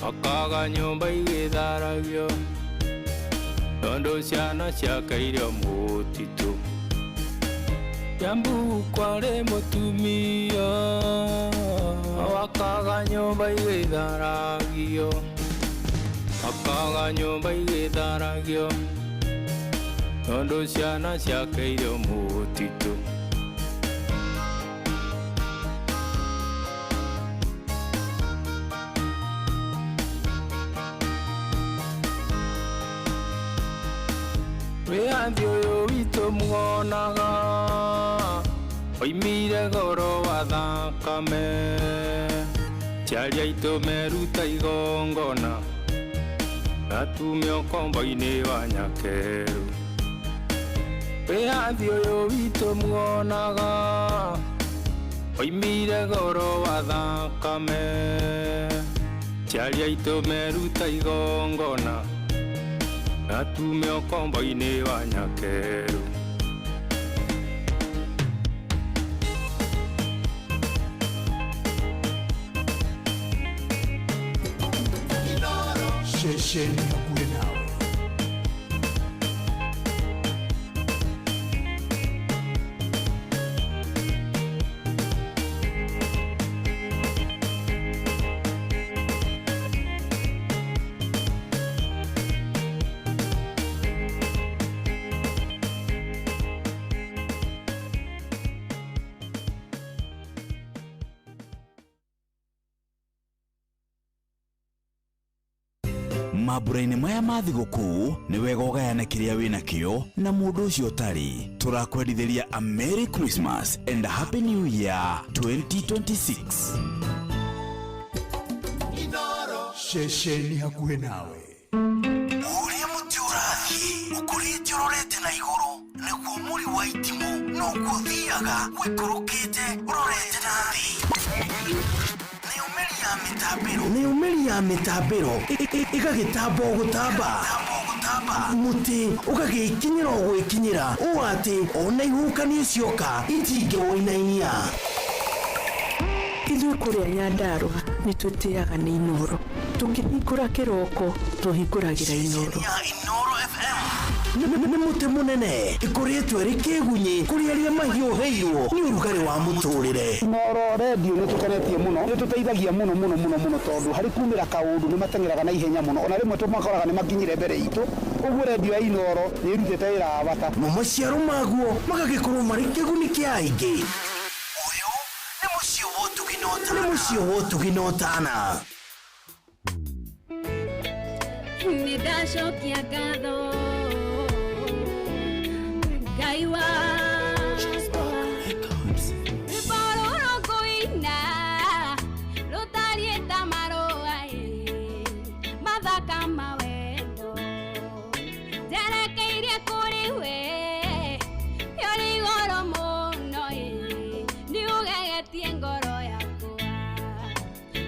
Akaga nyũmba igĩtharagio tondũ ciana ciakeire mũtitũ. Kiambu kwarĩ mũtumia wakaga nyũmba igĩtharagio, akaga nyũmba igĩtharagio tondũ ciana ciakeire mũtitũ. Wĩyathi ũyũ witũ muonaga oimire goro wa thakame, ciari aitũ meruta igongona na tume ũkombo-inĩ wa nyakerũ. Wĩyathi ũyũ witũ muonaga oimire goro wa thakame, ciari aitũ meruta igongona na tume ũkombo-inĩ wa nyakerũ. Ceceni hakuhĩ nawe. Mambura-inĩ maya ma thigũkũ nĩ wega ũgayane kĩrĩa wĩ nakĩo na mũndũ ũcio ũtarĩ. Tũrakwendithĩria a Merry Christmas and a Happy New Year 2026. Ceceni hakuhĩ nawe. Ũrĩa mũtĩ ũrathiĩ ũkũrĩte ũrorete na igũrũ nĩguo mũri wa itimũ noguo ũthiaga ũikũrũkĩte ũrorete na thĩ. Nayo mĩri ya mĩtambĩro ĩgagĩtamba o gũtamba, mũtĩ ũgagĩkinyĩra o gwĩkinyĩra ũũ atĩ ona ihuhũkanio cioka itingĩwũinainia. Ithuĩ kũrĩa Nyandarũa nĩ twĩtĩaga nĩ Inoro. Tũkĩhingũra kĩroko tũhingũragĩra Inoro. Ya Inoro FM nĩ mũtĩ mũnene ĩkũrĩtwo ĩrĩ kĩgunyĩ kũrĩ arĩa mahiũhĩirwo nĩ ũrugarĩ wa mũtũrĩre. Inoro redio nĩ tũkenetie mũno, nĩ tũteithagia mũno mũno mũno mũno tondũ harĩ kumĩra kaũndũ nĩ mateng'eraga na ihenya mũno, ona rĩmwe tũmakoraga nĩ makinyire mbere itũ. Ũguo redio ya Inoro nĩ ĩrutĩte wĩra wa bata. Mo maciaro maguo magagĩkorwo marĩ kĩguni kĩa aingĩ. Ũyũ nĩ mũciĩ wa ũtugi na ũtana. Nĩ mũciĩ wa ũtugi na ũtana. Nĩ ndacokia ngatho Ngai wakwa, rwĩmbo rũrũ ngũina rũtariĩ ta marũa ĩ, mathaka ma wendo njerekeirie kũrĩ we ũrĩ igũrũ mũno ĩ, nĩ ũgegetie ngoro yakwa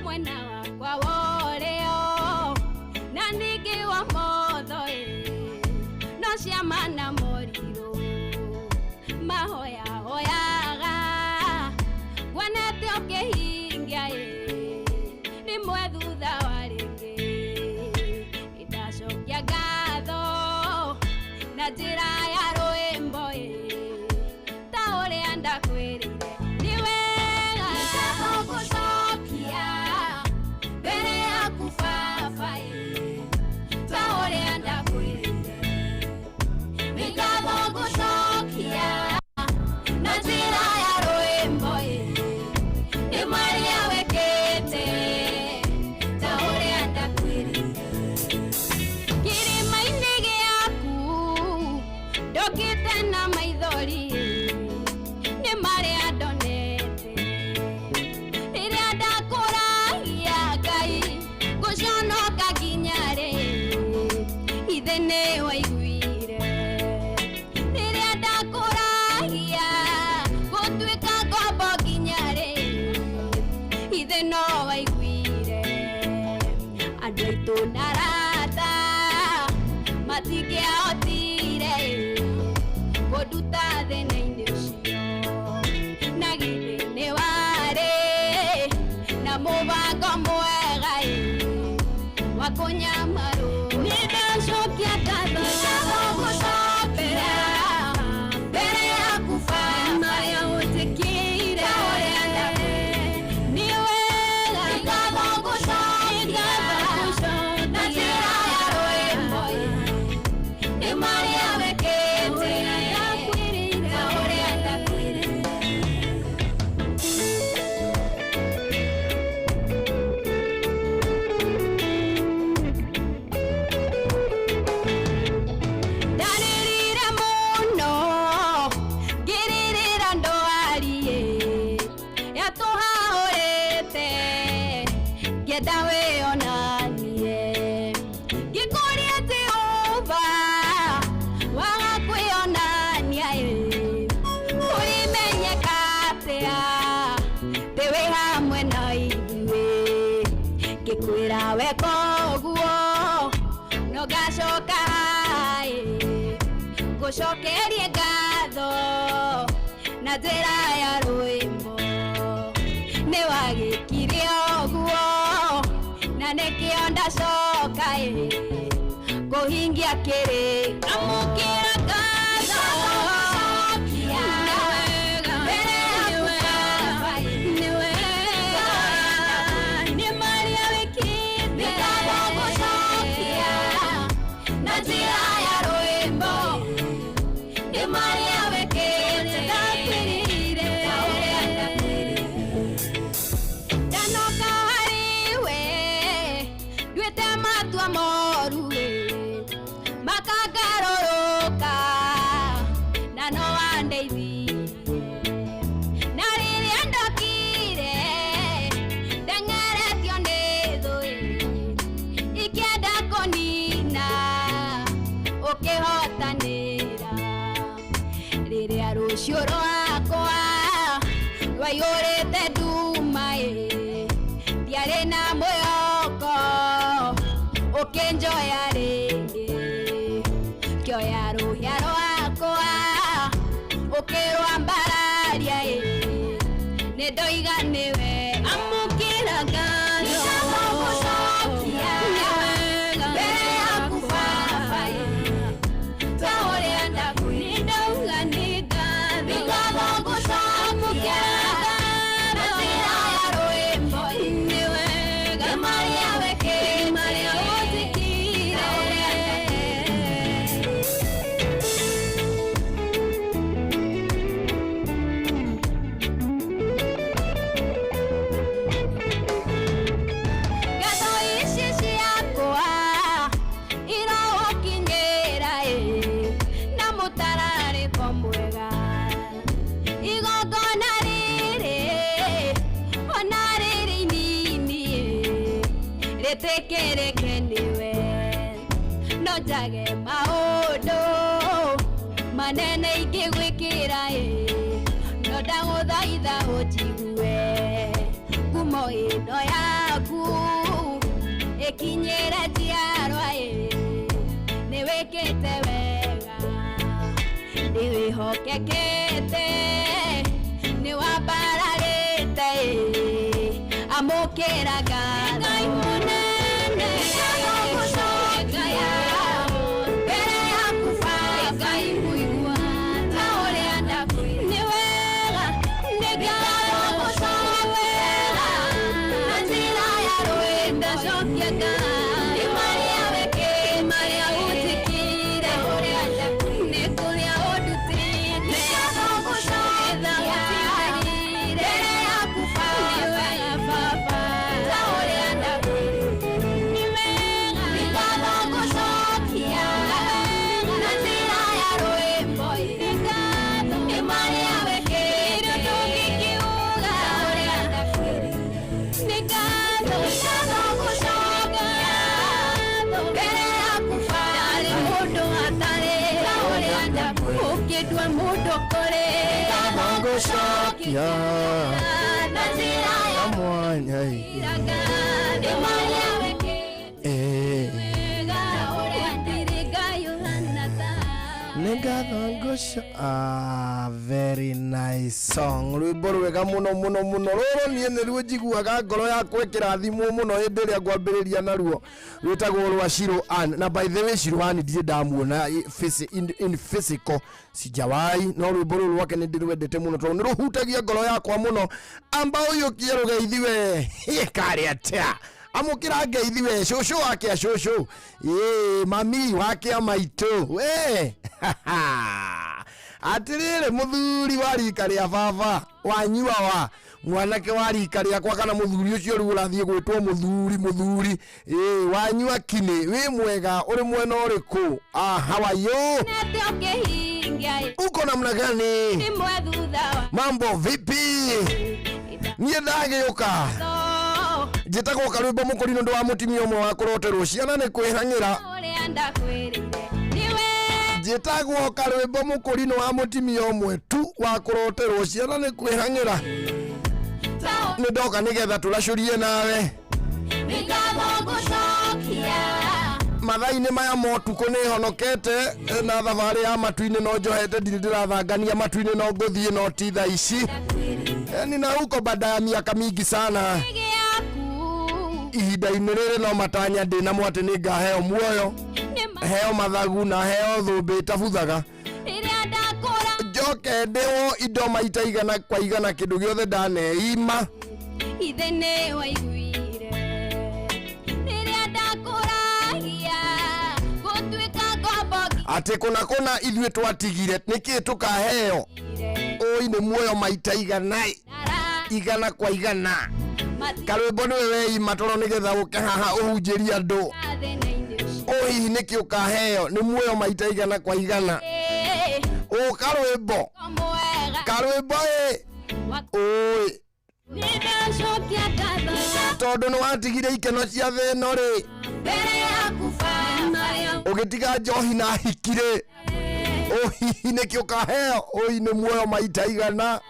mwena wakwa wa ũrĩo na ningĩ wa motho ĩ, no ciama na morirũ mahoya hoyaga nguonete ũkĩhingia ĩ, rĩmwe thutha wa rĩngĩ. Nĩndacokia ngatho na njĩra ya rwĩmbo ĩ, ta ũrĩa ndakwĩrĩire nĩ wega gũcokia mbere yaku baba ĩ, ta ũrĩa ndakwĩrĩire nĩ ngatho ngũcokia na njĩra ya rwĩmbo ĩ, nĩ marĩa wĩkĩte ta ũrĩa ndakwĩrĩire. Kĩrĩma-inĩ gĩaku ndokĩte na maithori nĩ marĩa ndonete rĩrĩa ndakũragia Ngai ngũconoka nginya rĩ, ithe nĩ waiguire rĩrĩa ndakũragia gũtuĩka ngombo nginya rĩ, ithe no waiguire. Andũ aitũ na arata matingĩahotire kũnduta thĩna-inĩ ũcio, na githĩ nĩ warĩ na mũbango mwega ĩ. wa kũnyamarwo. Nĩ ndacokia ngatho, gũcokera mbere yaku Baba, marĩa ũnjĩkĩire, nĩ wega. Nĩ ngatho ngũcokia na njĩra ya rwĩmbo, nĩ marĩa wĩkĩte, ta ũrĩa ndakwĩrire. Ndarĩrire mũno ngĩrĩrĩra ndwariĩ yatũhahũrĩte, ngĩenda wĩonanie, ngĩkũria Jehova waga kwĩonania ĩ, ũrĩmenyeka atĩa atĩ wĩ hamwe na ithuĩ? Ngĩkwĩra weka ũguo no ngacoka ĩ, ngũcokerie ngatho na njĩra ya rwĩmbo. Nĩ wagĩkire ũguo na nĩkĩo ndacoka ĩ, kũhingia kĩrĩ amũkĩra ngatho mbere yaku Baba, nĩ wega nĩ marĩa wĩkĩte, nĩ ngatho ngũcokia na njĩra ya rwĩmbo, nĩ marĩa wĩkĩte, ndakwĩrire ta ũrĩa ndakwĩrire. Ndanoka harĩ we nduĩte matua moru ĩ, makangarũrũka na no wandeithirie. Na rĩrĩa ndokire ndeng'eretio nĩ thũ ĩ, ikĩenda kũnina, ũkĩhotanĩra. Rĩrĩa rũciũ rwakwa rwaiyũrĩte nduma ĩ, ndiarĩ na mwĩhoko, ũkĩnjoya rĩngĩ, ngĩoya rũhĩa rwakwa ũkĩrwambararia ĩ, nĩ ndoiga nĩwe. Amũkĩra ngatho mbere yaku Baba ĩ, ta ũrĩa ndakwĩrire, ndauga nĩ ngatho, nĩ ngatho ngũcokia na njĩra ya rwĩmbo ĩ, nĩ wega nĩ marĩa wĩkĩte, marĩa ũnjĩkĩire. Ngatho ici ciakwa irogũkinyĩra ĩ, na mũtararĩko mwega, igongona rĩrĩ ona rĩrĩ inini ĩ, rĩtĩkĩrĩke nĩwe. No njage maũndũ manene ingĩgwĩkĩra ĩ, no ndagũthaitha ũnjigue, ngumo ĩno yaku ĩkinyĩre njiarwa ĩ, nĩ wĩkĩte wega, nĩ wĩhokekete, nĩ wambararĩte ĩ, amũkĩra ngatho. Ngai mũnene, gũcokia mbere yaku Baba, Ngai mũigua ta ũrĩa ndakwĩra, nĩ wega, nĩ ngatho gũcokia na njĩra ya rwĩmbo, ndacokia ngatho nĩ marĩa wĩkĩte, marĩa ũnjĩkĩire, nĩ kũrĩa ũndutĩte, nĩ ngatho gũcokia mbere yaku Baba, ta ũrĩa ndakwĩrire, nĩ wega, nĩ ngatho ngũcokia na njĩra ya rwĩmbo, nĩ marĩa wĩkĩte, ndũngĩkiuga ũrĩa ndakwĩrire, nĩ ngatho, nĩ ngatho ngũcokia mbere yaku Baba, ndarĩ mũndũ atarĩ ta ũrĩa ndakwĩrire, ũkĩndua mũndũ kũrĩ, nĩ ngatho ngũcokia na njĩra ya mwanya ĩ. nĩ marĩa wĩkĩte Eh. wega, ũrĩa ndirĩ Ngai ũhana ta Nĩ ngatho ngũco. Ah, very nice. Song, rwĩmbo rwega mũno mũno mũno. Rũrũ niĩ nĩruo njiguaga ngoro yakwa ĩkĩrathimwo mũno hĩndĩ ĩrĩa ngwambĩrĩria naruo. Rwĩtagwo rwa Shiro Ann. Na by the way, Shiro Ann ndirĩ ndamuona in physical, sijawai, no rwĩmbo rũrũ rwake nĩ ndĩrwendete mũno tondũ nĩ rũhutagia ngoro yakwa mũno. Amba ũiyũkie rũgeithi we, karĩ atĩa? Amũkĩra ngeithi we, cũcũ wake a cũcũ, ĩĩ, mami wake a maitũ we. Atĩrĩrĩ, mũthuri wa rika rĩa baba wanyua, wa mwanake wa rika rĩakwa, kana mũthuri ũcio rĩu ũrathiĩ gwĩtwo mũthuri, mũthuri, ĩĩ, wanyua kinĩ, wĩ mwega? Ũrĩ mwena ũrĩkũ? Ah, how are you? Uko namna gani? Mambo vipi? Niĩ ndagĩũka njĩtagwo Karwĩmbo Mũkũrinũ, ndũ wa mũtumia ũmwe wa kũroterwo ciana nĩ kwĩhang'ĩra. Njĩtagwo Karwĩmbo Mũkũrinũ, wa mũtumia ũmwe tu wa kũroterwo ciana nĩ kwĩhang'ĩra. Nĩ ndoka nĩgetha tũracũrie nawe mathaa-inĩ maya ma ũtukũ. Nĩ honokete na thabarĩ ya matu-inĩ, no njohete, ndirĩ ndĩrathangania matu-inĩ, no ngũthiĩ, no ti thaa ici. Nina huko baada ya miaka mingi sana. Ihinda-inĩ rĩrĩ no matanya ndĩ namo atĩ nĩ ngaheo muoyo, heo mathagu na heo thũmbĩ ĩtabuthaga, njoke ndĩwo indo maita igana kwa igana kĩndũ gĩothe ndaneima. Ithe nĩ waiguire rĩrĩa ndakũragia gũtuĩka ngombo. Atĩ kũna kũna ithuĩ twatigire nĩkĩ tũkaheo? Ũi nĩ muoyo maita igana, igana kwa igana. Karwĩmbo nĩwe weima toro nĩgetha ũke haha ũhunjĩrie andũ. Ũ hihi nĩkĩ ũkaheo? Nĩ muoyo maita igana kwa igana. Ũ karwĩmbo, karwĩmbo ĩ, ũĩ Nĩndacokia ngatho tondũ nĩ watigire ikeno cia thĩ ĩno rĩ, mbere yaku Baba. Ũgĩtiga njohi na hiki rĩ, ũ hihi nĩkĩ ũkaheo? Ũi nĩ muoyo maita igana.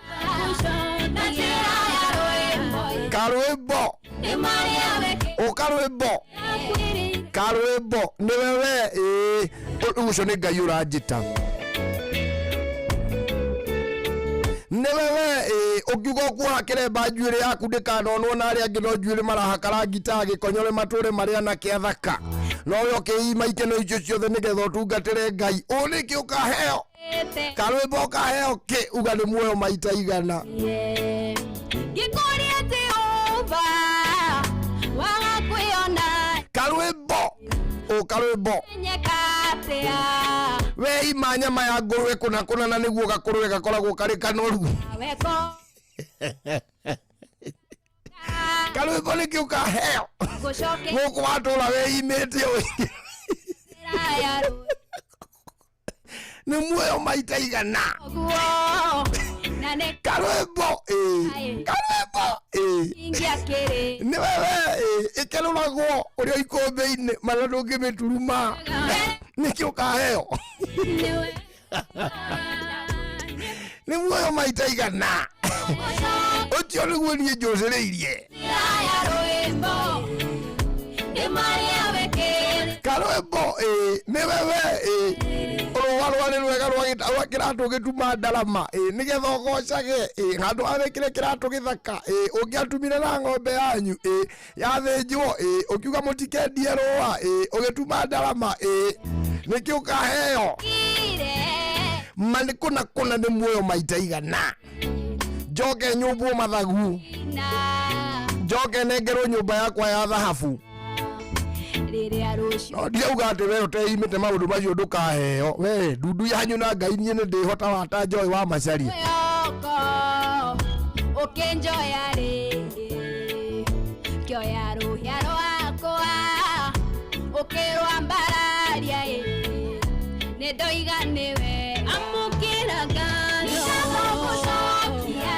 Na njĩra ya rwĩmbo. Karwĩmbo. Nĩ marĩa wekĩte. Ũ karwĩmbo, karwĩmbo nĩwe we, ĩĩ, rĩu ũcio nĩ Ngai ũranjĩta, nĩwe we, ĩĩ. Ũngiuga ũkuoha kĩremba njuĩrĩ yaku ndĩkanonwo na arĩa angĩ, no njuĩrĩ marahaka rangi ta gĩkonyore, matũre marĩ anake athaka, no we ũkĩima ikeno icio ciothe nĩgetha ũtungatĩre Ngai. Ũ nĩkĩ ũkaheo? Karwĩmbo, ũkaheo kĩ? Uga nĩ muoyo maita igana. Ngĩkũria Jehova waga kwĩona. Karwĩmbo, ũ karwĩmbo. Menyeka atĩa? Weima nyama ya ngũrwe kũna kũna na nĩguo gakũrwe gakoragwo karĩ kanoru. Weko. Karwĩmbo, nĩkĩ ũkaheo? Ngũcoke. Gũkũ watũra weimĩte ũĩ. Ya Nĩ muoyo maita igana. rũguo na nĩ Karwĩmbo, ĩĩ, karwĩmbo, ĩĩ. ingĩakĩrĩ. Nĩ wewe, ĩĩ, ĩkerũragwo ũrĩa ikũmbĩ-inĩ mana ndũngĩmĩturuma. Nĩkĩ ũkaheo? Nĩ muoyo maita igana. Ũcio nĩguo niĩ njũcĩrĩirie. Ya rwĩmbo nĩ marĩa wekĩte. Karwĩmbo, ĩĩ, nĩ wewe, ĩĩ. Rũa rwarĩ rwega rwa kĩratũ gĩtuma ndarama, ĩĩ, nĩgetha ũgocage, ĩĩ, handũ ha wĩkĩre kĩratũ gĩthaka, ĩĩ, ũngĩatumire na ng'ombe yanyu, ĩĩ, yathĩnjwo, ĩĩ, ũkiuga mũtikendie rũa, ĩĩ, ũgĩtuma ndarama, ĩĩ, nĩkĩ ũkaheo? Ma nĩ kũna kũna nĩ muoyo maita igana. Njoke nyũmbwo mathagu, njoke nengerwo nyũmba yakwa ya thahabu. Rĩrĩa rũciũ. No ndirauga atĩ we ũteimĩte maũndũ macio ndũkaheo. We ndundu yanyu na Ngai, niĩ nĩ ndĩhota wata njoĩ wa macaria. Yoko ũkĩnjoya rĩngĩ, kĩoya rũhĩa rwakwa ũkĩrwambararia, ĩ, nĩ ndoiga nĩwe. Amũkĩra ngatho gũcokia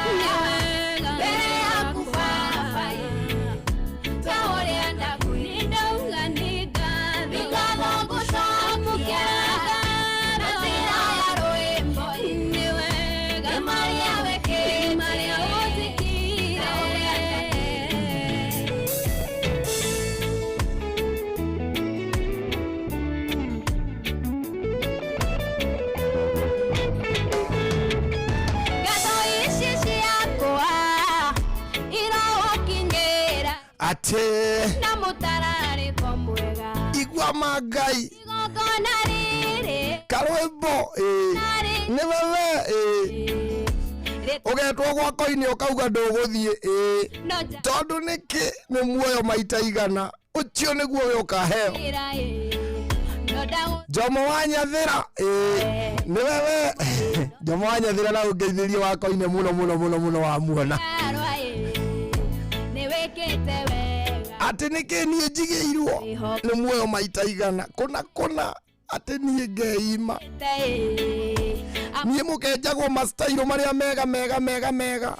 mbere yaku Baba, ĩ, ta ũrĩa ndakwĩrire, ndauga nĩ ngatho ngũcokia na njĩra ya rwĩmbo, nĩ wega nĩ marĩa wekĩte, marĩa ũnjĩkire. Ma Ngai karwĩmbo ĩĩ nĩ wewe ĩĩ ũgetwo gwakoinĩ ũkauga ndũgũthiĩ ĩĩ tondũ nĩkĩ nĩ muoyo maita igana ũcio nĩguo we ũkaheo. Jomo wa Nyathira ĩĩ nĩ wewe. Jomo wa Nyathira na ũngeithĩrie wakoinĩ mũno mũno mũno mũno wamuona atĩ nĩkĩ niĩ njigĩirwo nĩ muoyo maita igana kũna kũna atĩ niĩ ngeima niĩ mũkenjagwo mastairo marĩa mega mega mega mega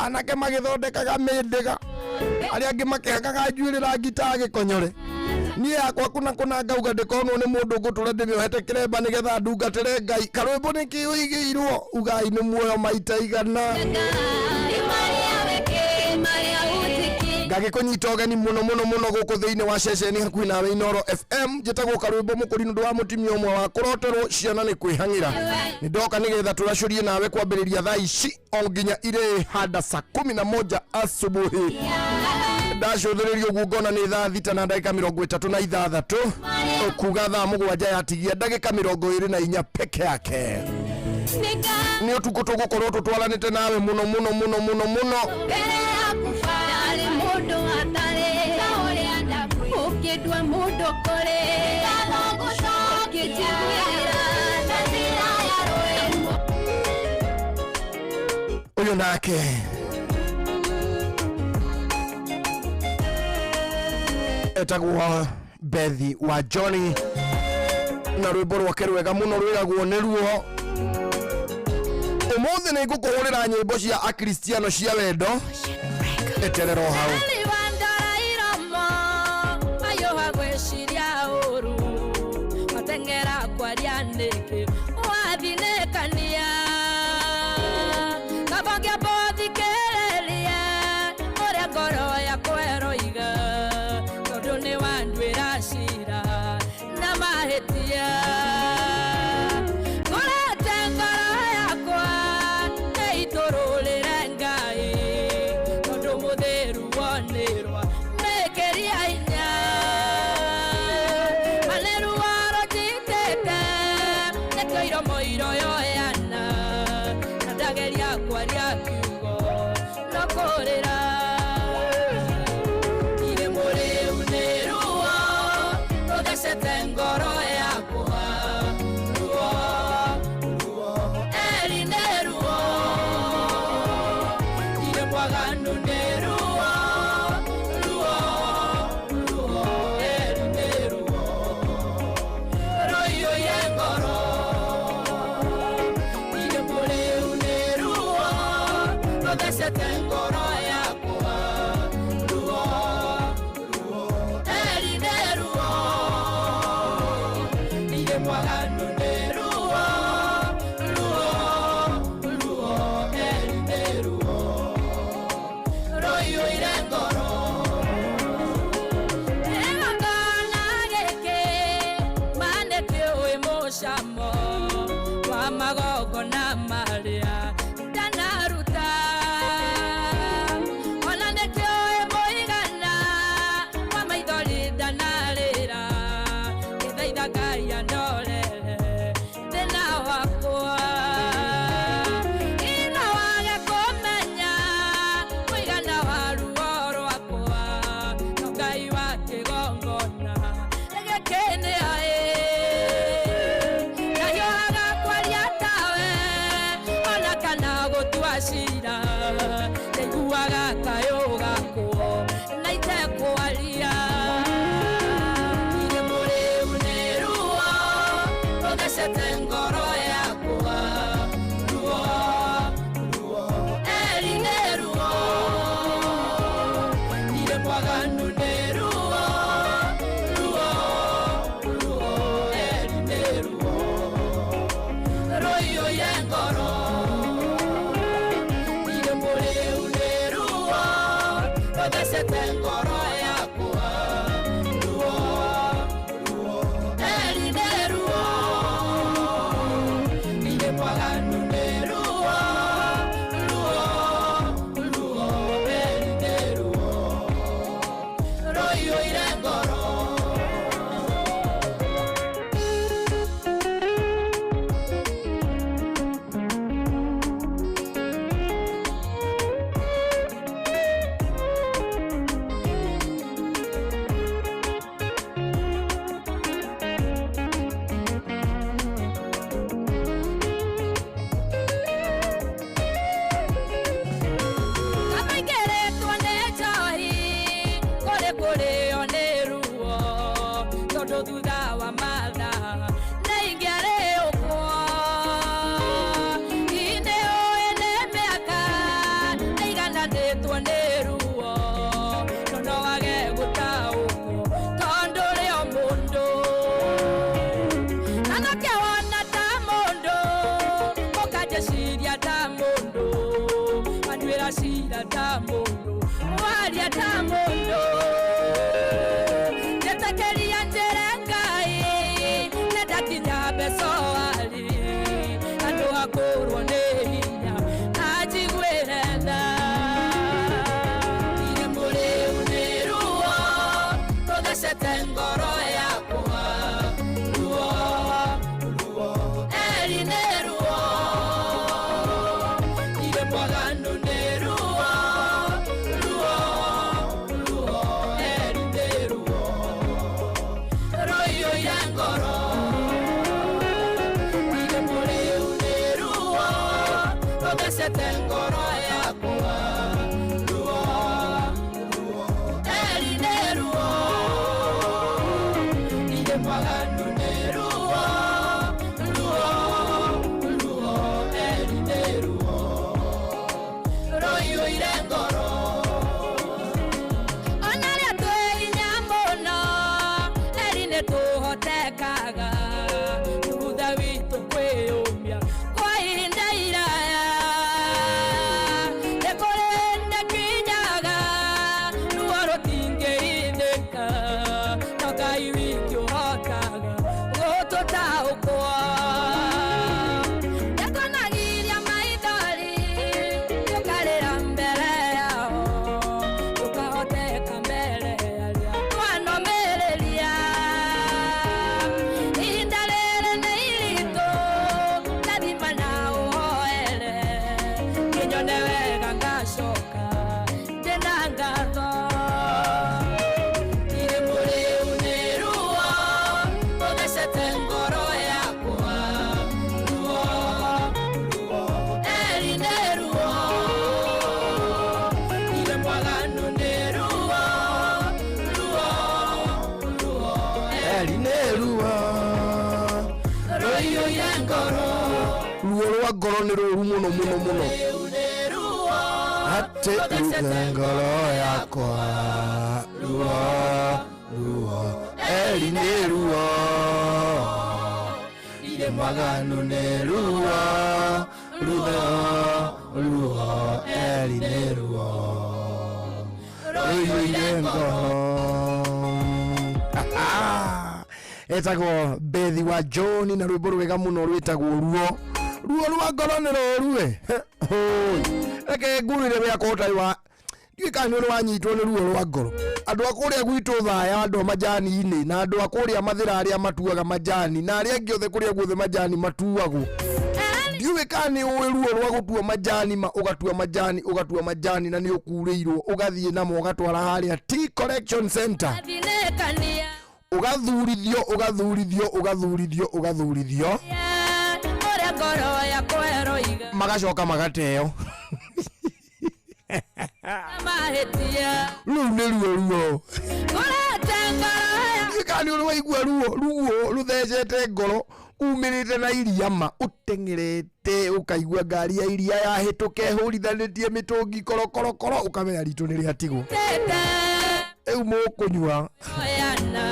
anake magĩthondekaga mĩndĩga arĩa angĩ makĩhakaga njuĩrĩ rangi ta gĩkonyore niĩ yakwa kũna kũna ngauga ndĩkonwo nĩ mũndũ ngũtũra ndĩmĩohete kĩremba nĩgetha ndungatĩre Ngai. Karwĩmbo nĩkĩ ũigĩirwo ugai nĩ muoyo maita igana. Ngagĩkũnyita ũgeni mũno mũno mũno gũkũ thĩinĩ wa ceceni hakuhĩ nawe Inooro FM. Njĩtagwo Karwĩmbo Mũkũri nĩ ũndũ wa mũtumia ũmwe wa kũroterwo ciana nĩ kwĩhang'ĩra. Nĩ ndoka nĩgetha tũracũrie nawe kwambĩrĩria thaa ici o nginya irĩ handa saa 11 asubuhi. Ndacũthĩrĩria ũguo ngona nĩ thaa 6 na ndagĩka 36, kuga thaa 7 yatigia ndagĩka 24 peke yake. Nĩ ũtukũ tũgũkorwo tũtwaranĩte nawe mũno mũno mũno mũno mũno. Ũyũ nake etagwo Bethi wa Johnny na rwĩmbo rwake rwega mũno rwĩragwo nĩ ruo. Ũmũthĩ nĩ ngũkũhũrĩra nyĩmbo cia akristiano cia wendo eterera o hau. Ngoro yakwa. Rũthecete ngoro yakwa ruo ruo eri nĩ ruo ire mwaganu nĩ ruo ruo ruo eri nĩ ruo rũiyũire ngoro ire mũrĩu nĩ ruo rũthecete ngoro yakwa ruo ruo eri nĩ ruo ire mwaganu nĩ ruo ruo ruo eri nĩ ruo rũiyũire ngoro ona rĩa twĩ hinya mũno eri nĩ tũhotekaga thutha witũ kwĩyũmia kwa ihinda iraya nĩ kũrĩ hĩndĩ kinyaga ruo rũtingĩithĩka no Ngai wiki ũhotaga gũtũtaũkwo nĩtwonagiria maithori tũkarĩra mbere yao tũkahoteka mbere arĩa twanomĩrĩria ihinda rĩrĩ nĩ iritũ ndathima na ũhoere kĩnyone wega ngacoka ndĩna ngatho irĩ mũrĩu nĩ ruo rũthecete ngoro yakwa ruo ruo eri nĩ ruo irĩ mwaganu nĩ ruo ruo ruo Eri nĩ ruo rũiyũire ngoro ruo rwa ngoro nĩ rũru mũno mũno mũno rĩu nĩ ruo atĩ ruge ngoro yakwa ruo ruo eri nĩ ruo irĩ maganu nĩ ruo ruo ruo eri nĩ ruo rũiyũire ngoro etagwo bethi wa John na rwĩmbo rwega mũno rwĩtagwo ruo ruo rwa ngoro nĩ rũru ĩ reke ngurire wĩakwa ũtarĩ wa ndiũĩ kana nĩ ũrĩ wanyitwo nĩ ruo rwa ngoro andũ a kũrĩa gwitũ thaya andũ a majani-inĩ na andũ a kũrĩa mathĩra arĩa matuaga majani na arĩa angĩ othe kũrĩa guothe majani matuagwo ndiũĩ kana nĩ ũĩ ruo rwa gũtua majani ma ũgatua majani ũgatua majani na nĩ ũkurĩirwo ũgathiĩ namo ũgatwara harĩa Tea Collection Center thinĩkania ũgathurithio ũgathurithio ũgathurithio ũgathurithio ũrĩa ngoro yakwa ĩroiga magacoka magateo mahĩtia rũu nĩ ruo ruo ngorete ngoro ya ndiũĩ kana nĩ ũrĩ waigua ruo ruo rũthecete ngoro umĩrĩte na iria ma ũteng'erete ũkaigua ngari ya iria yahĩtũka ĩhũrithanĩtie mĩtũngi korokorokoro ũkamenya ritũ nĩ rĩatigwo tete rĩu mũkũnyua oyana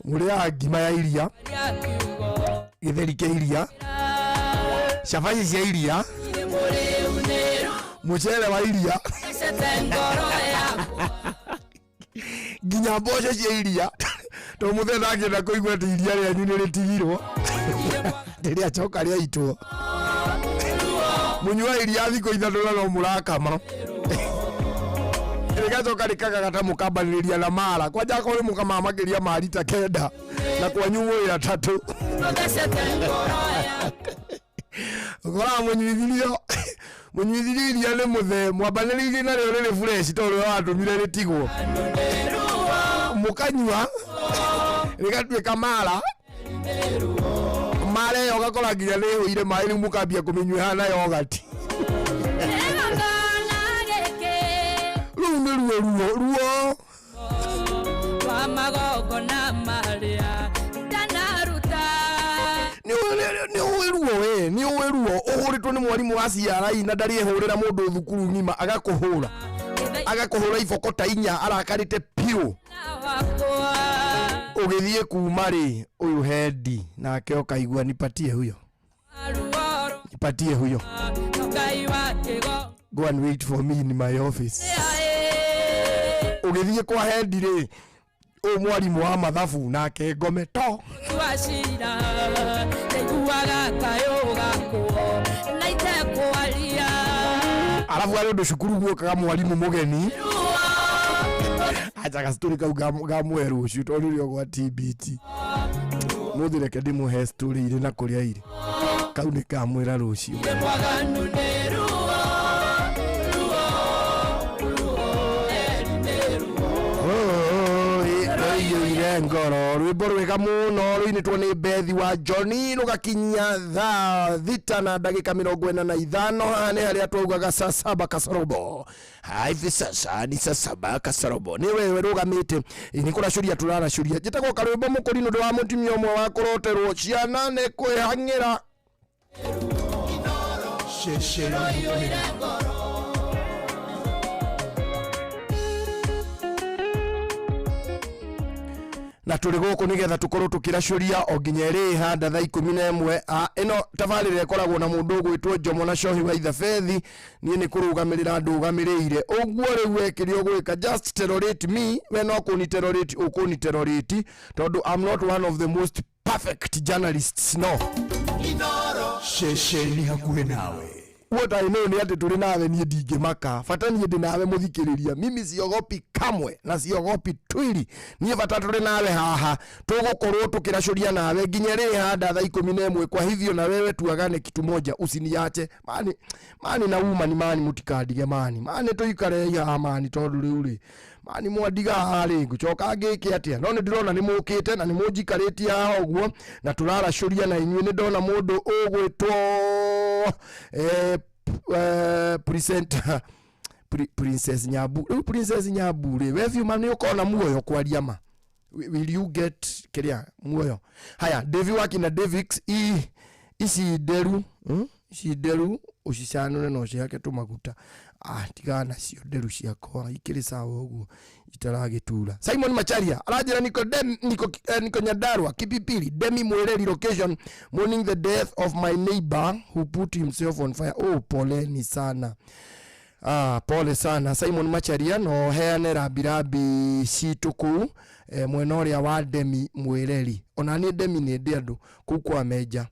mũrĩaga ngima ya iria ya kiugo gĩtheri kĩa iria cabaci cia iria irĩ mũrĩu nĩ ruo mũcere wa iria rũthecete ngoro yakwa nginya mboco cia iria tondũ mũthee ndangĩenda kũigua atĩ iria rĩanyu nĩ rĩtigirwo rĩrĩacoka rĩaitwo mũnyua iria thikũ ithatũ na no mũrakama rĩgacoka rĩkagagata mũkambanĩrĩria na mara kwanja akorwo nĩ mũkamaga makĩria ma rita kenda na kwanyu mwĩ atatũ rũthecete ngoro yakwa ũkoraga mũnyuithirio mũnyuithirio iria nĩ mũthee mwambanĩrĩirie narĩo rĩrĩ fresh tondũ ũrĩa watũmire rĩtigwo mũkanyua rĩgatuĩka mara mara ĩyo ũgakora nginya nĩ ĩhũire maĩ rĩu mũkambia kũmĩnyua ĩhana yogati Kĩgongona gĩkĩ rũu nĩ ruo ruo ruo wa magongona marĩa ndanaruta nĩ ũĩ ruo we nĩ ũĩ ruo ũhũrĩtwo nĩ mwarimũ wa CRE na ndarĩ ehũrĩra mũndũ thukuru ng'ima agakũhũra agakũhũra iboko ta inya arakarĩte piũ wakwa ũgĩthiĩ kuma rĩ ũyũ hendi nake ũkaigua nipatie huyo ruo nipatie huyo no Ngai wa kĩgo go and wait for me in my office ũgĩthiĩ kwa hendi rĩ ũyũ mwarimũ wa mathabu nake ngome to wa cira ndaiguaga kayũ gakwo na itekwaria arabu arĩ ũndũ cukuru guokaga mwarimũ mũgeni ruo Acha gastori kau ga mwe rũciũ tondũ rĩo gwa TBT. Mũthĩ reke ndĩmũhe story irĩ na kũrĩa irĩ. Kau nĩ kamwĩra rũciũ. Ngoro rwimbo rwega muno ruinitwo ni Bethi wa Johnny rugakinyia thaa 6 na ndagika 45. Haha ni haria twaugaga saa 7 kasorobo. Hivi sasa ni saa 7 kasorobo. Ni wewe rugamite ni kuracuria turaracuria. Njitagwo Karwimbo Mukurino ndu wa mutumia umwe wa kuroterwo ciana ni kwihangira. Na turi guku nigetha tukorwo tukiracuria o nginya iriha thaa 11. Ino tabarĩra ĩkoragwo na mundu ũgwĩtwo Njomo na Cohi wa Ithabethi. Niĩ nĩ kũrũgamĩrĩra ndũgamĩrĩire ũguo. Rĩu wekĩre ũgwĩka just tolerate me, we no kũni tolerate ũkũni tolerate tondũ I'm not one of the most perfect journalists. No ceceni hakuhĩ nawe. What I know ni atĩ tũrĩ nawe, niĩ ndingĩmaka. Bata niĩ ndĩ nawe mũthikĩrĩria. Mimi siogopi kamwe na siogopi twili. Niĩ bata tũrĩ nawe haha tũgũkorwo tũkĩracũria nawe nginya rĩ handa thaa 11. Kwa hivyo na wewe tuagane kitu moja, usiniache mani mani na uma ni mani, mutikandige mani mani, tũikare haha mani tondũ rĩu rĩ mani mwandiga haha rĩ ngũcoka ngĩke atĩa? No nĩ ndĩrona nĩ mũkĩte na nĩ mũnjikarĩtie haha ũguo na tũraracũria na inyuĩ. Nĩ ndona mũndũ ũgwĩtwo presenter Princess Nyabu. Rĩu Princess Nyabu rĩ, we biũ nĩ ũkona muoyo kwaria ma. Will you get kĩrĩa muoyo? Haya, Davi Wakina Davix ici nderu, ici nderu ũcicanũre na ũcihake tũmaguta. Tigana nacio nderu ciakwa ikĩrĩ sawa ũguo itaragĩtura. Simon Macharia aranjĩra niko Nyandarua Kipipiri Demi Mwereri location mourning the death of my neighbor who put himself on fire. Oh, poleni sana. Pole sana Simon Macharia, no heane rambirambi citũ kũu mwena ũrĩa wa Demi Mwereri. Ona niĩ Demi nĩ ndĩ andũ kũu kwa Menja.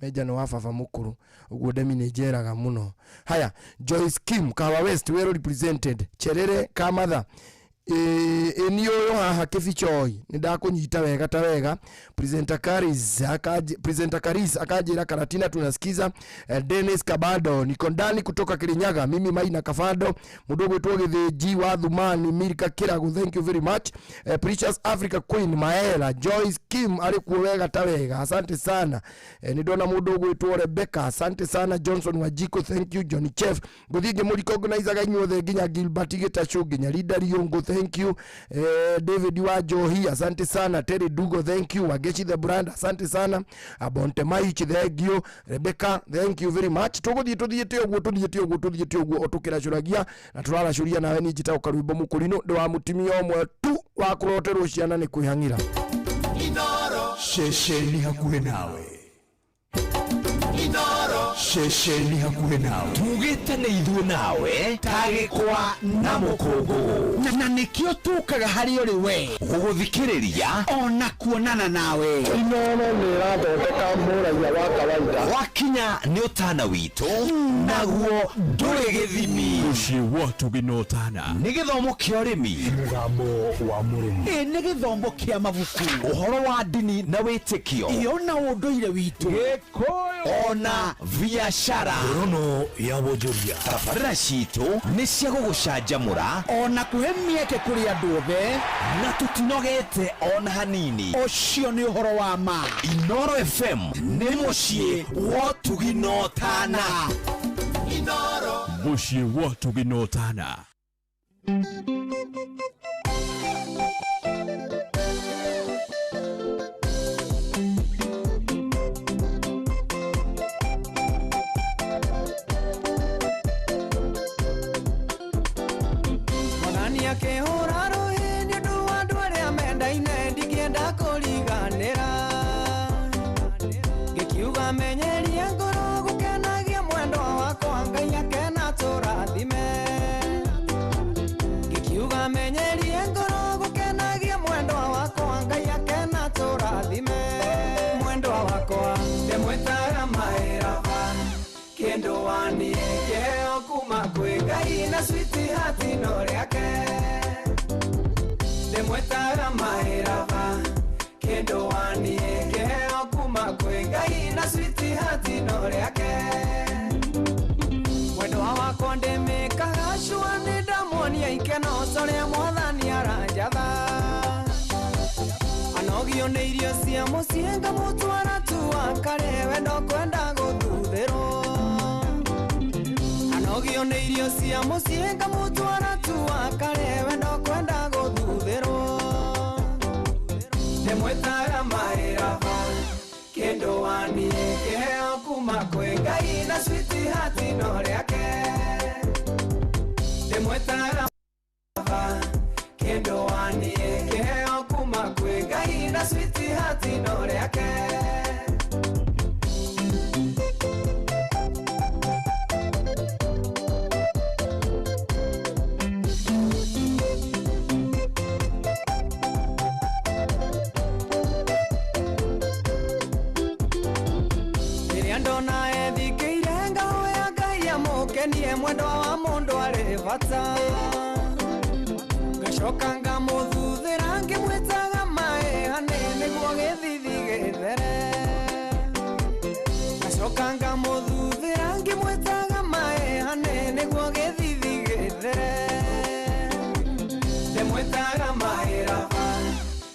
Menja nĩ wa baba mũkũrũ ũguo Demi nĩ njeraga mũno. Haya, Joyce Kim Kawa West well represented. Cherere Kamatha ĩni ũyũ haha Kĩbichoi nĩ ndakũnyita wega ta wega. Presenter Karis akanjĩra Karatina tunasikiza. Dennis Kabado niko ndani kutoka Kirinyaga. Mimi Maina Kafado mũndũ ũgwĩtwo Gĩthĩnji wa Thumani Milka Kiragu, thank you very much. Precious Africa Queen Maela Joyce Kim arĩ kuo wega ta wega, asante sana. Nĩ ndona mũndũ ũgwĩtwo Rebecca, asante sana. Johnson Wajiko, thank you. Johnny Chef ngũthiĩ ngĩmũrecognizaga inyuothe nginya Gilbert Gĩtacũ nginya Linda Riũngũ, thank you. David wa Johi, asante sana. Terry Dugo, thank you. Wagechi the brand, asante sana. Abonte Maichi, thank you. Rebecca, thank you very much. Tũgũthiĩ tũthiĩte ũguo tũthiĩte ũguo tũthiĩte ũguo o tũkĩracũragia na tũraracũria nawe. Niĩ njĩtagwo Karwimbo Mũkũrinũ, ndĩ wa mũtumia ũmwe tu wa kũroterwo ciana nĩ kwĩhang'ĩra. Ceceni hakuhĩ nawe. Ceceni hakuhĩ nawe. Tugĩte nĩ ithuĩ nawe tagĩkwa na mũkũngũgũ na nĩkĩo tũkaga harĩ ũrĩ we gũgũthikĩrĩria ona kuonana nawe. Inooro nĩ ĩrathondeka mũraiya wa kawaida. Wakinya nĩ ũtana witũ naguo ndũrĩ gĩthimi. Mũciĩ wa Ũtugi na Ũtana nĩ gĩthomo kĩa ũrĩmi, mũgambo wa mũrĩmi, ĩ nĩ gĩthomo kĩa mabuku, ũhoro wa ndini na wĩtĩkio, ĩ ona ũndũire witũ, Gĩkũyũ ona biashara. Ngorono ya wonjoria. Tabarĩra citũ nĩ cia gũgũcanjamũra ona kũhe mĩeke kũrĩ andũ othe, na tũtinogete ona hanini. Ũcio nĩ ũhoro wa ma. Inooro FM nĩ mũciĩ wa ũtugi na ũtana. Mũciĩ wa Ũtugi na Ũtana. Akĩhũra rũhĩ nĩ ũndũ wa andũ arĩa mendaine, ndingĩenda kũriganĩra. Ngĩkiuga menyeria ngoro gũkenagia mwendwa wakwa, Ngai akena tũrathime. Ngĩkiuga menyeria ngoro gũkenagia mwendwa wakwa, Ngai akena tũrathime. Mwendwa wakwa ndĩmwĩtaga maĩraba, kĩndũ waniĩ kĩheo kuma kwĩ Ngai na sweetheart no rĩake. Ndĩmwĩtaga mahĩraba kĩndũ waniĩ kĩheo kuma kwĩ Ngai na sweetheart no rĩake. Mwendwa wakwa ndĩmĩkaga cua nĩ ndamuonia ikeno corĩa mwathani aranjatha. Anogio nĩ irio cia mũciĩ ngamũtwara tu akarĩe wendo kwenda gũthuthĩrwo. Anogio nĩ irio cia mũciĩ ngamũtwara tu akarĩe wendo kwenda gũthuthĩrwo. Ndĩmwĩtaga mahĩraba kĩndũ waniĩ kĩheo kuma kwĩ Ngai na sweetheart no rĩake. Ndĩmwĩtaga kĩndũ waniĩ kĩheo kuma kwĩ Ngai na sweetheart no rĩake. Rĩrĩa ndona ethikĩire ngahoya Ngai amũkenie mwendwa wa mũndũ arĩ bata. Ngacoka ngamũthuthĩra ngĩmwĩtaga maĩ hanĩ nĩguo gĩthithi gĩthere. Ngacoka ngamũthuthĩra ngĩmwĩtaga maĩ hanĩ nĩguo gĩthithi gĩthere. Ndĩmwĩtaga mahĩraba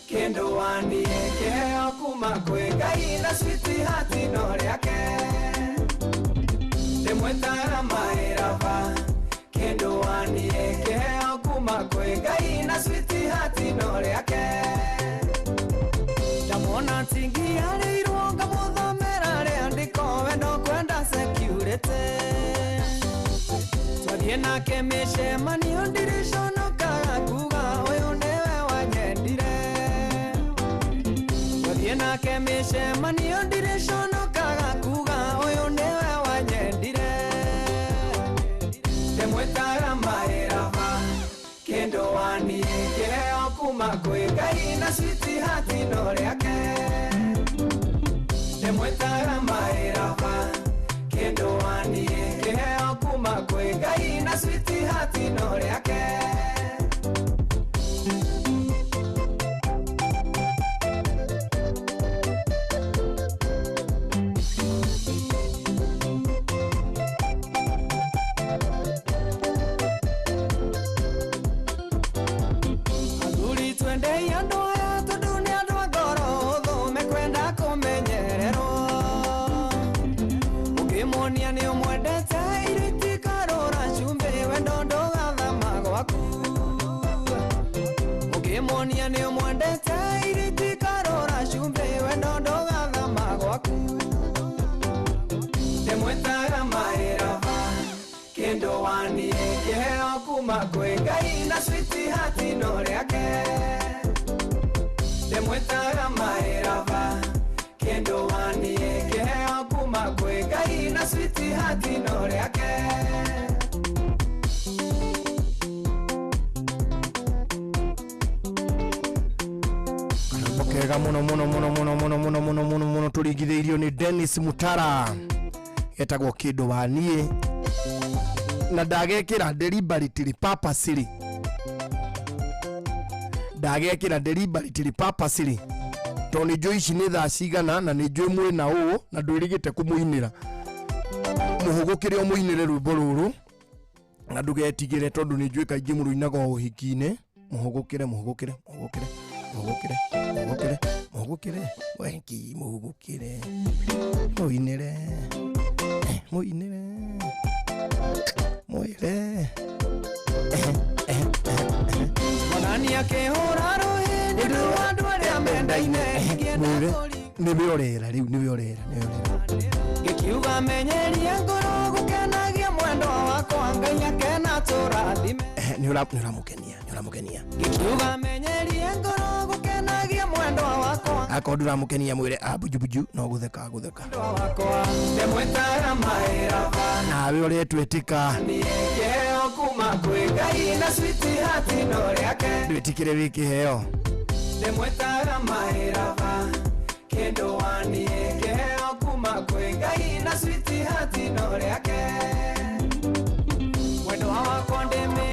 kĩndũ waniĩ kĩheo kuma kwĩ Ngai na sweetheart no rĩake. Ndĩmwĩtaga mahĩraba kĩndũ waniĩ kĩheo kuma kwĩ Ngai na sweetheart no rĩake. Ndamuona tingiarĩirwo ngamũthomera rĩandĩko wendo kwenda security. Twathiĩ nake mĩcemanio ndiriconokaga kuga ũyũ nĩwe wanyendire. Twathiĩ nake mĩcemanio ndiriconokaga kuga ũyũ nĩwe wanyendire. Ndĩmwĩtaga mahĩraba kĩndũ waniĩ kĩheo kuma kwĩ Ngai na sweetheart no rĩake. Ndĩmwĩtaga mahĩraba kĩndũ waniĩ kĩheo kuma kwĩ Ngai na sweetheart no rĩake. Athuri twendei andũ aya tondũ nĩ andũ a ngoro hũthũ mekwenda kũmenyererwo. Ũngĩmuonia nĩ ũmwendete irio itikarũra cumbĩ wendo ndũgathama gwaku. Ũngĩmuonia nĩ ũmwendete irio itikarũra cumbĩ wendo ndũgathama gwaku. Ndĩmwĩtaga mahĩraba kĩndũ waniĩ kĩheo kuma kwĩ Ngai na sweetheart no rĩake. Ndĩmwĩtaga mahĩraba kĩndũ waniĩ kĩheo kuma kwĩ Ngai na sweetheart no rĩake. Kega muno muno muno muno muno muno muno muno muno tũringithĩirio nĩ Dennis Mutara getagwo kĩndũ waniĩ na ndagekĩra deliberately purposely, ndagekĩra deliberately purposely tondũ nĩ njũĩ ici nĩ thaa cigana na nĩ njũĩ mwĩna ũũ na ndwĩrĩgĩte kũmũinĩra. Mũhũgũkĩre ũmũinĩre rwĩmbo rũrũ na ndũgetigĩre tondũ nĩ njũĩ kaingĩ mũrũinaga o ũhiki-inĩ. Mũhũgũkĩre mũhũgũkĩre mũhũgũkĩre mũhũgũkĩre mũhũgũkĩre mũhũgũkĩre wengi mũhũgũkĩre mũinĩre mũinĩre mwĩre. Mwathani akĩhũra rũhĩ nĩ ũndũ wa andũ arĩa mendaine ingĩenda Mwĩre kũri nĩwe ũrera rĩu nĩwe ũrera nĩwe ũrera. Ngĩkiuga menyeria ngoro gũkenagia mwendwa wakwa Ngai akena tũrathime. Nĩ ũramũkenia nĩ ũramũkenia. Ngĩkiuga menyeria ngoro gũkenagia mwendwa wakwa Akorwo ndũramũkenia mwĩre abujubiju no gũtheka gũtheka. mwendwa wakwa. Ndĩmwĩtaga mahĩraba Nawe ũretwĩtĩka niĩ kĩheo kuma kwĩ Ngai na sweetheart no rĩake. ndwĩtĩkĩre wĩ kĩheo. Ndĩmwĩtaga mahĩraba kĩndũ waniĩ kĩheo kuma kwĩ Ngai na sweetheart no rĩake. Mwendwa wakwa ndĩmĩ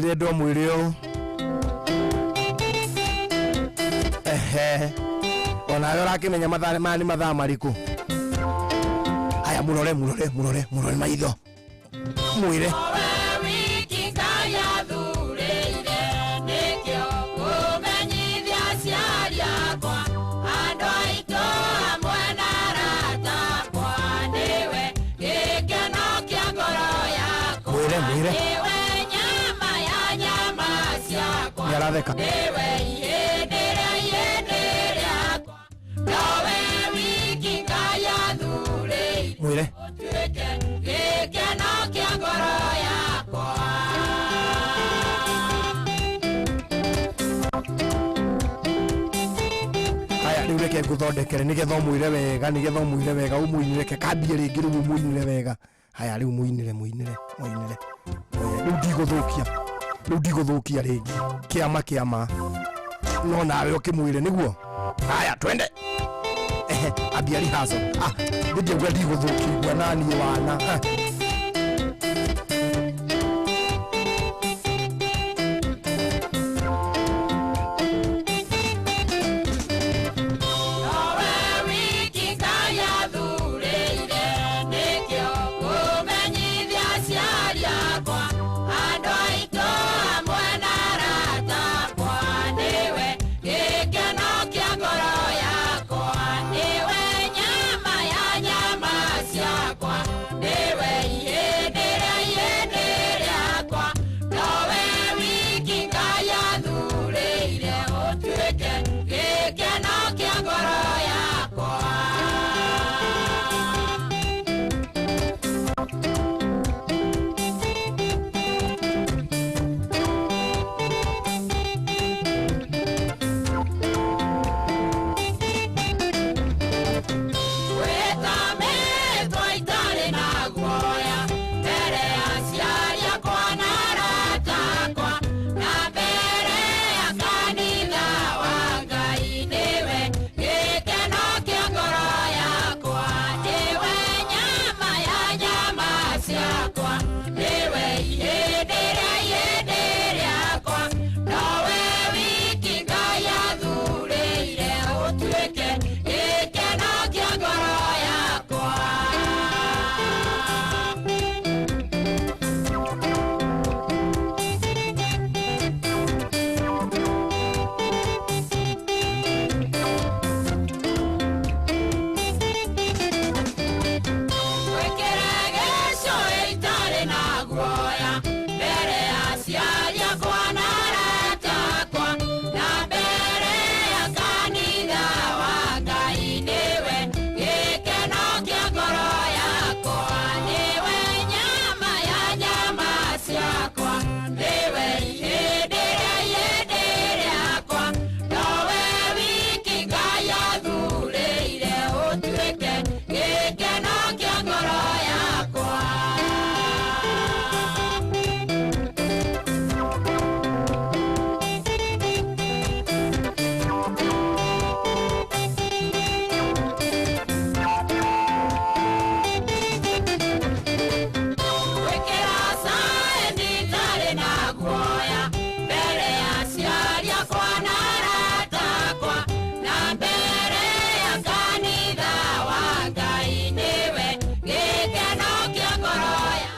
Ndĩrenda ũmwĩre ũũ. Ehe, onawe ũrakĩmenya mathaa maya nĩ mathaa marĩkũ. Haya, mũrore mũrore mũrore mũrore maitho, mwĩre. Mwĩre mwĩre. Nĩ aratheka. Mwĩre. Haya, rĩu reke ngũthondekere nĩgetha ũmwĩre wega, nĩgetha ũmwĩre wega, ũmũinĩre. Reke kambie rĩngĩ rĩu ũmũinĩre wega. Haya, rĩu mũinĩre mũinĩre mũinĩre. Rĩu ndigũthũkia, rĩu ndigũthũkia rĩngĩ. Kĩama kĩama, no nawe ũkĩmwĩre nĩguo. Haya, twende. Ehe, ambia rehearsal. Ah, ndingĩuga ndigũthũkia, igua naniĩ wana. Ah.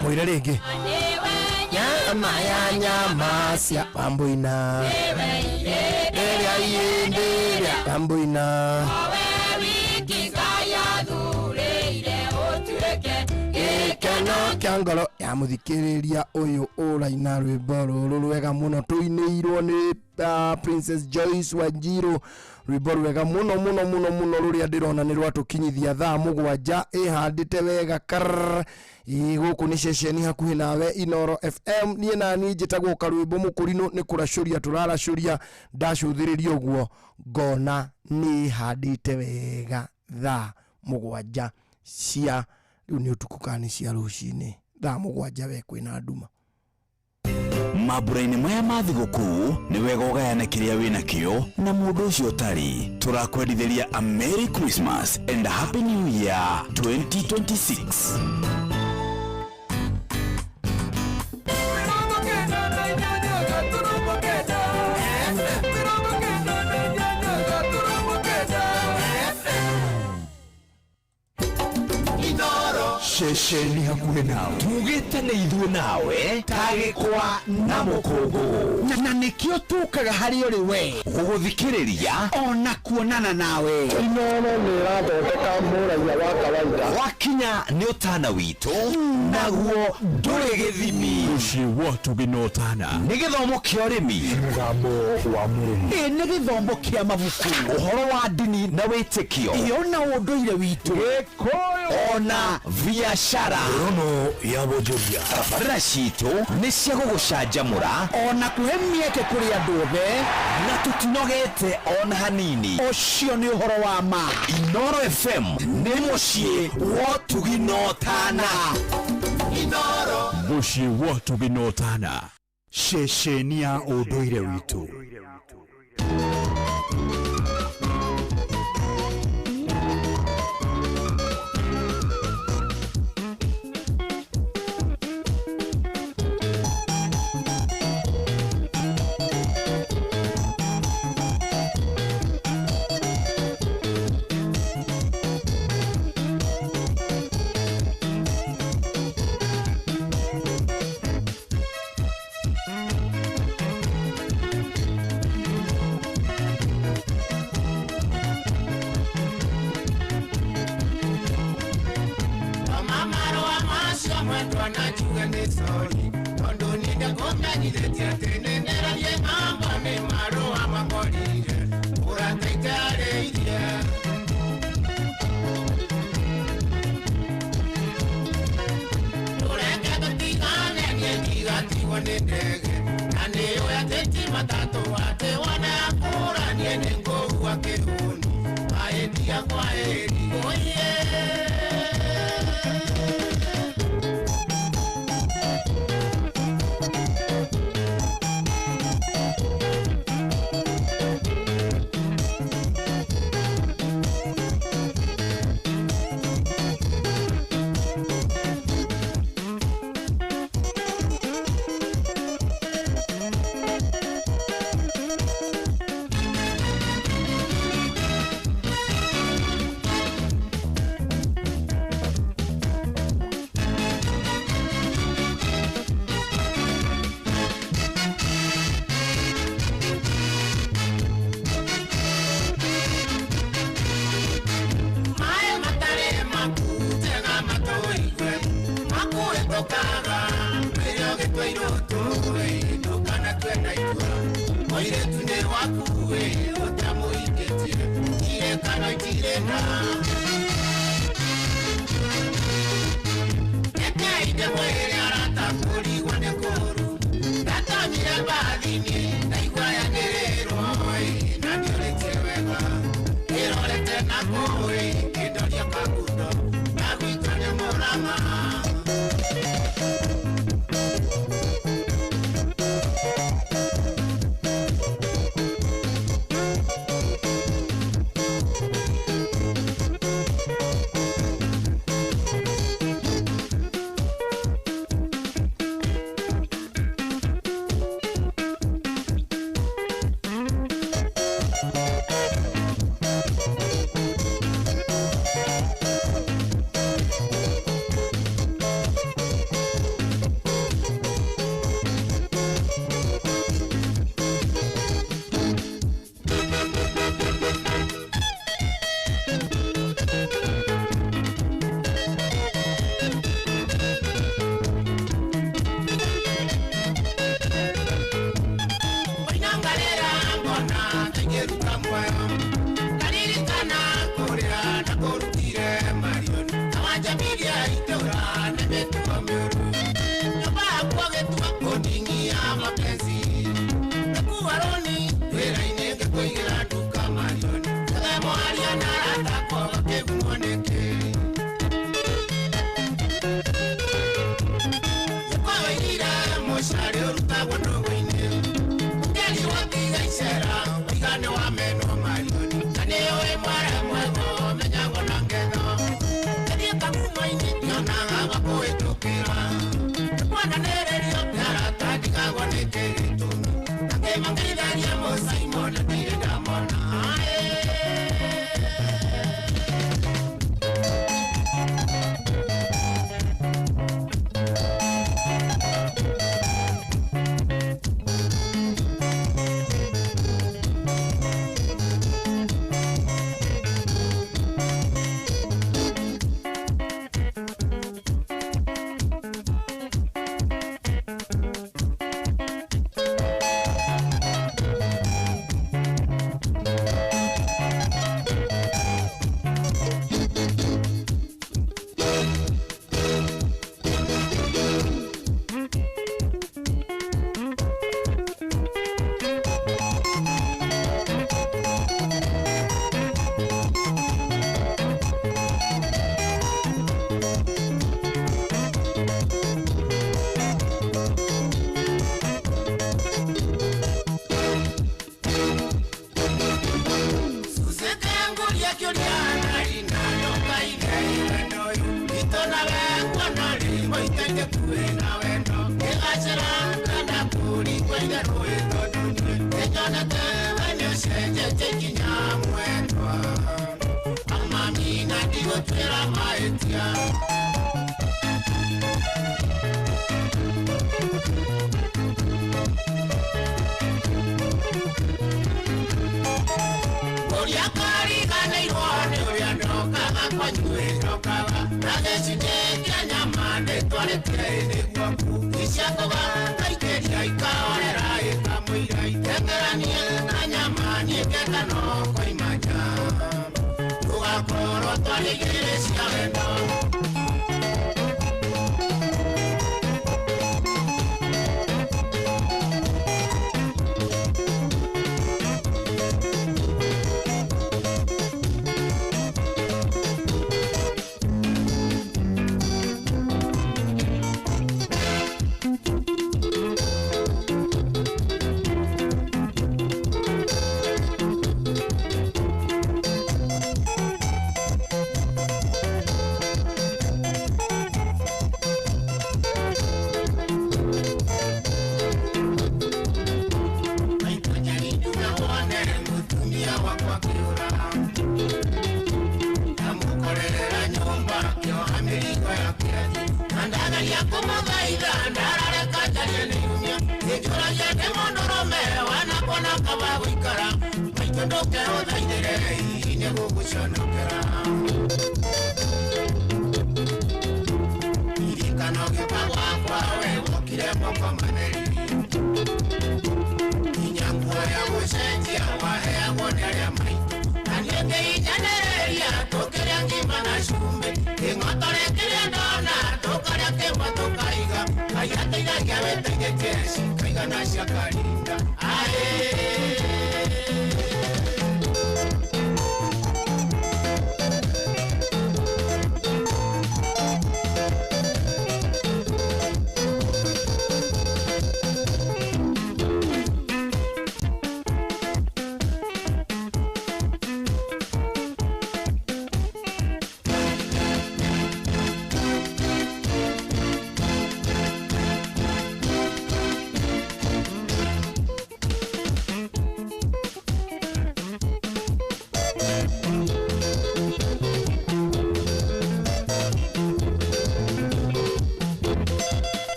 Mwĩre rĩngĩ. Nyama ya nyama cia wambuina ĩrĩa iyĩndĩrĩa wambuina. Gĩkeno kĩa ngoro ya mũthikĩrĩria ũyũ ũraina rwĩmbo rũrũ rwega mũno tũinĩirwo nĩ Princess Joyce Wanjiru, rwĩmbo rwega mũno mũno mũno mũno rũrĩa ndĩrona nĩ rwatũkinyithia thaa 7 ĩhandĩte wega karr. Ĩ gũkũ nĩ ceceni hakuhĩ nawe Inoro FM. Niĩ nani njĩtagwo Karwĩmbo Mũkũrinũ, nĩ kũracũria tũraracũria. Ndacũthĩrĩria ũguo ngona nĩ handĩte wega thaa 7 cia rĩu nĩ ũtukũ kana nĩ cia rũcinĩ, thaa 7 we kwĩna nduma. Mambura-inĩ maya ma thigũkũ nĩ wega ũgayane kĩrĩa wĩ nakĩo na mũndũ ũcio ũtarĩ. Tũrakwendithĩria a Merry Christmas and a Happy New Year 2026. Ceceni hakuhĩ nawe. Tugĩte nĩ ithuĩ nawe ta gĩkwa na mũkũngũgũ. Na nĩkĩo tũkaga harĩ ũrĩ we gũgũthikĩrĩria ona kuonana nawe. Inooro nĩ ĩrathondeka mũraiya wa kawaida. Wakinya nĩ ũtana witũ naguo ndũrĩ gĩthimi. Mũciĩ wa Tũgĩnotana. Nĩ gĩthomo kĩa ũrĩmi. Mũgambo wa mũrĩmi. Ĩ nĩ gĩthomo kĩa mabuku. Ũhoro wa ndini na wĩtĩkio. Ĩ ona ũndũire witũ. Ona biacara. Rono ya wonjoria. Tabarĩra citũ nĩ cia gũgũcanjamũra ona kũhe mĩeke kũrĩ andũ othe. Na tũtinogete ona hanini. Ũcio nĩ ũhoro wa ma. Inooro FM nĩ mũciĩ wa ũtugi na ũtana. Inooro. Mũciĩ wa ũtugi na ũtana. Ceceni ya ũndũire witũ.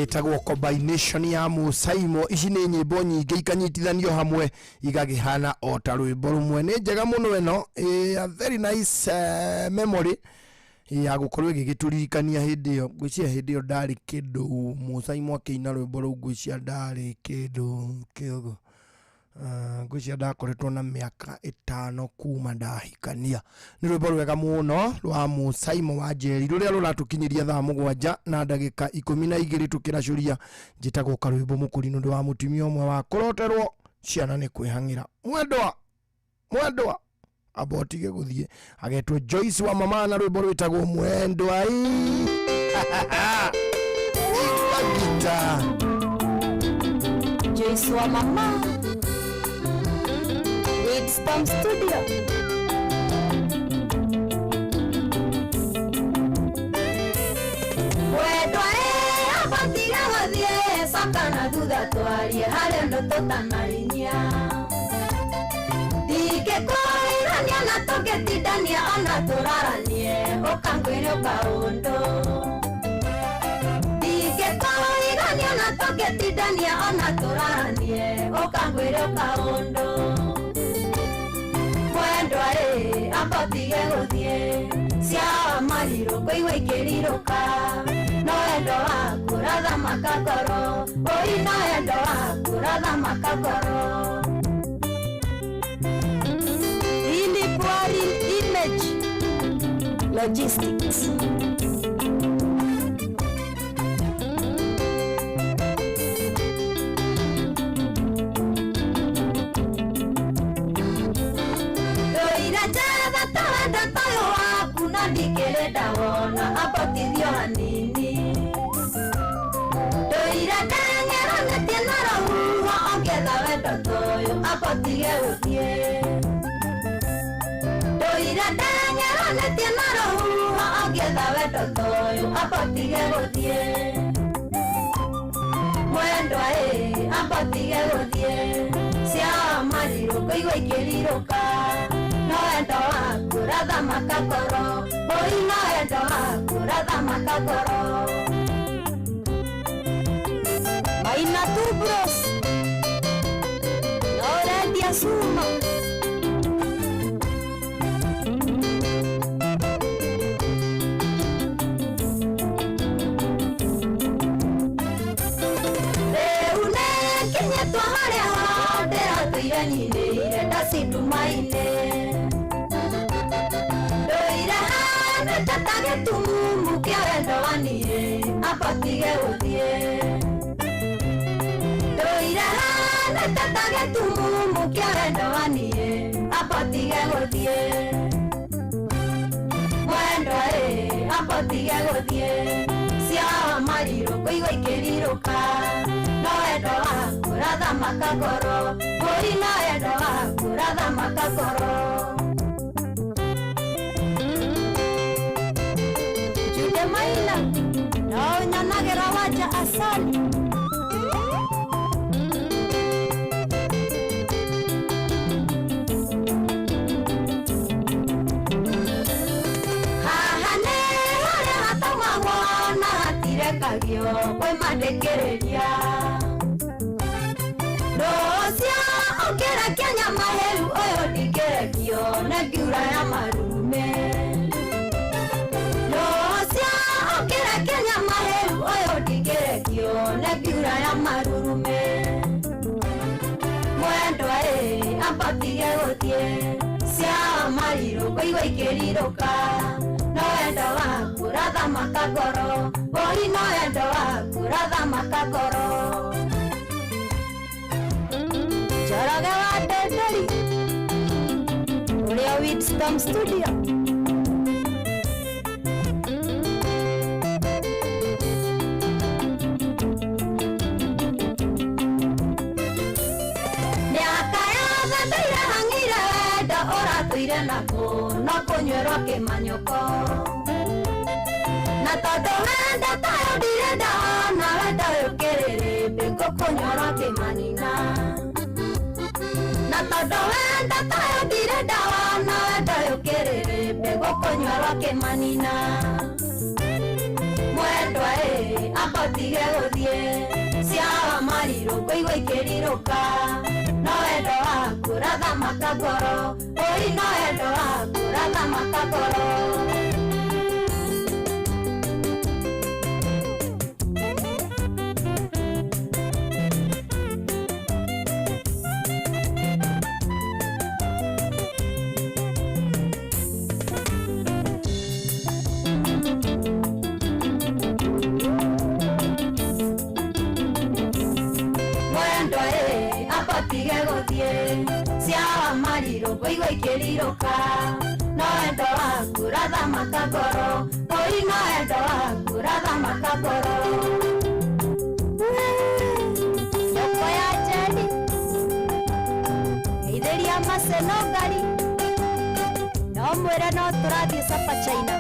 Ĩtagwo combination ya Musaimo. Ici nĩ nyĩmbo nyingĩ ikanyitithanio hamwe igagĩhana o ta rwĩmbo rũmwe. Nĩ njega mũno ĩno, a very nice memory ya gũkorwo ĩgĩgĩtũririkania hĩndĩ ĩyo. Ngwĩciria hĩndĩ ĩyo ndarĩ kĩndũ, Musaimo akĩina rwĩmbo rũu ngwĩciria ndarĩ kĩndũ kĩogo. Ngwĩciria ndakoretwo na mĩaka 5 kuma ndahikania. Nĩ rwĩmbo rwega mũno rwa Musaimo wa Njeri rũrĩa rũratũkinyĩria thaa 7 na ndagĩka 12 tũkĩracũria. Njĩtagwo Karwĩmbo Mũkũri nĩ ũndũ wa mũtumia ũmwe wa kũroterwo ciana nĩ kwĩhang'ĩra. Mwendwa, mwendwa, Amba ũtige gũthiĩ. Agetwo Joyce wa mama na rwĩmbo rwĩtagwo mwendwa ii. Igua gita. Joyce wa mama Widstorm Studio. Wendwa ĩ abatiga gũthiĩ coka na thutha twarie harĩ ũndũ tũtanarinyia ndingĩkũirania na tũngĩtindania ona tũraranie ũkangwĩre ũkaũndũ ndingĩkũigania na tũngĩtindania ona tũraranie ũkangwĩre ũkaũndũ mwendwa ĩ ambotige gũthiĩ cia marirũ kũigua ikĩrirũka no wendo waku ũrathamaka ngoro ũi no wendo waku ũrathamaka ngoro. Ili Pwarin Image Logistics. Ndoira njetha ta wendo toyũ waku na ndikĩrĩ ndawona ambotithio hanini ndoira ndeng'eranĩtie na rũhuho ongetha wendo toyũ ambotige gũthiĩ ndoira ndeng'eranĩtie na rũhuho ongetha wendo toyũ ambotige gũthiĩ mwendwa ĩ ambotige gũthiĩ cia marirũ kũigua ikĩrirũka no wendo waku ũrathamaka ngoro ũi no wendo waku ũrathamaka ngoro. Maina Tubros na Orendia Suma. Rĩu nĩnginyĩtwo harĩa ndĩratũire nyinĩire ndacindumainĩ ndũire hanĩte ta gĩtumumu kĩa wendo wa niĩ ambotige gũthiĩ ndũire hanĩte ta gĩtumumu kĩa wendo wa niĩ ambotige gũthiĩ mwendwa ĩ ambotige gũthiĩ cia marirũ kũigua ikĩrirũka no wendo waku ũrathamaka ngoro ũi no wendo waku ũrathamaka ngoro. Jude Maina na ũnyonagira wanja asali. Haha nĩ harĩa hatomagwo na hatirekagio kwĩ mandĩkĩrĩria rũcio ũngĩrekia nyama hĩu ũyũ ndingĩrekio nĩ ngiura ya marume rũcio ũngĩrekia nyama hĩu ũyũ ndingĩrekio nĩ ngiura ya marurume mwendwa ĩ ambotige gũthiĩ cia marirũ kũigua ikĩrirũka no wendo waku ũrathamaka ngoro ũi no wendo waku ũrathamaka ngoro. Njoroge wa Ndenderi ũrĩa Widstorm Studio. Mĩaka yothe ndũire hang'ire wendo ũratũire nakuo no kũnyuĩrwo kĩmanyũko na tondũ wendo tayo ndirĩ ndona wendo ũyũ kĩrĩrĩmbĩ ngũkũnyuĩrwo kĩmanina na tondũ wendo tayo ndirĩ ndona wendo ũyũ kĩrĩrĩmbĩ ngũkũnyuĩrwo kĩmanina mwendwa ĩ ambotige gũthiĩ cia marirũ kũigua ikĩrirũka no wendo waku ũrathamaka ngoro ũi no wendo waku ũrathamaka ngoro. Mwendwa ĩ ambotige gũthiĩ cia marirũ Ngũigua ikĩrirũka no wendo waku rathamaka ngoro oi no wendo waku rathamaka ngoro. Soko ya Njeri geithĩria maceno ngari no mwĩre no tũrathiĩ Sapa China.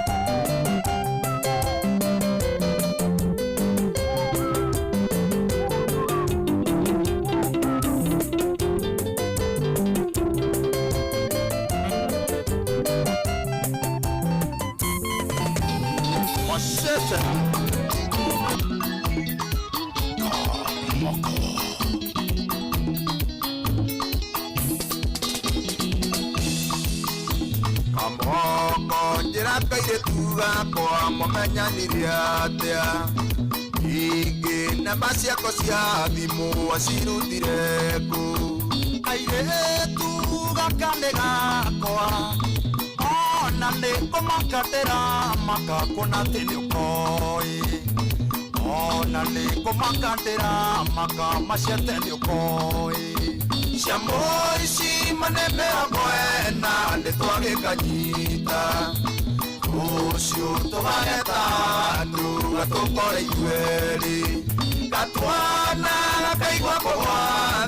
Machete. Kamoko njĩra kairĩtu gakwa mũmenyanire atĩa ingĩ namba ciako cia thimũ acirutire kũ kairĩtu gaka nĩ gakwa ona nĩ kũmaka ndĩramaka kuona atĩ nĩ ũkoĩ ona nĩ kũmaka ndĩramaka macete nĩ ũkoĩ cia mũici mane mĩrongo ĩna nĩ twagĩkanyita rũciũ tũgageta andũ gatũkore ithuerĩ gatwana gakaigua kũgwa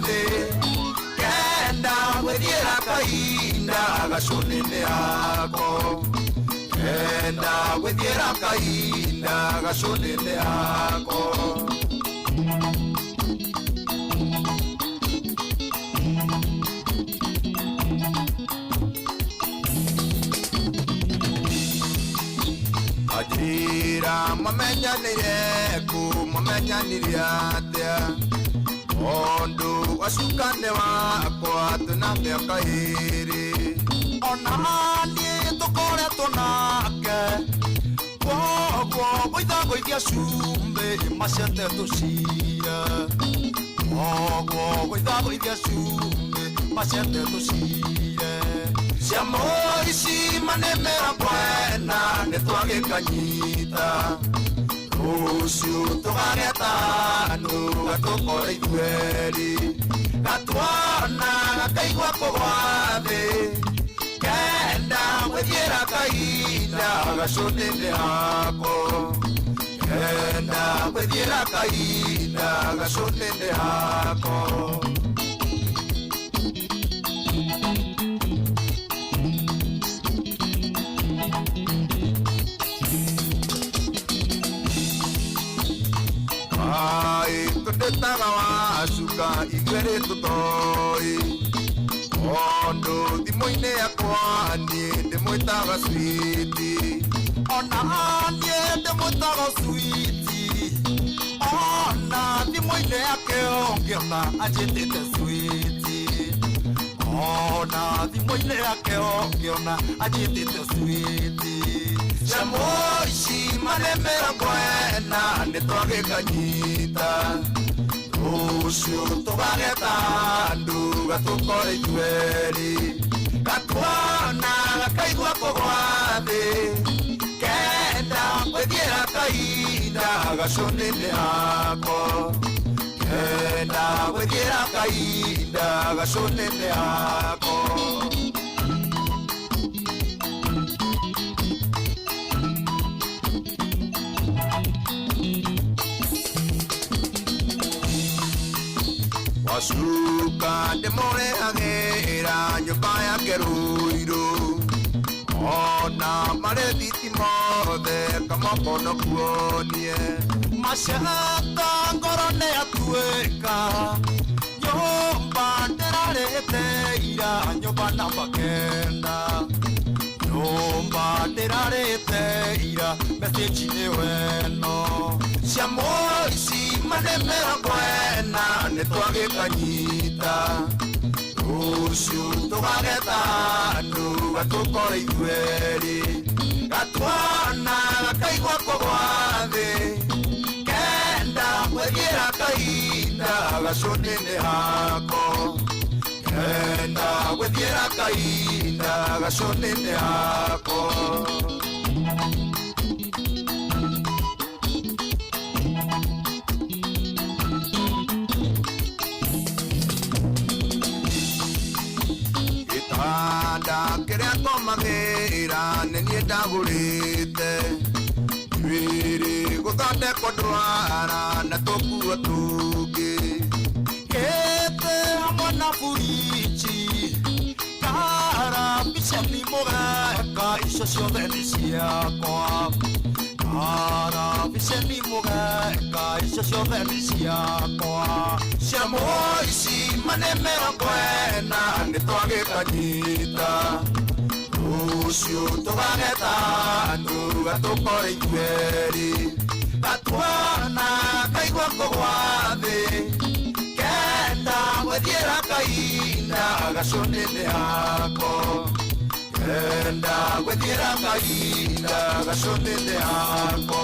thĩ kenda gwĩthiĩra kahinda gacũnĩ-inĩ yako kenda gwĩthiĩra kahinda gacũnĩ-inĩ yako. Ajira mamenyanire ku mamenyanire atia Ondu wacukane wakwa twĩna mĩaka ĩrĩ ona niĩ tũkoretwo nake kwoguo ngũithagũithia cumbĩ macete tũcire kwoguo ngũithagũithia cumbĩ macete tũcire cia mũici mane mĩrongo ĩna nĩ twagĩkanyita rũciũ tũgageta andũ gatũkore ithuerĩ gatwana gakaigua kũgwa thĩ kenda gwĩthiĩra kahinda gacũnĩ-inĩ hako kenda gwĩthiĩra kahinda gacũnĩ-inĩ hako. Ai tũndĩtaga wacuka ithuerĩ tũtoĩ tondũ thimũ-inĩ yakwa niĩ ndĩmwĩtaga switi ona niĩ ndĩmwĩtaga switi ona thimũ-inĩ yake ũngĩona anjĩtĩte switi ona thimũ-inĩ yake ũngĩona anjĩtĩte switi cia mũici mane mĩrongo ĩna nĩ twagĩkanyita rũciũ tũgageta andũ gatũkore ithuerĩ gatwana gakaigua kũgwa thĩ kenda gwĩthiĩra kahinda gacũnĩ-inĩ hako kenda gwĩthiĩra kahinda gacũnĩ-inĩ hako. Wacuka ndĩmũrehagĩra nyũmba yake Ruiru ona marĩ thitima othe kamoko no kuonie macata ngoro nĩ atuĩka nyũmba ndĩrarĩte ira nyũmba namba kenda nyũmba ndĩrarĩte ira message nĩ weno cia mũici mane mĩrongo ĩna nĩ twagĩkanyita rũciũ tũgageta andũ gatũkore ithuerĩ gatwana gakaigua kũgwa thĩ kenda gwĩthiĩra kahinda gacũnĩ-inĩ hako kenda gwĩthiĩra kahinda gacũnĩ-inĩ hako. magĩra nĩ niĩ ndagũrĩte Njuĩrĩ gũthondekwo ndwara na tũkuo tũngĩ Gĩtĩ hamwe na buriji Karabiceni mũgeka icio ciothe nĩ ciakwa Karabiceni mũgeka icio ciothe nĩ ciakwa Cia mũici mane 40 nĩ twagĩkanyita Rũciũ tũgageta andũ gatũkore ithuerĩ Gatuona kaigua kũgwa thĩ Kenda gwĩthiĩra kainda gacũnĩnĩ hako Kenda gwĩthiĩra kainda gacũnĩnĩ hako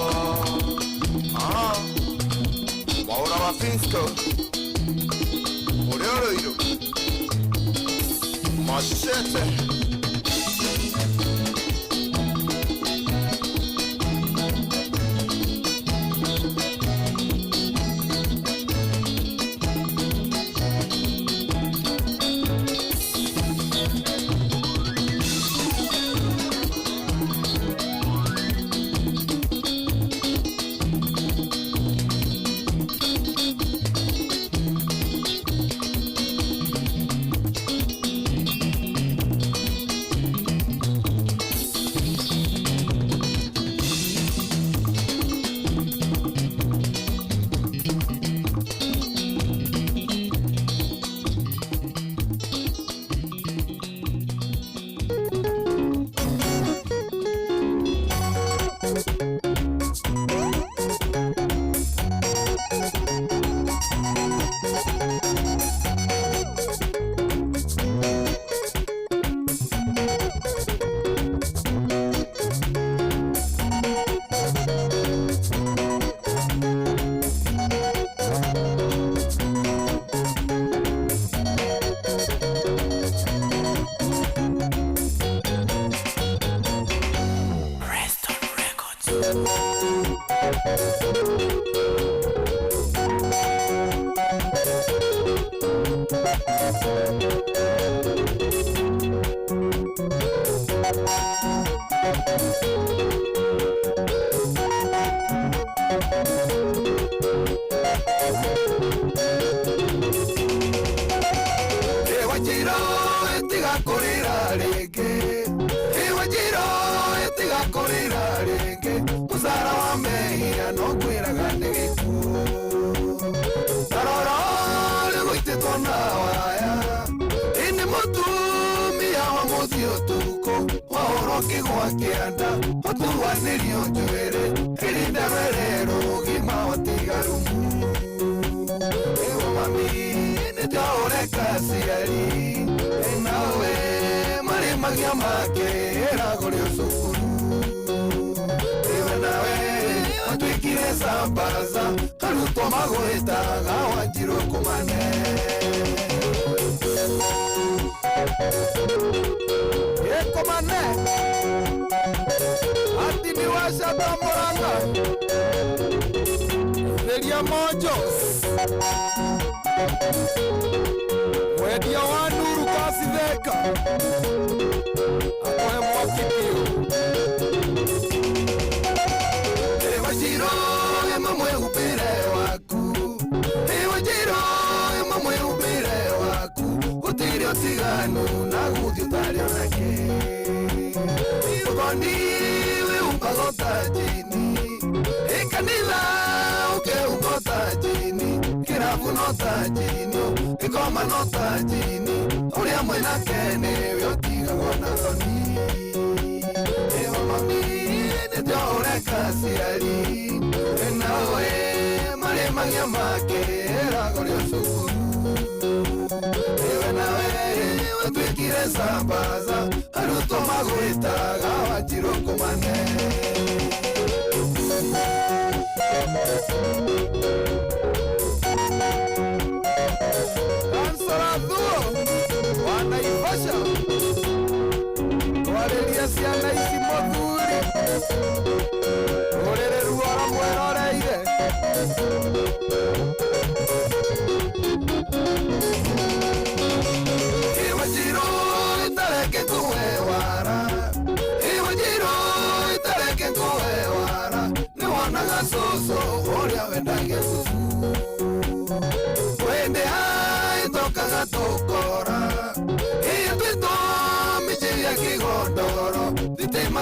Mwaũra wa Finsco ũrĩa ũrũirũ Machete.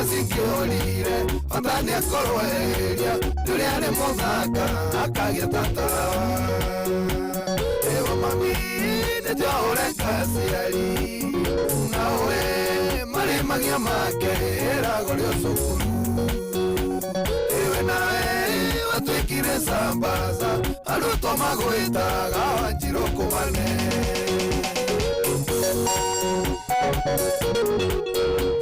cingĩorire bata nĩakorwo eria rĩrĩa arĩ mũthaka akagĩa tata ewa mami nĩnjaũreka aciari nawe marĩ magia make ĩrago rĩo cukuru iwe nawe watuĩkire sambaza arutwo magwĩtaga wanjirũ kũmane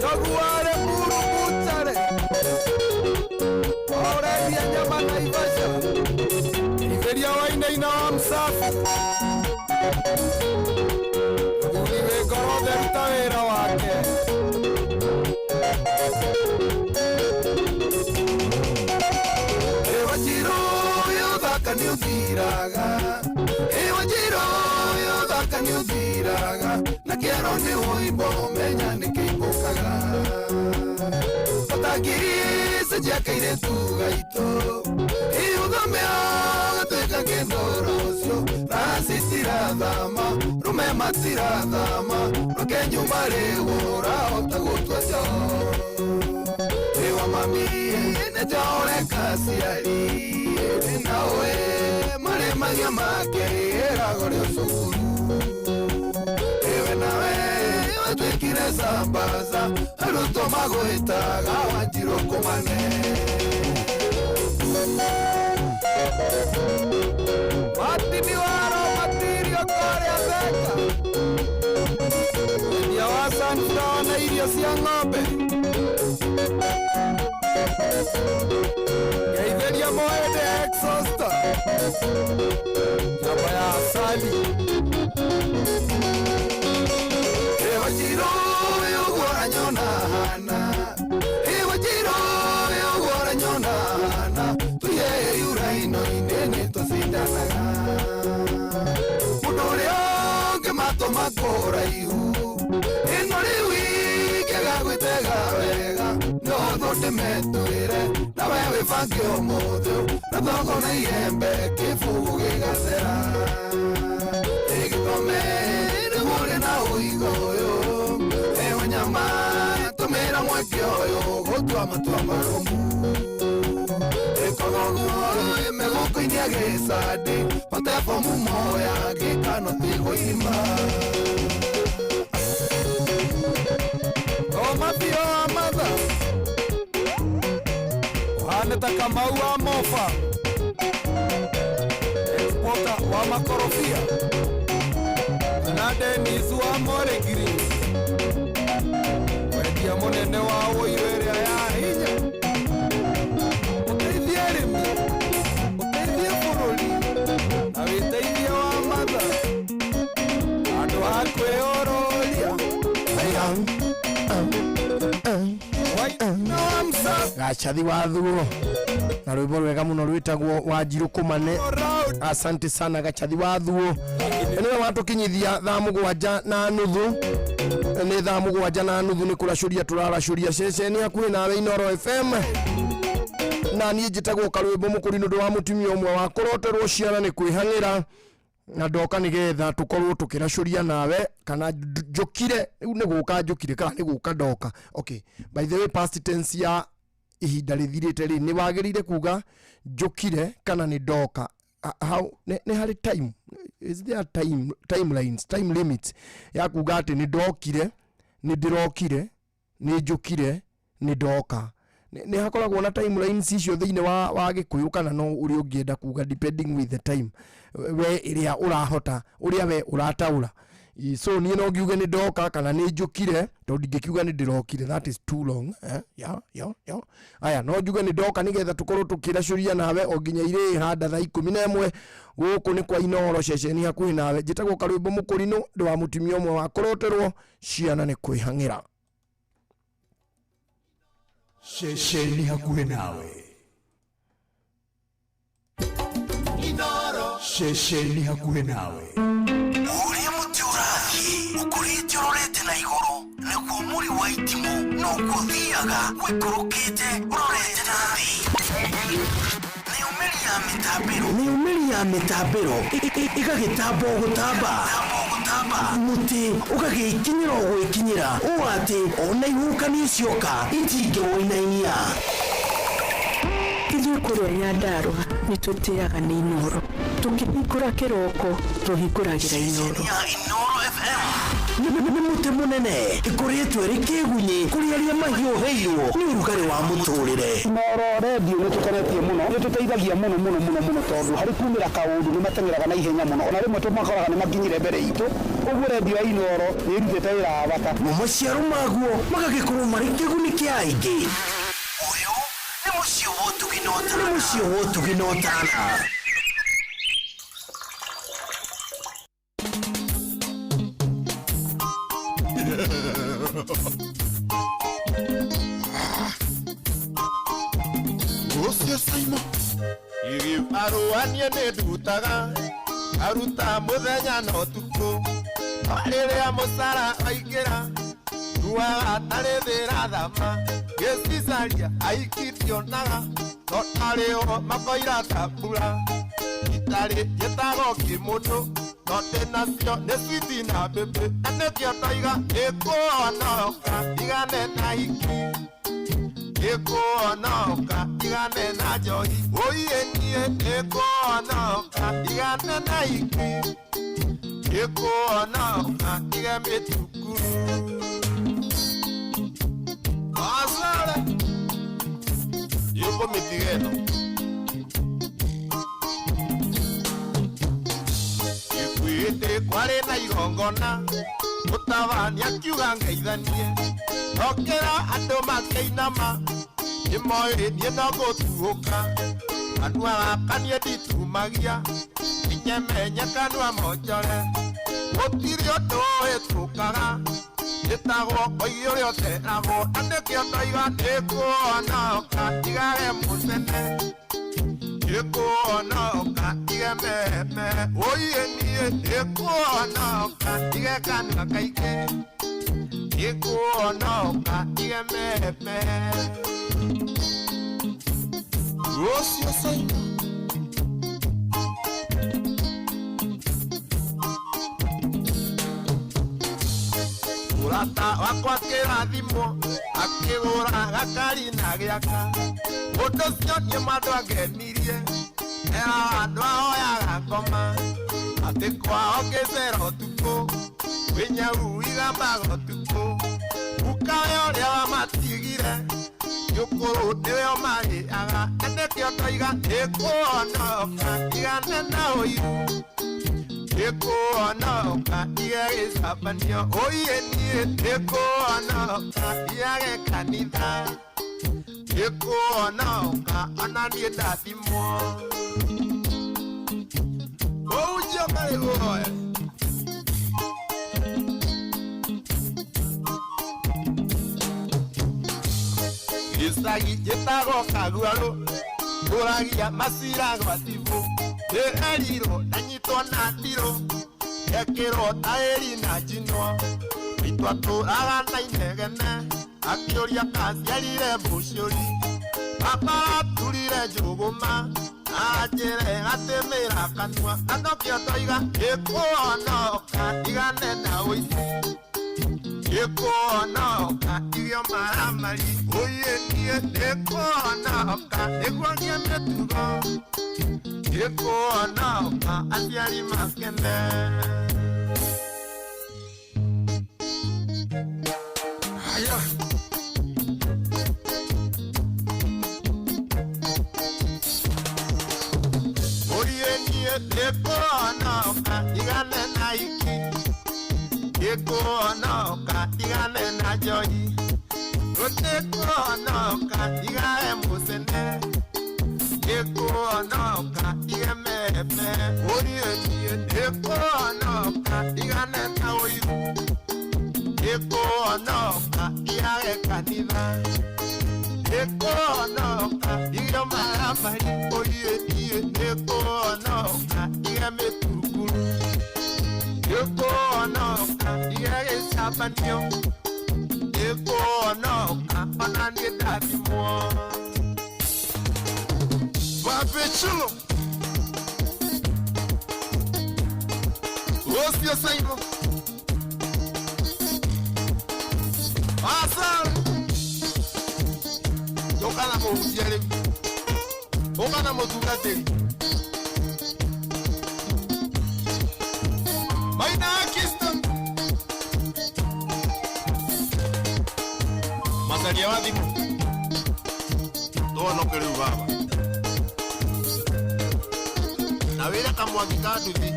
Jaguare muru buchare Aurelia nyama Naivasha Itheria wainaina wa msafi Mũthuri wĩ ngoro theru ta wĩra wake Ewanjiro ũyũ thaka nĩ ũthiraga Ewanjiro ũyũ thaka nĩ ũthiraga na kĩero nĩ ũimbo menya nĩ kĩimbũkaga batangiri cenjia kairĩtu gaitũ ĩũthome gatuĩka kĩndũ rũciũ raci citirathama rũme matirathama rũke nyũmba rĩu ũrahota gũtua njoo Ewa mami nĩnjaũreka aciari nawe marĩ magia make ĩrago rĩo cukuru iwe nawe watuĩkire sambaza arutwo magwĩtaga wanjirũ kũmane Matini waro matirio kũrĩa Theka Mwendia wa sunflower na irio cia ng'ombe Ngeithĩria Mũhĩndĩ exhauster Njamba ya asali Ewanjirũ ũyũ ũranyona hana Ewanjirũ ũyũ ũranyona hana tuye yuraino-inĩ nĩtũcindanaga mũndũ ũrĩa ũngĩ matũma kũraihu ĩno rĩu ingĩaga gwĩtega wega no thũ ndĩmetwĩre nawe wĩbange ũmũthĩ na thongo na iembe kĩbũgũ gĩgathera ĩgĩthome nĩguo ũrĩ na ũigo ũyũ ewe nyama tũmĩra mweke ũyũ gũtua matua marũmu ĩkogoguo mĩgũkũ-inĩ agĩcandĩ batebomu moya gĩkano tigũima Thoma biũ wa matha Ũhane ta Kamau wa Mofa Exporter wa makorobia Kana Dennis wa More Greens Mwendia mũnene wa ũirũ ĩrĩa ya hinya Ũteithie arĩmi Ũteithie bũrũri Na wĩteithie wa matha Handũ ha kwĩyũrũria Wainaina wa msafi Gachathi wa thuo na rwĩmbo rwega mũno rwĩtagwo Wanjirũ Kũmane. Asante sana Gachathi wa thuo nĩwe watũkinyithia thaa 7:30 nĩ thaa 7:30 nĩ kũracũria tũraracũria ceceni hakuhĩ nawe Inooro FM na niĩ njĩtagwo Karwĩmbo Mũkũri nĩ ũndũ wa mũtumia ũmwe wa kũroterwo ciana nĩ kwĩhang'ĩra na ndoka nĩgetha tũkorwo tũkĩracũria nawe kana njũkire rĩu nĩ gũka njũkire kana nĩ gũka ndoka. Okay, by the way, past tense ya ihinda rĩthirĩte rĩ nĩ wagĩrĩire kuga njũkire kana nĩ ndoka. How nĩ harĩ time, is there time, timelines, time limits ya kuga atĩ nĩ ndokire, nĩ ndĩrokire, nĩ njũkire, nĩ ndoka? Nĩ hakoragwo na timelines icio thĩinĩ wa Gĩkũyũ kana no ũrĩa ũngĩenda kuga depending with the time we ĩrĩa ũrahota ũrĩa we ũrataũra. So niĩ no ngiuge nĩ ndoka kana nĩ njũkire tondũ ndingĩkiuga nĩ ndĩrokire, that is too long, eh? Yeah, yeah, yeah. Aya, no njuge nĩ ndoka nĩgetha tũkorwo tũkĩracũria nawe o nginya irĩ handa thaa 11 gũkũ nĩ kwa Inooro ceceni hakuhĩ nawe. Njĩtagwo Karwĩmbo Mũkũrinũ ndĩ wa mũtumia ũmwe wa kũroterwo ciana nĩ kwĩhang'ĩra. Ceceni hakuhĩ nawe ceceni hakuhĩ nawe ũrĩa mũtĩ ũrathiĩ ũkũrĩte ũrorete na igũrũ nĩguo mũri wa itimũ noguo ũthiaga ũikũrũkĩte ũrorete na thĩ mĩumĩri ya mĩtambĩro mĩumĩri ya mĩtambĩro ĩgagĩtamba o gũtamba. Ũgakĩhamba mũtĩ ũgagĩkinyĩra o gwĩkinyĩra ũũ atĩ ona ihuhũkanio cioka itingĩwũinainia. Ithuĩ kũrĩa Nyandarũa nĩ tũtĩaga nĩ Inooro. Tũkĩhingũra kĩroko tũhingũragĩra Inooro. Inooro FM nĩ mũtĩ mũnene ĩkoretwo ĩrĩ kĩgunyĩ kũrĩ arĩa mahiũhĩirwo nĩ ũrugarĩ wa mũtũrĩre. Inooro redio nĩ tũkenetie mũno, nĩ tũteithagia mũno mũno mũno mũno tondũ harĩ kumĩra kaũndũ nĩ mateng'eraga na ihenya mũno, ona rĩmwe tũmakoraga nĩ makinyire mbere itũ. Ũguo redio ya Inooro nĩ ĩrutĩte wĩra wa bata. Mo maciaro maguo magagĩkorwo marĩ kĩguni kĩa aingĩ. Ũyũ nĩ mũciĩ wa ũtugi na ũtana. Nĩ mũciĩ wa ũtugi na ũtana. Ũcio Simon Gĩbarũa niĩ nĩ ndutaga aruta mũthenya na ũtukũ no rĩrĩa mũcara waingĩra ruaga tarĩ thĩra thama gĩcicaria aikitionaga no tarĩ o makoira ta mbura itarĩ njĩtagwo kĩmũndũ no ndĩnacio nĩ switi na mbĩmbĩ na nĩkĩo ndoiga ĩkũonoka igane na hiki ĩkũonoka igane na njohi ũiĩ niĩ ĩkũonoka igane na hiki ĩkũonoka ige mĩtukuru Asare ĩkũmĩtiga ĩno ĩkuĩte kwarĩ na igongona mũtabania akiuga ngeithanie nokĩra andũ makĩinama nĩmoĩ niĩ no gũtuũka kanua gaka niĩ nditumagia inyemenye kanua monjore gũtirĩ ũndũ ũhĩtũkaga ĩtagwo koigi ũrĩa ũteragwo na nĩkĩo ndoiga nĩkuonoka ndigage mũcene nĩkuonoka ndige meme ũiĩ niĩ nĩkuonoka ndige kanua kaingĩ nĩkuonoka ndige meme Rũciũ Simon Mũrata wakwa kĩrathimwo akĩgũra gakari na gĩaka ũndũ ũcio niĩ mwandũ angenirie era andũ ahoyaga ngoma atĩ kwao ngĩcera ũtukũ kwĩ nyau igambaga ũtukũ gukawe ũrĩa wamatigire gĩũkũrũ nĩwe ũmarĩaga na nĩkĩo ndoiga ĩkũonoka igane na ũiru ĩkũonoka ige gĩcabanio ũiĩ niĩ ĩkũonoka iage kanitha ĩkũonoka ona niĩ ndathimwo ũunjio marĩ guoya gĩcagi gĩtagwo kaguarũ ngũragia macira gwa cibũ ndĩrerirwo ndanyitwo na ndirũ gekĩrwo taĩri na njinwo itwatũraga na inegene akĩũria kaciarire mbũcũri baba aturire njũgũma anjĩre atĩmĩra kanua na nokĩo ndoiga ĩkũonoka ndigane na ũici ĩkũonoka irio maramari ũiĩ niĩ ĩkũonoka nĩguo ngĩe mĩtugo ĩkũonoka aciari makene. Haya. Ũiĩ niĩ ĩkũonoka ndigane na iki ĩkũonoka ndigane na njohi gũtĩkũonoka ndigage mũcene ĩkũonoka ndige meme ũiĩ niĩ ĩkũonoka ndigane na ũiru ĩkũonoka ndigage kanitha ĩkũonoka ndige maramari ũiĩ niĩ ĩkũonoka ndige mĩturukuru ĩkũonoka ndige gĩcabanio ĩkũonoka ona niĩ ndathimwo. Papechulo. Rũciũ Simon. Hassan ũka na mũhunjia rĩu, ũka na mũtungatĩri Maina Kiston macaria wa thimũ tũhonoke rĩu baba na wĩre kamwaki ka nduthi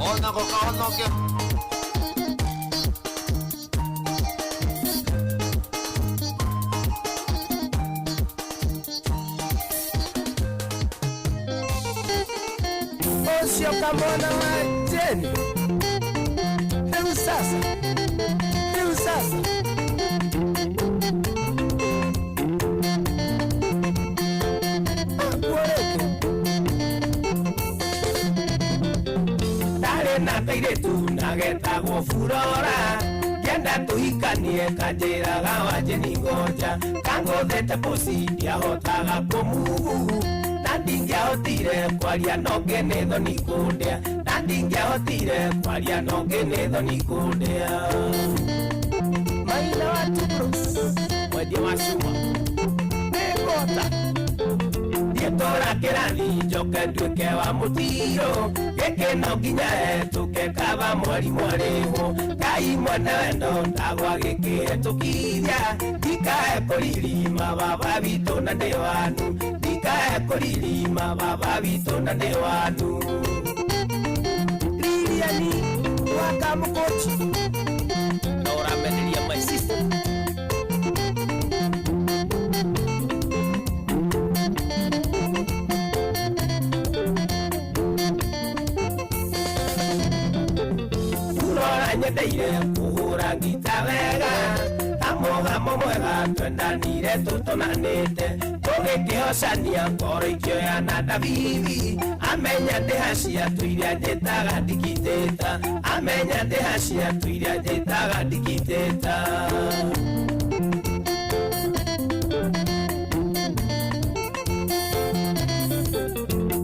onako kahonoke. Ũcio kamwana wa Jeni rĩu sasa, rĩu sasa akuoreke ndarĩ na kairĩtu na getagwo Furora ngĩenda tũhikanie kanjĩraga wa Jeni ngoja kangũthĩte pusi ndiahotaga kũmugu na ndingĩahotire kwaria no ngĩ nĩ thoni kũndĩa na ndingĩahotire kwaria no ngĩ nĩ thoni kũndĩa. Maina wa Tupros mwendia wa cuma nĩngũhota ndietũra kĩrathi njoke nduĩke wa mũtiro gĩkĩ no nginya hetũke kaba mwarimũ arĩhwo Ngai mwene wendo ndagwa gĩkĩhetũkithia ndikae kũririma baba witũ na ndĩ wanu ndikae kũririma baba witũ na ndĩ wanu. Liliani wa Kamũkũchi na ũrameneria my sister. Furora nyendeire kũhũra ngita wega ta mũgamo mwega twendanire tũtũmanĩte tũgĩkĩhocania ngoro ikĩoya na Davithi amenya ndĩha ciatũ iria njĩtaga ndikitĩta amenya ndĩha ciatũ iria njĩtaga ndikitĩta.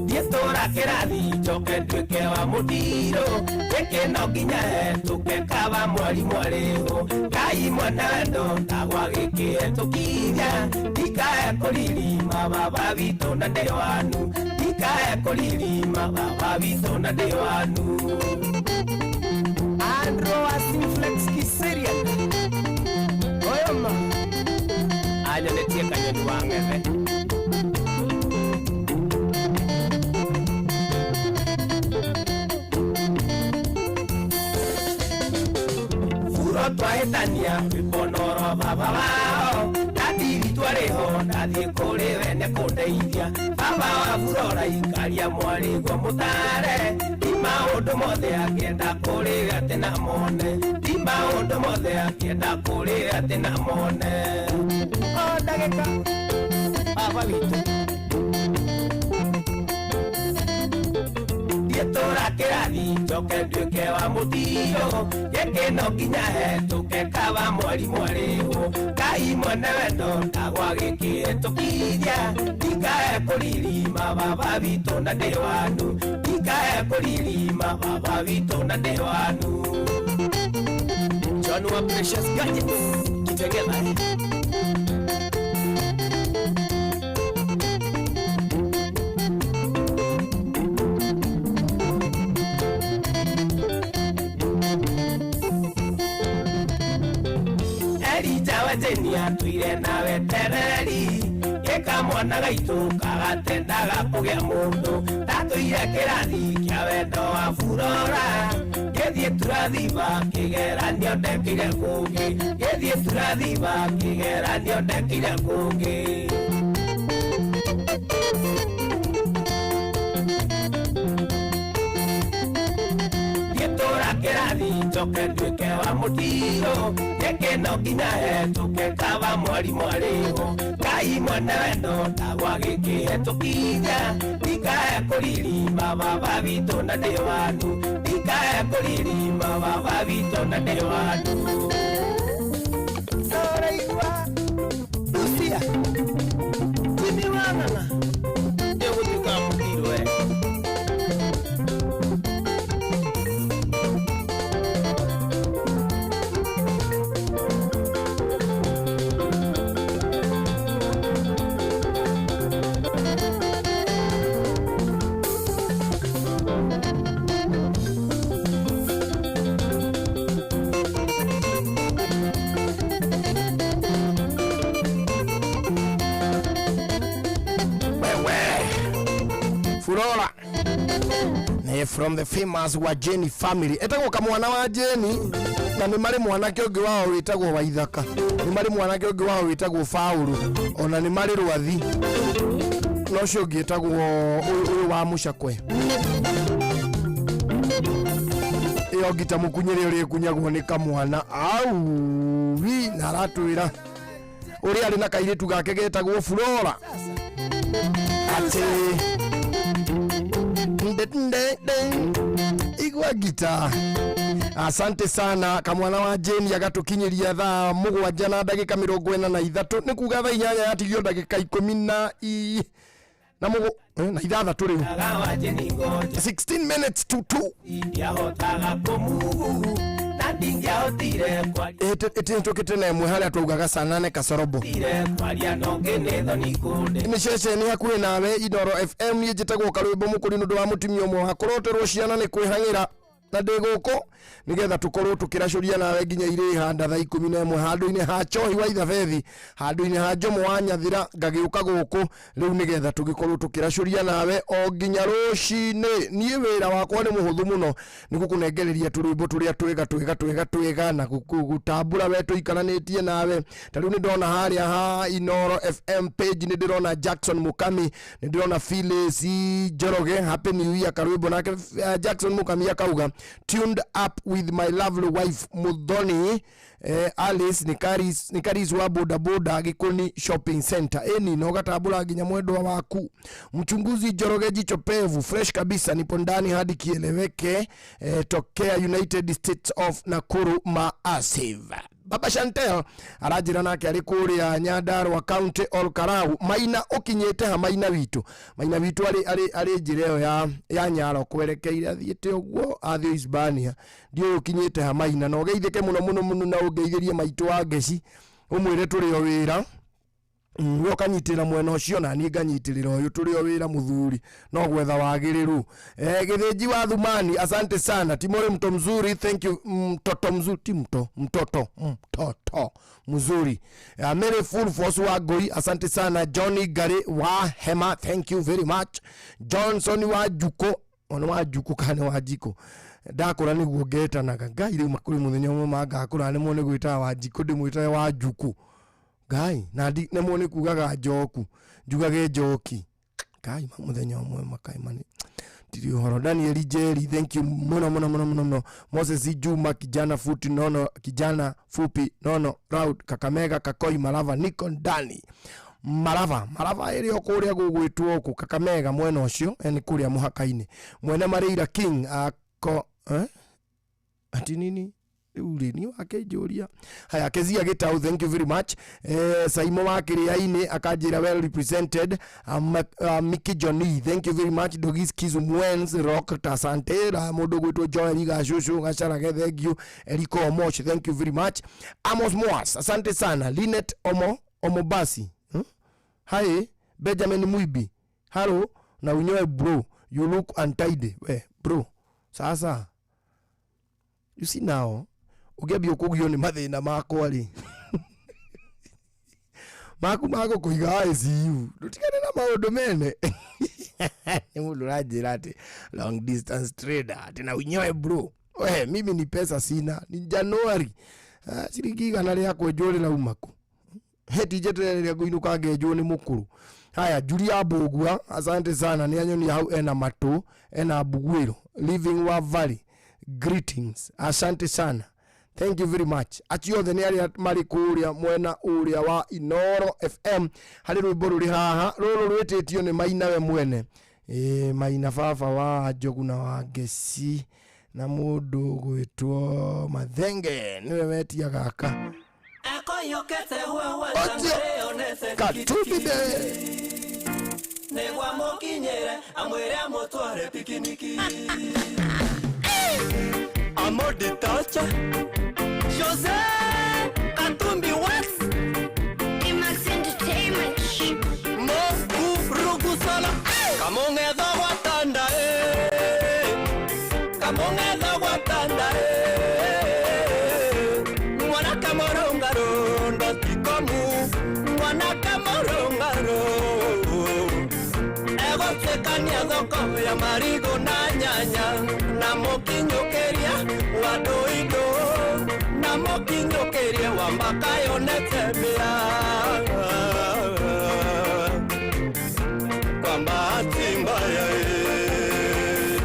Ndietũra kĩrathi njoke nduĩke wa mũtiro gĩkĩ no nginya hetũke kaba mwarimũ arĩhwo Ngai mwene wendo ndagwa gĩkĩhetũkithia ndikae kũririma baba witũ na ndĩ wanu ndikae kũririma baba witũ na ndĩ wanu. Andrew wa Simflex Kiserian oyoma anyonetie kanyoni wa ng'ethe. Furo twahĩtania rwĩmbo baba wao ndatiri twarĩho ndathiĩ kũrĩ we nĩ kũndeithia baba wa Furora ikaria mwarĩguo mũtare ti maũndũ mothe akĩenda kũrĩ we atĩ na mone ti maũndũ mothe akĩenda kũrĩ we atĩ na mone. O ndagĩka baba witũ ndietũra kĩrathi njoke nduĩke wa mũtiro gĩkĩ no nginya hetũke kaba mwarimũ arĩhwo Ngai mwene wendo ndagwa gĩkĩhetũkithia ndikae kũririma baba witũ na ndĩ wanu ndikae kũririma baba witũ na ndĩ wanu. John wa Precious Gadgets Kitengela eh? Jeni atwire nawe tereri gĩka mwana gaitũ kagatendaga kũgĩa mũndũ ndatũire kĩrathi kĩa wendo wa Furora gĩthiĩ turathiba kĩgeranio ndekire kũngĩ gĩthiĩ turathiba kĩgeranio ndekire kũngĩ. Ndietũra kĩrathi njoke nduĩke wa mũtiro gĩkĩ no nginya hetũke kaba mwarimũ arĩhwo Ngai mwene wendo ndagwa gĩkĩhetũkithia ndikae kũririma baba witũ na ndĩ wanu ndikae kũririma baba witũ na ndĩ wanu. Ũraigua Lucia Jimmy Wang'ang'a nĩũgũtuĩka mũtiro we. Furora nĩ from the famous wa Jenny family, etagwo kamwana wa Jenny, na nĩ marĩ mwanake ũngĩ wao wĩtagwo Waithaka, nĩ marĩ mwanake ũngĩ wao wĩtagwo Faulu, ona nĩ marĩ Rwathi, na ũcio ũngĩ ĩtagwo ũyũ wa Mũcakwe. Ĩyo ngita mũkunyĩre ũrĩa ĩkunyagwo nĩ kamwana auwi, na aratwĩra ũrĩa arĩ na kairĩtu gake getagwo Furora atĩ nde nde nde igua ngita. Asante sana kamwana wa Jane, agatukinyiria thaa 7 na ndagika 43, nĩ kuga thaa 8 yatigio ndagika ikũmi na i na mũgũ na ithathatũ rĩu, 16 minutes to 2. Ndiahotaga kũmuhu na ndingĩahotire kwaria. Ĩtũkĩte na ĩmwe harĩa twaugaga saa 8 kasorobo. Kwaria no ngĩnĩ thoni kũndĩ. Nĩ ceceni hakuhĩ nawe Inoro FM. Niĩ njĩtagwo Karwĩmbo Mũkũri nĩ ũndũ wa mũtumia ũmwe wa kũroterwo ciana nĩ kwĩhang'ĩra, na ndĩ gũkũ nĩgetha tũkorwo tũkĩracũria nawe nginya irĩhanda thaa 11 handũ-inĩ ha Chohi wa Ithabethi, handũ-inĩ ha Njomo wa Nyathira, ngagĩũka gũkũ rĩu nĩgetha tũgĩkorwo tũkĩracũria nawe o nginya rũcinĩ. Niĩ wĩra wakwa nĩ mũhũthũ mũno, nĩ gũkũnengereria tũrwĩmbo tũrĩa twega twega twega twega na gũtambũra we tũikaranĩtie nawe. Ta rĩu nĩ ndona harĩa ha Inoro FM page, nĩ ndĩrona Jackson Mukami, nĩ ndĩrona Phyllis Njoroge, happy new year karwĩmbo nake. Jackson Mukami akauga tuned up with my lovely wife Muthoni, Alice nĩ Karis wa boda boda Gĩkũni shopping center. Eni na ũgatambũra nginya mwendwa waku. Mchunguzi Njoroge, jicho pevu fresh kabisa, nipo ndani hadi kieleweke, tokea United States of Nakuru Massive. Baba Chantel aranjĩra nake arĩ kũrĩa Nyandarua County Olkarau. Maina ũkinyĩte ha? Maina witũ, Maina witũ arĩ njĩra ĩyo ya Nyaro kwerekeire, athiĩte ũguo athiĩ Hispania. Ndiũĩ ũkinyĩte ha Maina, na ũgeithĩke mũno mũno mũno, na ũngeithĩrie maitũ wa Ngeci, ũmwĩre tũrĩ o wĩra. We ũkanyitĩrĩra mwena ũcio na niĩ nganyitĩrĩra ũyũ, tũrĩ o wĩra mũthuri, no gwetha wagĩrĩru. Gĩthĩnji wa Thumani, asante sana. Timore mto mzuri, thank you. Mtoto mzuri, ti mto, mtoto, mtoto mzuri. Mary full force wa Ngoi, asante sana. Johnny Gary wa Hema, thank you very much. Johnson wa Juko, ona wa Juko kana wa Jiko, ndakũra nĩguo ngetanaga. Ngai, rĩu makũrĩ mũthenya ũmwe mangakũra nĩmo nĩ gwĩtaga wa Jiko, ndĩmwĩtage wa Juku. Ngai, na nemwo nĩ kugaga njoku, njugage njoki. Ngai, mũthenya ũmwe makaimani tiri ũhoro. Daniel Jerry, thank you mũno mũno mũno mũno mũno. Moses Juma, kijana futi nono, kijana fupi nono round Kakamega Kakoi Marava, niko ndani Marava, Marava ĩrĩ o kũrĩa gũgwĩtwo kũ Kakamega mwena ũcio, nĩ kũrĩa mũhaka-inĩ. Mwene Mareira King ako ati nini rĩu rĩ niĩ wakĩnjũria. Haya, Kezia Gĩtau, thank you very much. Saimo wa Kĩrĩa-inĩ akanjĩra well represented. Mickey Johnny, thank you very much. Dogis Kizu Mwens Rock Tasante mũndũ gwĩtwo Joel Gacũcũ Gacarage, thank you. Eriko Omosh, thank you very much. Amos Moas, asante sana. Linet Omo Omobasi, Hi Benjamin Mwibi, hello na unyoe bro, you look untidy. We bro, sasa you see now ũngĩambia ũkũgio nĩ mathĩna makwa rĩ, maku magũkũiga ICU, ndũtigane na maũndũ mene. Nĩ mũndũ ũranjĩra atĩ long distance trader, atĩ na unyoe bro. We mimi ni pesa sina, ni Januari, ciringi 100 rĩa kwenjwo rĩrauma kũ? Heti njeterere rĩrĩa ngũinũka ngenjwo nĩ mũkũrũ. Haya, Julia Mbũgua, asante sana, nĩ anyonia hau ena matũ, ena mbuguĩro. Living wa Valley, greetings, asante sana, thank you very much. Acio othe nĩ arĩa marĩ kũrĩa mwena ũrĩa wa Inoro FM. Harĩ rwĩmbo rũrĩ haha, rũrũ rwĩtĩtio nĩ Maina we mwene. Maina baba wa Njogu na wa Ngeci na mũndũ gwĩtwo Mathenge nĩwe wetia gaka. Katubide Nĩguo amũkinyĩre amwĩre amũtware pikiniki. Amodi Tacha Jose Katumbi Wax Imax Entertainment. Mokurugusala Kamong'etho gwatanda Kamong'etho gwatanda Mwana kamorongaro ndotikomu Mwana kamorongaro Egũtuĩkania thoko ya marigũ na nyanya na mũkinyũkĩria wa ndũindũ na mũkinyũkĩria wa makayonete mbĩa kwa bahati mbaya eh,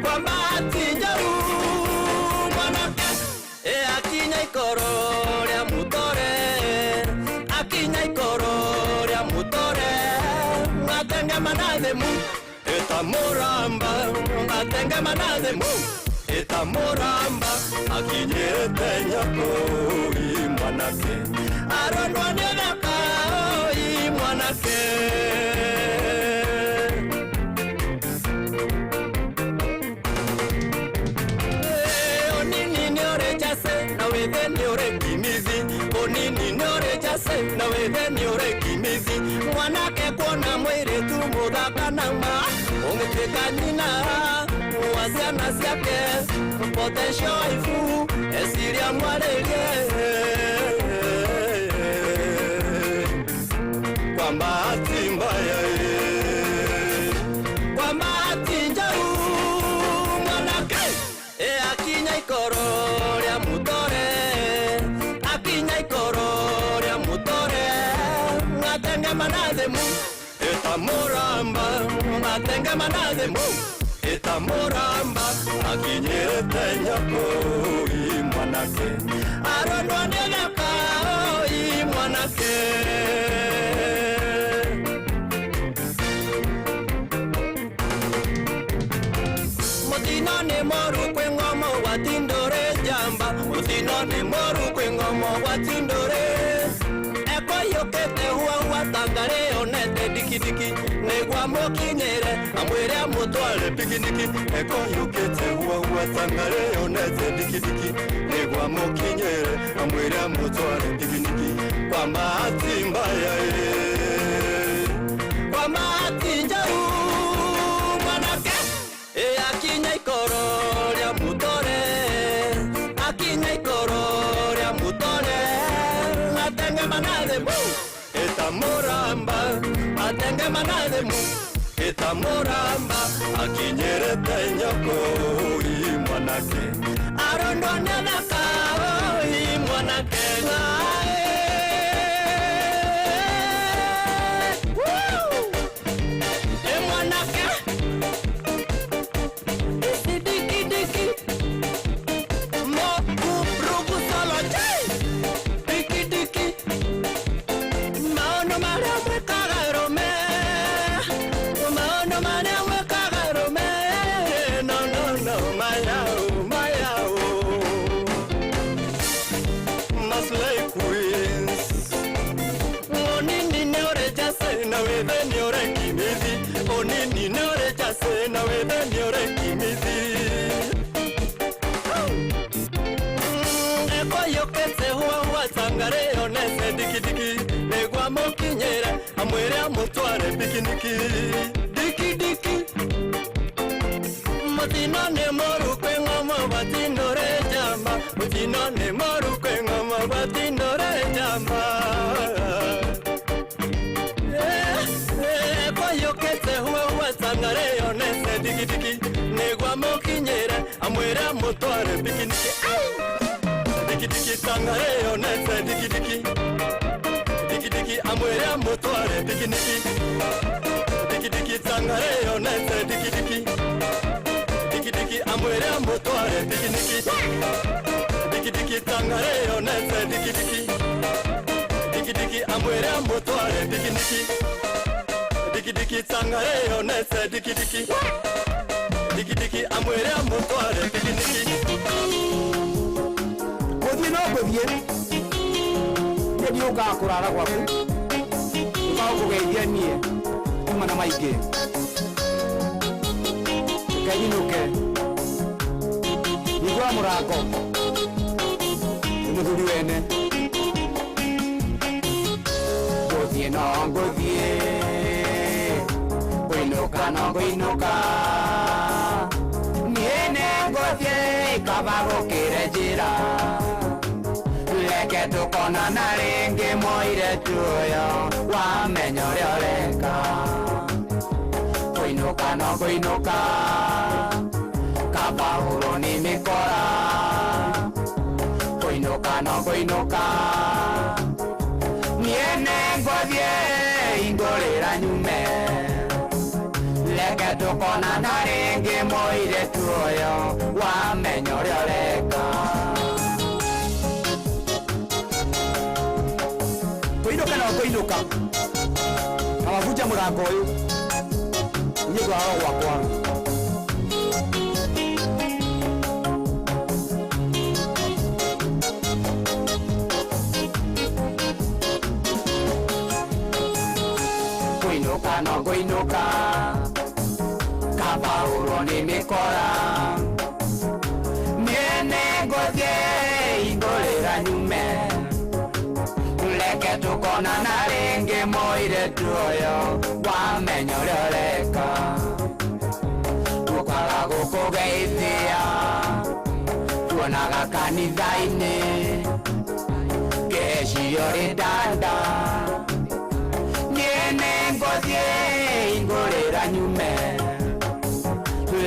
kwa bahati njaru mwanake e akinya ikoro rĩa mũtore akinya ikoro rĩa mũtore ngatengemana thĩmu ĩtamũramba ngatengemana thĩmu ĩtamũramba akinyĩte nyakũi mwanake arondwa nĩ thaka oi mwanake. Onini nĩ ũrĩ njacĩ na wĩthĩ nĩ ũrĩ kimithi, onini nĩ ũrĩ njacĩ na wĩthĩ nĩ ũrĩ kimithi, mwanake kuona mũirĩtu mũthaka na ma ũngĩtuĩka nyina wa ciana ciake potential wife eciria mwarĩrie kwa bahati mbaya eh, kwa bahati njaru mwanake e akinya ikoro rĩa mũtore akinya ikoro rĩa mũtore ngatengemana thĩmu ĩtamũramba ngatengemana thĩmu ĩtamũramba akinyĩte nyakũi mwanake arondwa nĩ thaka oi mwanake. Mutino nĩ moru kwĩ ng'omo gwatindũre njamba, mutino nĩ moru kwĩ ng'omo gwatindũre ekoyũkĩte huahua tanga rĩonete ndikindiki nĩguo amũkinyĩre amwĩre amũtware pikiniki ekoyũkĩte huahua tanga rĩonete ndikindiki nĩguo amũkinyĩre amwĩre amũtware pikiniki kwa bahati mbaya eh, kwa bahati njaru mwanake e akinya ikoro rĩa mũtore akinya ikoro rĩa mũtore atengemana thĩmu ĩtamũramba atengemana thĩmu ĩtamũramba akinyĩrĩte nyokũi mwanake arondwa nĩ thaka oi mwanake. Woo! E mwanake diki mokurugu solo jai diki diki maono maria mwekaga rume maono maria mwekaga rume no no no mayao mayao maslay queens onini nĩ ũrĩ njacĩ na wĩthĩ nĩ ũrĩ kimithi onini nĩ ũrĩ njacĩ na wĩthĩ nĩ ũrĩ kimithi ekoyũkĩte huahua tanga rĩonete ndikindiki nĩguo amũkinyĩre amwĩre amũtware pikiniki ndikindiki mũtino nĩ mũru kwĩ ng'omo gwatindũre njamba mũtino nĩ mũru kwĩ ng'omo gwatindũre njamba ekoyũkĩte huahua tanga rĩonete ndikindiki nĩguo amũkinyĩre amwĩre amũtware pikiniki diki diki tanga rĩonete diki diki diki diki amwĩre amũtware pikiniki diki diki tanga rĩonete diki diki diki diki amwĩre amũtware pikiniki diki diki tanga rĩonete diki diki diki diki amwĩre amũtware pikiniki diki diki tanga rĩonete diki diki diki diki amwĩre amũtware pikiniki. Gũthiĩ no ngũthiĩ niĩ ndiũkaga kũrara gwaku ũkaga kũgeithia niĩ kuma na maingĩ reke nyinũke hingũra mũrango nĩ mũthuri wene ngũthiĩ no ngũthiĩ ngũinũka no ngũinũka niĩ nĩ ngũthiĩ kaba gũkĩre njĩra reke tũkonana rĩngĩ mũirĩtu ũyũ wamenya ũrĩa ũreka. Kũinũka no ngũinũka kaba hũrwo nĩ mĩkora Kũinũka no ngũinũka niĩ nĩngũthiĩ ingũrĩra nyume reke tũkonana rĩngĩ mũirĩtu ũyũ wamenya ũrĩa ũreka Kũinũka no ngũinũka na wabunja mũrango ũyũ niĩ ngwarwo gwakwa Kũinũka no ngũinũka kaba hũrwo nĩ mĩkora niĩ nĩngũthiĩ ingũrĩra nyume reke tũkonana rĩngĩ mũirĩtu ũyũ wamenya ũrĩa ũreka tũkaga gũkũgeithia tuonaga kanitha-inĩ ngeciria ũrĩ ndanda niĩ nĩngũthiĩ ingũrĩra nyume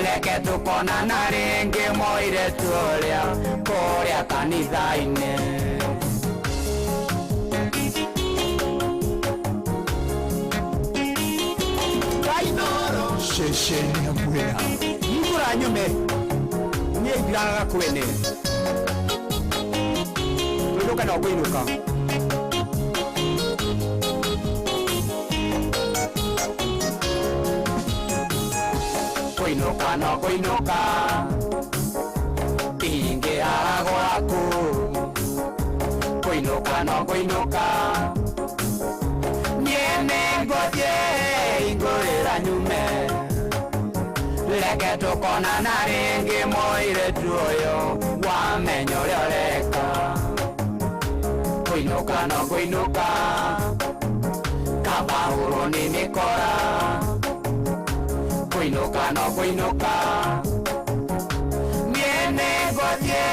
reke tũkonana rĩngĩ mũirĩtu ũrĩa kũrĩa kanitha-inĩ ceceni hakuhĩ nawe hingũra nyume niĩ ndiragaga kwene kũinũka no ngũinũka Kũinũka no ngũinũka ndingĩaga gwaku Kũinũka no ngũinũka niĩ nĩngũthiĩ ingũrĩra nyume reke tũkonana rĩngĩ mũirĩtu ũyũ wamenya ũrĩa ũreka Kũinũka no ngũinũka kaba hũrwo nĩ mĩkora Kũinũka no ngũinũka niĩ nĩngũthiĩ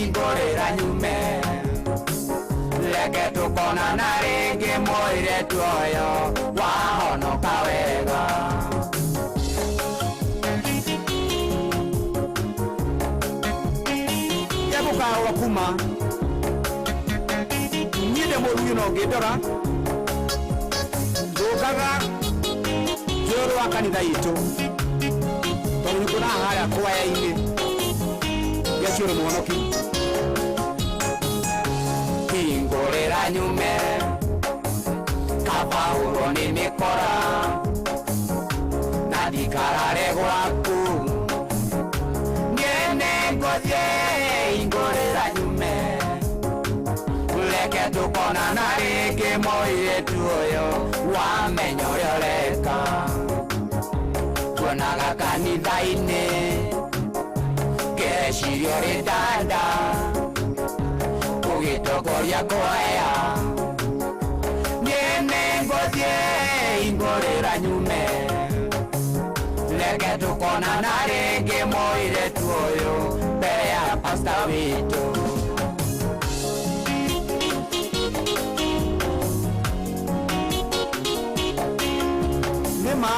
ingũrĩra nyume reke tũkonana rĩngĩ mũirĩtu ũyũ wahonoka wega Egũkarwo kuma niĩ ndĩ mũrugi no ngĩndora ndũkaga njũrũ wa kanitha itũ tondũ nĩkuonaga harĩa kwaya-inĩ gĩaciũrĩ mũhonoki hingũrĩra nyume kaba hũrwo nĩ mĩkora na ndikarare gwaku niĩ nĩngũthiĩ ingũrĩra nyume reke tũkonana rĩngĩ mũirĩtu ũyũ wamenya ũrĩa ũreka tuonaga kanitha-inĩ ngeciria ũrĩ ndanda ũgĩtongoria kwaya niĩ nĩngũthiĩ ingũrĩra nyume reke tũkonana rĩngĩ mũirĩtu ũyũ mbere ya pasta witũ nĩma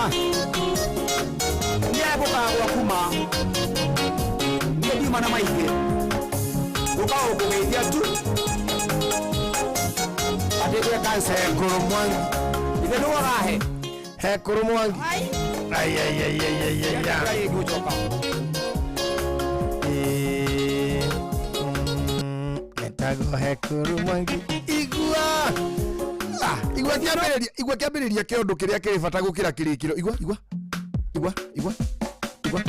nĩegũkaga gwaku ma niĩ ndiuma na maingĩ gũkaga gũkũgeithia tu atĩ ngũre kansa Hekũrũ Mwangi ithe nĩwe ũrahe Hekũrũ Mwangi Ai, ai, ai, ai, ai, ai, ai. Gũcoka Ĩĩ, etagwo Hekũrũ Mwangi igua Ah, igua kĩambĩrĩria igua kĩambĩrĩria kĩa ũndũ kĩrĩa kĩrĩ bata gũkĩra kĩrĩkĩro igua igua igua igua igua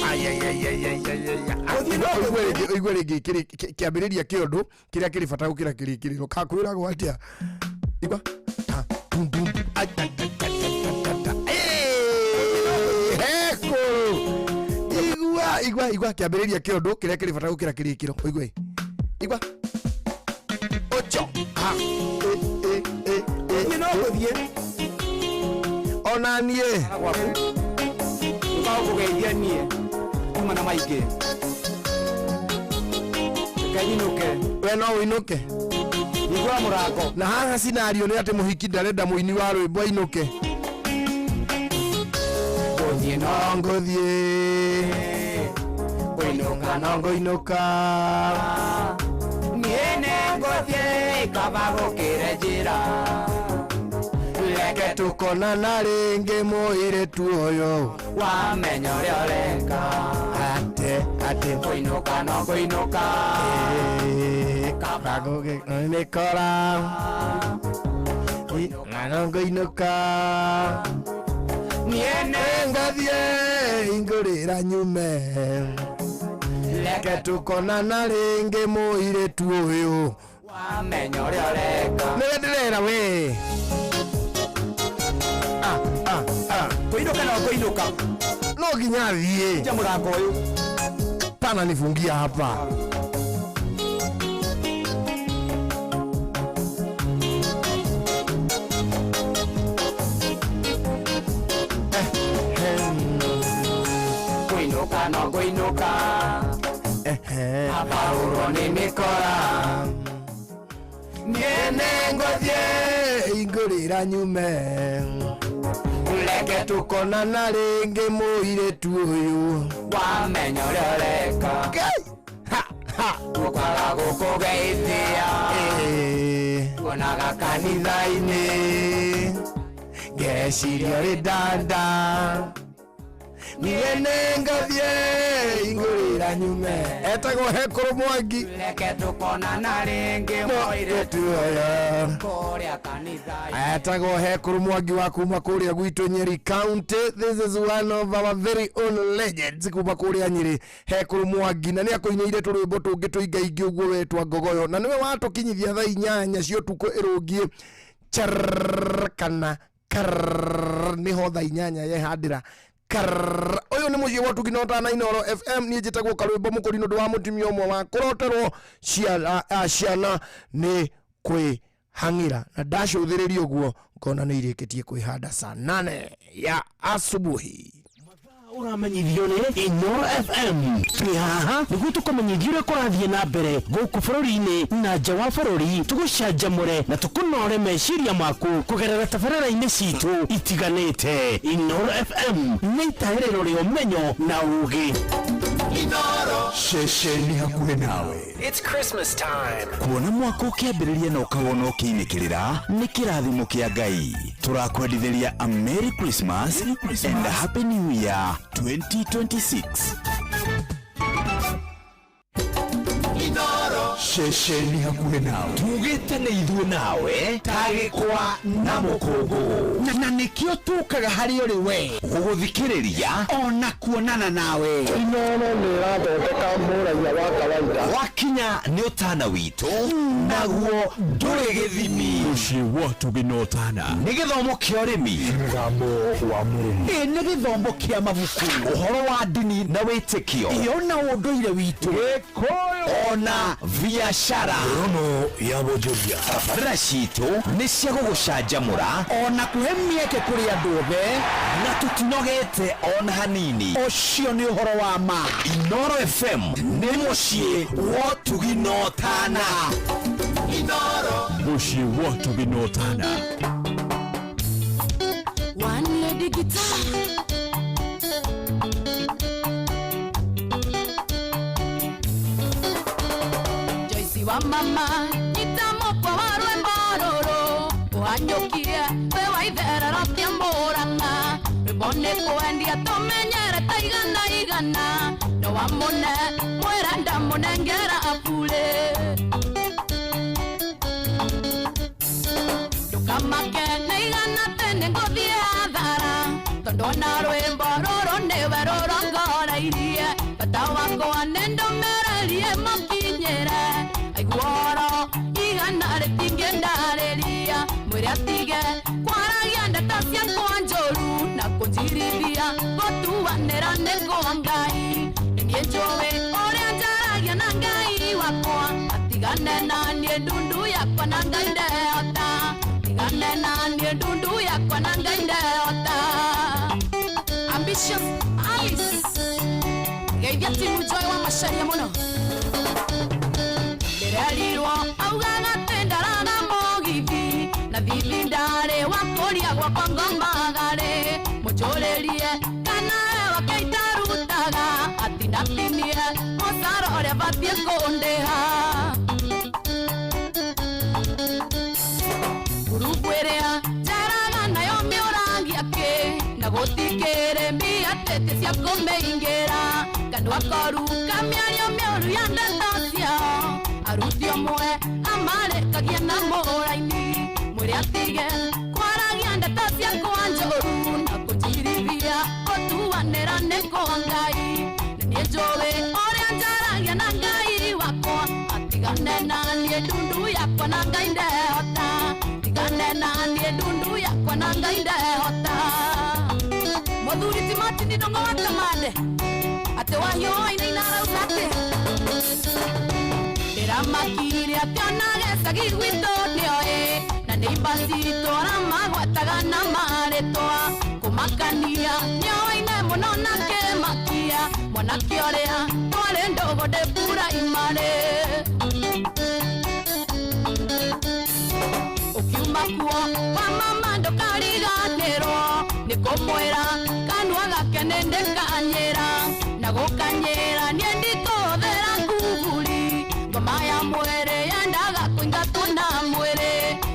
Ai, ai, ai, ai, ai, ai, ai, ai. Ũigue rĩngĩ ũigue rĩngĩ kĩambĩrĩria kĩa ũndũ kĩrĩa kĩrĩ bata gũkĩra kĩrĩkĩrĩro kakwĩragwo atĩa igua ta bum bum ai, ta, ta, ta, ta, ta, ta, ta. Ĩĩ, Hekũrũ igua igua igua kĩambĩrĩria kĩa ũndũ kĩrĩa kĩrĩ bata gũkĩra kĩrĩkĩro ũigue igua ocho ha e e e e niĩ no ngũthiĩ ona niĩ gwaku gũkaga gũkũgeithia niĩ kuma na maingĩ reke nyinũke we no ũinũke hingũra mũrango na haha scenario nĩ atĩ mũhiki ndarenda mũini wa rwĩmbo ainũke Niĩ no ngũthiĩ kũinũka no ngũinũka. Niĩ nĩngũthiĩ kaba gũkĩre njĩra. Reke tũkonana rĩngĩ mũirĩtu ũyũ. Wamenya ũrĩa ũreka. Ate ate kũinũka no ngũinũka. Kaba gũkĩra mĩkora no ngũinũka. Niĩ nĩngathiĩ ingũrĩra nyume. Reke tũkonana rĩngĩ mũirĩtu ũyũ. Wamenya ũrĩa ũreka. Nĩwe ndĩrera we. Kũinũka no ngũinũka. No nginya thiĩ. Nja mũrango ũyũ. Pana nifungia hapa. Kũinũka no ngũinũka. Abarũrwo nĩ mĩkora. Niĩ nĩngũthiĩ ingũrĩra nyume. Reke tũkonana rĩngĩ mũirĩtu ũyũ. Wamenya ũrĩa ũreka. Gũkaga gũkũgeithia. Tuonaga kanitha-inĩ. Ngeciria ũrĩ ndanda. Niĩ nĩngathiĩ ingũrĩra nyume. Etagwo Hekũrũ Mwangi. Reke tũkonana rĩngĩ mũirĩtu ũyũ. Kũrĩa kanitha-inĩ. Etagwo Hekũrũ Mwangi wa kuma kũrĩa gwitũ Nyeri County. This is one of our very own legends kuma kũrĩa Nyeri. Hekũrũ Mwangi na nĩakũinĩire tũrwĩmbo tũngĩ tũingaingĩ ũguo wetwa Ngogoyo, na nĩwe watũkinyithia thaa 8 cia ũtukũ ĩrũngiĩ charrrr kana karrrr, nĩho thaa 8 yehandĩra karrrr. Ũyũ nĩ mũciĩ wa ũtugi na ũtana Inooro FM. Niĩ njĩtagwo Karwĩmbo Mũkũri nĩ ũndũ wa mũtumia ũmwe wa kũroterwo ciana nĩ kwĩhang'ĩra, na ndacũthĩrĩria ũguo ngona nĩ irĩkĩtie kwĩhanda saa 8 ya asubuhi. Ũramenyithio nĩ Inooro FM. Twĩ haha nĩguo tũkũmenyithie ũrĩa kũrathiĩ na mbere gũkũ bũrũri-inĩ na nja wa bũrũri, tũgũcanjamũre na tũkũnore meciria maku kũgerera tabarĩra-inĩ citũ itiganĩte. Inooro FM nĩ itaĩrĩro rĩa ũmenyo na ũũgĩ. Ceceni hakuhĩ nawe. It's Christmas time. Kuona mwaka ũkĩambĩrĩria na ũkawona ũkĩinĩkĩrĩra nĩ kĩrathimo kĩa Ngai. Tũrakwendithĩria a Merry Christmas and a Happy New Year 2026. Ceceni hakuhĩ nawe. Tugĩte nĩ ithuĩ nawe ta gĩkwa na mũkũngũ, na nĩkĩo tũkaga harĩ ũrĩ we gũgũthikĩrĩria ona kuonana nawe. Inooro nĩ ĩrathondeka mũraiya wa kawaida. Wakinya nĩ ũtana witũ naguo ndũrĩ gĩthimi. Mũciĩ wa ũtugi na ũtana. Nĩ gĩthomo kĩa ũrĩmi, mũgambo wa mũrĩmi, ĩ nĩ gĩthomo kĩa mabuku, ũhoro wa ndini na wĩtĩkio, ĩyo na ũndũire witũ, Gĩkũyũ ona biashara. Rono ya wonjoria. Tabarĩra citũ nĩ cia gũgũcanjamũra ona kũhe mĩeke kũrĩ andũ othe, na tũtinogete ona hanini. Ũcio nĩ ũhoro wa ma. Inooro FM nĩ mũciĩ wa ũtugi na ũtana. Mũciĩ wa ũtugi na ũtana. One lady guitar. Joyce wa mama itamokwa wa rwĩmbo rũrũ ũhanyũkie wĩ wa itherero kĩa Mũrang'a rwĩmbo nĩ kwendia tũmenyere ta igana igana no wa mũne mwĩra ndamũnengera burĩ ndũkamake nĩ igana tene ngũthiĩ hathara tondũ ona rwĩmbo rũrũ nĩwe rũrongoreirie bata wakwa nĩ ndũmĩrĩrie mũkinyĩre aiguoro igana rĩtingĩndarĩria mwĩre atige kwaragia ndeto ciakwa njũru na kũnjirithia gũtuanĩra nĩ kwa Ngai niĩ njũĩ ũrĩa njaragia na Ngai wakwa atigane na niĩ ndundu yakwa na Ngai ndehota tigane na niĩ ndundu yakwa na Ngai ndehota. Ambitious Alice geithia timu Joy wa Macharia mũno ndĩrerirwo augaga atĩ ndaraga mũgithi na thithi ndarĩ wa kũria gwakwa ngomagarĩ mũnjũrĩrie kana Na gũtikĩrĩ mbia tete cia kũmĩingĩra kanua koru kamĩario mĩũru ya ndeto ciao aruti ũmwe amarĩkagia na mũraini mwĩrĩ atige kwaragia ndeto ciakwa njũru na kũnjirithia gũtuanĩra nĩ kwa Ngai nĩ njũĩ ũrĩa njaragia na Ngai wakwa atigane na niĩ ndundu yakwa na Ngai ndehota tigane na niĩ ndundu yakwa na Ngai ndehota Muthuri ti Martin Ndongo wa Kamande atĩ wahiũ wainaina arauga atĩ ndĩramakire atĩ ona gĩcagi gwitũ nĩoĩ na nĩ imba citũ aramagwetaga na marĩtwa kũmakania nĩoaine mũno na kĩmakia mwanake ũrĩa twarĩ ndũgũ ndĩ puraimari ũkiuma kuo kwa mama ndũkariganĩrwo nĩ kũmwĩra kanua gake nĩ ndĩkanyĩra na gũkanyĩra niĩ ndikũhũthĩra nguburi ngoma ya mwĩrĩ yendaga kũingatwo na mwĩrĩ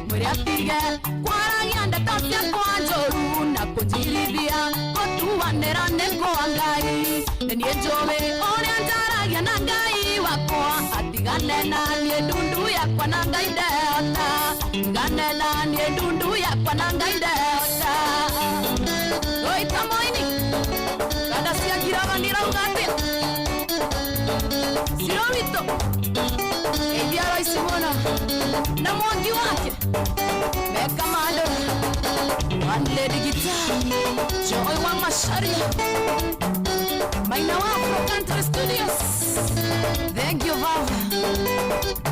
mwĩrĩ atige kwaragia ndeto ciakwa njũru na kũnjirithia gũtuanĩra nĩ kwa Ngai nĩ niĩ njũĩ ũrĩa njaragia na Ngai wakwa atigane na niĩ ndundu yakwa na Ngai ndehota tigane na niĩ ndundu yakwa na Ngai ndehota Oita moini kanda cia ngiraga nĩirauga atĩa Ciro witũ geithia Royce mũno na mwangi wake Meka Mandora One Lady Guitar Joy wa Macharia Maina wa Afro Country Studios. Thank you Vava.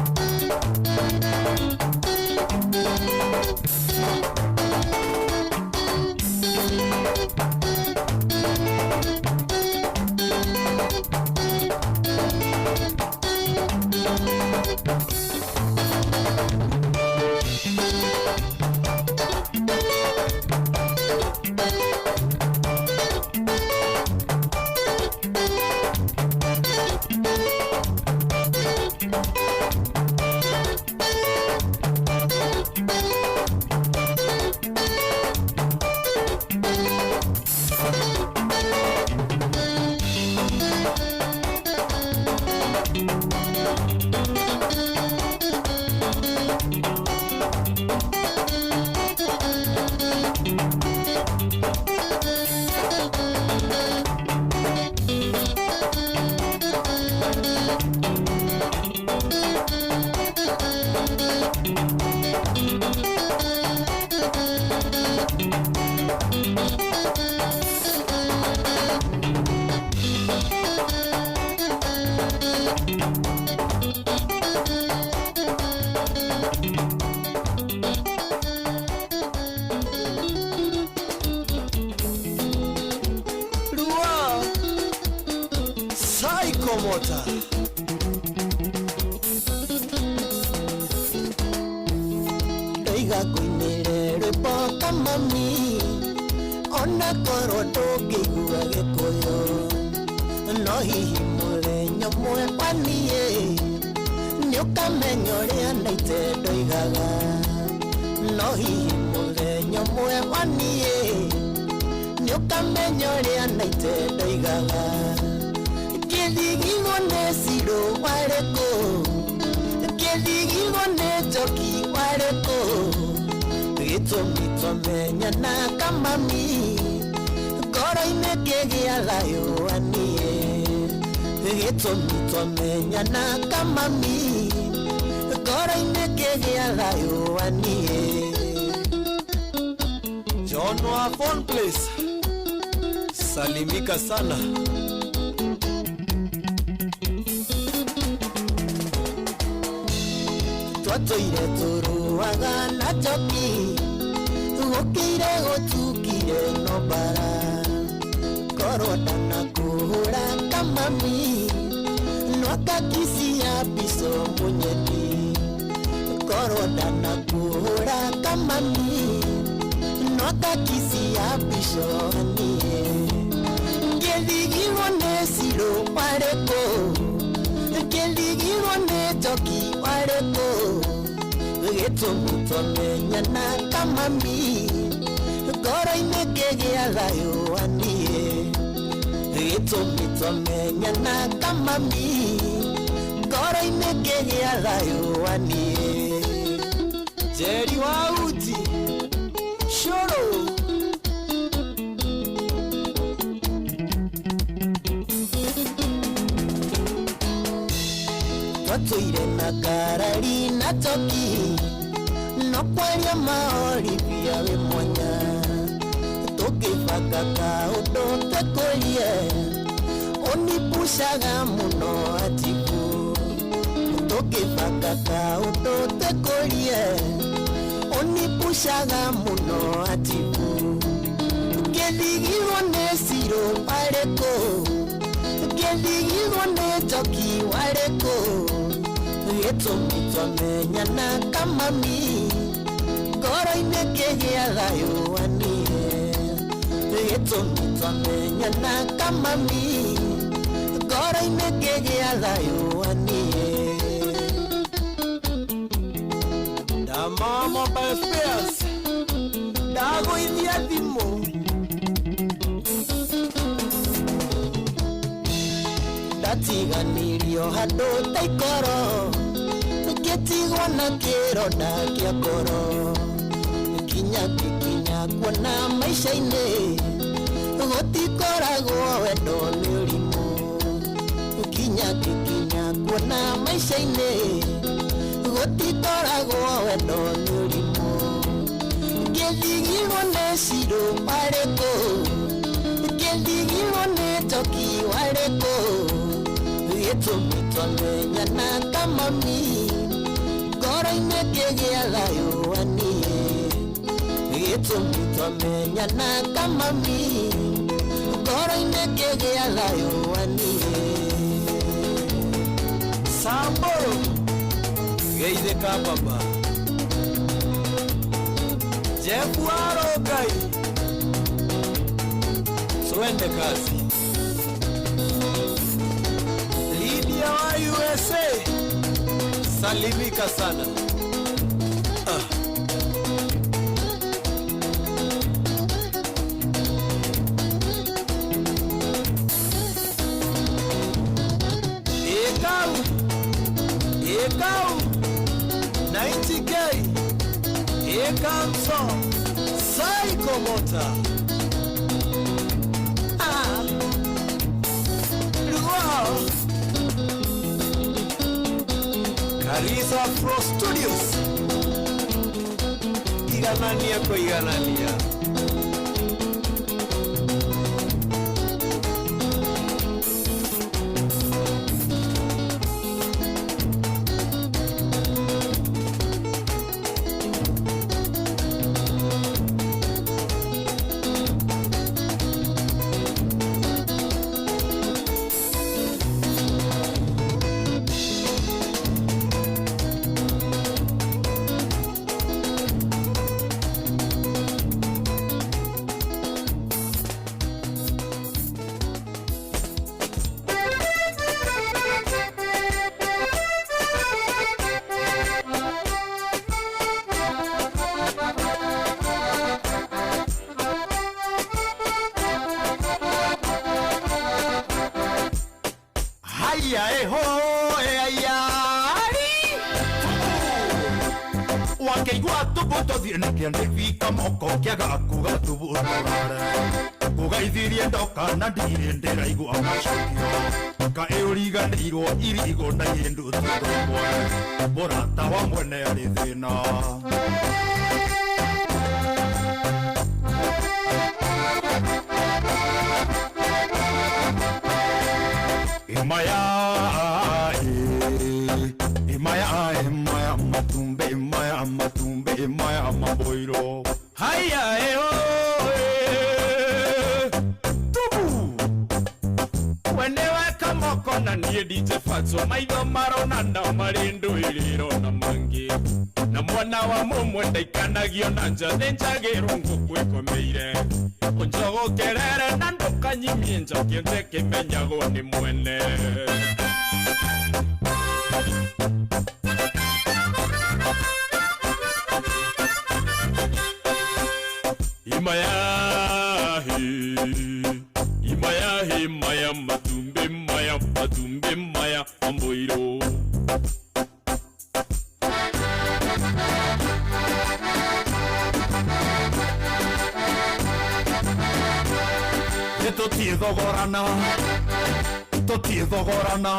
Rua Psychomota Ndoiga ngũinĩre rwĩmbo kamami ona korwo ndũngĩigua gĩkũyũ no hihi mũthenya ũmwe kwaniĩ nĩũkamenya ũrĩa naite ndoigaga no hihi mũthenya ũmwe kwaniĩ nĩũkamenya ũrĩa naite ndoigaga ngĩthigirwo nĩ cirũ warĩ kũ ngĩthigirwo nĩ njoki warĩ kũ gĩtũmi twamenyana kamami ngoro-inĩ kĩgĩa thayũ aniĩ gĩtũmi twamenyana kamami ngoro-inĩ kĩgĩa thayũ aniĩ John wa Phone Place Salimika sana. Twatũire tũrũaga na njoki gũkĩire gũtukire no mbara korwo ndanakũhũra kamami nwakakisia mbico mũnyeni korwo ndanakũhũra kamami nwakakisia mbico niĩ ngĩthigirwo nĩ cirũ warĩ kũ ngĩthigirwo nĩ njoki warĩ kũ gĩtũmi twamenyana kamami Ngoro-inĩ ngĩgĩa thayũ wa niĩ gĩtũmi twamenyana kamami ngoro-inĩ ngĩgĩa thayũ wa niĩ Jerry wa uji Shoro Twatũire na ngarari na toki no kwaria maoribia wĩ mwanya tũkĩbanga kaũndũ twekũrie ũnipushaga mũno atiku tũkĩbanga kaũndũ twekũrie ũnipushaga mũno atiku ngĩthigirwo nĩ cirũ warĩkũ ngĩthigirwo nĩ njoki warĩkũ gĩtũmi twamenyana kamami ngoro-inĩ ngĩgĩa thayũ wa niĩ gĩtũmi twamenyana kamami ngoro-inĩ ngĩgĩa thayũ wa niĩ Dama Mobile Spares Ndagũithia thimũ ndatiganirio handũ ta ikoro ngĩtigwo na kĩronda kĩa ngoro nginya ngĩkinya kuona maica-inĩ gũtikoragwo wendo nĩ ũrimũ nginya ngĩkinya kuona maica-inĩ gũtikoragwo wendo nĩ ũrimũ ngĩthigirwo nĩ cirũ warĩkũ ngĩthigirwo nĩ njoki warĩkũ gĩtũmi twamenyana kamami ngoro-inĩ ngĩgĩa thayũ wa niĩ gĩtũmi twamenyana kamami ngoro-inĩ ngĩgĩa thayũ wa niĩ Samboro Geithĩka baba Jeff Warongai Twende kazi Lydia wa USA Salimika sana. Ekau Ekau 90K Ekamso Psychomotor. Ah Luau Karisa Pro Studios Iganania kwa iganania. Haya eho eyari wakeigua tubuto thiĩ na kĩandĩbika moko kĩaga kuga tubuto kugaithirie ndoka na ndirĩ ndĩraigua macokio kaĩ ũriganĩirwo irigũ na kĩndũ tũmwe mũrata wa mwene arĩ thĩna. Imaya, imaya, imaya, matumbe, imaya, matumbe, imaya, maboiro. Haya, eho, tubu. Wene weka moko na niĩ ndinjebatwo maitho marona na marĩ ndũĩrĩro na mangĩ na mwana wa mũmwe ndaikanagio na nja thĩnjagĩrwo ngũkũ ĩkomeire ũnjogokerere na ndũkanyimie njoki nje kĩmenyagwo nĩ mwene. Maya he Maya he maya matumbe maya matumbe maya amboiro. Tũtiĩthogorana tũtiĩthogorana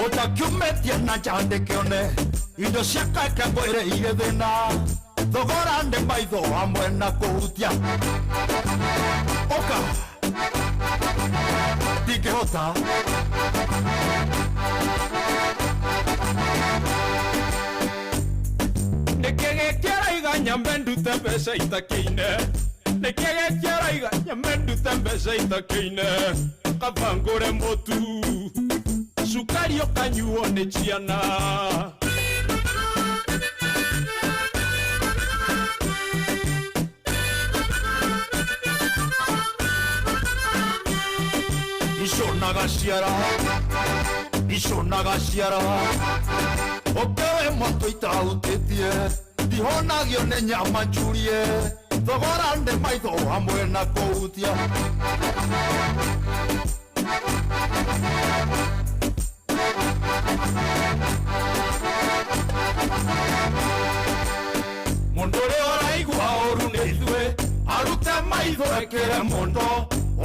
ũtakiumĩtie na nja ndĩkĩone indo cia keke ngwĩre irĩ thĩna thogora nĩ maitho hamwe na kũhutia ũka ndingĩhota Nĩkĩ gĩkĩraiga nyambe ndute mbeca itakĩine nĩkĩ gĩkĩraiga nyambe ndute mbeca itakĩine kaba ngũre mũtu cukari ũkanyuo nĩ ciana. Iconaga ciara iconaga ciara ũkĩwe mwatũ itahutĩtie ndihonagio nĩ nyama njurie thogora nĩ maitho hamwe na kũhutia. Mũndũ ũrĩa ũraigua ũru nĩ ithuĩ arute maitho ekĩre mũndo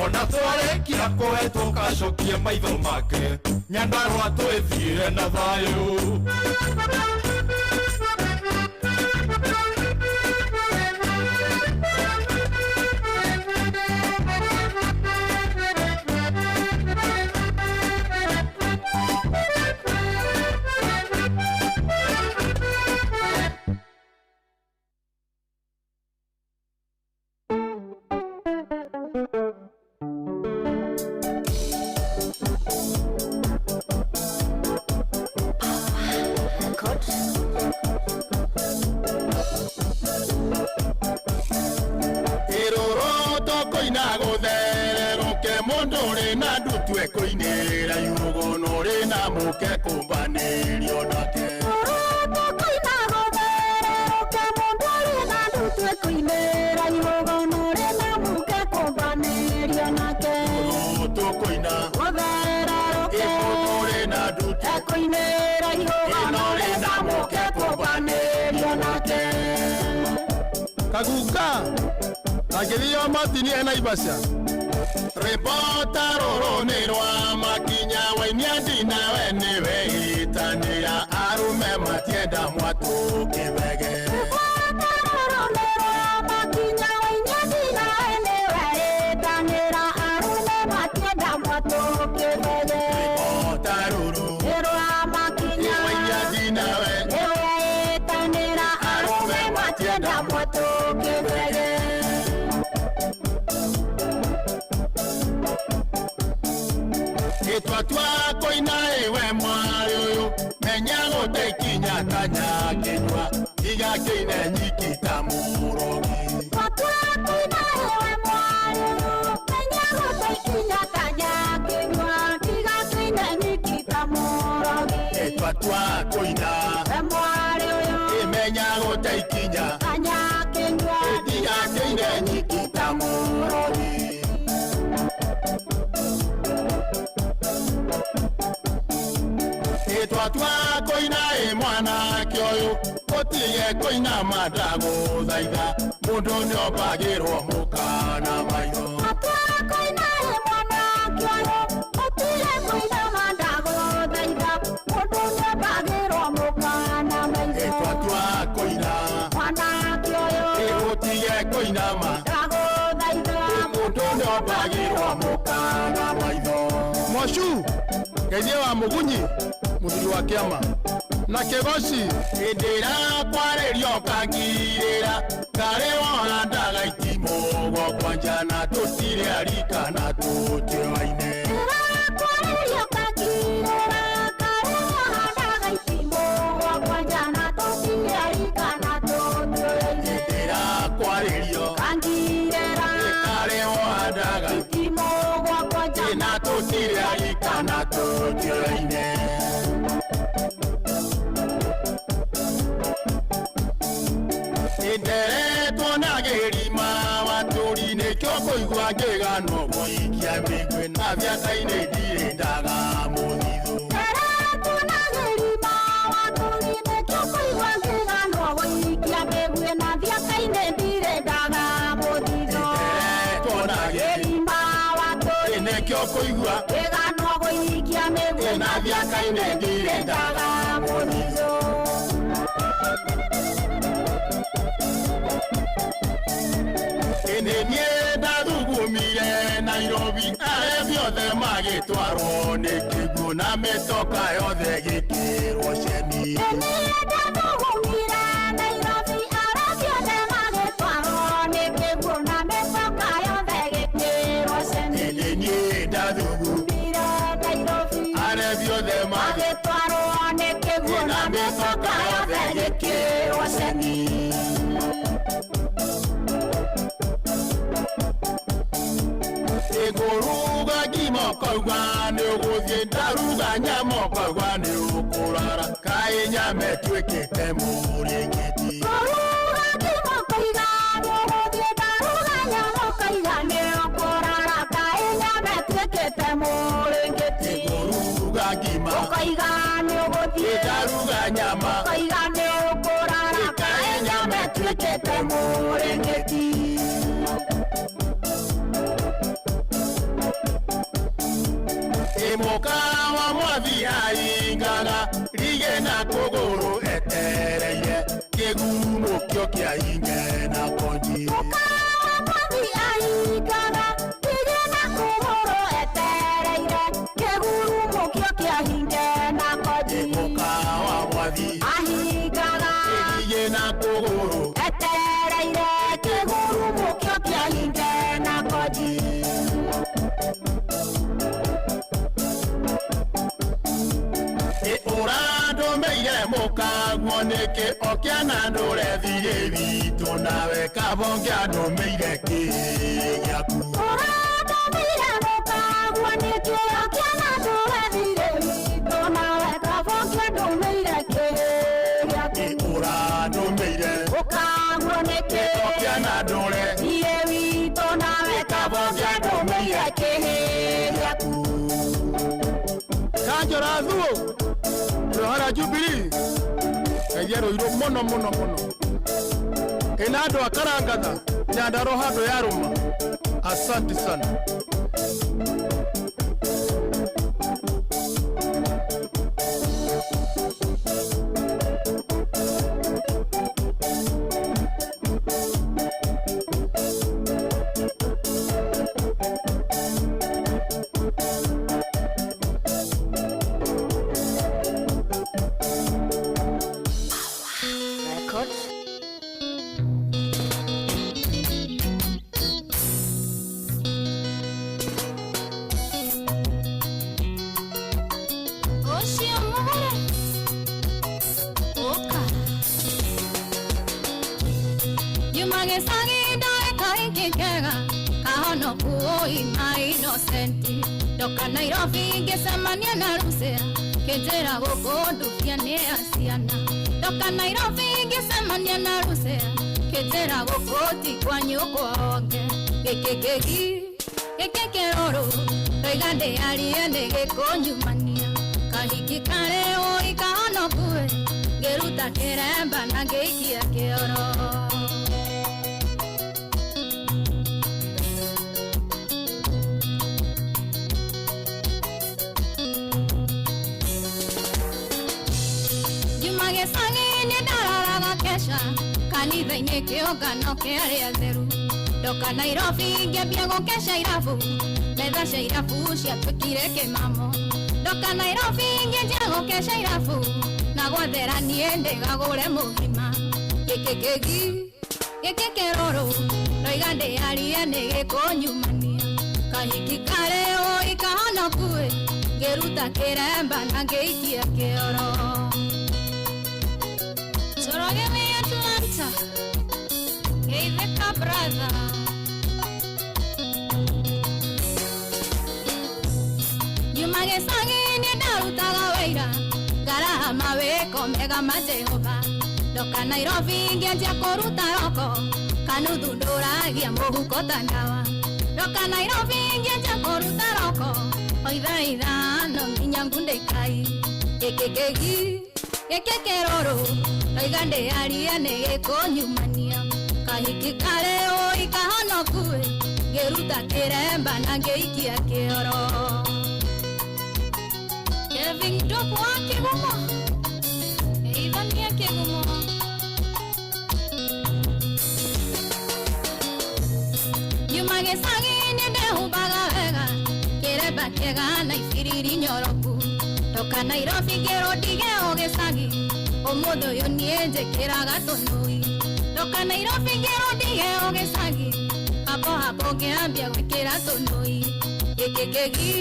ona twarĩkia kũhetũka acokie maitho make Nyandarua twĩthiĩre na thayũ. Koinera yugono rena muke kumbanĩrio nake Koina gũthererũke mũndũ ũrĩ na ndutwe koinera yugono rena muke kumbanĩrio nake Tũkoina gũthererũke mũndũ ũrĩ na ndutwe koinera yugono rena muke kumbanĩrio nake. Kaguka agĩthio matini e Naivasha Ribota rũrũ nĩ rwa makinya wainia ndinawe nĩwe itanĩra arume matienda mwatũ kĩbege. Ribota rũrũ nĩ rwa makinya wainia ndinawe nĩwe itanĩra arume matienda mwatũ kĩbege. Ribota rũrũ nĩ rwa makinya wainia ndinawe nĩwe itanĩra arume matienda mwatũ kĩbege. Twatua koina ewe mwari ũyũ menya gũtaikinya kanya kĩnyua igakĩine nyiki ta mũrogi. Twatua koina ewe mwari ũyũ menya gũtaikinya kanya kĩnyua igakĩine nyiki ta mũrogi. Twatua koina we mwari ũyũ menya gũtaikinya kanya kĩnyua igakĩine nyiki ta mũrogi. Twatua koina e mwanake ũyũ ũtige koina mandagũthaitha mũndũ nĩombagĩrwo mũkana maitho. Twatua koina e mwanake ũyũ ũtige koina mandagũthaitha mũndũ nĩombagĩrwo mũkana maitho. Twatua koina mwanake ũyũ ũtige koina mandagũthaitha mũndũ nĩombagĩrwo mũkana maitho. Mocu ngeithie wa mũgunyi mũthuri wa kĩama na kĩgoci hĩndĩ ĩrĩa kwarĩrio kangirĩra ngarĩ wohandaga itimũ gwakwa na tũtirĩ arika na tũtioaine. Kwarĩrio kangirĩra ngarĩ wohandaga itimũ gwakwa na tũtirĩ arika na tũtioaine. Hĩndĩ ĩrĩa kwarĩrio kangirĩra ngarĩ wohandaga itimũ gwakwa na tũtirĩ arika na tũtioaine. Nderetwo na gĩrima Kĩgano gũikia mĩguĩ na biaca-inĩ ndirĩ ndaga mũthithũ. Nĩkĩo kũigua Kĩgano gũikia mĩguĩ na biaca-inĩ ndirĩ ndaga mũthithũ. Ĩnĩ niĩ ndathugumire Nairobi arebi othe magĩtwarwo nĩ kĩguũ na mĩtoka yothe gĩkĩrwo ceni. Ndathugumire Nairobi arebi othe magĩtwarwo nĩ kĩguũ na mĩtoka yothe gĩkĩrwo ceni. Ĩnĩ niĩ ndathugumire Nairobi arebi othe magĩtwarwo nĩ kĩguũ na mĩtoka yothe gĩkĩrwo ceni. Ngũruga ngima ũkauga nĩ ũgũthiĩ, ndaruga nyama ũkauga nĩ ũkũrara, kaĩ nyama ĩtuĩkĩte mũrĩngĩti. Ngũruga ngima ũkoiga nĩ ũgũthiĩ, ndaruga nyama ũkoiga nĩ ũkũrara, kaĩ nyama ĩtuĩkĩte mũrĩngĩti. Ngũruga ngima ũkoiga nĩ ũgũthiĩ, ndaruga nyama ũkoiga nĩ ũkũrara, kaĩ nyama ĩtuĩkĩte mũrĩngĩti. Mũka wa mwathi aingaga rige na kũgũrũ etereire kĩgumo kĩo kĩa inge na konji. Mũka wa mwathi aingaga rige na kũgũrũ etereire kĩgumo kĩo kĩa hinge na konji. Mũka wa mwathi ahingaga rige na kũgũrũ etereire kĩgumo kĩo kĩa hinge na konji. Ũrandũmĩire mũkaguo nĩkĩ okĩana ndũre thirĩ witũ nawe kabonge andũmĩire kĩ gĩaku. Ũrandũmĩire mũkaguo nĩkĩ okĩana ndũre thirĩ witũ nawe kabonge andũmĩire kĩ gĩaku. Ũrandũmĩire mũkaguo nĩkĩ okĩana ndũre thirĩ witũ nawe kabonge andũmĩire kĩ gĩaku. Kanjora thuo rohara Jubilee ngai arũirwo mũno mũno mũno ĩna andũ a Karangatha Nyandarua handũ yarũma. Asante sana. Records. Ũcio mũgũre ũka nyuma gĩcagi ndoĩ kaingĩ kega kahonoku ũima innocent ndoka Nairobi ngĩcemania na Rusea kĩnjĩra gũkũ ndubia nĩ ya ciana ndoka Nairobi ngĩcemania na Rusea kĩnjĩra gũkũ ti kwa nyũkwa onge gĩkĩ kĩgi gĩkĩ kĩrũrũ ndoiga ndĩarie nĩ gĩkũnyumania kahiki karĩ ũi kahonokue ngĩruta kĩremba na ngĩikia kĩoro. Nyuma gĩcagi-inĩ ndararaga kesha kanitha-inĩ kĩũngano kĩa arĩa atheru ndoka Nairobi ngĩambia gũkesha irabu metha cia irabu ciatuĩkire kĩmamo ndoka Nairobi ngĩanjia gũkesha irabu na gwathera niĩ ndĩgagũre mũgima gĩkĩ kĩgi gĩkĩ kĩrũrũ ndoiga ndĩarie nĩ gĩkũnyumania kahiki karĩ ũi kahonokue ngĩruta kĩremba na ngĩikia kĩoro. Njoroge wĩ Atlanta geithĩka brother. Nyuma gĩcagi-inĩ ndarutaga wĩira ngaraha mawĩko mega ma Jehova ndoka Nairobi ngĩanjia kũruta roko kanuthu ndũragia mũhuko ta ndawa. Ndoka Nairobi ngĩanjia kũruta roko o ithaa ithano nginya ngunde ikai. Gĩkĩ kĩgi gĩkĩ kĩrũrũ ndoiga ndĩarie nĩ gĩkũnyumania. Kahiki karĩ ũi kahonoku ngĩruta kĩremba na ngĩikia kĩoro. Kevin Dope wa Kĩgumo ithania Kĩgumo. Nyuma gĩcagi-inĩ ndehumbaga wega kĩremba kĩega na ibiriri nyoroku. Ndoka Nairobi ngĩrwo ndige o gĩcagi ũmũthĩ ũyũ niĩ njĩkĩraga tũnui. Ndoka Nairobi ngĩrwo ndige o gĩcagi hapo hapo ngĩambia gwĩkĩra tũnui. Gĩkĩ kĩgi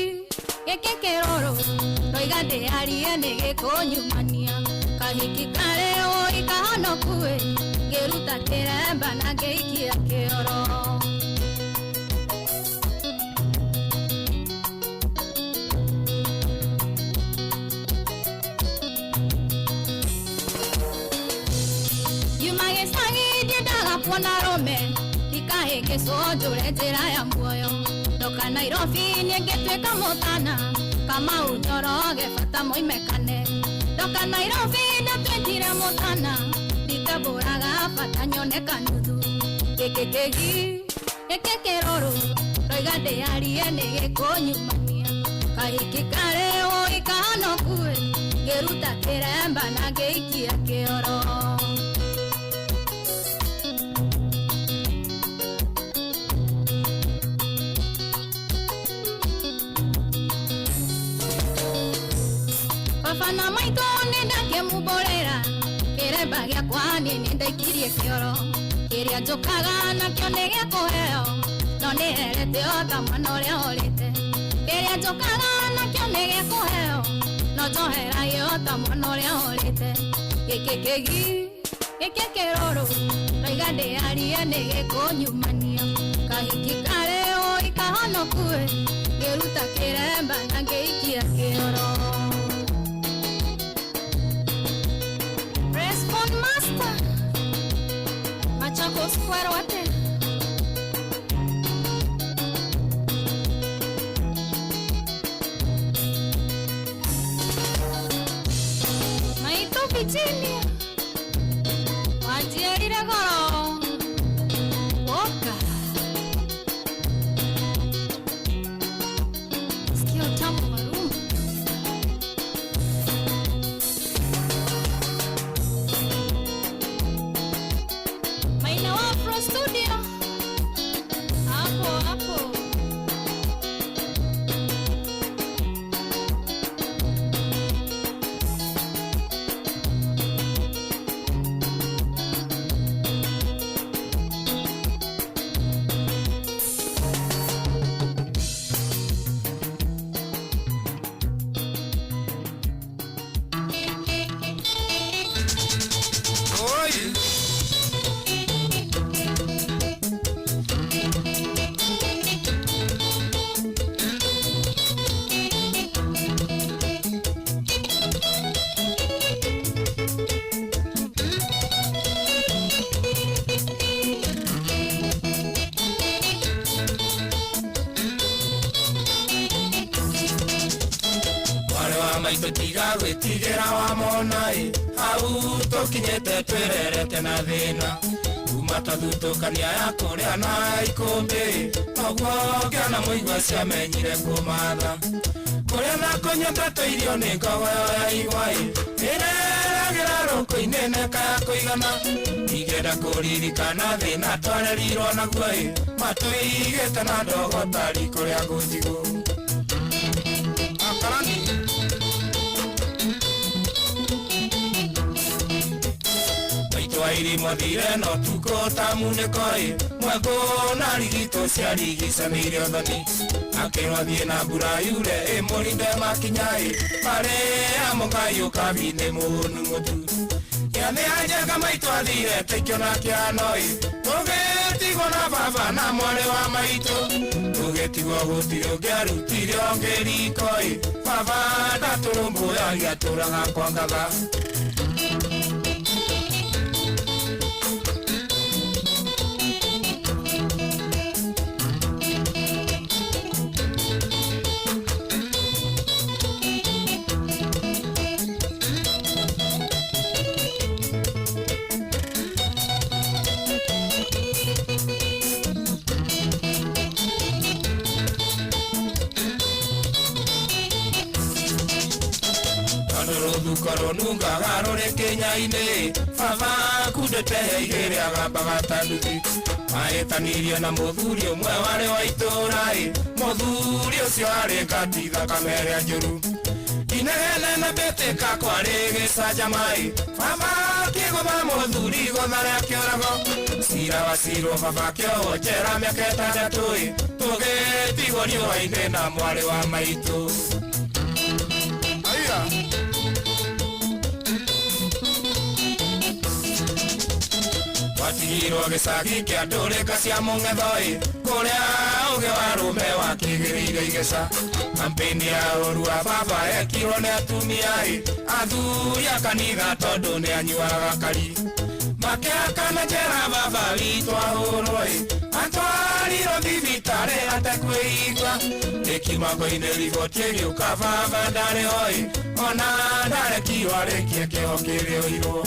gĩkĩ kĩrũrũ ndoiga ndĩarie nĩ gĩkũnyumania. Kahiki karĩ ũi kahonoku ngĩruta kĩremba na ngĩikia kĩoro. Nyuma gĩcagi ndiendaga kuona rũme ndikahĩngĩcwo njũre njĩra ya muoyo. Ndoka Nairobi niĩ ngĩtuĩka mũtana Kamau Njoroge bata moimekane. Ndoka Nairobi ndatuĩkire mũtana nditambũraga bata nyoneka nuthu. Gĩkĩ kĩgi gĩkĩ kĩrũrũ ndoiga ndĩarie nĩ gĩkũnyumania. Kahiki karĩ ũi kahonoku ngĩruta kĩremba na ngĩikia kĩoro. Baba na maitũ nĩ ndakĩmumbũrĩra kĩremba gĩakwa niĩ nĩ ndaikirie kĩoro. Kĩrĩa njũkaga nakĩo nĩ gĩa kũheo no nĩ herete o ta mwana ũrĩa ũrĩte. Kĩrĩa njũkaga nakĩo nĩ gĩa kũheo no njoheragio ta mwana ũrĩa ũrĩte. Gĩkĩ kĩgi gĩkĩ kĩrũrũ ndoiga ndĩarie nĩ gĩkũnyumania. Kahiki karĩ ũi kahonoku ngĩruta kĩremba na ngĩikia kĩoro. Respond Master Machakos Square wate. Maitũ Virginia wanjiarire goro woka. Sikia utamu wa rumba. Maina wa Afro Studio hapo hapo. Oi. Mwarĩ wa maitũ tiga gwĩtigĩra wamona ĩ hau tũkinyĩte twĩrerete na thĩna kuma twathutũkania ya kũrĩa na ikũmbĩ noguo ngĩona mũigua ciamenyire kũmatha kũrĩa na kũnyua tũirio nĩ ngogoyo ya igwa ĩ ĩreragĩra rũkũ-inĩ neka ya kũigana ingĩenda kũririkana thĩna twarerirwo naguo ĩ matũigĩte na ndogo tari kũrĩa gũtigũ akarani. Maitũ airimo thire no tukũ ta munĩko ĩ mwekũ na rigitũ ciarigicanĩire ũthoni akĩrwo thiĩ na mbura yure ĩmũrinde makinya ĩ marĩ amũgai ũkabi-inĩ mũnu mũtu gĩathĩ anjanga maitũ athire taikĩona kĩano ĩ tũgĩtigwo na baba na mwarĩ wa maitũ tũgĩtigwo gũtirĩ ũngĩarutire ũngĩ riko ĩ baba ndatũrũmbũyagia atũraga kwa ngatha. Rũthuko rũnungaga rũrĩ kĩnya-inĩ baba kundĩte igĩrĩ agambaga ta nduthi mahĩtanirie na mũthuri ũmwe warĩ wa itũũra-ĩ mũthuri ũcio arĩ ngati thakame ĩrĩa njũru inegene na mbĩtĩka kwarĩ gĩcanjama-ĩ baba akĩgũtha mũthuri gũtha rĩa kĩũrago cira wacirwo baba akĩohwo njera mĩaka ĩtandatũ-ĩ tũgĩtigwo riũa-inĩ na mwarĩ wa maitũ. Aya. Twatigirwo gĩcagi kĩa ndũrĩka cia mũng'etho-ĩ kũrĩa ũgĩ wa rũme wakĩgĩrĩire igeca kampeni ya ũru wa baba ekirwo nĩ atumia-ĩ athuri a kanitha tondũ nĩ anyuaga kari makĩhakana njera baba witũ ahũrwo-ĩ atwarirwo thibitarĩ atekwĩigua ĩkiuma-inĩ riboti ĩgĩũka baba ndarĩ ho-ĩ ona ndarekirwo arĩkie kĩho kĩrĩa oirwo.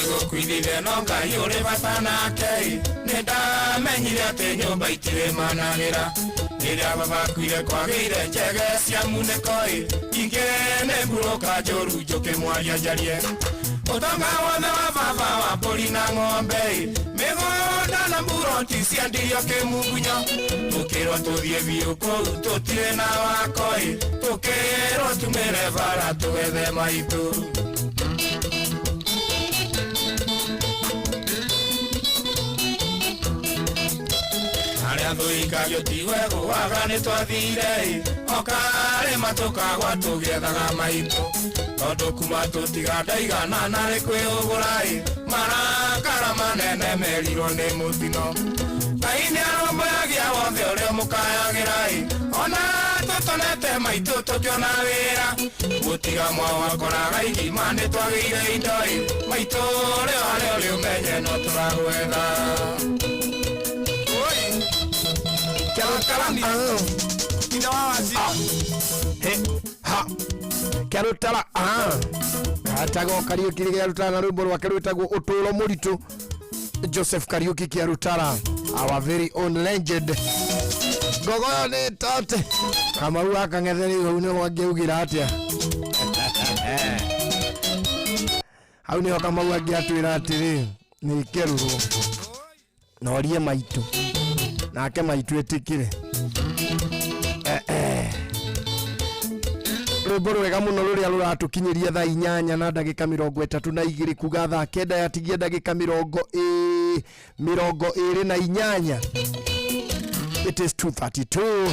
Gũkuithithia no Ngai ũrĩ bata nake nĩ ndamenyire atĩ nyũmba itirĩ managĩra rĩrĩa baba akuire kwagĩire njege cia munĩko-ĩ ingĩ nĩ mburũka njũru njũkĩ mwaria njarie ũtonga wothe wa baba wa mbũri na ng'ombe-ĩ mĩgũnda na mburoti ciendirio kĩmungunyo tũkĩrwo tũthiĩ biũ kũu tũtirĩ na wako-ĩ tũkĩrwo tumĩre bara tũgethe maitũ. Arĩa thũikagio tiwe gũaga nĩ twathire-ĩ o karĩma tũkagwa tũgĩethaga maitũ tondũ kuma tũtiga ndaigana narĩ kwĩhũgũra-ĩ marakara manene merirwo nĩ mũtino Ngai nĩ arũmbũyagia wothe ũrĩa mũkayagĩra-ĩ ona tũtonete maitũ tũkĩona wĩra gũtiga mwao wakoraga igima nĩ twagĩire indo-ĩ maitũ ũrĩa harĩa ũrĩ ũmenye no tũragwetha. Kĩarutara gatagwo Kariuki Kĩarutara na rwĩmbo rwake rwĩtagwo ũtũũro mũritũ. Joseph Kariuki Kĩarutara, our very own legend. Ngogoyo nĩ tate Kamau wa Kang'ethe rĩu hau nĩho angĩaugĩra atĩa hau nĩho Kamau angĩatwĩra atĩrĩ nĩ kerurwo na orie maitũ nake maitũ ĩtĩkĩre. Rwĩmbo rwega mũno rũrĩa rũratũkinyĩria thaa 8 na ndagĩka 32 kuga thaa 9 yatigia ndagĩka 28. It is 2:32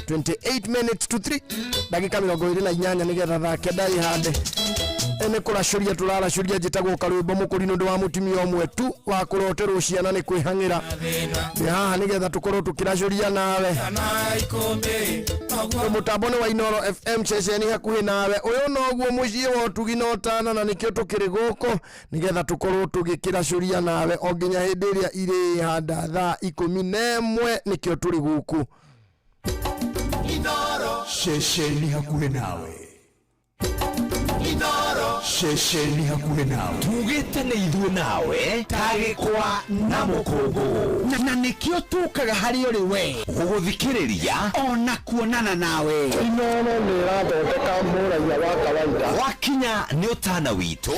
28 minutes to 3 ndagĩka 28 nĩgetha thaa 9 ĩhande. Nĩ kũracũria tũraracũria njĩtagwo Karwĩmbo Mũkũri nĩ ũndũ wa mũtumia ũmwe tu wa kũroterwo ciana nĩ kwĩhang'ĩra. Ndĩ haha nĩgetha tũkorwo tũkĩracũria nawe. Mũtambo nĩ wa Inooro FM ceceni hakuhĩ nawe. Ũyũ noguo mũciĩ wa ũtugi na ũtana na nĩkĩo tũkĩrĩ gũkũ nĩgetha tũkorwo tũgĩkĩracũria nawe o nginya hĩndĩ ĩrĩa irĩhanda thaa 11 nĩkĩo tũrĩ gũkũ. Ceceni hakuhĩ nawe. Ceceni hakuhĩ nawe. Tugĩte nĩ ithuĩ nawe ta gĩkwa na mũkũngũ na nĩkĩo tũkaga harĩ ũrĩ we gũgũthikĩrĩria ona kuonana nawe. Inooro nĩ ĩrathondeka mũraiya wa kawaida. Wakinya nĩ ũtana witũ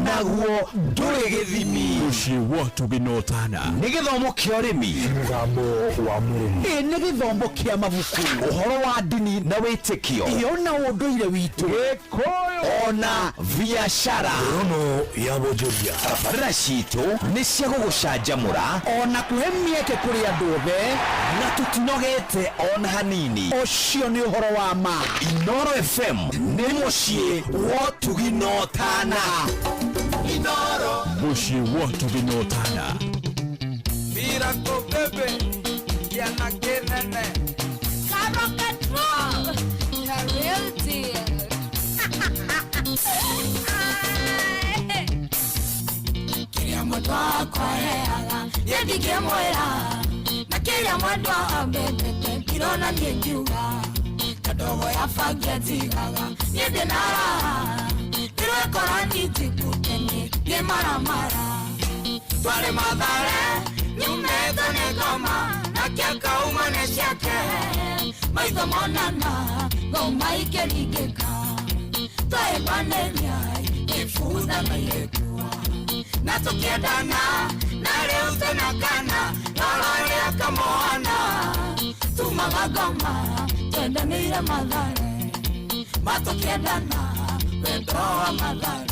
naguo ndũrĩ gĩthimi. Mũciĩ wa ũtugi na ũtana nĩ gĩthomo kĩa ũrĩmi, mũgambo wa mũrĩmi, ĩ nĩ gĩthomo kĩa mabuku, ũhoro wa ndini na wĩtĩkio, ĩ ona ũndũire witũ, Gĩkũyũ ona biashara. Rono ya wonjoria. Tabarĩra citũ nĩ cia gũgũcanjamũra ona kũhe mĩeke kũrĩ andũ othe na tũtinogete ona hanini. Ũcio nĩ ũhoro wa ma. Inooro FM nĩ mũciĩ wa ũtugi na ũtana. Mũciĩ wa ũtugi na ũtana. Miracle baby, kiana kĩnene. Rock and roll, the real deal. wakwa heaga niĩ ndingĩmwĩra na kĩrĩa mwendwa ambendete ndirona niĩ ngiuga ta ndogo ya bangi anjigaga niĩ ndĩ na raha ndĩrekora nĩnjikute niĩ ndĩ maramara twarĩ Mathare nyumĩte nĩ ngoma nake akauma nĩ ciake maitho monana ngoma ikĩringĩka twahĩmbanĩria ibutha na igĩkua na tũkĩendana na rĩu twĩna kana rora ũrĩa kamũhana tumaga ngoma twendanĩire Mathare ma tũkĩendana wendo wa Mathare.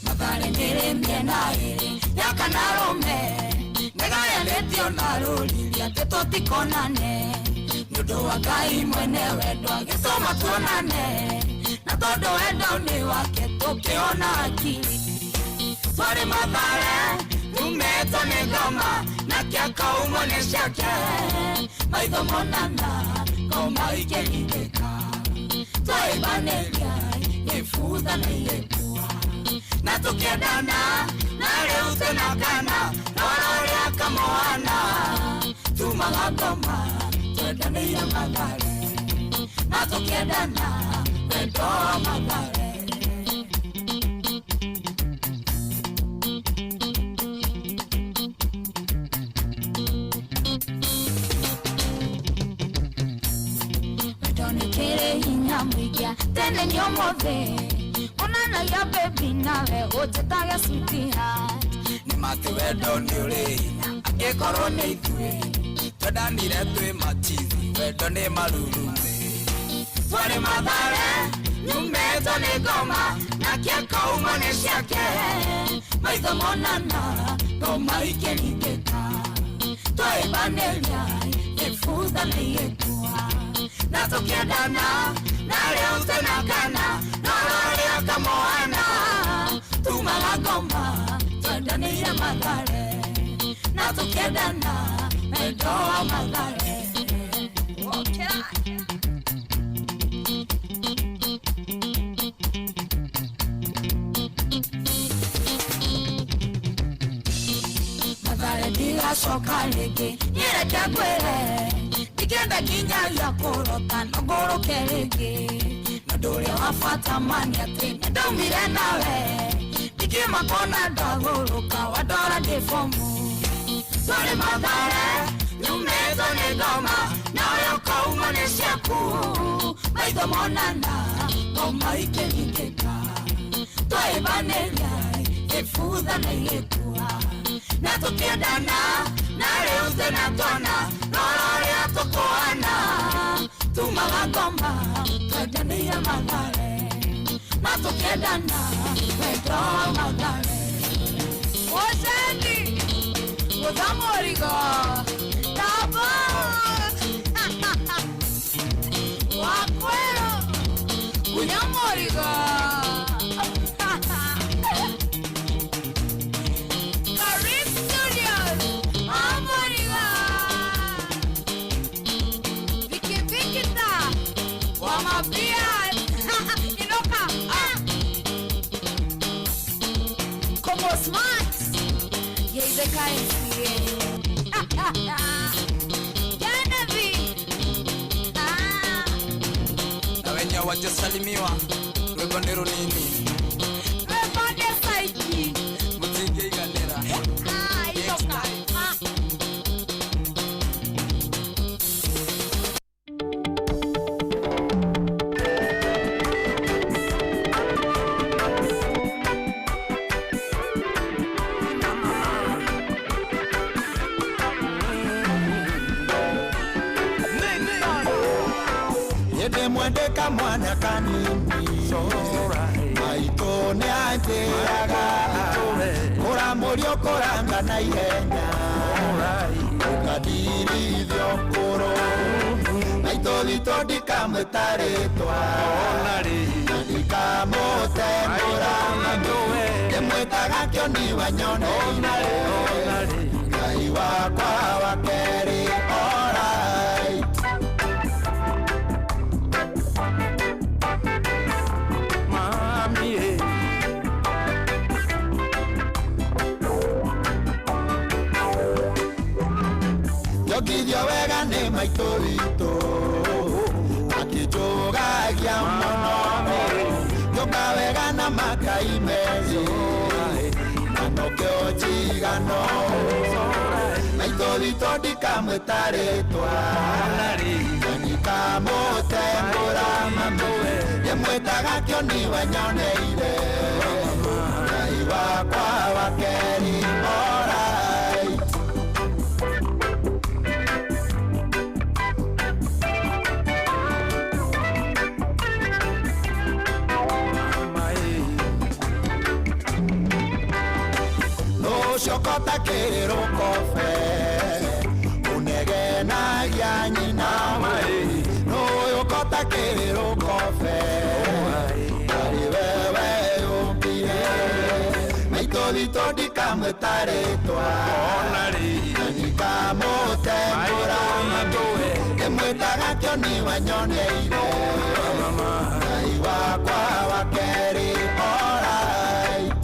Mathare nĩrĩ mĩena ĩrĩ ya kana rũme nĩgayanĩtio na rũriri atĩ tũtikonane nĩ ũndũ wa Ngai mwene wendo agĩtũma tuonane na tondũ wendo nĩ wake tũkĩona akili twarĩ Mathare tumĩtwo nĩ ngoma nake akaumwo nĩ ciake maitho monana ngoma ikĩringĩka twahĩmbanĩria ibutha na igĩkua na tũkĩendana na rĩu twĩna kana rora ũrĩa kamũhana tumaga ngoma twendanĩire Mathare na tũkĩendana wendo wa Mathare. Wendo nĩ kĩrĩ hinya mũingĩ tene nĩ ũmũthĩ onanagia baby nawe ũnjĩtage sweetheart nĩ mati wendo nĩ ũrĩ hinya angĩkorwo nĩ ithuĩ twendanire twĩ machizi wendo nĩ marurume twarĩ Mathare nyumĩtwo nĩ ngoma nake akauma nĩ ciake maitho monana ngoma ikĩringĩka twahĩmbanĩria ibutha na igĩkua na tũkĩendana na rĩu twĩna kana rora ũrĩa kamũhana tumaga ngoma twendanĩire Mathare na tũkĩendana wendo wa Mathare. Wokĩra. Mathare ndigacoka rĩngĩ niĩ reke ngwĩre ndingĩenda nginyagia kũrota no ngũrũke rĩngĩ na ũndũ ũrĩa wa bata ma nĩ atĩ nĩndaumire nawe ndingĩmakona ndagũrũka wandora ndĩ bomu twarĩ Mathare nyumĩtwo nĩ ngoma nawe ũkauma nĩ ciaku maitho monana ngoma ikĩringĩka twahĩmbanĩria ibutha na igĩkua na tũkĩendana na rĩu twĩna twana rora ũrĩa tũkũhana tumaga ngoma twendanĩire Mathare na tũkĩendana wendo wa Mathare. Mũcendi gũtha mũrigo tabo wakwero kunya mũrigo Karib Studios Amoriga Viki Vikita Wamabia Inoka Como Smart Yeizeka MCA Genevieve na wenye wajasalimiwa rwĩmbo nĩ rũnini Rwĩmbo nĩ saiki mũtingĩiganĩra. Inoka. Ndĩmwendeka mwana kanini maitũ nĩ anjĩraga kũramũrio kũranga na ihenya ũkandirithio kũrũ maitũ witũ ndikamwĩta rĩtwa na ndikamũtembũra ndĩmwĩtaga kĩoni wa nyoneire Ngai wakwa wa kerĩ ora. Ngĩongithio wega nĩ maitũ witũ akĩnjũgagia mũno ngĩũka wega na makai merĩ na nokĩo njigano maitũ witũ ndikamwĩta rĩtwa na ndikamũtembũra mami ndĩmwĩtaga kĩoni wanyoneire Ngai wakwa wa kerĩ alright. Nucokota kĩrĩrũkobe ũnegenagia nyina nũyũkota kĩrĩrũkobe arĩ wewe ũmbire maitũ witũ ndikamwĩta rĩtwa na ndikamũtembũra ndĩmwĩtaga kĩoni wanyoneire Ngai wakwa wa kerĩ alright.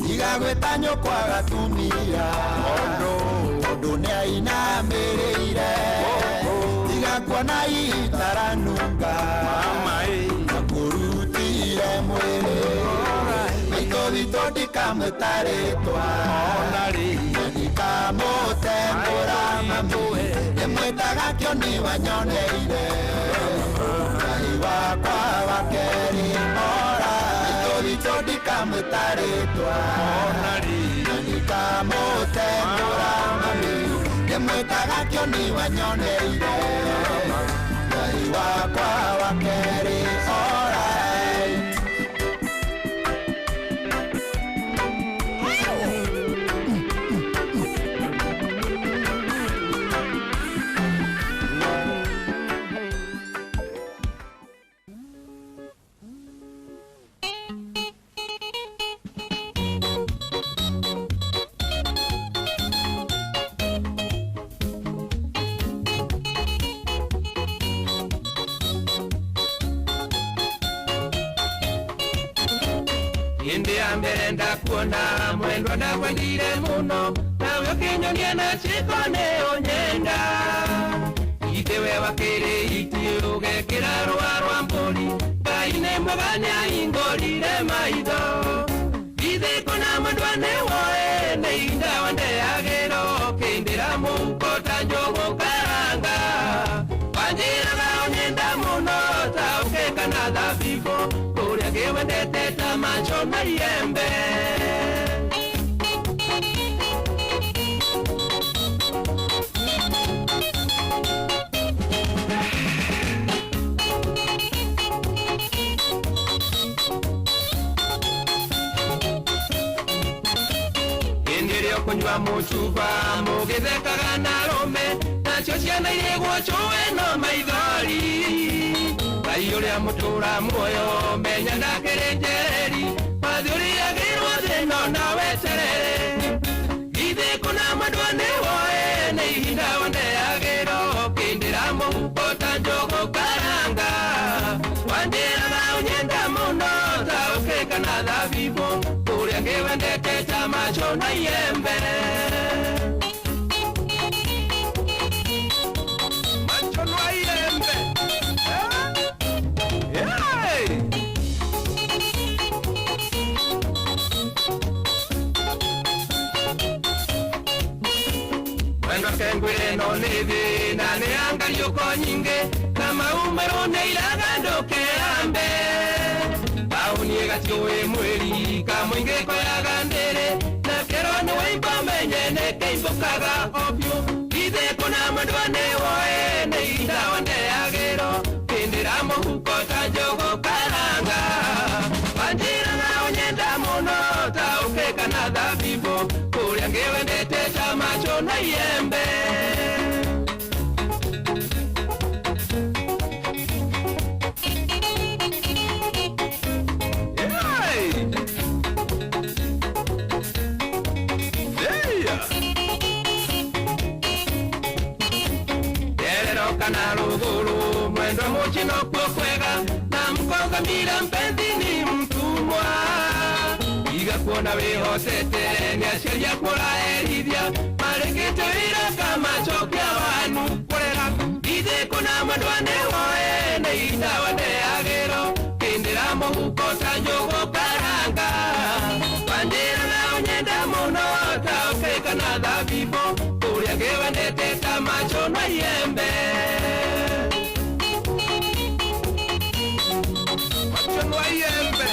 Tiga gwĩta nyũkwa gatumia tondũ nĩainamĩrĩire tiga kuona itaranunga na kũrutire mwĩrĩ maitũ witũ ndikamwĩta rĩtwa na ndikamũtembũra mami ndĩmwĩtaga kĩoni wanyoneire Ngai wakwa wa kerĩ alright. Maitũ witũ ndikamwĩta rĩtwa na ndikamũtembũra mami ndĩmwĩtaga kĩoni wanyoneire Ngai wakwa wa kerĩ alright. Hĩndĩ ya mbere ndakuona mwendwa ndakwendire mũno nawe ũkĩnyonia na ciĩko nĩ ũnyenda itĩ we wakĩrĩ iti ũgekĩra rũa rwa mbũri Ngai nĩ mwega nĩahingũrire maitho ithĩ kũna mwendwa nĩ woe nĩ ihinda wandeagĩrwo ũkĩndĩra mũhuko ta njũgũ karanga wanjĩraga ũnyenda mũno ta ũkeka na thabibũ kũrĩa ngĩwendete ta macho na iembe. Hĩndĩ ĩrĩa ũkũnyua mũcuba mũgĩthekaga na arũme nacio ciana irĩgwo cũĩ no maithori Ngai ũrĩa mũtũra muoyo menya ndakĩrĩ njereri mathũriagĩrwo thĩno na weterere githĩ kũna mwendwa nĩ woe nĩ ihinda wandeagĩrwo ũkĩndĩra mũhuko ta njũgũ karanga wanjĩraga ũnyenda mũno ta ũkeka na thabibũ kũrĩa ngĩwendete ta macho na iembe. Macho na iembe. Hey! Mwendwa kengwire no nĩ thĩna nĩ angariũko nyingĩ na maumĩrwo nĩ iraga ndũkeambe taũni ĩgatiũĩ mwĩri kamũingĩ koyaga ndĩrĩ na kĩro nĩ wĩimbo menye nĩ kĩimbũkaga o biũ githĩ kũna mwendwa nĩ woe nĩ ihinda wandeagĩrwo kĩndĩra mũhuko ta njũgũ karanga wanjĩraga ũnyenda mũno ta ũkeka na thabibũ kũrĩa ngĩwendete ta macho na iembe. Hey! Hey! Terero kana rũgũrũ Mwendwa muchino kuo kwega na mkongamira mpenzi ni mtumwa iga kuona wihotete ni aciari aku ũraherithia marĩkĩte wĩra kamacokia wanu kũrera ithe kuna mwendwa nĩwoe nĩ itawa ndeagĩro kĩndĩra mũhuko ta njũgũ karanga wanjĩraga ũnyenda mũno ta ũkĩka na thabibũ kũrĩa kĩwendete ta macho na iembe. Macho na iembe.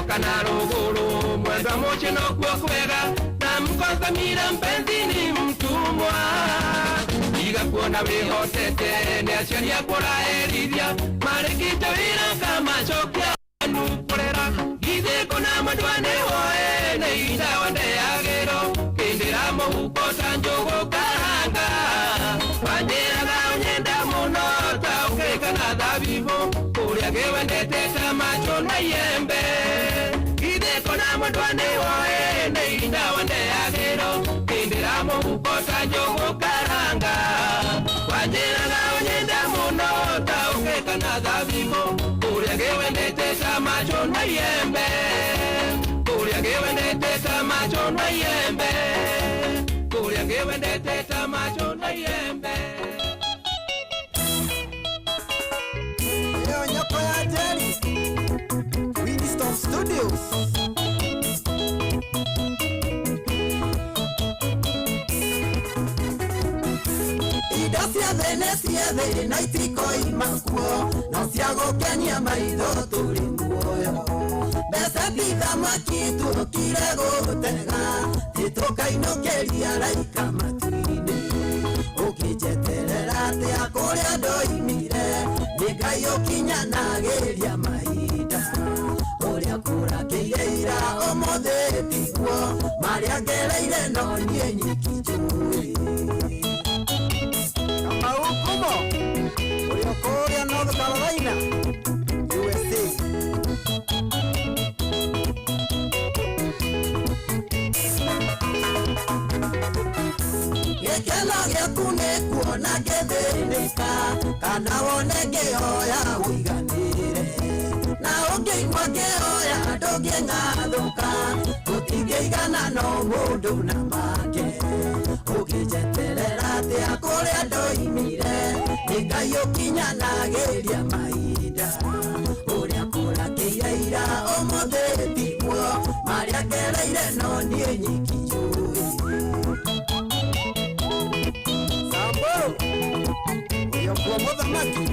Kana ruguru mwendwa muchino kuo kwega na mkongamira mpenzi ni mtumwa iga kuona wihotete ni aciari aku ũraherithia marĩkĩte wĩra kamacokia anu kũrera githĩ kuna mwendwa nĩwoe nĩ itawa ndeagĩro kĩndĩra mũhuko ta njũgũ karanga wanjĩraga ũnyenda mũno ta ũkĩka na thabibũ kũrĩa kĩwendete ta macho na iembe githĩ kuna mwendwa nĩwoe nĩ itawa ndeagĩro kĩndĩra mũhuko ta njũgũ karanga wanjĩraga ũnyenda mũno ta ũkĩka na thabibũ kũrĩa kĩwendete ta macho na iembe kũrĩa kĩwendete ta macho na iembe kũrĩa kĩwendete ta macho na iembe. Yo nyoko ya Jerry Winston Studios. Indo cia thĩ nĩ cia thĩ na itikoima kuo no cia gũkenia maitho tũrĩ muoyo mbeca ti thamaki tũkire gũtega tĩtũkainũkĩria raika matu-inĩ ũkĩnjeterera atĩa kũrĩa ndoimire nĩ Ngai ũkinyanagĩria mahinda ũrĩa kũrakĩire ira ũmũthĩ tiguo marĩa ngereire no niĩ nyiki njũĩ. Kamau Kumo ũrĩa kũrĩa North Carolina USA. Gĩkeno gĩaku nĩ kuona ngĩthĩnĩka kana wone ngĩhoya ũiganĩre na ũngĩigua ngĩhoya ndũngĩng'athũka tũtingĩigana no mũndũ na make ũkĩnjeterera atĩa kũrĩa ndoimire nĩ Ngai ũkinyanagĩria mahinda ũrĩa kũrakĩire ira ũmũthĩ tiguo marĩa ngereire no niĩ nyiki njũĩ. Samburu ũrĩa mũthamaki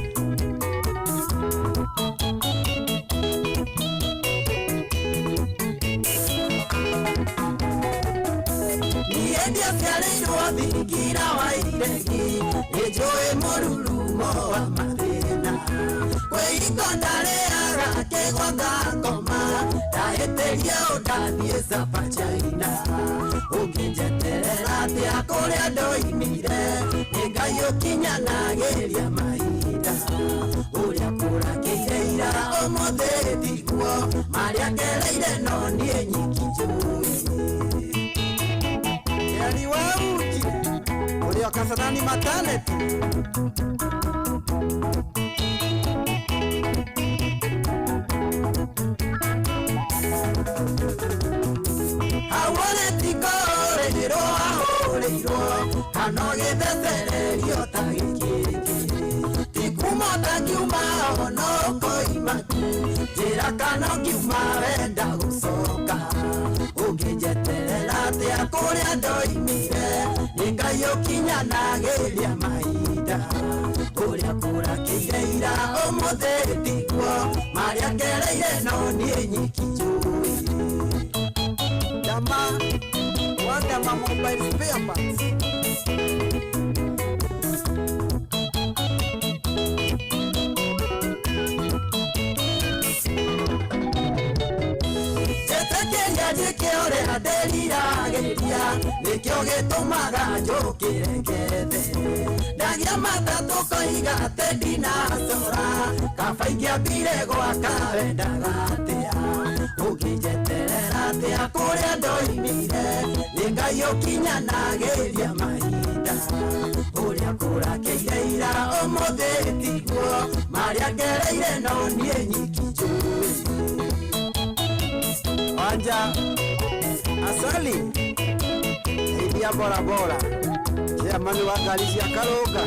niĩ ndiaciarĩirwo thingira wa iregi nĩ njũĩ mũrurumo wa mathĩna kwĩhingo ndarĩaga kĩgwa ngakoma ndahĩtĩria ũndathiĩ Sapa China ũkĩnjeterera atĩa kũrĩa ndoimire nĩ Ngai ũkinyanagĩria mahinda ũrĩa kũrakĩire ira ũmũthĩ tiguo marĩa ngereire no niĩ nyiki njũĩ. Eli wa uji ũrĩa Kasarani maternity. Hauone tikũhũrĩrwo ahũrĩirwo kana ũgĩthecererio ta gĩkĩngĩ ti kuma ũtangiuma ona ũkoima tu njĩra kana ũngiuma wenda gũcoka ũngĩnjeterera atĩa kũrĩa ndoimire nĩ Ngai ũkinyanagĩria mahinda ũrĩa kũrakĩire ira ũmũthĩ tiguo marĩa ngereire no niĩ nyiki njũĩ. Dama wa Dama mobile spare parts. Njĩtĩkĩria njĩke ũrĩa ndĩriragĩria nĩkĩo gĩtũmaga njũkĩre ngethe ndagĩa matatũ koiga atĩ ndinacora kaba ingĩambire gwaka wendaga atĩa Ũngĩnjeterera atĩa kũrĩa ndoimire, nĩ Ngai ũkinyanagĩria mahinda. Ũrĩa kũrakeire ira ũmũthĩ tiguo, marĩa ngereire no niĩ nyiki njũĩ. Wanja Asali Idia bora bora chairman wa ngari cia Karũnga.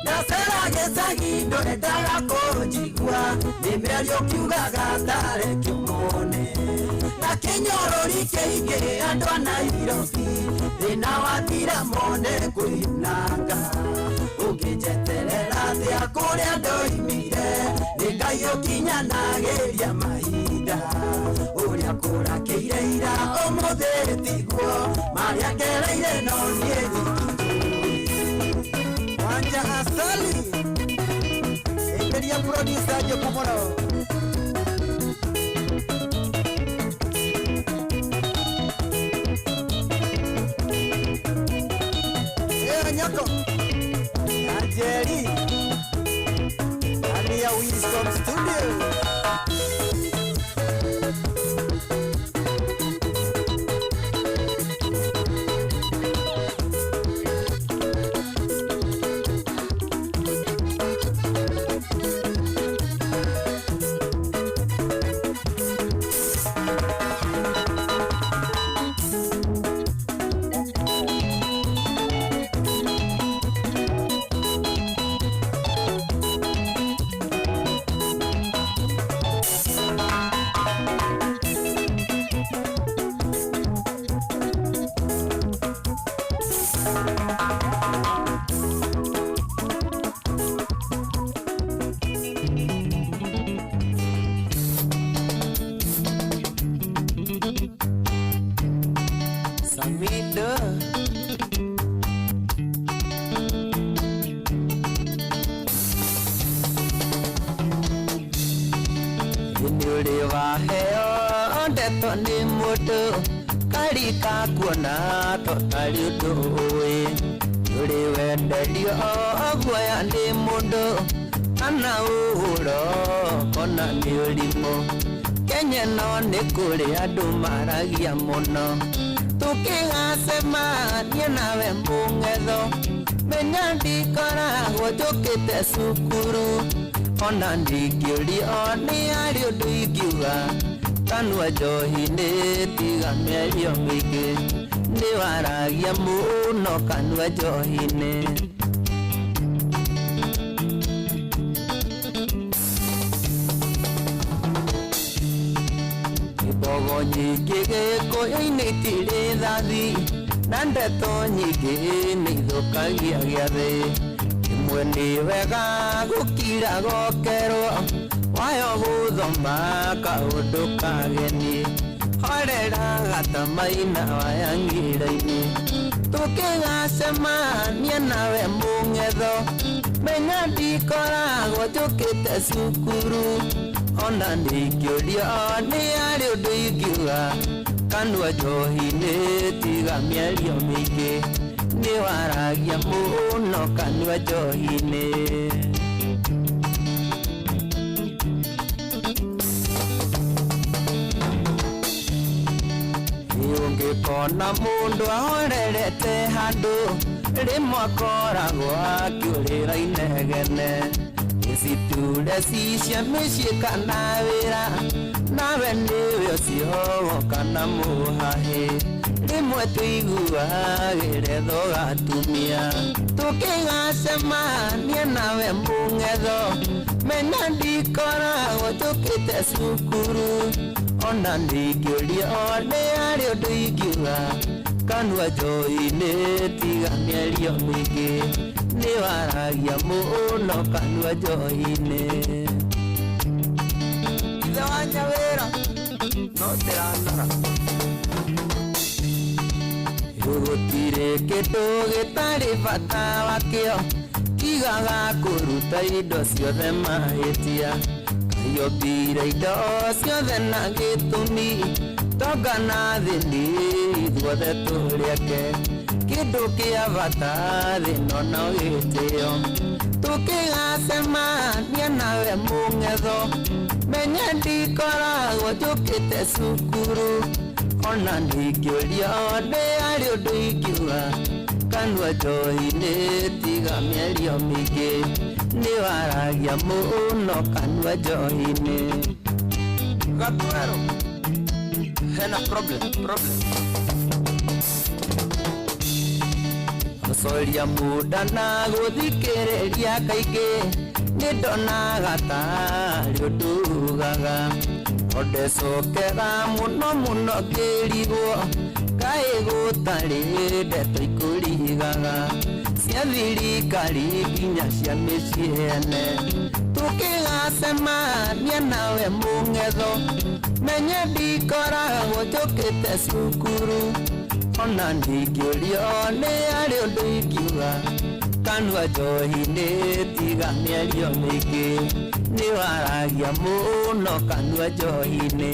Ndacera gĩcagi ndwendaga kũnjigua, nĩ mĩario kiugaga tarekio mone. Na kĩnyorori kĩingĩ andũ a Nairobi, thĩna wathira mone kwĩyunanga. Ũngĩnjeterera atĩa kũrĩa ndoimire, nĩ Ngai ũkinyanagĩria mahinda. Ũrĩa kũrakĩire ira ũmũthĩ tiguo, marĩa ngereire no niĩ nyiki njũĩ. Wanja Asali Enderia producer Njoku mũno. Ĩyo Nyoko na Njeri ndani ya Wisdom Studio. Samido Nĩ ũrĩ waheo ndeto nĩ mũndũ karika kuona to tarĩ ũndũ ũĩ. Nĩ ũrĩ wenderio guoya nĩ mũndũ kana ũhũro kona nĩ ũrimũ. Kenya no nĩ kũrĩ andũ maragia mũno, tũkĩgacemania nawe mũng'etho, menya ndikoragwo njũkĩte cukuru. Ona ndingĩũrio nĩ harĩ ũndũ ingiuga, kanua njohi-inĩ tiga mĩario mĩingĩ, nĩ waragia mũno kanua njohi-inĩ. Mbogo nyingĩ gĩkũyũ-inĩ itirĩ thathi, na ndeto nyingĩ nĩ ithũkagia gĩathĩ. Rĩmwe nĩ wega gũkira gokerwo, wayo gũthoma kaũndũ kageni. Horera gatamaina wayang'ĩra-inĩ, tũkĩgacemania nawe mũng'etho, menya ndikoragwo njũkĩte cukuru. Ona ndingĩũrio nĩ harĩ ũndũ ingiuga, kanua njohi-inĩ tiga mĩario mĩingĩ, nĩ waragia mũno kanua njohi-inĩ. Ũngĩkona mũndũ ahorerete handũ, rĩmwe akoragwo akĩũrĩra inegene. Iciture cia mĩciĩ kana wĩra, nawe nĩwe ũcio kana mũhahĩ. Rĩmwe tũiguagĩre thogatumia, tũkĩgacemania nawe mũng'etho, menya ndikoragwo njũkĩte cukuru. Ona ndingĩũrio nĩ harĩ ũndũ ingiuga, kanua njohi-inĩ tiga mĩario mĩingĩ, nĩ waragia mũno kanua njohi-inĩ. Ithe wa Nyawĩra no ndĩranora. Gũtirĩ kĩndũ gĩtarĩ bata wakĩo, tigaga kũruta indo ciothe mahĩtia. Kaiyũmbire indo ciothe na gĩtũmi, tonga na thĩni ithuothe tũrĩ ake. Kĩndũ kĩa bata thĩ ĩno no gĩtĩo. Tũkĩgacemania nawe mũng'etho, menye ndikoragwo njũkĩte cukuru. Ona ndingĩũrio ndĩ harĩ ũndũ ingiuga, kanua njohi-inĩ tiga mĩario mĩingĩ, nĩ waragia mũno kanua njohi-inĩ. Gatwero hena problem. Gũcoria muda na gũthikĩrĩria kaingĩ, nĩ ndonaga tarĩ ũndũ ugaga. Ondecokera mũno mũno ngĩrigwo, kaĩ gũtarĩ ndeto ikũrigaga, cia thirikari nginya cia mĩciĩ ene. Tũkĩgacemania nawe mũng'etho, menye ndikoragwo njũkĩte cukuru. Ona ndingĩũrio nĩ harĩ ũndũ ingiuga, kanua njohi-inĩ tiga mĩario mĩingĩ, nĩ waragia mũno kanua njohi-inĩ.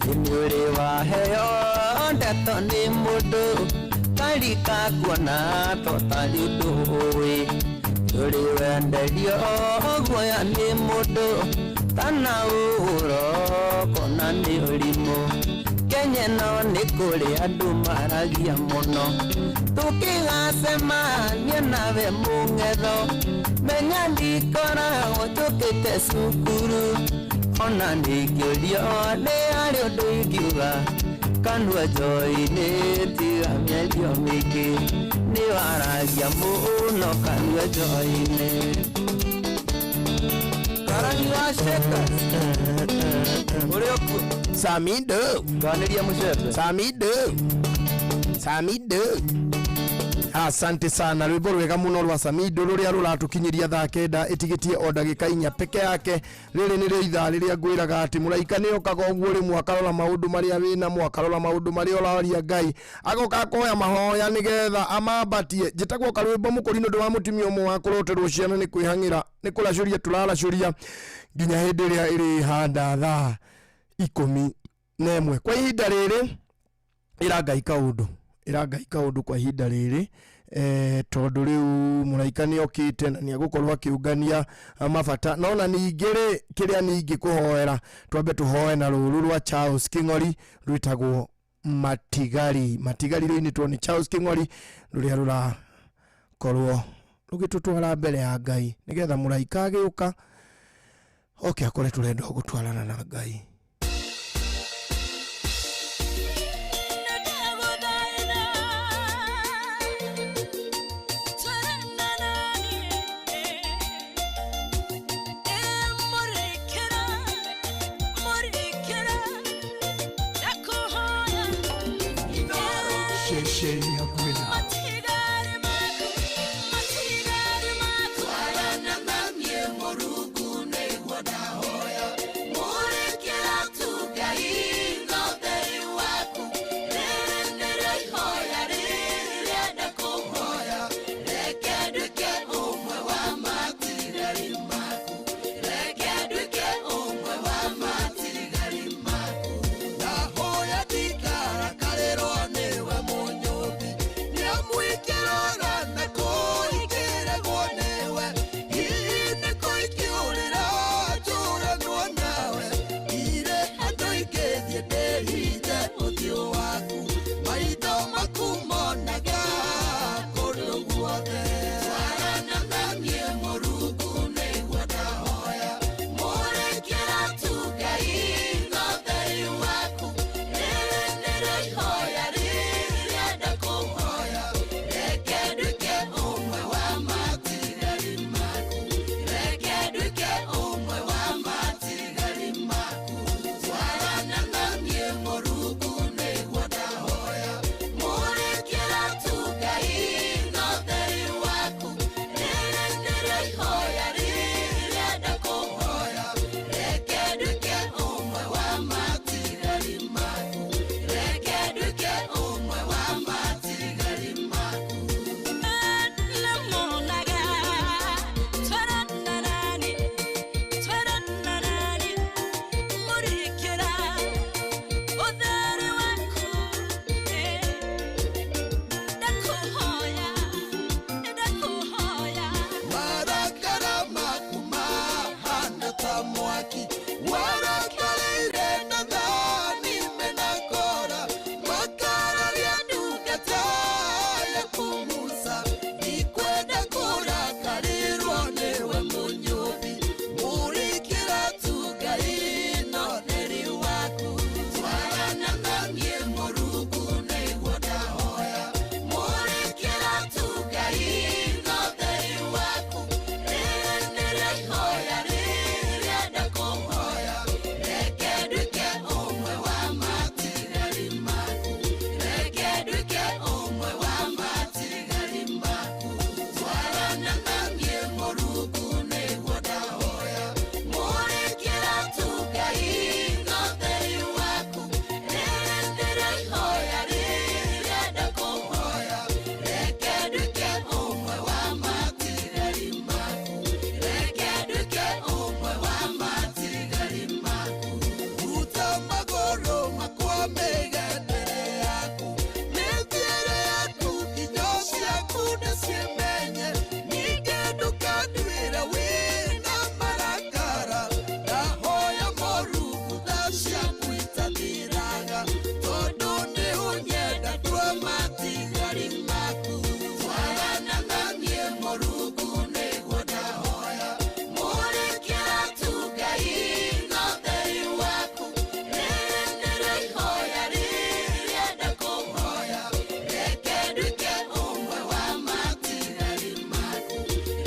Nĩ ũrĩ waheo ndeto nĩ mũndũ, karika kuona totarĩ ũndũ ũĩ. Ũrĩ wenderio guoya nĩ mũndũ, kana ũhoro kona nĩ ũrimũ. Kenya ĩno nĩ kũrĩ andũ maragia mũno. Tũkĩgacemania nawe mũng'etho, menya ndikoragwo njũkĩte cukuru. Ona ndingĩũrio nĩ harĩ ũndũ ingiuga, kanua njohi-inĩ tiga mĩario mĩingĩ, nĩ waragia mũno kanua njohi-inĩ. Karani wa Shakers ũrĩ okuo. Samido. Twanĩria mũcembe. Samido. Samido. Asante sana, rwimbo rwega muno rwa Samido ruria ruratukinyiria thaa 9 itigitie o ndagika 4 peke yake. Riri nĩrĩo ithaa rĩrĩa ngwĩraga atĩ mũraika nĩ okaga ũguo rĩmwe akarora maũndũ marĩa wĩnamo, akarora maũndũ marĩa ũraria Ngai, agoka akoya mahoya nĩgetha amambatie. Njĩtagwo karwĩmbo mũkũri nĩ ũndũ wa mũtumia ũmwe wa kũroterwo ciana nĩ kwĩhang'ĩra, nĩ kũracũria tũraracũria nginya hĩndĩ ĩrĩa ĩrĩhanda thaa 11. Kwa ihinda rĩrĩ ĩra Ngai kaũndũ, ĩra Ngai kaũndũ kwa ihinda rĩrĩ, tondũ rĩu mũraika nĩ okĩte na nĩ egũkorwo akĩũngania mabata. No na ningĩ rĩ, kĩrĩa ningĩ kũhoera, twambe tũhoe na rũru rwa Charles King'ori rwĩtagwo Matigari. Matigari rũinĩtwo nĩ Charles King'ori, rũrĩa rũrakorwo rũgĩtũtwara mbere ya Ngai nĩgetha mũraika agĩũka oke akore tũrenda gũtwarana na Ngai. Ceceni hakuhĩ nawe. Twarana na niĩ Mũrungu nĩguo ndahoya. Mũrĩkĩra Warakarĩire Nathani mena Kora, makararia ndungata yaku Musa. Ndikwenda kũrakarĩrwo nĩwe Mũnyũmbi, mũrĩkĩra tu Ngai no theri waku. Twarana na niĩ Mũrungu nĩguo ndahoya, mũrĩkĩra tu Ngai no theri waku. Rĩrĩ nĩrĩo ihoya rĩrĩa ndakũhoya, reke nduĩke ũmwe wa matigari maku, reke nduĩke ũmwe wa matigari maku. Twarana na niĩ Mũrungu nĩguo ndahoya, mũrĩkĩra tu Ngai no theri waku. Rĩrĩ nĩrĩo ihoya rĩrĩa ndakũhoya, reke nduĩke ũmwe wa matigari maku, reke nduĩke ũmwe wa matigari maku. Ruta magũrũ makwa mĩgendere yaku, mĩthiĩre yaku inyo ciaku ndĩcimenye. Ningĩ ndũkanduĩre wĩna marakara, ndahoya Mũrungu tha ciaku itathiraga, tondũ nĩ ũnyenda ndua matigari maku. Twarana na niĩ Mũrungu nĩguo ndahoya, mũrĩkĩra tu Ngai no theri waku. Rĩrĩ nĩrĩo ihoya rĩrĩa ndakũhoya, reke nduĩke ũmwe wa matigari maku,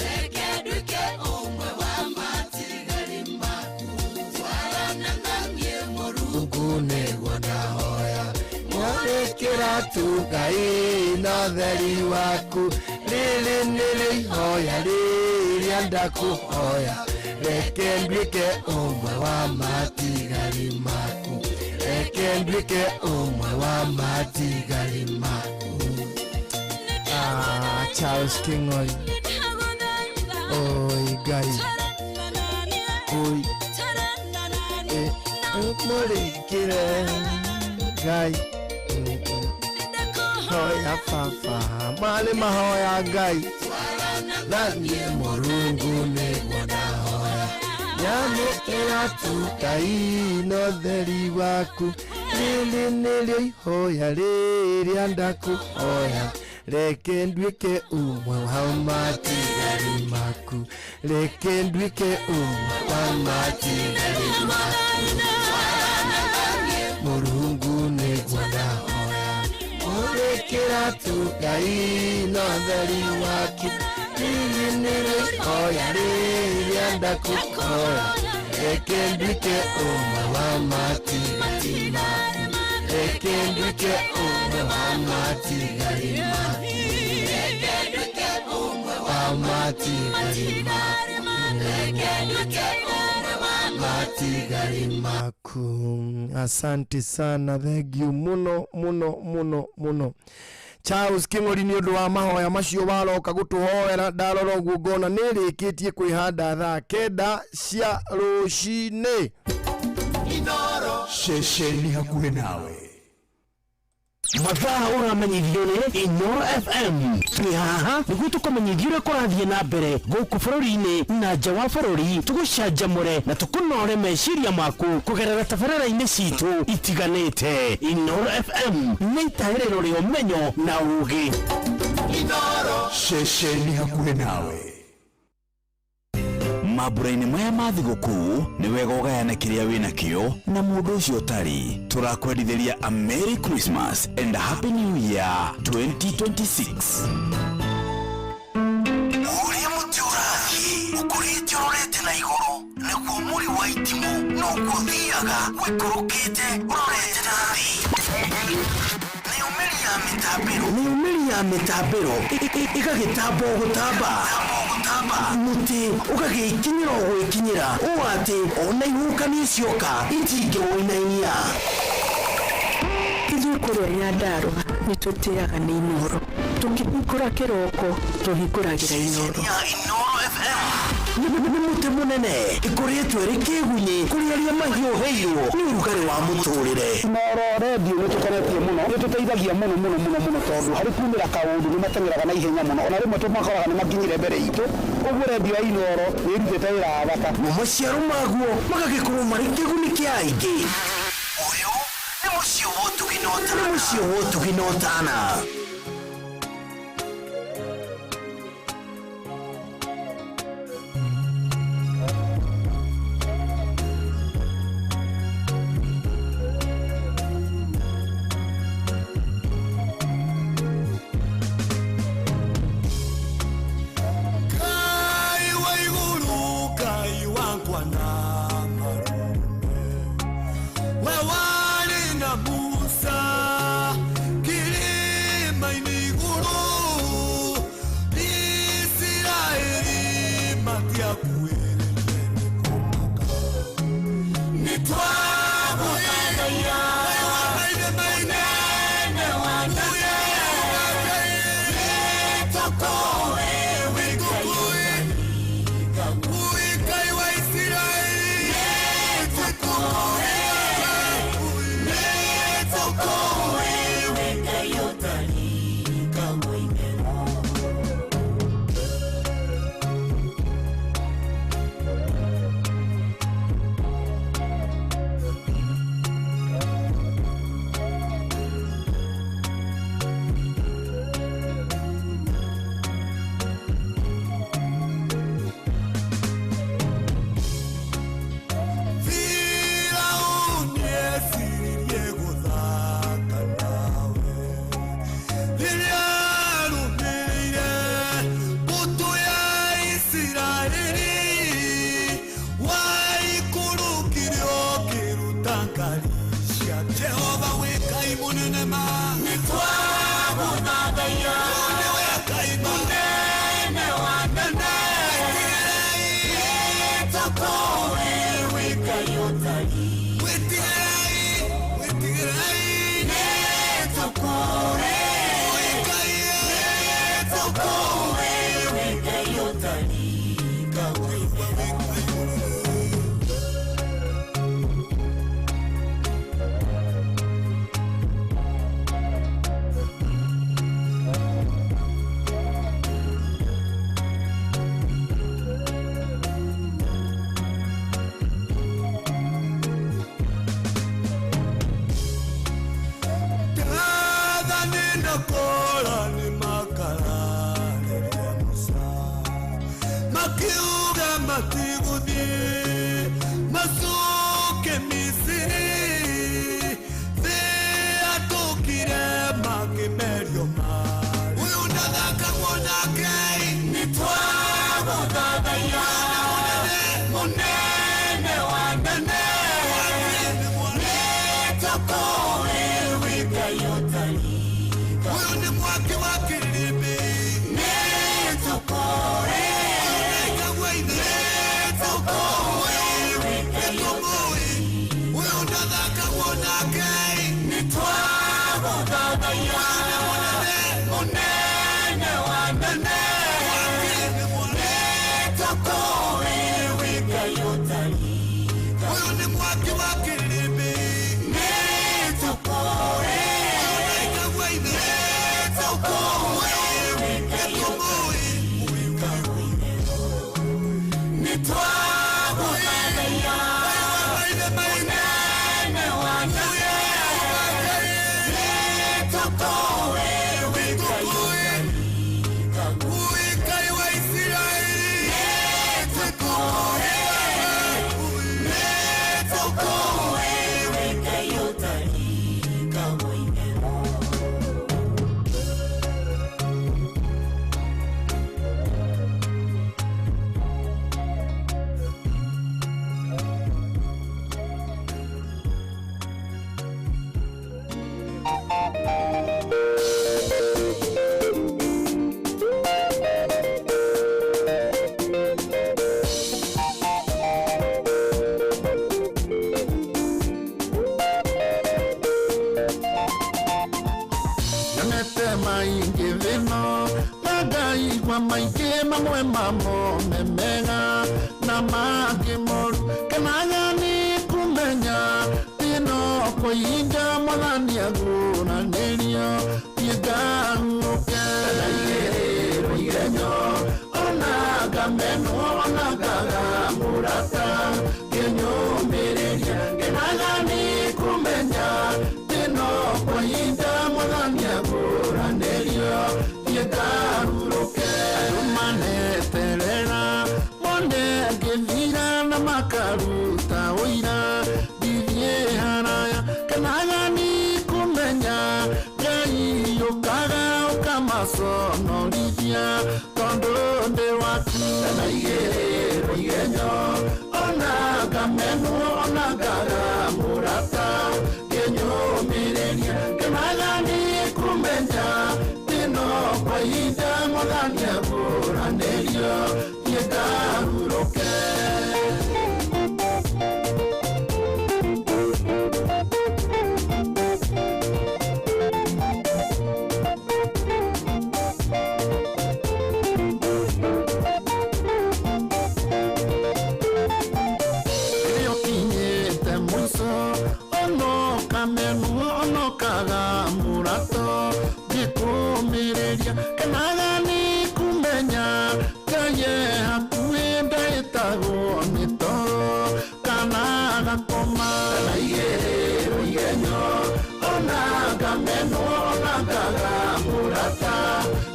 reke nduĩke ũmwe wa matigari maku. Twarana na niĩ Mũrungu nĩguo ndahoya, Mũrĩkĩra tu Ngai na theri waku. Rĩrĩ nĩrĩo ihoya rĩrĩa ndakũhoya, reke nduĩke ũmwe wa matigari maku, reke nduĩke ũmwe wa matigari maku. Ah, Charles King'ori, oi Ngai, oi eh, mũrĩkĩre Ngai hoya baba marĩ mahoya Ngai na niĩ Mũrungu nĩguo ndahoya, nyamũkĩra tu Ngai no theri waku. Rĩrĩ nĩrĩo ihoya rĩrĩa ndakũhoya, reke nduĩke ũmwe wa matigari maku, reke nduĩke ũmwe wa matigari maku. Mũrungu nĩguo ndahoya, mũrĩkĩra tu Ngai no theri waku. Rĩrĩ nĩrĩo ihoya rĩrĩa ndakũhoya, reke nduĩke ũmwe wa matigari maku, reke nduĩke ũmwe wa matigari maku, reke nduĩke ũmwe wa matigari maku, reke nduĩke ũmwe wa matigari maku. Asante sana, thank you muno muno muno muno Charles King'ori nĩ ũndũ wa mahoya macio waroka gũtũhoera. Ndarora ũguo ngona nĩ rĩkĩtie kwĩhanda thaa 9 cia rũcinĩ. Ceceni hakuhĩ nawe. Mathaa ũramenyithio nĩ Inoro FM. Twĩ haha nĩguo tũkũmenyithie ũrĩa kũrathiĩ na mbere gũkũ bũrũri-inĩ na nja wa bũrũri, tũgũcanjamũre na tũkũnore meciria maku kũgerera tabarĩra-inĩ citũ itiganĩte. Inoro FM nĩ itaĩrĩro rĩa ũmenyo na ũũgĩ. Ceceni hakuhĩ nawe. Mambura-inĩ maya ma thigũkũ nĩ wega ũgayane kĩrĩa wĩ nakĩo na mũndũ ũcio ũtarĩ. Tũrakwendithĩria a Merry Christmas and a Happy New Year 2026. Ũrĩa mũtĩ ũrathiĩ ũkũrĩte ũrorete na igũrũ, naguo mũri wa itimũ noguo ũthiaga wĩkũrũkĩte ũrorete na thĩ. Nayo mĩri ya mĩtambĩro, nayo mĩri ya mĩtambĩro ĩgagĩtamba o gũtamba, mũtĩ ũgagĩkinyĩra o gwĩkinyĩra ũũ atĩ ona ihuhũkanio cioka itingĩwũinainia. Ithuĩ kũrĩa Nyandarũa nĩ tũtĩaga nĩ Inoro, tũkĩhingũra kĩroko tũhingũragĩra Inoro. Ya Inoro FM. Nĩ mũtĩ mũnene ĩkoretwo ĩrĩ kĩgunyĩ kũrĩ arĩa mahiũhĩirwo nĩ ũrugarĩ wa mũtũrĩre. Inooro redio nĩ tũkenetie mũno, nĩ tũteithagia mũno mũno mũno mũno tondũ harĩ kumĩra kaũndũ nĩ mateng'eraga na ihenya mũno, ona rĩmwe tũmakoraga nĩ makinyire mbere itũ. Ũguo redio ya Inooro nĩ ĩrutĩte wĩra wa bata. Mo maciaro maguo magagĩkorwo marĩ kĩguni kĩa aingĩ. Ũyũ nĩ mũciĩ wa ũtugi na ũtana. Nĩ mũciĩ wa ũtugi na ũtana. Ngai wa igũrũ, Ngai wakwa na marume, we warĩ na Musa kĩrĩma-inĩ igũrũ, Isiraeli matiakuĩrĩire nĩ kũmaka. Nĩtwagũthathaiya, mũnene wa nene, nĩtũkũũĩ wĩ Ngai. Ngai wa Isiraeli, nĩtũkũũĩ, wĩ Ngai ũtarĩ kamũimero. Firauni eciririe gũthaka nawe rĩrĩa arũmĩrĩire mbũtũ ya Isiraeli, waikũrũkire ũkĩruta ngari cia Jehova wĩ Ngai mũnene ma. Nĩtwagũthathaiya, nĩwe Ngai mũnene wa nene, nĩtũkũũĩ wĩ Ngai ũtarĩ. Wĩtigĩrei, wĩtigĩrei, nĩtũkũũĩ wĩ Ngai, nĩtũkũũĩ wĩ Ngai ũtarĩ kamũimero. Dathani na Kora nĩ makararirie Musa, makiuga matigũthiĩ macoke Misiri. Thĩ yatũkire makĩmerio marĩ. Ũyũ ndathakagwo nake, nĩtwagũthathaiya, mũnene wa nene, nĩtũkũũĩ wĩ Ngai ũtarĩ. Ũyũ nĩ mwaki wa kĩrĩmbĩ, nĩtũkũũĩ, nĩtũkũũĩ wĩ Ngai ũtarĩ. Ũyũ ndathakagwo nake, nĩtwagũthathaiya, mũnene wa nene, nĩtũkũũĩ wĩ Ngai ũtarĩ. Ũyũ nĩ mwaki wa kĩrĩmbĩ, nĩtũkũũĩ, nĩtũkũũĩ wĩ Ngai ũtarĩ. Nĩtwagũthathaiya, mũnene wa nene, nĩtũkũũĩ wĩ Ngai ũtarĩ. Ngai wa Isiraeli, nĩtũkũũĩ, nĩtũkũũĩ wĩ Ndaigua maingĩ mamwe mamo me mega na mangĩ moru kenaga nĩ kũmenya tino kwa ihinda mwathani aguũranĩrio thiĩ ngahurũke ndaigĩrĩrwo igenyo ona ngamenwo ona ngaga mũrata ngĩnyũmĩrĩria ngenaga nĩ kũmenya tino kwa ihinda mwathani aguũranĩrio thiĩ ngahurũke andũ maneterera mone ngĩthira na makaruta ũira ndithiĩ haraya kenaga nĩ kũmenya ngai ũkaga ũkamaconorithia tondũ ndĩ waku ndaigĩrĩrwo igenyo ona ngamenwo ona ngaga mũrata ngĩnyũmĩrĩria ngenaga nĩ kũmenya tino kwa ihinda mwathani aguũranĩrio thiĩ ngahurũke. Rĩrĩa ũkinyĩte mũico onoka menwo onokaga mũrato ngĩkũmĩrĩria kenaga nĩ kũmenya Ngai e hakuhĩ ndahĩtagwo nĩ toro kana gakoma ndaigĩrĩrwo igenyo ona ngamenwo ona ngaga mũrata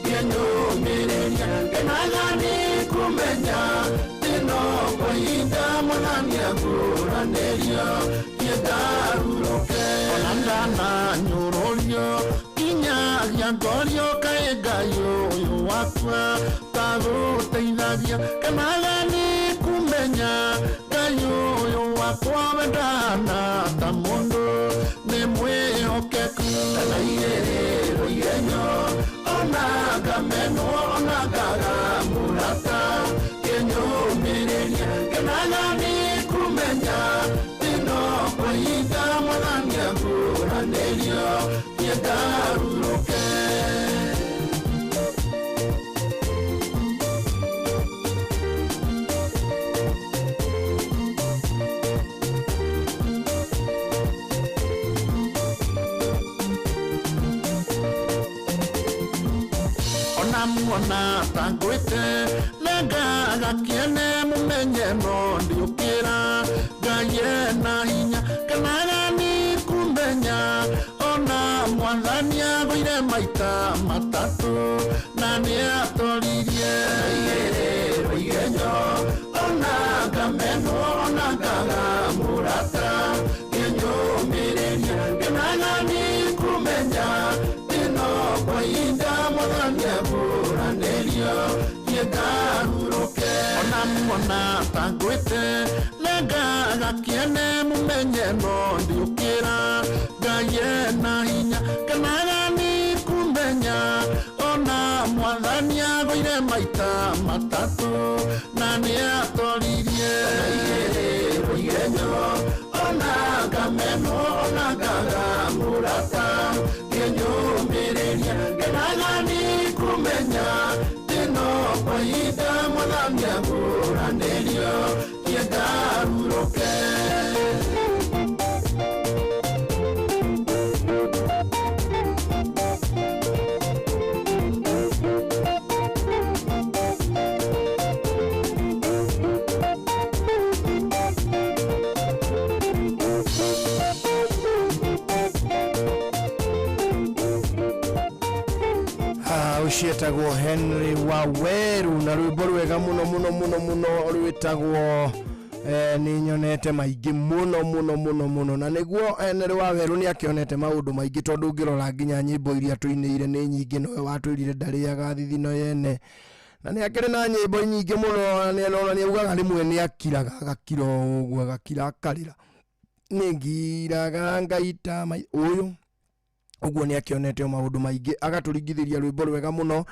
ngĩnyũmĩrĩria ngenaga nĩ kũmenya tino kwa ihinda mwathani aguũranĩrio thiĩ ngahurũke ona ndananyũrũrio kinyagia ngorio kaĩ Ngai ũyũ wakwa tagũteithagia kenaga nĩ kũmenya Ngai ũyũ wakwa wendana ta mũndũ nĩ mwĩhokeku ndaigĩrĩrwo igenyo ona ngamenwo ona ngaga mũrata ngĩnyũmĩrĩria ngenaga nĩ kũmenya tino kwa ihinda mwathani aguũranĩrio thiĩ ngahurũke. Ona muona ta ngwĩte nengaga kĩene mũmenye no ndiũkĩra Ngai ena hinya kenaga nĩ kũmenya ona mwathani agũire maita matatũ na nĩatoririe ndaigĩrĩrwo igenyo ona ngamenwo ona ngaga mũrata ngĩnyũmĩrĩria ngenaga nĩ kũmenya tino kwa ihinda mwathani aguũranĩrio thiĩ ngahurũke ona muona ta ngwĩte nengaga kĩene mũmenye no ndiũkĩra Ngai ena hinya kenaga nĩ kũmenya ona mwathani agũire maita matatũ na nĩatoririe ndaigĩrĩrwo igenyo ona ngamenwo ona ngaga mũrata ngĩnyũmĩrĩria ngenaga nĩ kũmenya tino kwa ihinda mwathani aguũranĩrio thiĩ ngahurũke. Ũcio etagwo Henry Waweru na rwĩmbo rwega mũno mũno mũno mũno rwĩtagwo nĩ nyonete maingĩ mũno mũno mũno mũno na nĩguo Henry Waweru nĩ akĩonete maũndũ maingĩ tondũ ũngĩrora nginya nyĩmbo iria tũinĩire nĩ nyingĩ nowe watwĩrire ndarĩaga thithino yene na nĩ akĩrĩ na nyĩmbo nyingĩ mũno na nĩ augaga rĩmwe nĩ akiraga agakira ũguo agakira akarĩra nĩ ngiraga ngaita ũyũ Ũguo nĩ akĩonete o maũndũ maingĩ, agatũringithĩria rwĩmbo rwega mũno.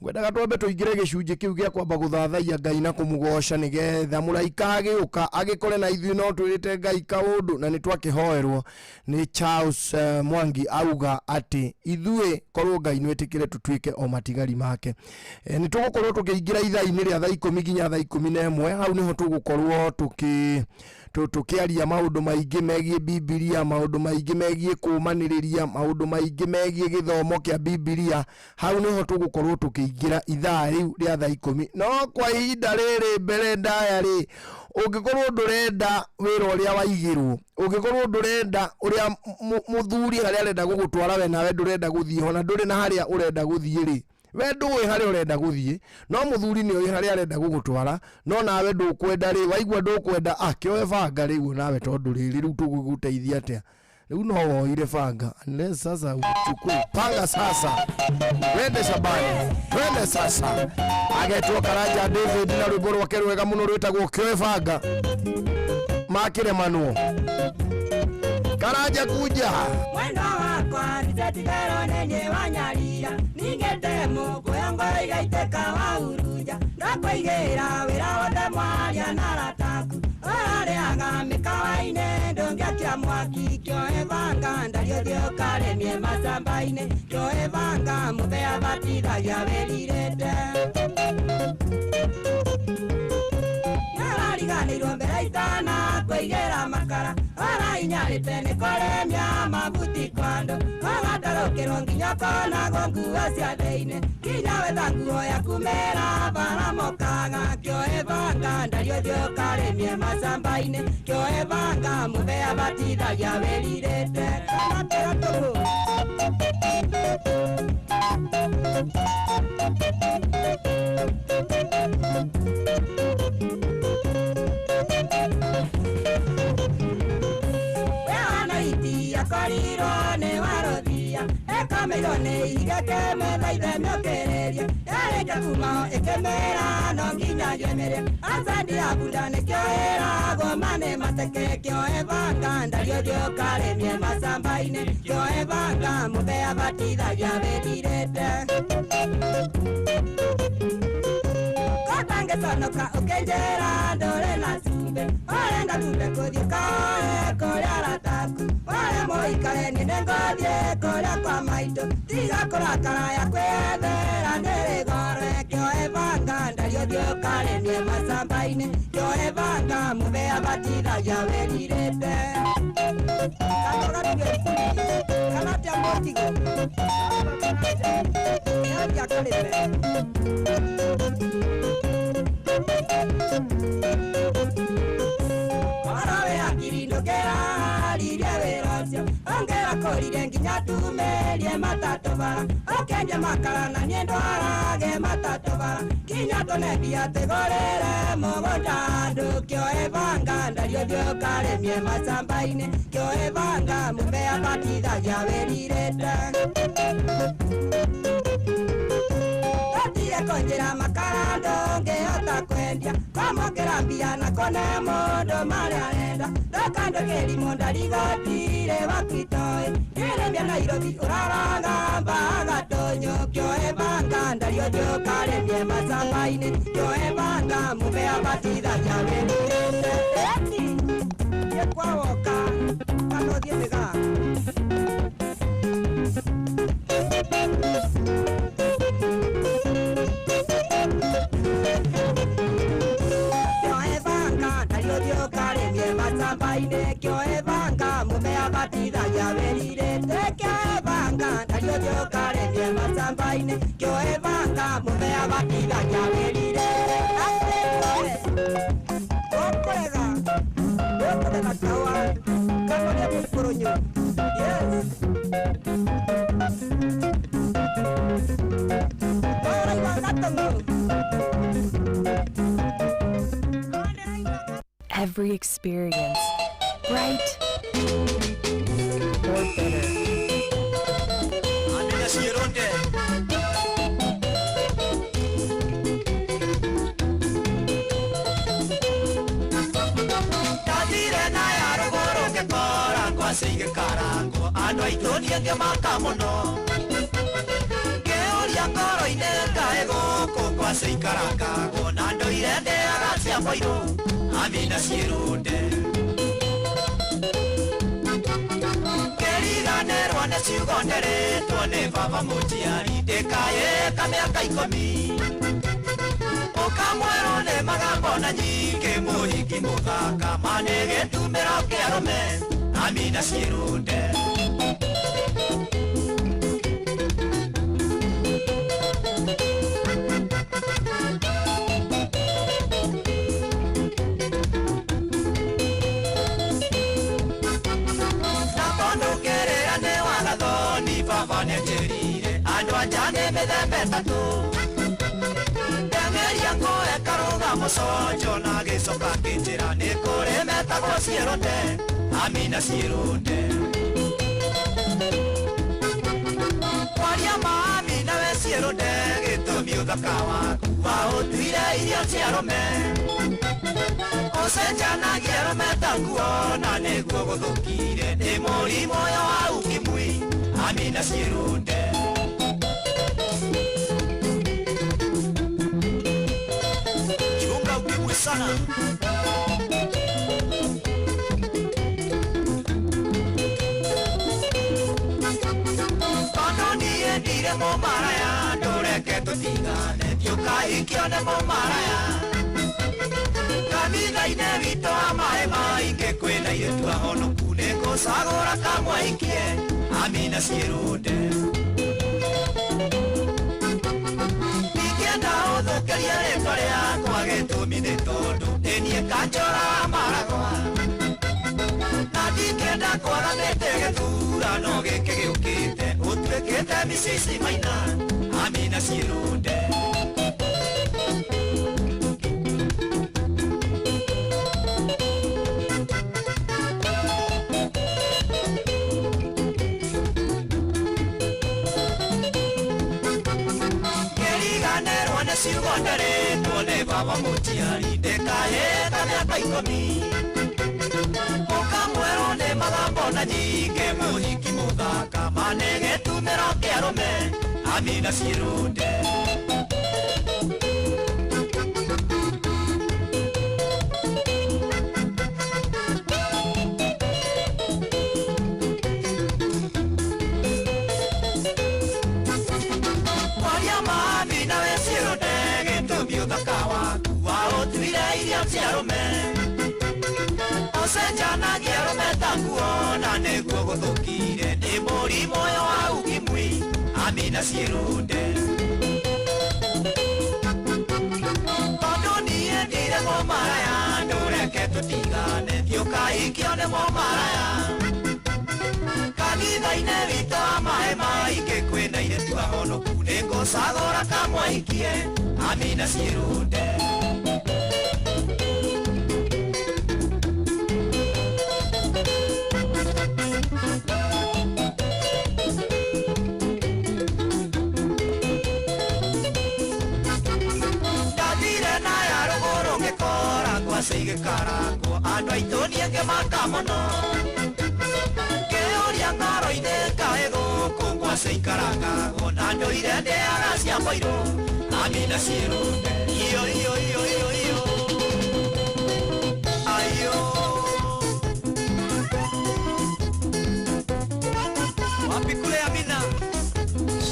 Ngwendaga twambe tũingĩre gĩcunjĩ kĩu gĩa kwamba gũthathaiya Ngai na kũmũgoca, nĩgetha mũraika agĩũka agĩkore na ithuĩ no twĩrĩte Ngai kaũndũ, na nĩ twakĩhoerwo nĩ Charles Mwangi auga atĩ ithuĩ korwo Ngai nĩwĩtĩkĩre tũtuĩke o matigari make. Nĩ tũgũkorwo tũkĩingĩra ithaa-inĩ rĩa thaa 10 nginya thaa 11. Hau nĩho tũgũkorwo tũkĩaria maũndũ maingĩ megiĩ Bibilia, maũndũ maingĩ megiĩ kũũmanĩrĩria, maũndũ maingĩ megiĩ gĩthomo kĩa Bibilia. Hau nĩho tũgũkorwo tũkĩingĩra ithaa rĩu rĩa thaa 10. No kwa ihinda rĩrĩ mbere ndaya rĩ, ũngĩkorwo ndũrenda wĩra ũrĩa waigĩrwo, ũngĩkorwo ndũrenda ũrĩa mũthuri harĩa arenda gũgũtwara we, nawe ndũrenda gũthiĩ ho na ndũrĩ na harĩa ũrenda gũthiĩ rĩ, we ndũĩ harĩa ũrenda gũthiĩ, no mũthuri nĩ oĩ harĩa arenda gũgũtwara, no nawe ndũkwenda rĩ, waigua ndũkwenda, kĩoe banga rĩu nawe, tondũ rĩrĩ rĩu tũgũgũteithia atĩa? Rĩu no woire banga, unless sasa uchukue panga sasa wende Shabani, twende sasa. Agetwo Karanja David na rwĩmbo rwake rwega mũno rwĩtagwo kĩoe banga makĩremanwo. Karanja kuja. Mwendwa wakwa nitetigero nenye wanyarira ningete mukuya ngoro igaiteka wahurunja ndakũigĩra wĩra wothe mwaria na arataku ũrarĩaga mĩkawa-inĩ ndũngĩakia mwaki kĩoe banga ndario thiĩ ũkarĩmie macamba-inĩ kĩoe banga mũthea batithagia wĩrirĩte nĩũrariganĩirwo mbere itana kũigĩra makara ũrainyarĩte nĩ kũrĩmia mabuti kwando ũgatarũkĩrwo nginya ũkonagwo nguo cia thĩinĩ nginya wetha nguo yaku mera bara mokaga kĩoe banga ndario thiĩ ũkarĩmie macamba-inĩ kĩoe banga mũthea batithagia wĩrirĩte kana tĩra tũgũ. Akorirwo nĩ warothia ĩkomeirwo nĩ ihiga kĩmĩthaithe mĩũkĩrĩrie yarĩkia kumaho ĩkĩmĩra no nginya njuĩmĩre acendi ya bunda nĩkĩo ĩragwo manĩ mateke kĩoe banga ndario thiĩ ũkarĩmie macamba-inĩ kĩoe banga mũthea batithagia wĩrirĩte kotangĩconoka ũkĩnjĩra ndũrĩ na cumbĩ ũrenda tumbe kũthiĩ kaoe kũrĩa arataku wale moikare niĩ nĩngũthiĩ kũrĩa kwa maitũ tiga kũrakara ya kwĩyethera ndĩrĩ gore kĩoe banga ndario thiĩ ũkarĩmie macamba-inĩ kĩoe banga mũthea batithagia wĩrirĩte kanũgatue iburi kana atĩa mũtigo nĩathiĩ akarĩme. Orowe hakiri ndũngĩraririe wĩra ũcio ũngĩrakũrire nginya tumĩrie matatũ bara ũkĩendia makara na niĩ ndwarage matatũ bara nginya tũnendia tũgũrĩre mũgũnda andũ kĩoe banga ndario thiĩ ũkarĩmie macamba-inĩ kĩoe banga mũthea batithagia wĩrirĩte Tũtige kũnjĩra makara ndũngĩhota kwendia kwamũkĩra mbia na kũne mũndũ marĩa arenda ndũkandũkĩrimũ ndarigotire wakwitoĩ ngĩrĩmia Nairobi ũraragamba gatũnyũ kĩoe banga ndario thiĩ ũkarĩmie macamba-inĩ kĩoe banga mũthea batithagia wĩrirĩte eti thiĩ kwa woka kana ũthiĩ mĩgaa. Kĩoe banga ndario thiĩ ũkarĩmie macamba-inĩ kĩoe banga mũthea batithagia wĩrirĩte kĩoe banga ndario thiĩ ũkarĩmie macamba-inĩ kĩoe banga mũthea batithagia wĩrirĩte ũkũrega ũkũrega kawa kana ũrĩa mũkũrũnyũ yes. Ũraigua gatũng'ũ. Every experience, bright or bitter. Ndathire na ya rũgũrũ ngĩkora kwa ngwacĩ igĩkarangwo andũ aitũ niĩ ngĩmaka mũno ngĩũria ngoro-inĩ kaĩ gũkũ ngwacĩ ikarangagwo na ndũire ndĩaga cia mũirũ amina ciĩrũnde ngĩriganĩrwo nĩ ciugo nderĩtwo nĩ baba mũnjiari ndĩkayĩka mĩaka 10 ũkamwerwo nĩ magambo na nyingĩ mũhiki mũthaka ma nĩ gĩtumĩro kĩa arũme amina ciĩrũnde na tondũ ngĩrĩra nĩ wagathoni baba nĩanjĩrire andũ anja nĩ mĩthemba ĩtatũ ndengeria ngũe karũga mũconjo na gĩcoka kĩnjĩra nĩ kũrĩ metagwo ciĩrũnde amina ciĩrũnde kwaria ma amina we ciĩrũnde gĩtũmi ũthaka waku waũtuire irio cia arũme ũcenjanagia arũme ta nguo na nĩguo gũthũkire nĩ mũrimũ ũyũ wa ukimwi amina ciĩrũnde Chunga ukimwi sana. Tondũ niĩ ndirĩ mũmaraya ndũreke tũtigane thiũkahikio nĩ mũmaraya kanitha-inĩ witũ wa maĩ maingĩ kwĩna airĩtu ahonoku nĩngũcagũra kamwaikie amina ciĩrũnde ndingĩenda ũthũkĩrie rĩtwa rĩakwa gĩtũmi nĩ tondũ nĩ niĩ kanjũra wa maragwa na ndingĩenda kwaga mĩtĩ gĩthurano gĩkĩ gĩũkĩte ũtuĩkĩte micici maina amina ciĩrũnde ngĩriganĩrwo nĩ ciugo nderĩtwo nĩ baba mũnjiari ndĩkahĩta mĩaka 10 ũkamwerwo nĩ magambo na nyingĩ mũhiki mũthaka ma nĩ gĩtumĩro kĩa arũme amina ciĩrũnde kwaria ma amina we ciĩrũnde gĩtũmi ũthaka waku waũtuire irio cia arũme ũcenjanagia arũme ta nguo na nĩguo gũthũkire nĩ mũrimũ ũyũ wa ukimwi amina ciĩrũnde tondũ niĩ ndirĩ mũmaraya ndũreke tũtigane thiũkahikio nĩ mũmaraya kanitha-inĩ witũ wa maĩ maingĩ kwĩna airĩtu ahonoku nĩngũcagũra kamwaikie amina ciĩrũnde ndathire na ya rũgũrũ ngĩkora ngwacĩ igĩkarangwo andũ aitũ niĩ ngĩmaka mũno ngĩũria ngoro-inĩ kaĩ gũkũ ngwacĩ ikarangagwo na ndũire ndĩaga cia mũirũ amina ciĩrũnde iyo iyo iyo iyo iyo ayo Wapi kule Amina?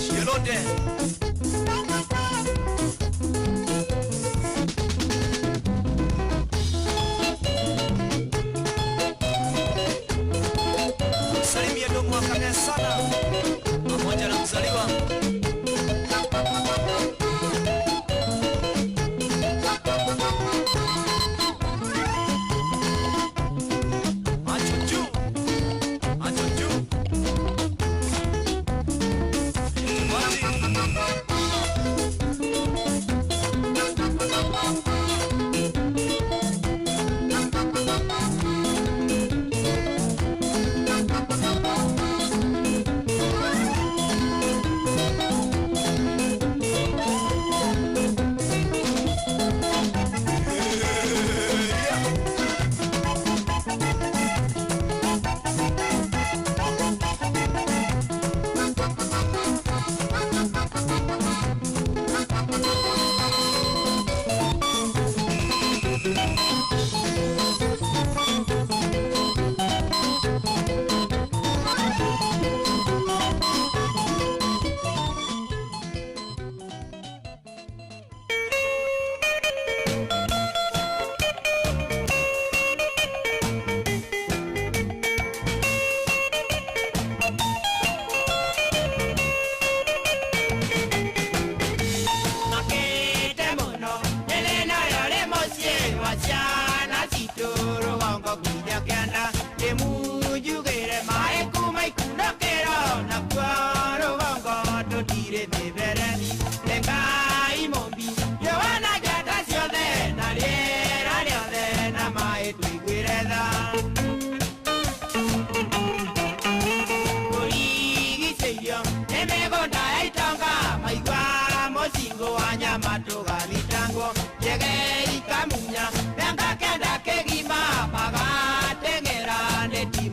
Ciĩrũnde. Salimia ndugu wa Kagera sana pamoja na mzaliwa macho juu, macho juu. Wapi?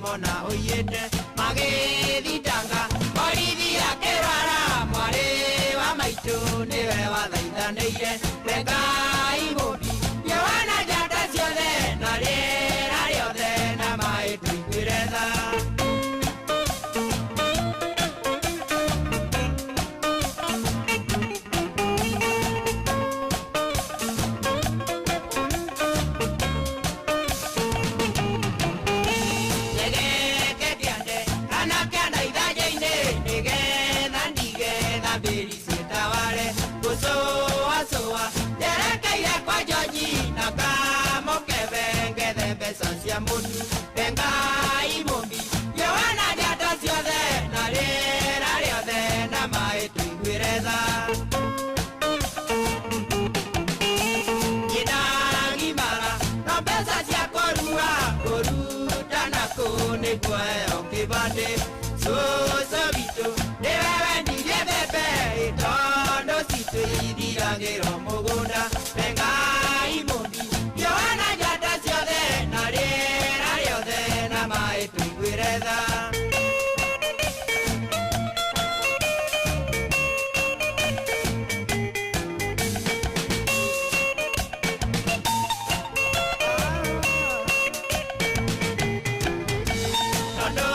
mona ũiyĩte magĩthitanga borithi akĩrwara mwarĩ wa maitũ nĩwe wathaithanĩire Ngai mũmbi riũa na njata ciothe na rĩera rĩothe na maĩ tũiguĩre tha. Nyegeke kĩande kana kĩanda ithanjĩ-inĩ nĩgetha ndige thambĩri ciĩtaware gũcũacũa njerekeire kwa Njonji na kamũkebe ngethe mbeca cia mũtu. Ngai mũmbi riũa na njata ciothe na rĩera rĩothe na maĩ tũiguĩre tha. Nyinagimara no mbeca cia kũrua kũruta nakũ nĩguo heo kĩbandĩ. Cũcũ witũ nĩwe wendirie mbembe tondũ citũ ithiragĩrwo mũgũnda. Ngai mũmbi riũa na njata ciothe na rĩera rĩothe na maĩ tũiguĩre tha. Tondũ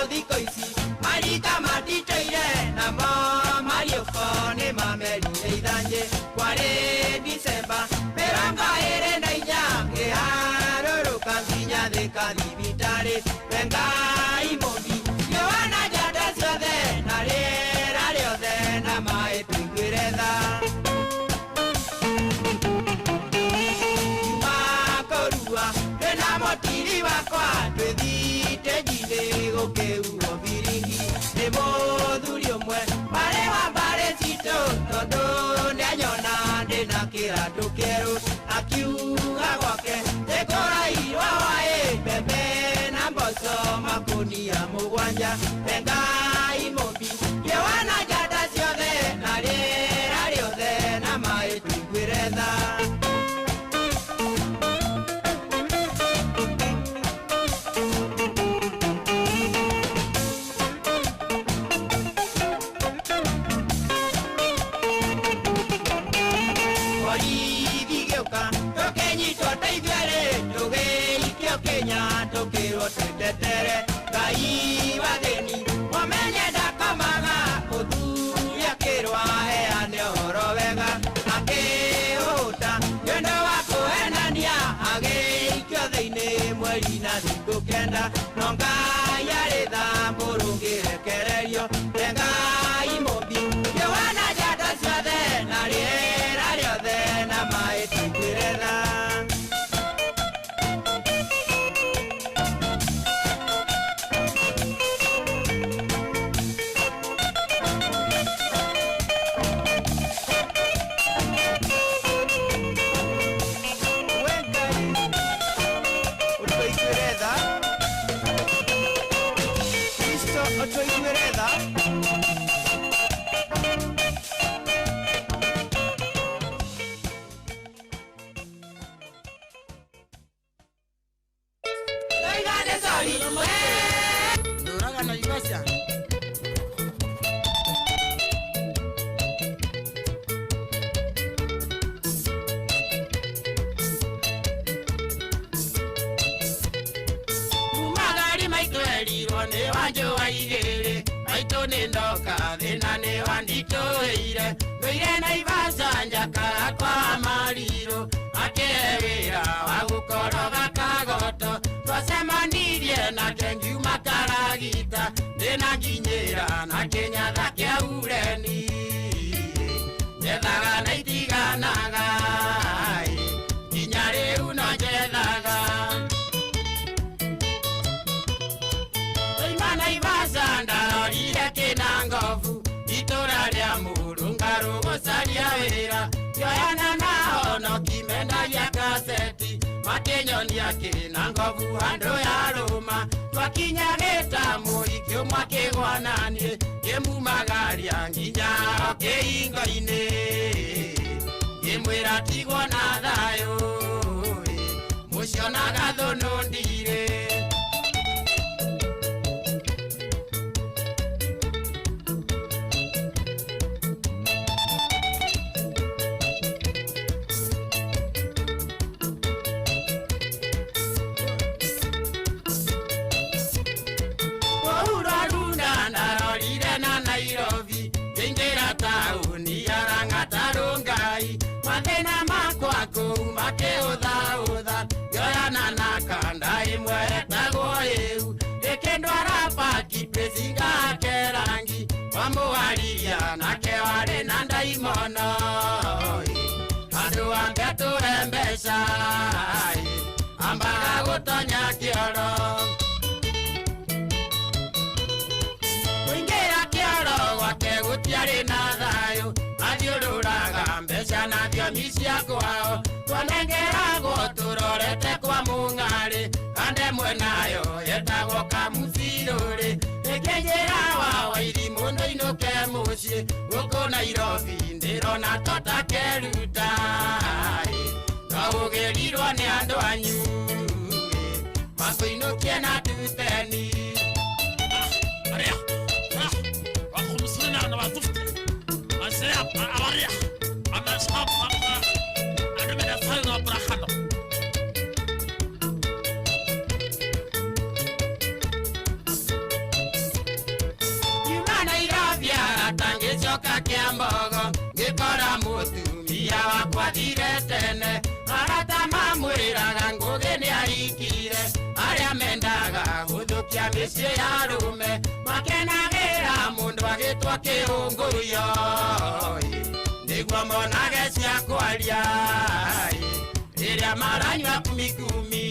thikũ ici marika matitũire namo mariũko nĩ mamerire ithanjĩ. Kwarĩ Dicemba 24 ngĩharũrũka nginya Thika thibitarĩ. Ngai mũmbi riũa na njata ciothe na rĩera rĩothe na maĩ tũiguĩre tha. Nyuma kũrua twĩna mũtiri wakwa twĩthitĩnji-inĩ gũkĩhuhwo biringi nĩ mũthuri ũmwe warĩ wa mbarĩ citũ tondũ nĩanyona ndĩna kĩratũ kĩerũ akiuga gwake nĩkũrairwo hwaĩ mbembe na mboco makũnia 7. Ngai mũmbi riũa na njata ciothe na rĩera rĩothe na maĩ tũiguĩre tha. Borithi gĩũka tũkĩnyitwo ta ithuerĩ tũgĩikio Kenya tũkĩrwo twĩtetere. Ngai wa thĩni mũmenye ndakomaga mũthuri akĩrwo aheane ũhoro wega akĩhũta nĩũndũ wa kũhenania agĩikio thĩinĩ mweri na thikũ 9. No Ngai arĩ tha mũrũngĩrekererio. Ngai mũmbi riũa na njata ciothe na rĩera rĩothe na maĩ tũiguĩre tha. We Ngai ũtũiguĩre tha, Kristo ũtũiguĩre tha. Ndoigane sorry we Ndũraga Naivasha. Kumagari maitũ erirwo nĩ wanjũ wa igĩrĩ maitũ nĩ ndoka thĩna nĩ wanditũhĩire ndũire Naivasha njakara kwa marirũ akĩhe wĩra wa gũkoroga kagoto twacemanirie nake ngiuma karagita ndĩna nginyĩra na kĩnyatha kĩa ureni njethaga na itiganaga nginya rĩu no njethaga. Ndoima Naivasha ndarorire kĩnangobu itũra rĩa mũrũngarũ gũcaria wĩra ngĩoyana na honoki mendagia kaseti makĩnyonia kĩnangobu handũ ya rũma twakinya gĩtamũ ikĩũmwa kĩgwa naniĩ ngĩmumagaria nginya o kĩhingo-inĩ ngĩmwĩra tigwo na thayũ mũcionaga thũnũ ndirĩ. Makĩũthaũtha ngĩoyana na kanda ĩmwe etagwo ĩu ĩkĩndwara paki pĩcingake rangi wa mũwaria nake warĩ na ndaimono andũ ambe tũhe mbeca ambaga gũtonya kĩoro kũingĩra kĩoro gwake gũtiarĩ na thayũ mathiũrũraga mbeca na thiomi cia kwao twanengeragwo tũrorete kwa mũng'arĩ kande mwenayo yetagwo kamucirũrĩ ĩkĩnjĩra wa wairimũ ndũinũke mũciĩ gũkũ Nairobi ndĩrona totakeruta no ũgĩrirwo nĩ andũ anyu makũinũkie na tuteni. Yuma Nairobi arata ngĩcoka Kĩambogo ngĩkora mũtumia wakwa athire tene arata mamwĩraga Ngũgĩ nĩahikire arĩa mendaga gũthũkia mĩciĩ ya arũme makenagĩra mũndũ agĩtwo kĩũngũyo nĩguo monage cia kwaria rĩrĩa maranyua kumikumi.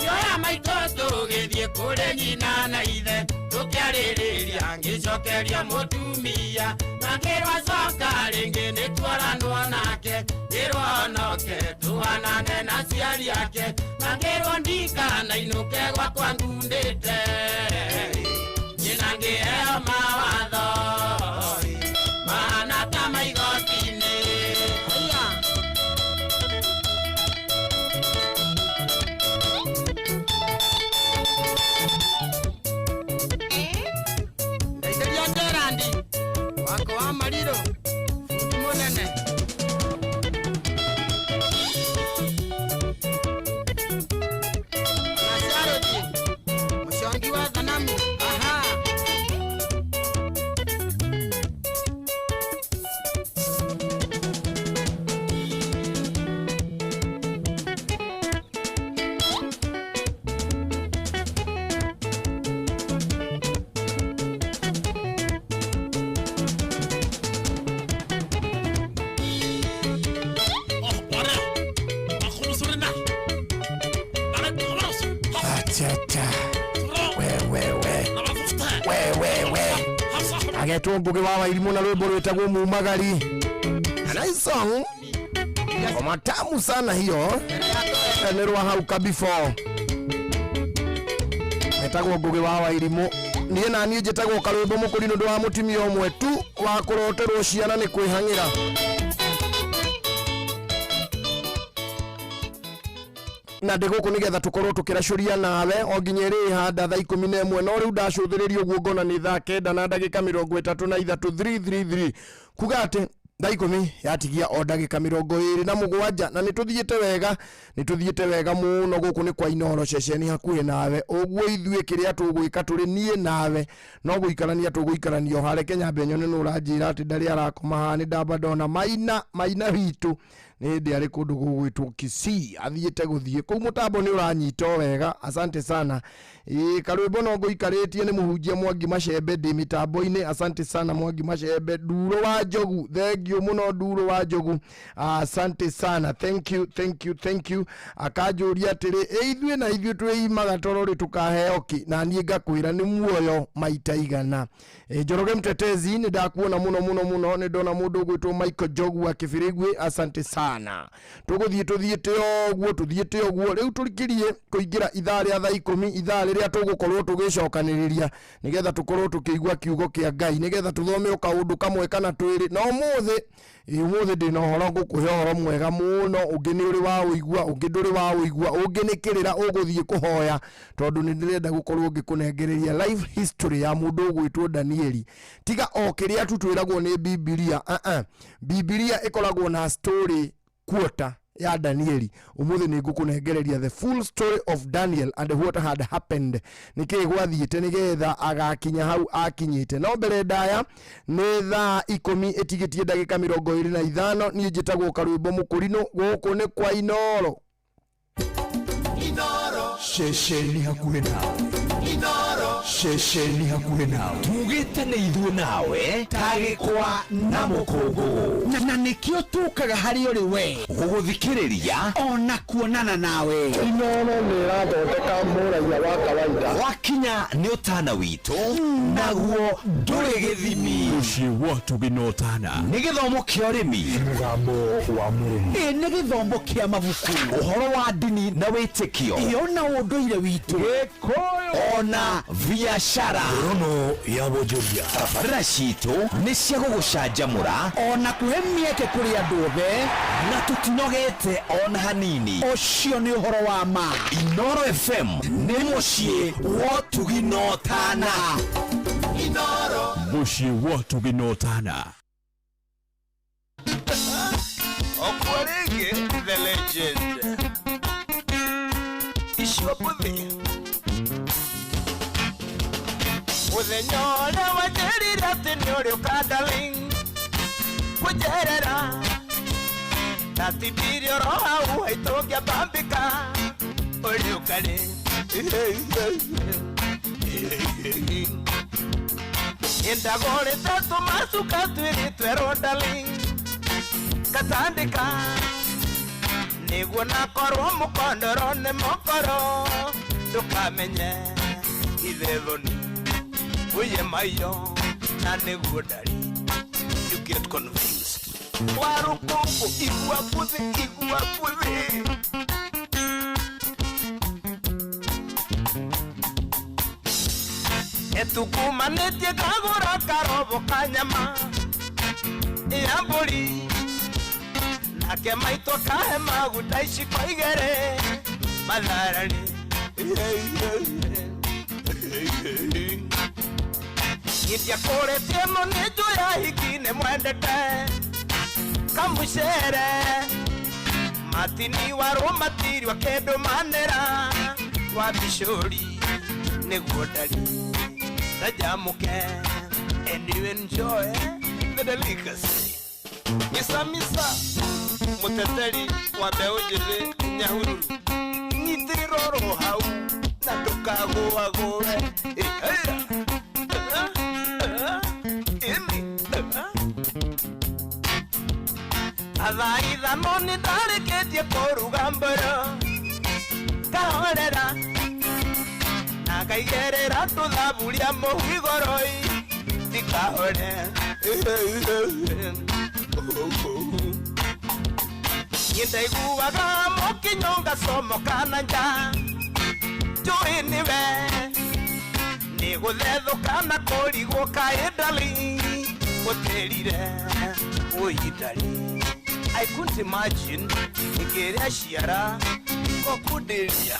Yoya maitũ tũgĩthiĩ kũrĩ nyina na ithe tũkĩarĩrĩria ngĩcokeria mũtumia na ngĩrwo coka rĩngĩ nĩtuoranwo nake ngĩrwo onoke tũhanane na aciari ake na ngĩrwo ndikanainũke gwakwa ngundĩte nyina ngĩheo mawatho mahana ta maigoti-inĩ. Haiya. Ndeithĩria Gerandi wako wa Mariro bundi mũnene. Na Charity mũcongi wa thanamu aha. Atata. Wewewe. Wewewe. Agetwo Ngugi wa Wairimu na rwimbo rwitagwo Mumagari. Nice song. Ngoma tamu sana hiyo. Nĩ rwa hau kabifo. Etagwo Ngugi wa Wairimu. Niĩ na niĩ njĩtagwo karwĩmbo mũkũri nĩ ũndũ wa mũtumia ũmwe tu wa kũroterwo ciana nĩ kwĩhang'ĩra. Na ndĩ gũkũ nĩgetha tũkorwo tũkĩracũria nawe o nginya ĩrĩ handa thaa 11 no rĩu ndacũthĩrĩria ũguo ngona nĩ thaa 9 na ndagĩka 33 333 kuga atĩ thaa 10 yatigia o ndagĩka 27 na nĩtũthiĩte wega nĩtũthiĩte wega mũno gũkũ nĩ kwa Inooro ceceni hakuhĩ nawe ũguo ithuĩ kĩrĩa tũgwĩka tũrĩ niĩ nawe no gũikarania tũgũikarania o harĩa Kenya nyone nĩ ũranjĩra atĩ ndarĩ arakoma haha nĩ ndamba ndona maina maina witũ nĩ hĩndĩ arĩ kũndũ gũgwĩtwo Kisii athiĩte gũthiĩ kũu mũtambo nĩ ũranyita o wega asante sana. Ĩĩ karwĩmbo no ngũikarĩtie nĩ mũhunjia Mwangi Macembe ndĩ mĩtambo-inĩ asante sana Mwangi Macembe. Nduro wa Njogu thank you mũno Nduro wa Njogu asante sana thank you thank you thank you. Akanjũria atĩrĩ ĩ ithuĩ na ithuĩ twĩimaga toro rĩ tũkaheo kĩ na niĩ ngakwĩra nĩ muoyo maita igana. Njoroge Mtetezi nĩ ndakuona mũno mũno mũno nĩ ndona mũndũ ũgwĩtwo Michael Njogu wa Kĩbĩrĩgwĩ asante sana. Tũgũthiĩ tũthiĩte ũguo tũthiĩte ũguo rĩu tũkirie kũingĩra ithaa rĩa thaa 10 ithaa rĩrĩa tũgũkorwo tũgĩcokanĩrĩria nĩgetha tũkorwo tũkĩigua kiugo kĩa Ngai nĩgetha tũthome o kaũndũ kamwe kana twĩrĩ na ũmũthĩ ũmũthĩ ndĩna ũhoro ngũkũhe ũhoro mwega mũno ũngĩ nĩ ũrĩ wa ũigua ũngĩ ndũrĩ wa ũigua ũngĩ nĩ kĩrĩra ũgũthiĩ kũhoya tondũ nĩ ndĩrenda gũkorwo ngĩkũnengereria life history ya mũndũ ũgwĩtwo Danieli tiga o kĩrĩa tu twĩragwo nĩ Bibilia. Bibilia ĩkoragwo na story quarter Ya Danieli. Umuthi nĩ ngũkũnengereria the full story of Daniel and what had happened, nĩkĩĩ gwathiĩte nĩgetha agakinya hau akinyĩte. No mbere ndaya, nĩ thaa 10 ĩtigĩtie ndagĩka 25. Niĩ njĩtagwo Karwĩmbo Mũkũrinũ, gũkũ nĩ kwa Inoro. Inoro. Ceceni hakuhĩ nawe. Inoro. Ceceni hakuhĩ nawe. Tugĩte nĩ ithuĩ nawe ta gĩkwa na mũkũngũgũ. Na nĩkĩo tũkaga harĩ ũrĩ we gũgũthikĩrĩria ona kuonana nawe. Inoro nĩ ĩrathondeka mũraiya wa kawaida. Wakinya nĩ ũtana witũ, naguo ndũrĩ gĩthimi. Mũciĩ wa tũgĩnotana. Nĩ gĩthomo kĩa ũrĩmi. Mũgambo wa mũrĩmi. Ĩ nĩ gĩthomo kĩa mabuku. Ũhoro wa ndini na wĩtĩkio. Ĩ ona ũndũire witũ. Gĩkũyũ ona biacara. Rono ya wonjoria. Tabarĩra citũ nĩ cia gũgũcanjamũra ona kũhe mĩeke kũrĩ andũ othe. Na tũtinogete ona hanini. Ũcio nĩ ũhoro wa ma. Inoro FM nĩ mũciĩ wa ũtugi na ũtana. Inoro. Mũciĩ wa ũtugi na ũtana. Okwa rĩngĩ the legend icio mbũthĩ mũthenya ũrĩa wanjĩrire atĩ nĩ ũrĩũka, darling, kũnjerera ndatindirie oro hau haitũ ngĩambambĩka ũrĩũka rĩ. Ndagũrĩte tũmacuka twĩrĩ twerũ, darling, ngatandĩka nĩguo nakorwo mũkondoro nĩ mũkoro ndũkamenye ithethoni uye maiyo na nĩguo ndari. You get convinced warũkũngũ igua buthi igua buthi. Etukumanĩtie ngagũra karobo ka nyama ya mbũri, nake maitũ kahe maguta iciko igĩrĩ matharari. Ndiakũrĩtie ĩno nĩ njũya hiki nĩ mwendete kamucere matini warũ matirwa kĩndũ manĩra wa bicũri nĩguo ndari ndajamuke and you enjoy the delicacy. Misa misa muteteri wa mbeũ njĩthĩ Nyahururu, nyitĩrĩra oro hau na ndũkagũagũe. Thaa 5 nĩ ndarĩkĩtie kũruga mboro ngahorera na ngaigĩrĩra tũthaburia mũhu igũrũ ndikahore. Niĩ ndaiguaga mũkinyo ngacomoka na nja njũĩ nĩwe nĩ gũthethũka na kũrigwo kaĩ ndari gũtĩrire ũi ndari. I couldn't imagine ngĩrĩa ciara kokundĩria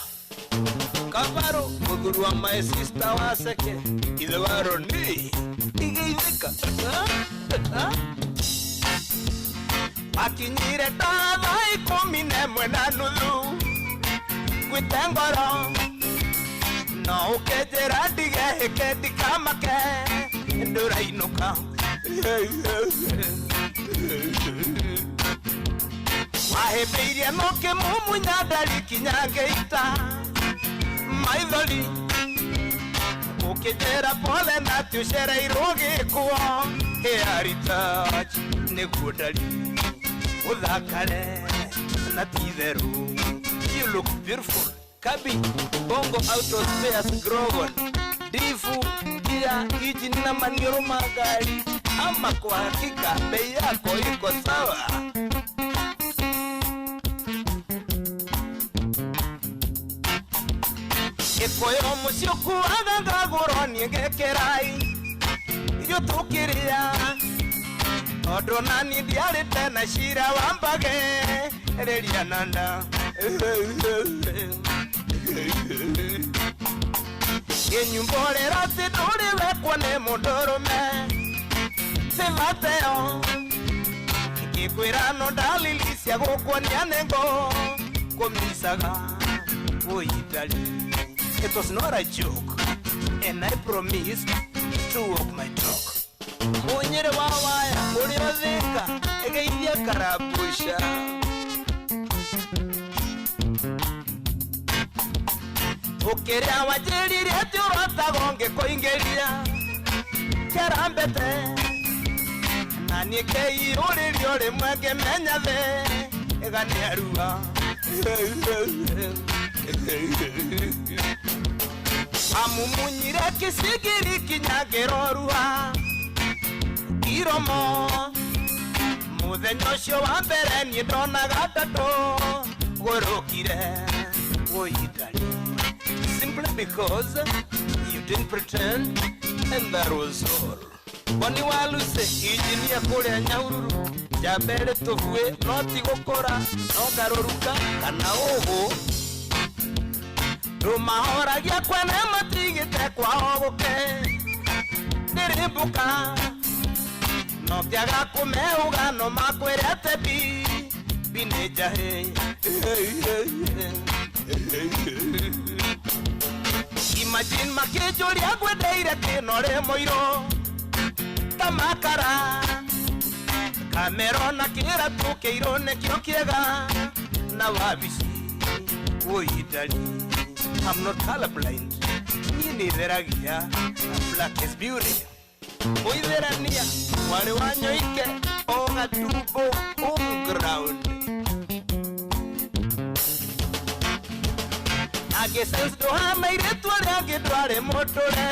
kabaro mũthuri wa my sister wa seke ithe wa Roni igeithĩka akinyire ta thaa 11:30 gwĩte ngoro no ũkĩnjĩra ndigehĩke ndikamake ndũrainũka. Wahĩmbĩirie mũkĩmumunya ndari kinya ngĩita maithori ũkĩnjĩra pole na atĩ ũcereirwo gĩkwo heritage nĩguo ndari ũthakare na ti itherũ. You look beautiful. Kabi Bongo Auto Spares Grogon Difu pia iji na manioro magari ama kwa hakika bei yako iko sawa. Gĩkũyũ mũciĩ ũkuaga ngagũrwo niĩ ngekĩrai irio tũkĩrĩa tondũ nani ndiarĩte na cira wa mbage rĩria na nda. Kĩnyumborera atĩ ndũrĩ wekwo nĩ mũndũrũme sĩvateo. Ngikwira no dalili cia gukuonia nengo kumisaga uitali. It was not a joke, and I promised to walk my talk. Munyere wa waya uri othinga egeithia karabusha. Ukiria wanjirire ati urotagwo ngikuingiria kiarambete na niĩ ngĩiyũrĩrio rĩmwe ngĩmenya thĩ ĩganĩarua. Amumunyire kĩcigiri kinya ngĩrorua iromo. Mũthenya ũcio wa mbere niĩ ndonaga ndatũ gũrũkire ũitari, simply because you didn't pretend, and that was all. Boni wa Lucy injinia kũrĩa Nyahururu njambere tũbuĩ no ti gũkũra no ngarũrũka kana ũgũ ndũmahoragia kwene matigĩte kwao gũke ndĩrĩmbũka no ngĩaga kũmeuga no makwĩre atĩ bi bi nĩ njahĩ. Imagine makĩnjũria ngwendeire kĩno rĩ mũirũ ta makara kamero na kĩratũ kĩirũ nĩkĩo kĩega na wabici ũitari. I'm not colorblind, niĩ nĩtheragia black is beauty. Mũitherania mwarĩ wa Nyoike o gatumbo on ground. Agĩsense ndũhana airĩtu arĩa angĩ ndwarĩ mũtũre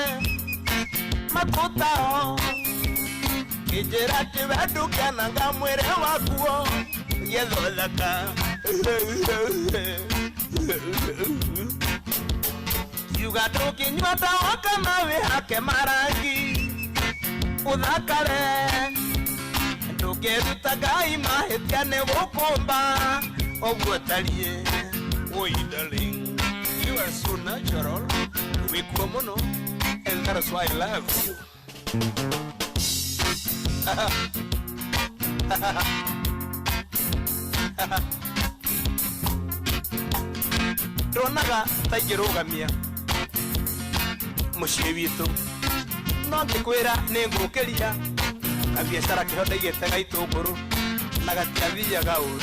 makũtao kĩnjĩra atĩ we ndũngĩananga mwĩrĩ wakuo gĩethondeka. Kiuga ndũngĩnyua ndawa kana wĩhake marangi ũthakare ndũngĩruta Ngai mahĩtia nĩ gũkũmba ũguo ũtariĩ. Oi darling, you are so natural, wĩkuo mũno, and that is why I love you. Ndonaga ta ingĩrũgamia mũciĩ witũ no ngĩkwĩra nĩ ngũkĩria kabiacara kĩho ndaigĩte ga itũngũrũ na gatiathiaga ũru.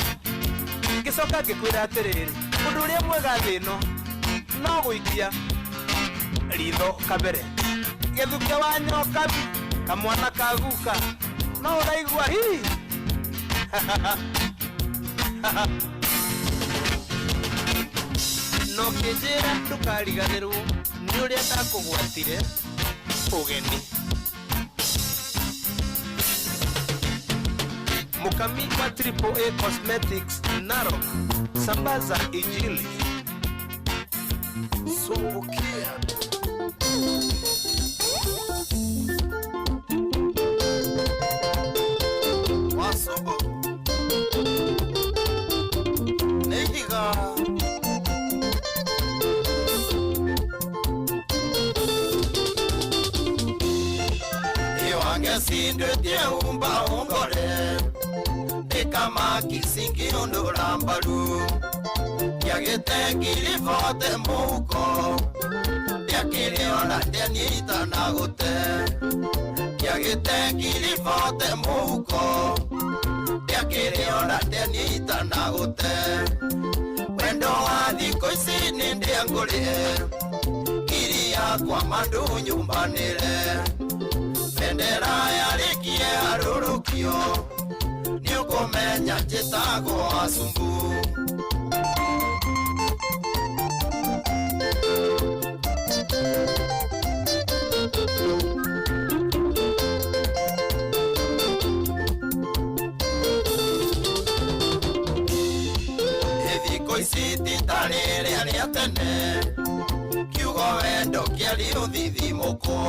Ngĩcoka ngĩkwĩra atĩrĩrĩ, ũndũ ũrĩa mwega thĩ ĩno no gũikia ritho kabere gĩthuke wa nyokabi kamwana ka guka no ũraigua hi. No kĩnjĩra ndũkariganĩrwo nĩ ũrĩa ndakũgwatire ũgeni. Mukami wa Triple A Cosmetics Narok, sambaza ijili. Sumbukia. Wasumbu Neihiga Iwange sindwetie umba ungore Kama kisingi undura mbaru Yagite ngiribote muhuko Ndiakĩrĩona ndianyita na gũte Yagite ngiribote muhuko Ndiakĩrĩona ndianyita na gũte Wendo wa thikũ ici nĩ ndĩangũrĩe Ngiri yakwa mandu nyumbanĩre Bendera yarĩkie arũrũkio Nĩũkũmenya njĩtagwo Asumbu. Thikũ ici ti ta rĩrĩa rĩa tene Kiugo wendo kĩarĩ ũthithimũkwo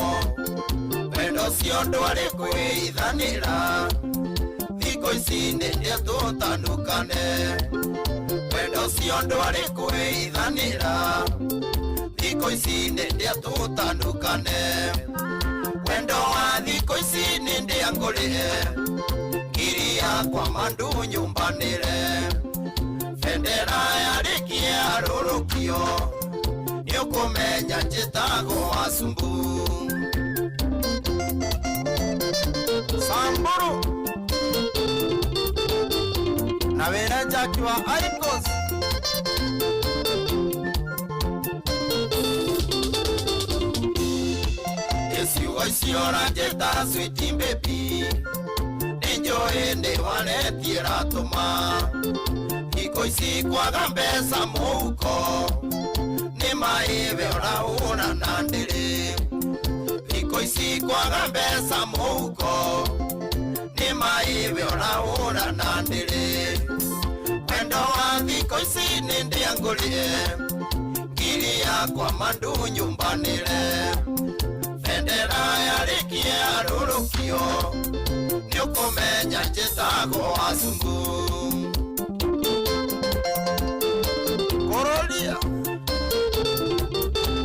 Wendo ũcio ndwarĩ kwĩithanĩra Thikũ ici nĩ ndĩatũtanukane Wendo ũcio ndwarĩ kwĩithanĩra Thikũ ici nĩ ndĩatũtanukane Wendo wa thikũ ici nĩ ndĩangũrĩe Ngiri Yakwa mandu nyumbanĩre bendera yarĩkia rũrũkio nĩũkũmenya njĩtagwo Wasumbu. Samburu na wĩra Jackie wa Icos. Iciugo icio ũranjĩta sweet baby nĩnjũĩ nĩ waretie ratũma thikũ ici kwaga mbeca mũhuko nĩ maĩwe ũrahũra na ndĩrĩ thikũ ici kwaga mbeca mũhuko nĩ maĩwe ũrahũra na ndĩrĩ wendo wa thikũ ici nĩ ndĩangũrĩe ngiri yakwa mandu nyumbanĩre bendera yarĩkia rũrũkio nĩũkũmenya njĩtagwo Wasumbu. Kororia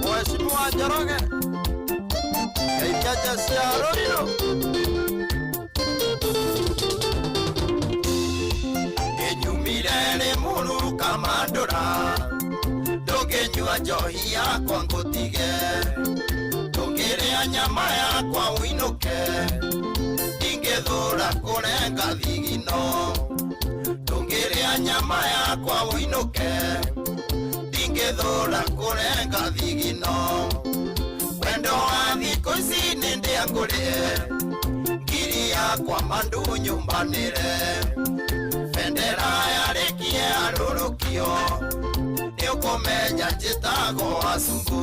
Mheshimiwa Njoroge Geithia cia Ruiru. Ngĩnyumire Rĩmuru Kamandũra ndũngĩnyua njohi yakwa ngũtige ndũngĩrĩa nyama yakwa ũinũke ndingĩthũra kũrenga thigino ndũngĩrĩa nyama yakwa ũinũke ndingĩthũra kũrenga thigino wendo wa thikũ ici nĩ ndĩangũrĩe ngiri yakwa mandu nyumbanĩre bendera yarĩkia rũrũkio nĩũkũmenya njĩtagwo Wasumbu.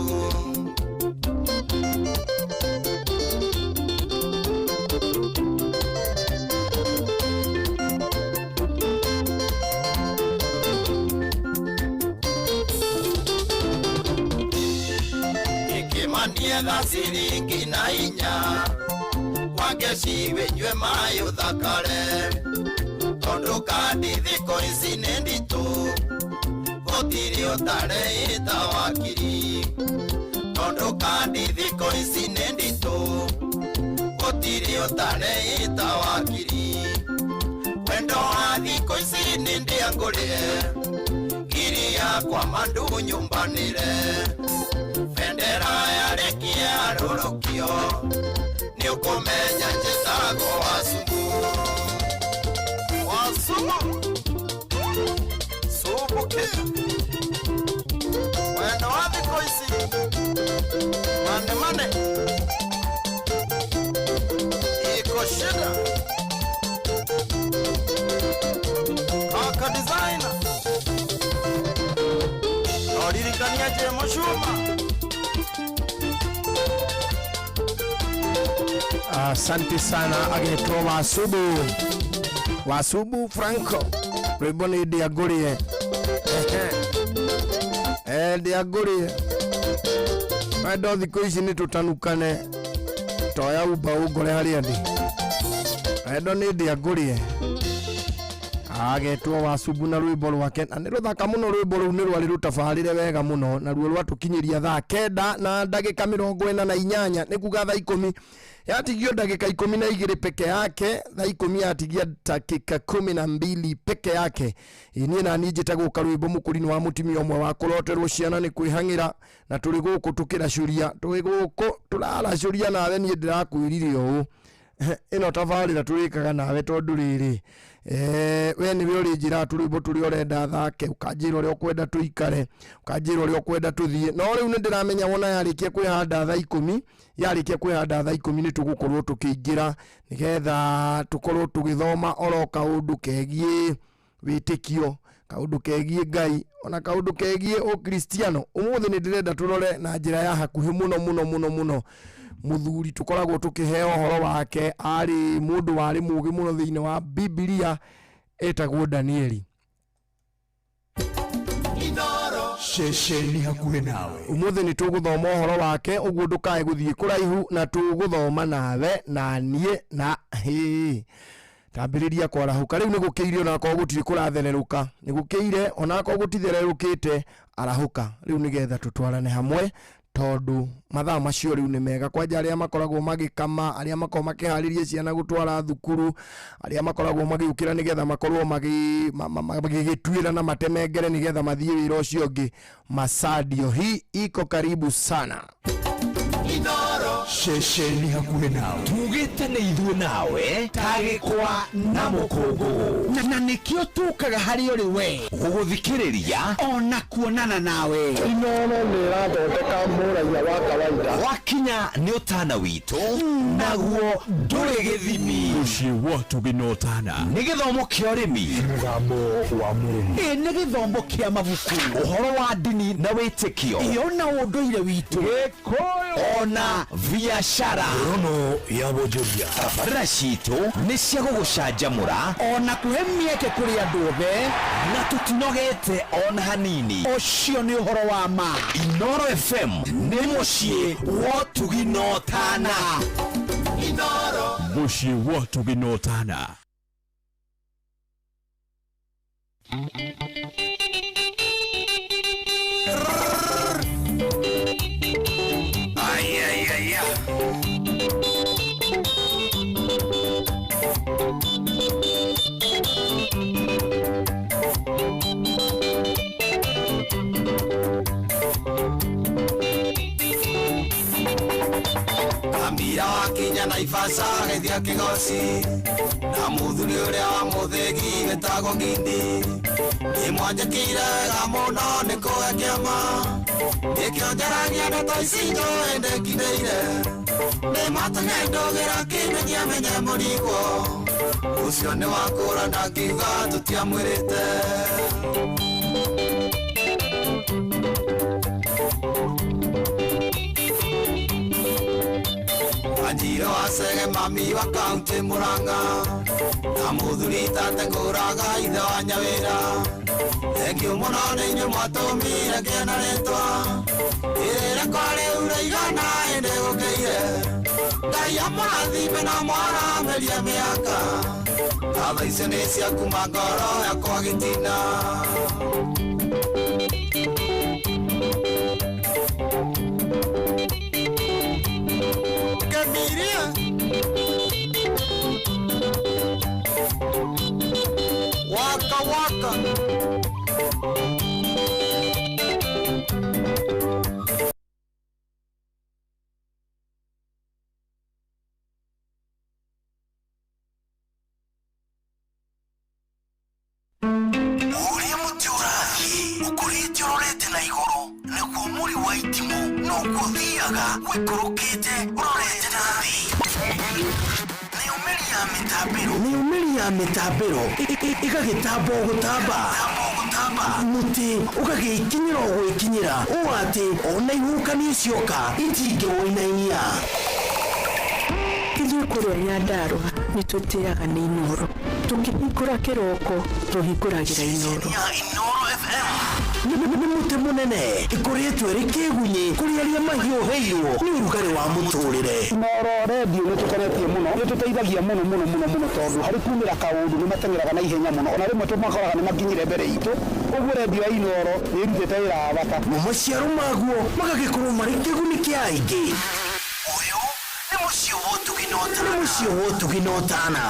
Ikĩmanietha ciringi na inya wangeci wĩnyue maĩ ũthakare tondũ kandi thikũ ici nĩ nditũ gũtirĩ ũtareĩta wakiri tondũ kandi thikũ ici nĩ nditũ gũtirĩ ũtareĩta wakiri wendo wa thikũ ici nĩ ndĩangũrĩe ngiri yakwa mandu nyumbanĩre bendera yarĩkia rũrũkio nĩũkũmenya njĩtagwo Wasumbu. Wasumbu Sumbuki wendo wa thikũ ici mane mane iko shida kaka designer noririkania Jemo Shuma. Asante sana agetwo Wasubu Wasubu Franco rwĩmbo nĩ ndĩangũrĩe ndĩangũrĩe wendo thikũ ici nĩ tũtanukane toya umba ũngore harĩa ndĩ wendo nĩ ndĩangũrĩe agetwo Wasubu na rwĩmbo rwake na nĩ rũthaka mũno rwĩmbo rũu nĩ rwarĩ rũtabarĩre wega mũno naruo rwatũkinyĩria thaa 9 na ndagĩka 48 nĩ kuga thaa 10 yatigio ndagĩka 12 peke yake thaa 10 yatigia dakika 12 peke yake. Niĩ na niĩ njĩtagwo Karwĩmbo mũkũrinũ wa mũtumia ũmwe wa kũroterwo ciana nĩ kwĩhang'ĩra na tũrĩ gũkũ tũkĩracũria tũrĩ gũkũ tũraracũria nawe niĩ ndĩrakwĩrire ũũ ĩno tabarĩra tũrĩkaga nawe tondũ rĩrĩ we nĩwe ũrĩnjĩraga tũrwĩmbo tũrĩa ũrenda thake ũkanjĩra ũrĩa ũkwenda tũikare ũkanjĩra ũrĩa ũkwenda tũthiĩ no rĩu nĩ ndĩramenya wona yarĩkia kwĩhanda thaa 10 yarĩkia kwĩhanda thaa 10 nĩ tũgũkorwo tũkĩingĩra nĩgetha tũkorwo tũgĩthoma oro kaũndũ kegiĩ wĩtĩkio kaũndũ kegiĩ Ngai ona kaũndũ kegiĩ ũkristiano. Ũmũthĩ nĩ ndĩrenda tũrore na njĩra ya hakuhĩ mũno mũno mũno mũno muthuri tũkoragwo tũkĩheo ũhoro wake arĩ mũndũ warĩ mũũgĩ mũno thĩinĩ wa Bibilia etagwo Danieli. Ceceni hakuhĩ nawe Ũmũthĩ nĩ tũgũthoma ũhoro wake ũguo ndũkae gũthiĩ kũraihu na tũgũthoma nawe na niĩ na hĩ tambĩrĩria kwarahũka rĩu nĩ gũkĩire onakorwo gũtirĩ kũrathererũka nĩ gũkĩire onakorwo gũtithererũkĩte arahũka rĩu nĩgetha tũtwarane hamwe Tondu mathaa macio rĩu nĩ mega kwanja arĩa makoragwo magĩkama, arĩa makoragwo makĩharĩria ciana gũtwara thukuru, arĩa makoragwo magĩũkĩra nĩgetha makorwo magĩgĩtuĩra na matemengere nĩgetha mathiĩ wĩra ũcio ũngĩ. Masadio hii iko karibu sana. Ceceni hakuhĩ nawe tugĩte nĩ ithuĩ nawe tagĩkwa na mũkũngũgũ na nĩkĩo tũkaga harĩ ũrĩ we gũgũthikĩrĩria ona kuonana nawe. Inoro nĩ ĩrathondeka mũraiya wa kawaida. Wakinya nĩ ũtana witũ naguo ndũrĩ gĩthimi. Mũciĩ wa ũtugi na ũtana. Nĩ gĩthomo kĩa ũrĩmi, mũgambo wa mũrĩmi, ĩ nĩ gĩthomo kĩa mabuku, ũhoro wa ndini na wĩtĩkio, ĩyo na ũndũire witũ, Gĩkũyũ ona biacara. Rono ya wonjoria. Tabarĩra citũ nĩ cia gũgũcanjamũra ona kũhe mĩeke kũrĩ andũ othe, na tũtinogete ona hanini. Ũcio nĩ ũhoro wa ma. Inoro FM nĩ mũciĩ wa ũtugi na ũtana. Inoro. Mũciĩ wa ũtugi na ũtana. Kamira wakinya Naivasha agĩthiĩ kĩgoci na mũthuri ũrĩa wa mũthĩgi wĩtagwo Ngindi. Nĩmwanjĩkĩire wega mũno nĩ kũhe kĩama, nĩkĩo njaragia ndeto ici njũĩ ndĩkindĩire. Nĩmatũnyendũgĩra kĩmenyia menye mũrigwo ũcio nĩ wakũra ndakiuga tũtiamwĩrĩte. Wanjiro wa Chege mami wa kaunti Murang'a na mũthuri Tate Ngũraga ithe wa Nyawĩra. Thengiũ mũno nĩ inyuĩ mwatũmire ngĩe na rĩtwa ĩrĩra kwa rĩu rĩigana ĩndĩ gũkĩire. Ngai amũrathime na mwaramĩrie mĩaka, ngatho icio nĩ cia kuma ngoro yakwa gĩtina. Kemiria waka waka. Ũrĩa mũtĩ ũrathiĩ ũkũrĩte ũrorete na igũrũ nĩguo mũri wa itimũ noguo ũthiaga ũikũrũkĩte ũrorete na thĩ. Nayo mĩri ya mĩtambĩro, nayo mĩri ya mĩtambĩro ĩgagĩtamba o gũtamba, mũtĩ ũgagĩkinyĩra o gwĩkinyĩra ũũ atĩ ona ihuhũkanio cioka itingĩwũinainia. Ithuĩ kũrĩa Nyandarũa nĩ tũtĩaga nĩ Inoro. Tũkĩhingũra kĩroko tũhingũragĩra Inoro. Inoro FM nĩ mũtĩ mũnene ĩkũrĩtwo ĩrĩ kĩgunyĩ kũrĩ arĩa mahiũhĩirwo nĩ ũrugarĩ wa mũtũrĩre. Inoro redio nĩ tũkenetie mũno, nĩ tũteithagia mũno mũno mũno mũno tondu harĩ kumĩra kaũndũ nĩ mateng'eraga na ihenya mũno, ona rĩmwe tũmakoraga nĩ makinyire mbere itũ. Ũguo redio ya Inoro nĩ ĩrutĩte wĩra wa bata. Mo maciaro maguo magagĩkorwo marĩ kĩguni kĩa aingĩ. Ũyũ nĩ mũciĩ wa ũtugi na ũtana. Nĩ mũciĩ wa ũtugi na ũtana.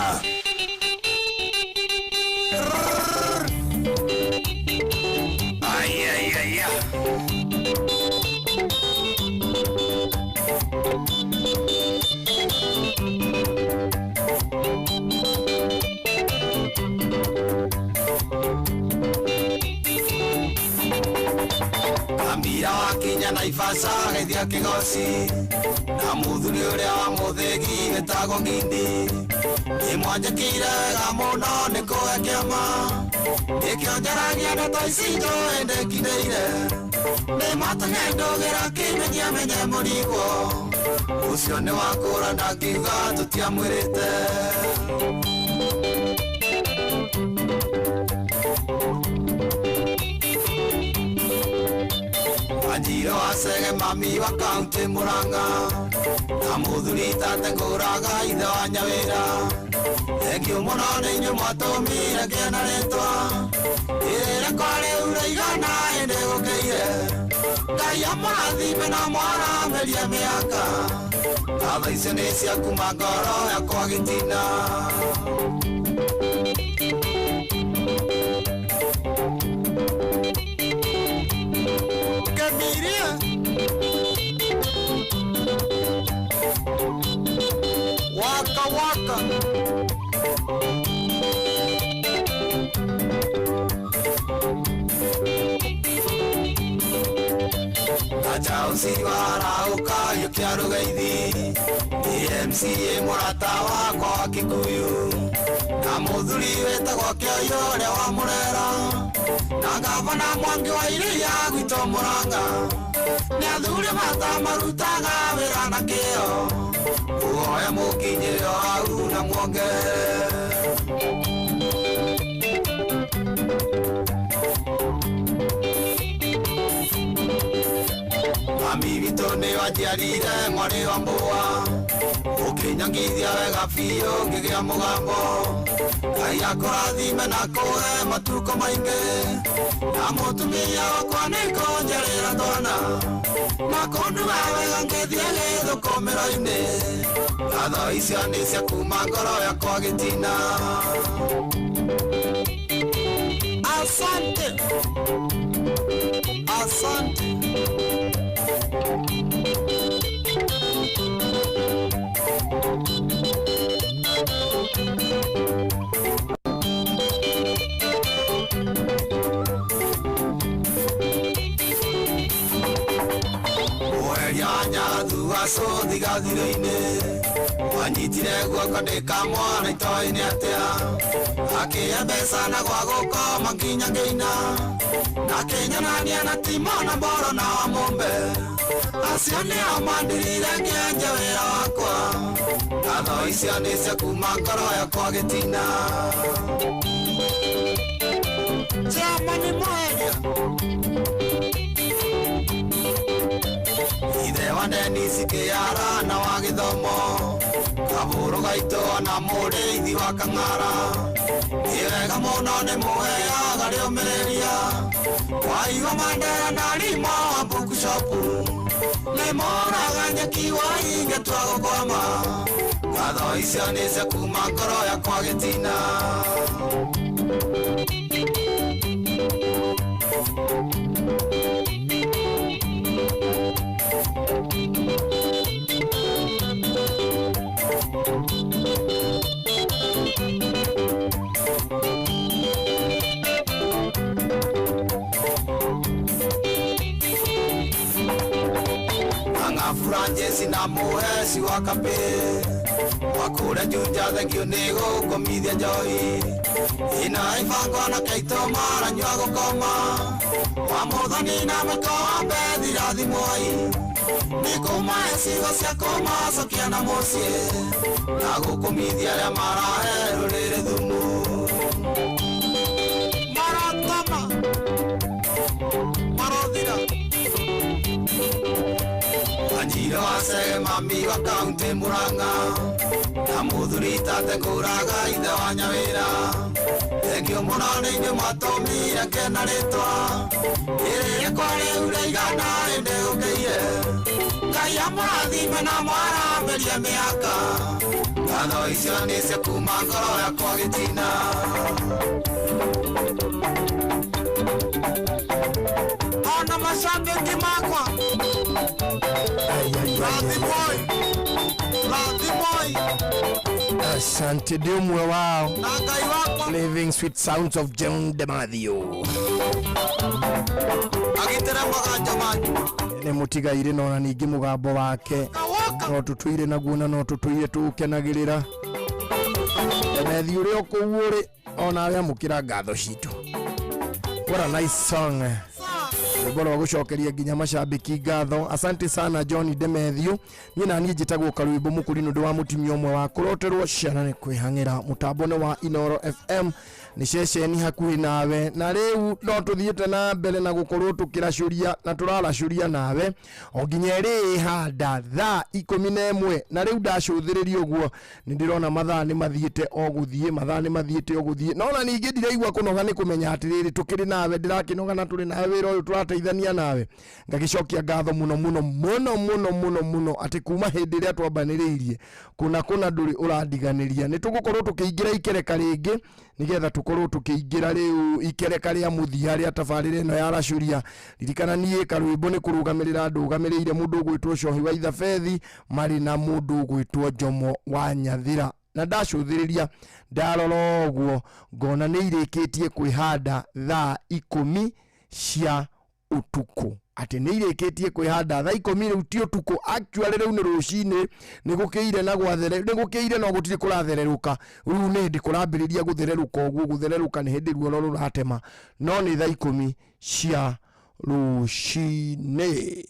Kamira wakinya Naivasha agĩthiĩ kĩgoci na mũthuri ũrĩa wa mũthĩgi wĩtagwo Ngindi. Nĩmwanjĩkĩire wega mũno nĩ kũhe kĩama, nĩkĩo njaragia ndeto ici njũĩ ndĩkindĩire. Nĩmatũnyendũgĩra kĩmenyia menye mũrigwo ũcio nĩ wakũra ndakiuga tũtiamwĩrĩte. Wanjiro wa Chege mami wa kaunti Murang'a na mũthuri Tate Ngũraga ithe wa Nyawĩra. Thengiũ mũno nĩ inyuĩ mwatũmire ngĩe na rĩtwa ĩrĩra kwa rĩu rĩigana ĩndĩ gũkĩire. Ngai amũrathime na mwaramĩrie mĩaka. Ngatho icio nĩ cia kuma ngoro yakwa gĩtina. Kemiria. Waka waka. Chausi warauka yũkia rũgeithi Nĩ MCA mũrata wakwa wa Kikuyu na mũthuri wĩtagwo Kĩoyũ ũrĩa wa Mũrera na gavana Mwangi wa Iria gwitũ Mũrang'a nĩ athuri matamarutaga wĩra na kĩo ũhoya mũkinyĩre o hau na muongerere. Mami witũ nĩ wanjiarire mwarĩ wa mbũa ũkĩnyongithia wega biũ ngĩgĩa mũgambo. Ngai akũrathime na kũhe matukũ maingĩ na mũtumia wakwa nĩ kũnjerĩra twana na kũnduga wega ngĩthiĩ gĩthũkũmĩro-inĩ. Ngatho icio nĩ cia kuma ngoro yakwa gĩtina. Asante. Asante. Mweria wa Nyathu acũthiga thirĩ-inĩ wanyitire guoko ndĩ kamwana itoĩ-inĩ atĩa akĩhe mbeca na gwa gũkoma nginya ngĩina na kĩnyonania na Timo na Mboro na Wamũmbe acio nĩo mandirire ngĩanjia wĩra wakwa. Ngatho icio nĩ cia kuma ngoro yakwa gĩtina. Chairman Mweria. Ithe wa Dennis Kĩara na wa gĩthomo kabũrũ gaitũ ona mũrĩithi wa Kang'ara nĩ wega mũno nĩ mũheaga rĩũmĩrĩria waigua Mandera na Rimo wa bookshop nĩ moraga nyeki wainge twa gũkwama. Ngatho icio nĩ cia kuma ngoro yakwa gĩtina. Ang'aburanje na mũheci wa kapĩ wakũrĩa Juja thengio nĩ gũkũmithia njohi ina ibango na kaitũ maranyua gũkoma wa mũthoni na mĩkombe thirathimwoi nĩ kũma icigo cia kũmacokia na mũciĩ na gũkũmithia arĩa marahe rũrĩrĩ thumu. Maratama. Marothira. Wanjiro wa Chege mami wa kaunti Murang'a na mũthuri tate kũraga ithe wa Nyawĩra thengio mũno nĩ inyuĩ mwatũmire kena rĩtwa ĩrĩ rĩkwa rĩu rĩigana ĩndĩ ũkĩire Ngai amũrathime na mwaramĩrie mĩaka. Ngatho icio nĩ cia kuma ngoro yakwa gĩtina. Ona mashabiki makwa. Rathimoi. Rathimoi. Asante nĩ ũmwe wao. Na Ngai wakwa. Living sweet sounds of John DeMathew. Agitĩra maganjo manyu. Nĩ mũtigairĩ no na ningĩ mũgambo wake no tũtũire naguo na no tũtũire tũũkenagĩrĩra. Demethi ũrĩa o kũu ũrĩ onawe amũkĩra ngatho citũ. What a nice song. Rwĩmbo rwa gũcokeria nginya macambĩki ngatho. Asante sana John Demethiũ. Niĩ na niĩ njĩtagwo Karwĩmbo Mũkũri nĩ ũndũ wa mũtumia ũmwe wa kũroterwo ciana nĩ kwĩhang'ĩra. Mũtambo nĩ wa Inoro FM nĩ ceceni hakuhĩ nawe na rĩu no tũthiĩte na mbere na gũkorwo tũkĩracũria na tũraracũria nawe o nginya ĩrĩhanda thaa 11 na rĩu ndacũthĩrĩria ũguo nĩ ndĩrona mathaa nĩ mathiĩte o gũthiĩ mathaa nĩ mathiĩte o gũthiĩ no na ningĩ ndiraigua kũnoga nĩ kũmenya atĩrĩrĩ tũkĩrĩ nawe ndĩrakĩnoga na tũrĩ nawe wĩra ũyũ tũrateithia tũgeithania nawe. Ngagĩcokia ngatho mũno mũno mũno mũno mũno mũno atĩ kuma hĩndĩ ĩrĩa twambanĩrĩirie kũna kũna ndũrĩ ũrandiganĩria. Nĩ tũgũkorwo tũkĩingĩra ikereka rĩngĩ nĩgetha tũkorwo tũkĩingĩra rĩu ikereka rĩa mũthia rĩa tabarĩra ĩno ya Racuria. Ririkana niĩ karwĩmbo nĩ kũrũgamĩrĩra ndũgamĩrĩire mũndũ ũgwĩtwo Cohi wa Ithabethi marĩ na mũndũ ũgwĩtwo Njomo wa Nyathira. Na ndacũthĩrĩria ndarora ũguo ngona nĩ irĩkĩtie kwĩhanda thaa 10 cia ũtukũ, atĩ nĩ irĩkĩtie kwĩhanda thaa 10 rĩu ti ũtukũ, actually rĩu nĩ rũcinĩ, nĩ gũkĩire na gwathere, nĩ gũkĩire no gũtirĩ kũrathererũka. Rĩu nĩ hĩndĩ kũrambĩrĩria gũthererũka ũguo, gũthererũka nĩ hĩndĩ ruoro rũratema, no nĩ thaa 10 cia rũcinĩ.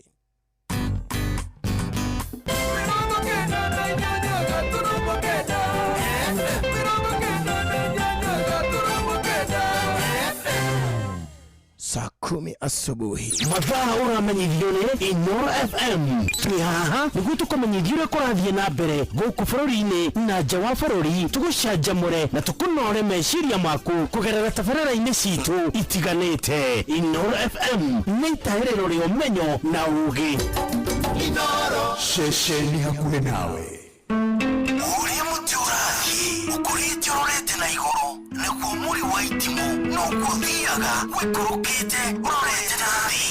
Saa 10 asubuhi. Mathaa ũramenyithio nĩ Inooro FM. Twĩ haha nĩguo tũkũmenyithie ũrĩa kũrathiĩ na mbere gũkũ bũrũri-inĩ na nja wa bũrũri, tũgũcanjamũre na tũkũnore meciria maku kũgerera tabarĩra-inĩ citũ itiganĩte. Inooro FM nĩ itahĩrĩro rĩa ũmenyo na ũũgĩ. Ceceni hakuhĩ nawe. Ũrĩa mũtĩ ũrathiĩ ũkũrĩte ũrorete na igũrũ nĩguo mũri wa itimũ noguo ũthiaga wĩkũrũkĩte ũrorete na thĩ.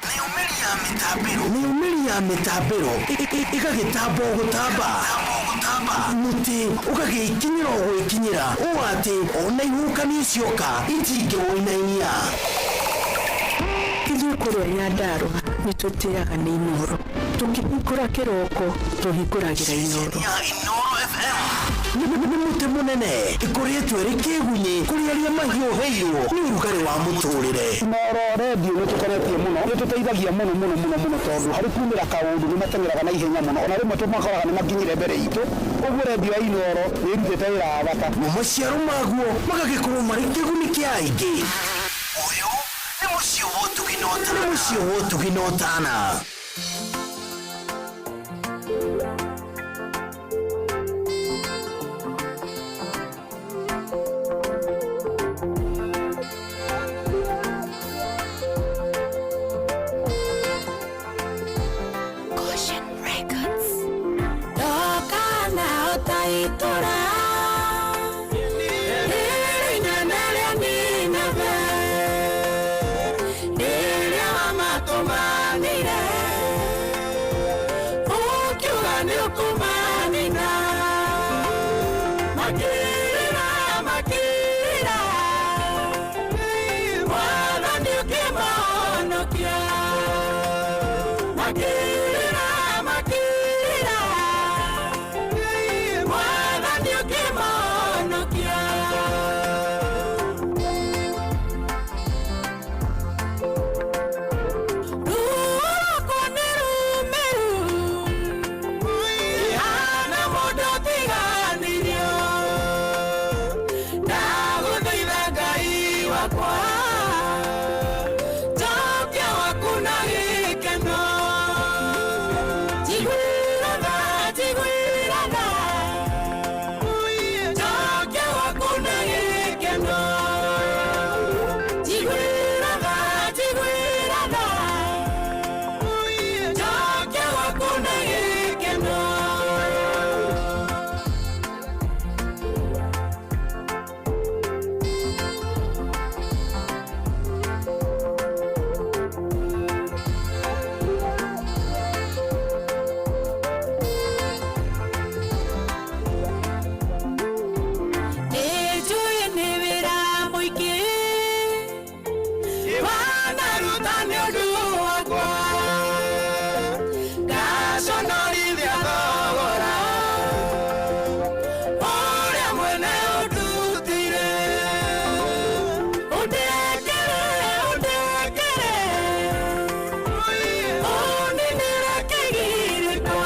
Nayo mĩri ya mĩtambĩro, nayo mĩri ya mĩtambĩro ĩgagĩtamba o gũtamba, mũtĩ ũgagĩkinyĩra o gwĩkinyĩra ũũ atĩ ona ihuhũkanio cioka itingĩwũinainia. Ithuĩ kũrĩa Nyandarũa nĩ tũtĩaga nĩ Inooro. Tũkĩhingũra kĩroko tũhingũragĩra Inooro. Nĩ mũtĩ mũnene ĩkũrĩtwo ĩrĩ kĩgunyĩ kũrĩ arĩa mahiũhĩirwo nĩ ũrugarĩ wa mũtũrĩre. Inooro redio nĩ tũkenetie mũno, nĩ tũteithagia mũno mũno mũno mũno tondũ harĩ kumĩra kaũndũ nĩ mateng'eraga na ihenya mũno, ona rĩmwe tũmakoraga nĩ makinyire mbere itũ. Ũguo redio ya Inooro nĩ ĩrutĩte wĩra wa bata. Namo maciaro maguo magagĩkorwo marĩ kĩguni kĩa aingĩ. Ũyũ nĩ mũciĩ wa ũtugi na ũtana. Nĩ mũciĩ wa ũtugi na ũtana. Caution Records. Ndoka na ũtaitura. Rĩrĩ inene rĩa Nineve, rĩrĩa wamatũmanire, ũkiuga nĩũkũmanina. Makĩrĩra, makĩrĩra, Mwathani ũkĩmahonokia. Makĩrĩra, makĩrĩra, Mwathani ũkĩmahonokia. Ruo rwakwa nĩ rũmĩru, ihana mũndũ ũtiganĩirio. Ndagũthaitha Ngai wakwa, njokia waku na gĩkeno. Njiguĩra tha, njiguĩra tha, njokia waku na gĩkeno. Njiguĩra tha, njiguĩra tha, njokia waku na gĩkeno. Nĩnjũĩ nĩ wĩra mũingĩ wanaruta nĩ ũndũ wakwa, ngaconorithia thogora ũrĩa mwene ũndutire. Ũndekere, ũndekere, ũninĩre kĩgirĩko.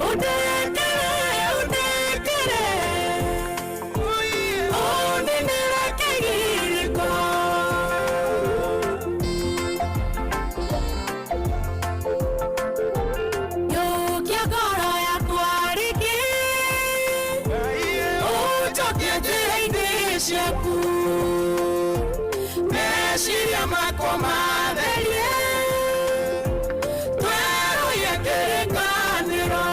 Ũndekere, ũndekere, ũninĩre kĩgirĩko. Yũkia ngoro yakwa rĩngĩ, ũnjokie njĩra-inĩ ciaku. Meciria Ũmatherie twerũhie kĩrĩkanĩro.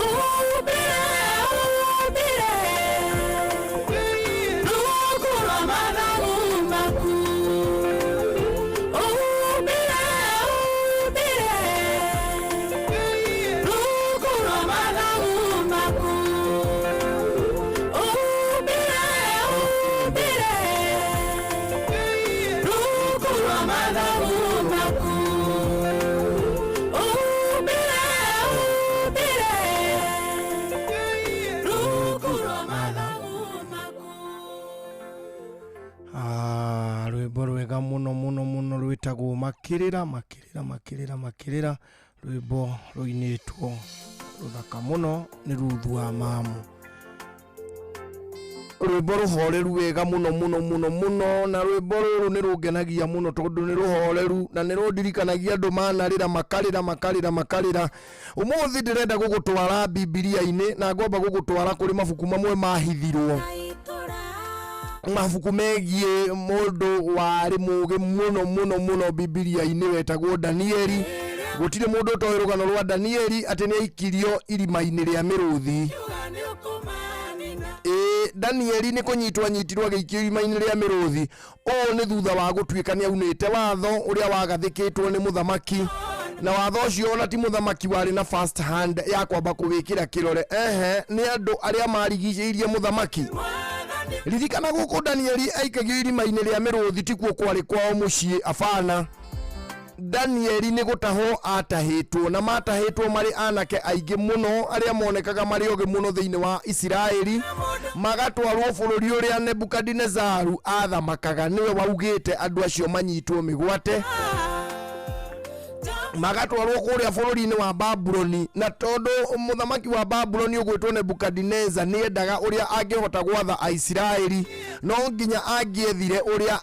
Ũhumbĩre, ũhumbĩre rungu rwa mathagu maku. Ũhumbĩre, ũhumbĩre rungu rwa mathagu maku. Ũhumbĩre, ũhumbĩre rungu rwa mathagu maku. Ũhumbĩre, ũhumbĩre rungu rwa mathagu maku. Ah, rwĩmbo rwega mũno mũno mũno rwĩtagwo makĩrĩra makĩrĩra makĩrĩra makĩrĩra, rwĩmbo rũinĩtwo rũthaka mũno nĩ Ruthu wa Mamu, rwĩmbo rũhoreru wega mũno mũno mũno mũno. Na rwĩmbo rũrũ nĩ rũngenagia mũno tondũ nĩ rũhoreru na nĩ rũndirikanagia andũ manarĩra makarĩra makarĩra makarĩra. Ũmũthĩ ndĩrenda gũgũtwara Bibilia-inĩ na ngwamba gũgũtwara kũrĩ mabuku mamwe mahithirwo, mabuku megiĩ mũndũ warĩ mũgĩ mũno mũno mũno Bibilia-inĩ wetagwo Danieli. Gũtirĩ mũndũ ũtoĩ rũgano rwa Danieli atĩ nĩ aikirio irima-inĩ rĩa mĩrũthi. Ĩĩ, Danieli nĩ kũnyitwo anyitirwo agĩikio irima-inĩ rĩa mĩrũthi. Ũũ nĩ thutha wa gũtuĩka nĩ aunĩte watho ũrĩa wagathĩkĩtwo nĩ mũthamaki, na watho ũcio ona ti mũthamaki warĩ na first hand ya kwamba kũwĩkĩra kĩrore, ehe, nĩ andũ arĩa marigicĩirie mũthamaki. Ririkana gũkũ Danieli aikagio irima-inĩ rĩa mĩrũthi tikuo kwarĩ kwao mũciĩ, abana. Danieli nĩ gũtahwo atahĩtwo, na matahĩtwo marĩ anake aingĩ mũno arĩa monekaga marĩ ogĩ mũno thĩinĩ wa Isiraeli, magatwarwo bũrũri ũrĩa Nebukadinezaru athamakaga. Nĩwe waugĩte andũ acio manyitwo mĩgwate, magatwarwo kũrĩa bũrũri-inĩ wa Babuloni. Na tondũ mũthamaki wa Babuloni ũgwĩtwo Nebukadineza nĩendaga ũrĩa angĩhota gwatha Aisiraeli, no nginya angĩethire ũrĩa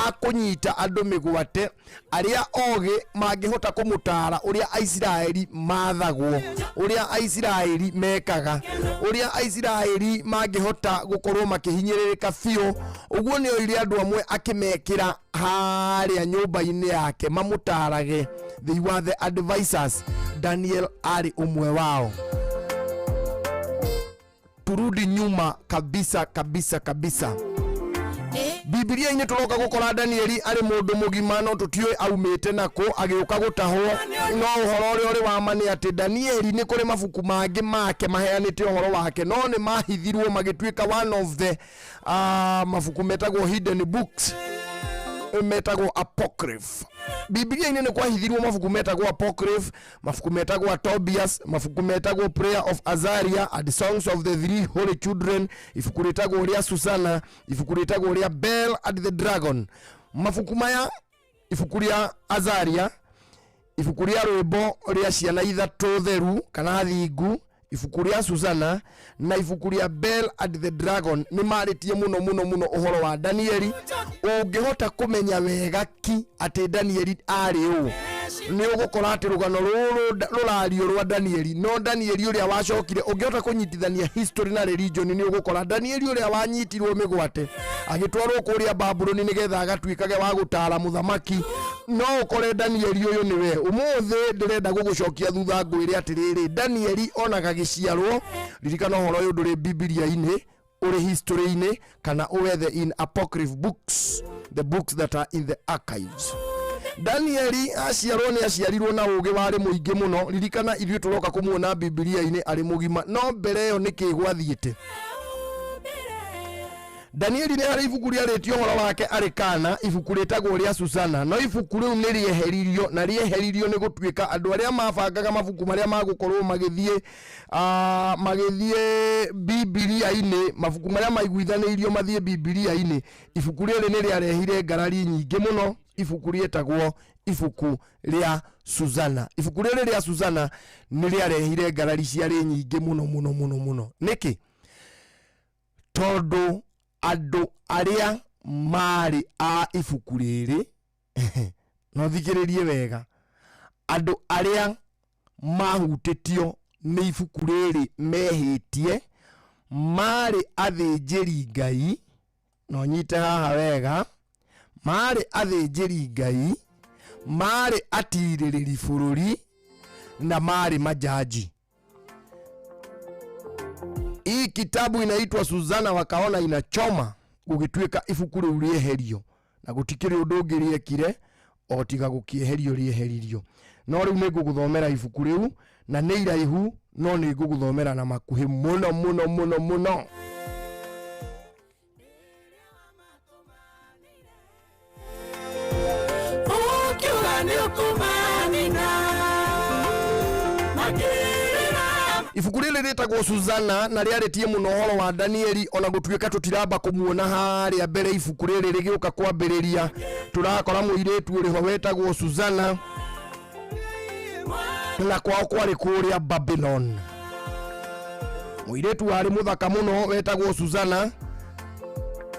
akũnyita andũ mĩgwate arĩa ogĩ mangĩhota kũmũtaara ũrĩa Aisiraeli mathagwo, ũrĩa Aisiraeli mekaga, ũrĩa Aisiraeli mangĩhota gũkorwo makĩhinyĩrĩrĩka biũ. Ũguo nĩ oire andũ amwe akĩmekĩra harĩa nyũmba-inĩ yake mamũtarage. They were the advisors. Daniel arĩ ũmwe wao. Turudi nyuma kabisa kabisa kabisa Bibilia-inĩ, tũroka gũkora Danieli arĩ mũndũ mũgima, no tũtiũĩ aumĩte nakũ agĩũka gũtahwo. No ũhoro ũrĩa ũrĩ wa ma nĩ atĩ Danieli nĩ kũrĩ mabuku mangĩ make maheanĩte ũhoro wake, no nĩ mahithirwo magĩtuĩka one of the mabuku metagwo hidden books, metagwo apocryph. Bibilia-inĩ nĩ kwahithirwo mabuku metagwo apocryph, mabuku metagwo Tobias, mabuku metagwo Prayer of Azaria and Songs of the Three Holy Children, ibuku rĩtagwo rĩa Susana, ibuku rĩtagwo rĩa Bel and the Dragon. Mabuku maya, ibuku rĩa Azaria, ibuku rĩa rwĩmbo rĩa ciana ithatũ theru kana thingu, ibuku rĩa Susana na ibuku rĩa Bel and the Dragon nĩ marĩtie mũno mũno mũno ũhoro wa Danieli. Ũngĩhota kũmenya wega ki atĩ Danieli arĩ ũ, nĩ ũgũkora atĩ rũgano rũrũ rũrario rwa Danieli no Danieli ũrĩa wacokire. Ũngĩhota kũnyitithania history na religion, nĩ ũgũkora Danieli ũrĩa wanyitirwo mĩgwate agĩtwarwo kũrĩa Babuloni nĩgetha agatuĩkage wa gũtaara mũthamaki, no ũkore Danieli ũyũ nĩwe. Ũmũthĩ ndĩrenda gũgũcokia thutha ngwĩre atĩrĩrĩ, Danieli onaga gĩciarwo, ririkana ũhoro ũyũ ndũrĩ Bibilia-inĩ, ũrĩ history-inĩ kana ũwethe in apocryph books, the books that are in the archives. Danieli aciarwo nĩ aciarirwo na ũgĩ warĩ mũingĩ mũno. Ririkana ithuĩ tũroka kũmuona Bibilia-inĩ arĩ mũgima, no mbere ĩyo nĩkĩ gwathiĩte? Danieli nĩ harĩ ibuku rĩarĩtie ũhoro wake arĩ kana, ibuku rĩtagwo rĩa Susana, no ibuku rĩu nĩ rĩeheririo, na rĩeheririo nĩ gũtuĩka andũ arĩa mabangaga mabuku marĩa magũkorwo magĩthiĩ magĩthiĩ Bibilia-inĩ, mabuku marĩa maiguithanĩirio mathiĩ Bibilia-inĩ, ibuku rĩrĩ nĩ rĩarehire ngarari nyingĩ mũno, ibuku rĩetagwo ibuku rĩa Susana. Ibuku rĩrĩ rĩa Susana nĩ rĩarehire ngarari ciarĩ nyingĩ mũno mũno mũno mũno. Nĩkĩ? Tondũ andũ arĩa marĩ a ibuku rĩrĩ, no thikĩrĩrie wega, andũ arĩa mahutĩtio nĩ ibuku rĩrĩ mehĩtie marĩ athĩnjĩri Ngai, no nyite haha wega, Marĩ athĩnjĩri Ngai, marĩ atirĩrĩri bũrũri na marĩ majaji. Hii kitabu inaitwa Suzana, wakaona inachoma, gũgĩtuĩka ibuku rĩu rĩeherio na gũtikĩrĩ ũndũ ũngĩ rĩekire o tiga gũkĩeherio rĩeheririo. No rĩu nĩ ngũgũthomera ibuku rĩu na nĩ iraihu, no nĩ ngũgũthomera na makuhĩ mũno mũno mũno mũno. Ũkiuga nĩ ũkũmanina makĩrĩra. Ibuku rĩrĩ rĩtagwo Suzana na rĩarĩtie mũno ũhoro wa Danieli, ona gũtuĩka tũtiramba kũmuona harĩa mbere. Ibuku rĩrĩ rĩgĩũka kwambĩrĩria tũrakora mũirĩtu ũrĩ ho wetagwo Suzana, na kwao kwarĩ kũrĩa Babylon. Mũirĩtu warĩ mũthaka mũno wetagwo Suzana,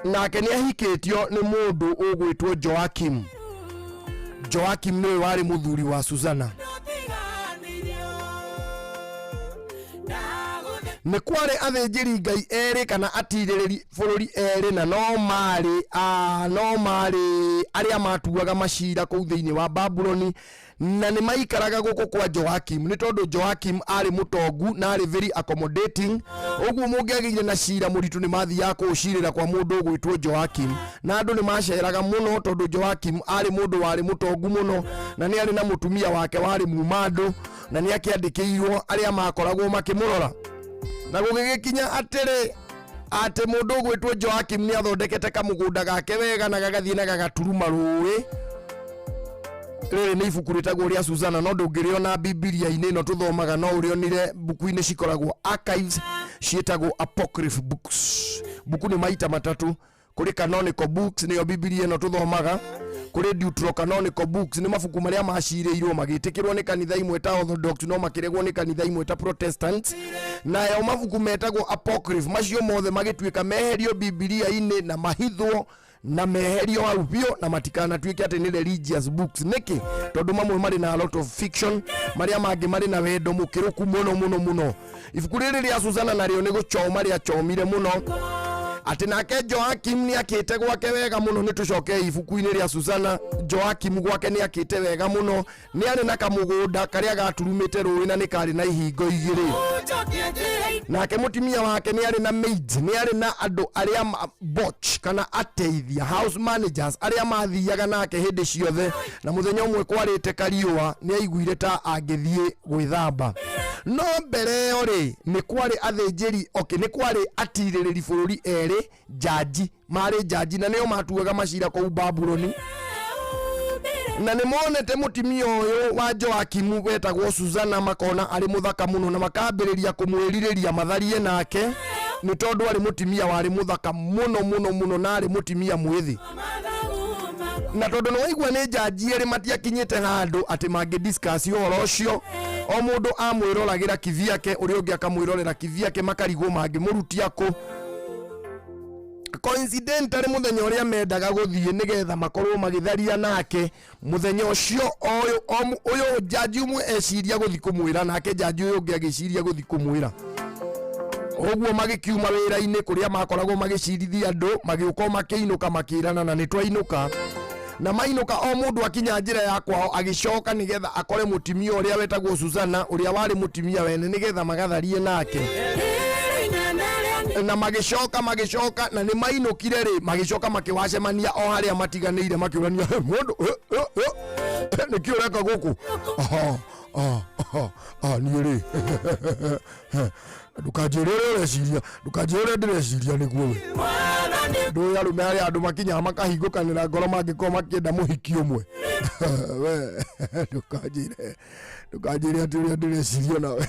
nake nĩ ahikĩtio nĩ mũndũ ũgwĩtwo Joakim. Joakim nĩwe warĩ mũthuri wa Suzana. Nĩ kwarĩ athĩnjĩri Ngai erĩ kana atirĩrĩri bũrũri erĩ, na no marĩ no marĩ arĩa matuaga macira kũu thĩinĩ wa Babuloni, na nĩ maikaraga gũkũ kwa Joakim, nĩ tondũ Joakim arĩ mũtongu na arĩ very accommodating. Ũguo mũngĩagĩire na cira mũritũ nĩ mathiaga kũũcirĩra kwa mũndũ ũgwĩtwo Joakim, na andũ nĩ maceraga mũno tondũ Joakim arĩ mũndũ warĩ mũtongu mũno, na nĩ arĩ na mũtumia wake warĩ mumandũ, na nĩ akĩandĩkĩirwo arĩa makoragwo makĩmũrora. Na gũgĩgĩkinya atĩrĩ, atĩ mũndũ ũgwĩtwo Joakim nĩ athondekete kamũgũnda gake wega na gagathiĩ na gagaturuma rũĩ. Rĩrĩ nĩ ibuku rĩtagwo rĩa Suzana, no ndũngĩrĩona Bibilia-inĩ ĩno tũthomaga, no ũrĩonire mbuku-inĩ cikoragwo archives ciĩtagwo apocryph books. Mbuku nĩ maita matatũ: kũrĩ canonical books, nĩyo Bibilia ĩno tũthomaga; kũrĩ deuterocanonical books, nĩ mabuku marĩa macirĩirwo magĩtĩkĩrwo nĩ kanitha imwe ta Orthodox no makĩregwo nĩ kanitha imwe ta Protestants; nayo mabuku metagwo apocryph. Macio mothe magĩtuĩka meherio Bibilia-inĩ na mahithwo na meherio hau biũ na matikanatuĩke atĩ nĩ religious books. Nĩkĩ? Tondũ mamwe marĩ na a lot of fiction, marĩa mangĩ marĩ na wendo mũkĩrũku mũno mũno mũno. Ibuku rĩrĩ rĩa Susana narĩo nĩ gũchoma rĩachomire mũno, atĩ nake Joakim nĩ akĩte gwake wega mũno. Nĩ tũcoke ibuku-inĩ rĩa Susana. Joakim gwake nĩ akĩte wega mũno, nĩ arĩ na kamũgũnda karĩa gaturumĩte rũĩ na nĩ karĩ na ihingo igĩrĩ. Nake mũtumia wake nĩ arĩ na maids, nĩ arĩ na andũ arĩa botch kana ateithia, house managers, arĩa mathiaga nake hĩndĩ ciothe. Na mũthenya ũmwe kwarĩte kariũa, nĩ aiguire ta angĩthiĩ gwĩthamba. No mbere ĩyo rĩ, nĩ kwarĩ athĩnjĩri, okay, nĩ kwarĩ atirĩrĩri bũrũri erĩ, njanji, marĩ njanji na nĩo matuaga macira kũu Babuloni, na nĩ monete mũtumia ũyũ wa Joakimu wetagwo Suzana, makona arĩ mũthaka mũno na makambĩrĩria kũmwĩrirĩria matharie nake, nĩ tondũ arĩ mũtumia warĩ mũthaka mũno mũno mũno na arĩ mũtumia mwĩthĩ. Na tondũ nĩ waigua nĩ njanji erĩ, matiakinyĩte handũ atĩ mangĩ discuss ũhoro ũcio. O mũndũ amwĩroragĩra kivyake, ũrĩa ũngĩ akamwĩrorera kivyake, makarigwo mangĩmũrutia kũ. Coincidentally, mũthenya ũrĩa mendaga gũthiĩ nĩgetha makorwo magĩtharia nake, mũthenya ũcio ũyũ ũyũ njanji ũmwe eciria gũthiĩ kũmwĩra, nake njanji ũyũ ũngĩ agĩciria gũthiĩ kũmwĩra. Ũguo magĩkiuma wĩra-inĩ kũrĩa makoragwo magĩcirithia andũ, magĩũka o makĩinũka, makĩrana na nĩ twainũka. Na mainũka, o mũndũ akinya njĩra ya kwao agĩcoka nĩgetha akore mũtumia ũrĩa wetagwo Susana, ũrĩa warĩ mũtumia wene, nĩgetha magatharie nake. Na magĩcoka magĩcoka na nĩ mainũkire rĩ, magĩcoka makĩwacemania o harĩa matiganĩire, makĩũrania, "He, mũndũ he, he, he, nĩkĩ ũreka gũkũ?" "Aha, ah, ah, ah, niĩ rĩ, ndũkanjĩre ũrĩa ũreciria, ndũkanjĩre ũrĩa ndĩreciria nĩguo we ndũĩ." Arũme arĩa andũ makinyaga makahingũkanĩra ngoro mangĩkorwo makĩenda mũhiki ũmwe. "We ndũkanjĩre, ndũkanjĩre atĩ ũrĩa ndĩreciria nawe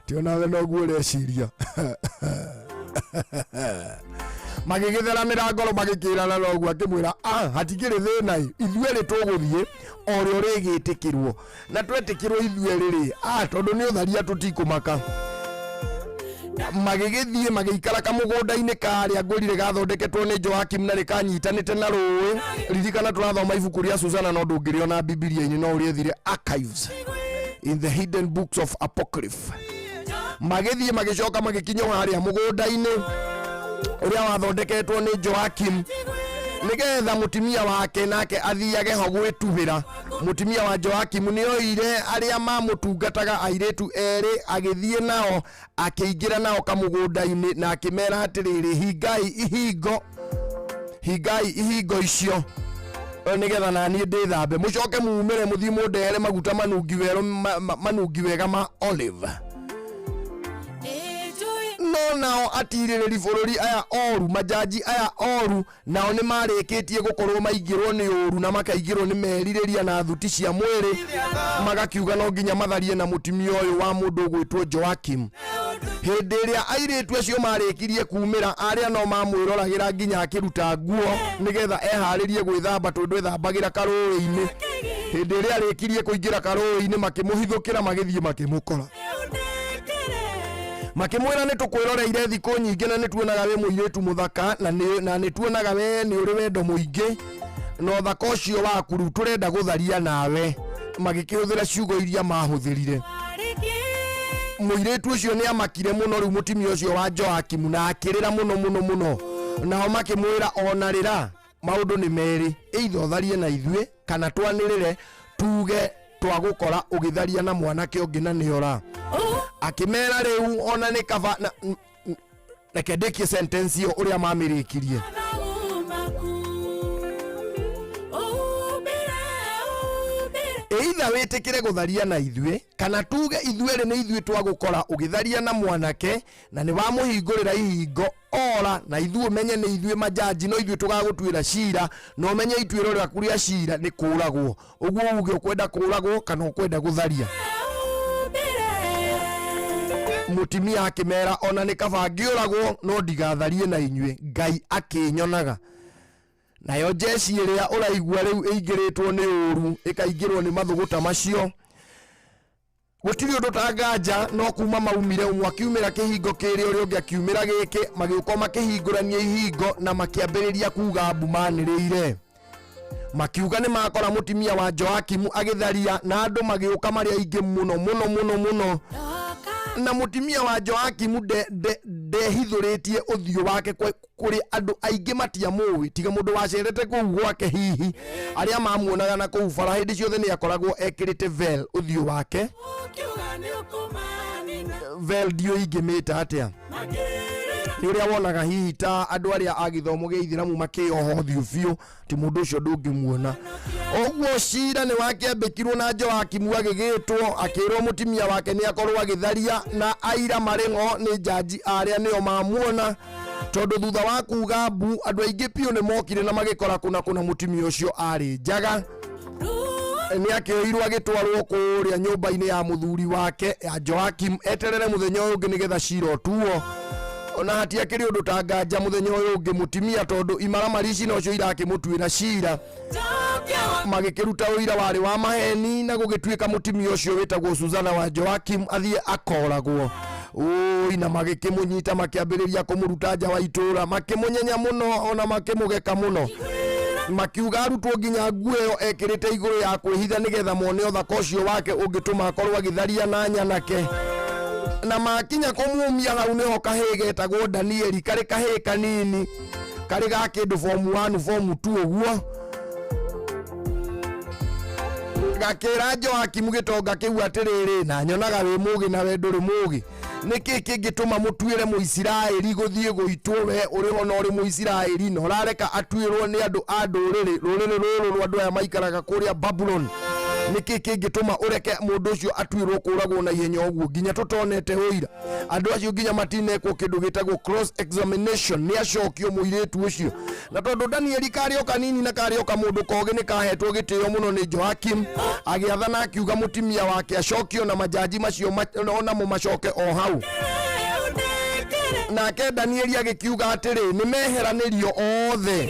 ti onawe noguo ũreciria." Magĩgĩtheranĩra ngoro, magĩkĩrana noguo, akĩmwĩra, "Ah, hatikĩrĩ thĩna ĩ, ithuerĩ tũgũthiĩ o ũrĩa ũrĩgĩtĩkĩrwo na twetĩkĩrwo ithuerĩ rĩ, ah, tondũ nĩ ũtharia tũtikũmaka." Magĩgĩthiĩ magĩikara kamũgũnda-inĩ karĩa ngwĩrire gathondeketwo nĩ Joakim na rĩkanyitanĩte na rũĩ. Ririkana tũrathoma ibuku rĩa Susana, no ndũngĩrĩona Bibilia-inĩ, no ũrĩethire archives in the hidden books of apocryph. Magĩthiĩ magĩcoka magĩkinya o harĩa mũgũnda-inĩ ũrĩa wathondeketwo nĩ Joakim. Nĩgetha mũtumia wake nake athiage ho gwĩtubĩra. Mũtumia wa Joakimu nĩ oire arĩa mamũtungataga airĩtu erĩ, agĩthiĩ nao, akĩingĩra nao kamũgũnda-inĩ, na akĩmera atĩrĩrĩ, hingai ihingo, hingai ihingo icio nĩgetha naniĩ ndĩthambe, mũcoke mumĩre mũthiĩ mũndehere maguta manungi werũ, manungi wega ma olive. No nao atirĩrĩri bũrũri aya oru, majaji aya oru, nao nĩ marĩkĩtie gũkorwo maingĩrwo nĩ ũru na makaingĩrwo nĩ merirĩria na thuti cia mwĩrĩ, magakiuga no nginya matharie na mũtumia ũyũ wa mũndũ ũgwĩtwo Joakim. Hĩndĩ ĩrĩa airĩtu acio marĩkirie kumĩra, arĩa no mamwĩroragĩra nginya akĩruta nguo nĩgetha eharĩrie gwĩthamba, tondũ ethambagĩra karũĩ-inĩ. Hĩndĩ ĩrĩa arĩkirie kũingĩra karũĩ-inĩ, makĩmũhithũkĩra, magĩthiĩ makĩmũkora, makĩmwĩra nĩ tũkwĩroreire thikũ nyingĩ na nĩ tuonaga wĩ mũirĩtu mũthaka, na nĩ tuonaga we nĩ ũrĩ wendo mũingĩ, na ũthaka ũcio waku rĩu tũrenda gũtharia nawe. Magĩkĩhũthĩra ciugo iria mahũthĩrire. Mũirĩtu ũcio nĩ amakire mũno rĩu mũtumia ũcio wa Joakimu, na akĩrĩra mũno mũno mũno. Nao makĩmwĩra, ona rĩra, maũndũ nĩ merĩ, either ũtharie na ithuĩ kana twanĩrĩre tuge twagũkora ũgĩtharia na mwanake ũngĩ na nĩora. Akĩmera rĩu ona nĩ kaba reke ndĩkie sentence ĩyo ũrĩa mamĩrĩkirie. Either wĩtĩkĩre gũtharia na ithuĩ kana tuge ithuerĩ nĩ ithuĩ twagũkora ũgĩtharia na mwanake na nĩ wamũhingũrĩra ihingo, ora na ithuĩ ũmenye nĩ ithuĩ majaji, no ithuĩ tũgagũtuĩra cira, na ũmenye ituĩro rĩaku rĩa cira nĩ kũragwo. Ũguo uge ũkwenda kũragwo kana ũkwenda gũtharia. Mũtumia akĩmera, ona nĩ kaba ngĩũragwo no ndigatharie na inyuĩ, Ngai akĩnyonaga. Nayo jeshi ĩrĩa ũraigua rĩu ĩingĩrĩtwo nĩ ũru, ĩkaingĩrwo nĩ mathũgũta macio, gũtirĩ ũndũ ta nganja, no kuma maumire, ũmwe akiumĩra kĩhingo kĩrĩa, ũrĩa ũngĩ akiumĩra gĩkĩ, magĩũka makĩhingũrania ihingo na makĩambĩrĩria kuga mbu manĩrĩire, makiuga nĩ makora mũtumia wa Joakimu agĩtharia, na andũ magĩũka marĩ aingĩ mũno mũno mũno mũno. Na mũtumia wa Joakimu ndehithũrĩtie ũthiũ wake kũrĩ andũ aingĩ, matiamũĩ tiga mũndũ wacerete kũu gwake, hihi arĩa mamuonaga na kũu bara. Hĩndĩ ciothe nĩ akoragwo ekĩrĩte veil ũthiũ wake. Veil ndiũ ingĩmĩta atĩa, nĩ ũrĩa wonaga hihi ta andũ arĩa a gĩthomo gĩa ithĩramu makĩoha ũthiũ biũ, ti mũndũ ũcio ndũngĩmuona. Ũguo cira nĩ wakĩambĩkirwo na Joakimu agĩgĩtwo, akĩrwo mũtumia wake nĩ akorwo agĩtharia, na aira marĩ ho nĩ njanji arĩa nĩo mamuona, tondũ thutha wa kuga mbu, andũ aingĩ biũ nĩ mokire na magĩkora kũna kũna mũtumia ũcio arĩ njaga. Nĩ akĩoirwo agĩtwarwo kũrĩa nyũmba-inĩ ya mũthuri wake ya Joakim, eterere mũthenya ũyũ ũngĩ nĩgetha cira ũtuo. Ona hatiakĩrĩ ũndũ ta nganja mũthenya ũyũ ũngĩ mũtumia, tondũ imaramari ici nocio irakĩmũtuĩra cira, magĩkĩruta ũira warĩ wa maheni, na gũgĩtuĩka mũtumia ũcio wĩtagwo Susana wa Joakim athiĩ akoragwo ũi. Na magĩkĩmũnyita, makĩambĩrĩria kũmũruta nja wa itũũra, makĩmũnyenya mũno ona makĩmũgeka mũno, makiuga arutwo nginya nguo ĩyo ekĩrĩte igũrũ ya kwĩhitha, nĩgetha mone ũthaka ũcio wake ũngĩtũma akorwo agĩtharia na nyanake. Na makinya kũmumia hau, nĩho kahĩĩ getagwo Danieli, karĩ kahĩĩ kanini, karĩ ga kĩndũ form 1, form 2 ũguo, gakĩra Joakimu gĩtonga kĩu atĩrĩrĩ, na nyonaga wĩ mũgĩ na we ndũrĩ mũgĩ, nĩkĩ kĩngĩtũma mũtuĩre Mũisiraeli gũthiĩ gũitwo? We ũrĩ ho na ũrĩ Mũisiraeli, na ũrareka atuĩrwo nĩ andũ a ndũrĩrĩ, rũrĩrĩ rũrũ rwa andũ aya maikaraga kũrĩa Babuloni. Nĩkĩ kĩngĩtũma ũreke mũndũ ũcio atuĩrwo kũragwo na ihenya ũguo, nginya tũtonete ũira? Andũ acio nginya matinekwo kĩndũ gĩtagwo cross examination, nĩ acokio mũirĩtu ũcio. Na tondũ Danieli karĩ o kanini na karĩ o kamũndũ kogĩ, nĩ kahetwo gĩtĩo mũno nĩ Joakim, agĩathana akiuga mũtumia wake acokio na majaji macio onamo macoke o hau. Nake Danieli agĩkiuga atĩrĩ, nĩ meheranĩrio othe,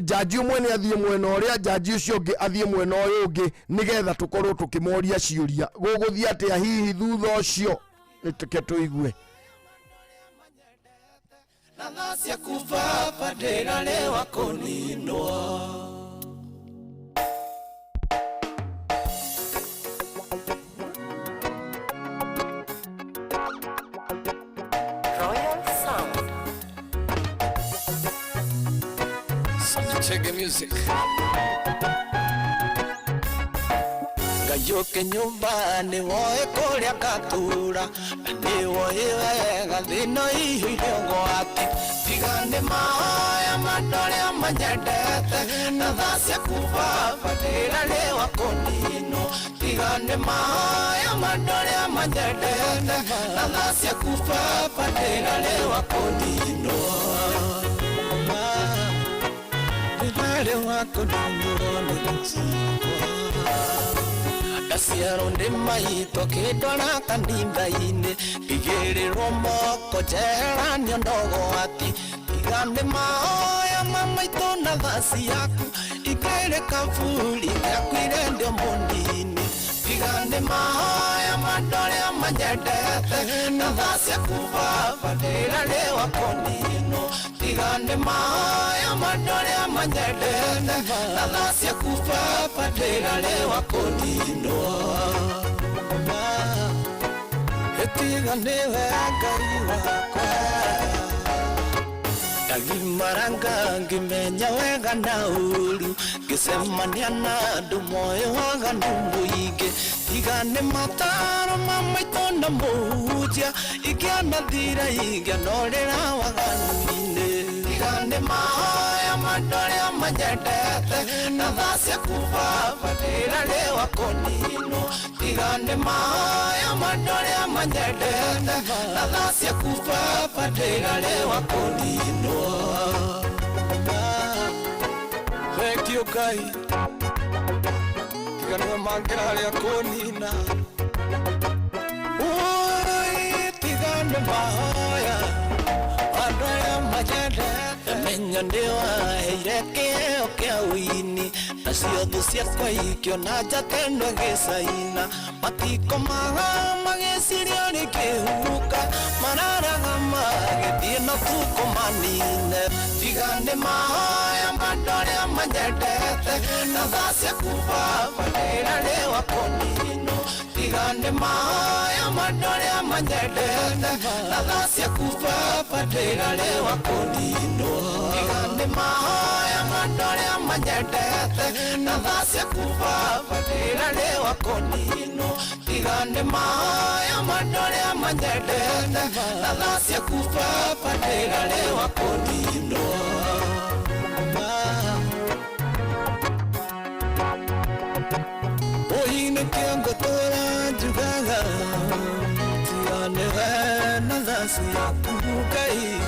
njanji ũmwe nĩ athiĩ mwena ũrĩa, njanji ũcio ũngĩ athiĩ mwena ũyũ ũngĩ, nĩgetha tũkorwo tũkĩmoria ciũria. Gũgũthiĩ atĩa hihi thutha ũcio? Nĩtũke tũigue. Na tha ciaku baba ndĩrarĩwa kũninwo. Royal Sound. Chege music. Ngayũke nyũmba nĩ woe kũrĩa ngatura na nĩ woĩ wega thĩna ihũire ũgwati tiga nĩ mahoya ma andũ arĩa manyendete na tha ciaku baba ndĩrarĩwa kũninwo tiga nĩ mahoya ma andũ arĩa manyendete na tha ciaku baba ndĩrarĩwa kũninwo ndĩrarĩwa kũninwo nĩ tha ciakwa ndaciarwo ndĩ maitũ akĩndwara kanitha-inĩ ngĩigĩrĩrwo moko njeheranio na ũgwati tiga nĩ mahoya ma maitũ na tha ciaku ingĩrĩ kaburi ngĩakuire ndĩ o mũnini tiga nĩ mahoya ma andũ arĩa manyendete na tha ciaku baba ndĩrarĩwa kũninwo tiga nĩ mahoya ma andũ arĩa manyendete na tha ciaku baba ndĩrarĩwa kũninwo tiga nĩwe Ngai wakwa ndagimaranga ngĩmenya wega na ũru ngĩcemania na andũ moĩ waganu mũingĩ tiga nĩ mataro ma maitũ na mũhunjia ingĩanathira ingĩanorĩra waganu-inĩ tiga nĩ mahoya ma andũ arĩa manyendete na tha ciaku baba ndĩrarĩwa kũninwo tiga nĩ mahoya ma andũ arĩa manyendete na tha ciaku baba ndĩrarĩwa kũninwo Thank you Ngai tiga nĩwe mangĩrarĩa kũnina Oi, tiga nĩ mahoya andũ arĩa manyendete menya nĩwaheire kĩheo kĩa ũini nacio thũ ciakwa ikĩona njata ĩno ĩgĩcaina matikomaga magĩciria rĩkĩhuka mararaga magĩthiĩ na tukũ manine tiga nĩ mahoya ma andũ arĩa manyendete na tha ciaku baba ndĩrarĩwa kũninwo tiga nĩ mahoya ma andũ arĩa manyendete na tha ciaku baba ndĩrarĩwa kũninwo tiga nĩ mahoya ma andũ arĩa manyendete na tha ciaku baba ndĩrarĩwa kũninwo tiga nĩ mahoya ma andũ arĩa manyendete na tha ciaku baba ndĩrarĩwa kũninwo Oine kĩongo tũra njugaga tiga nĩwe na tha ciaku Ngai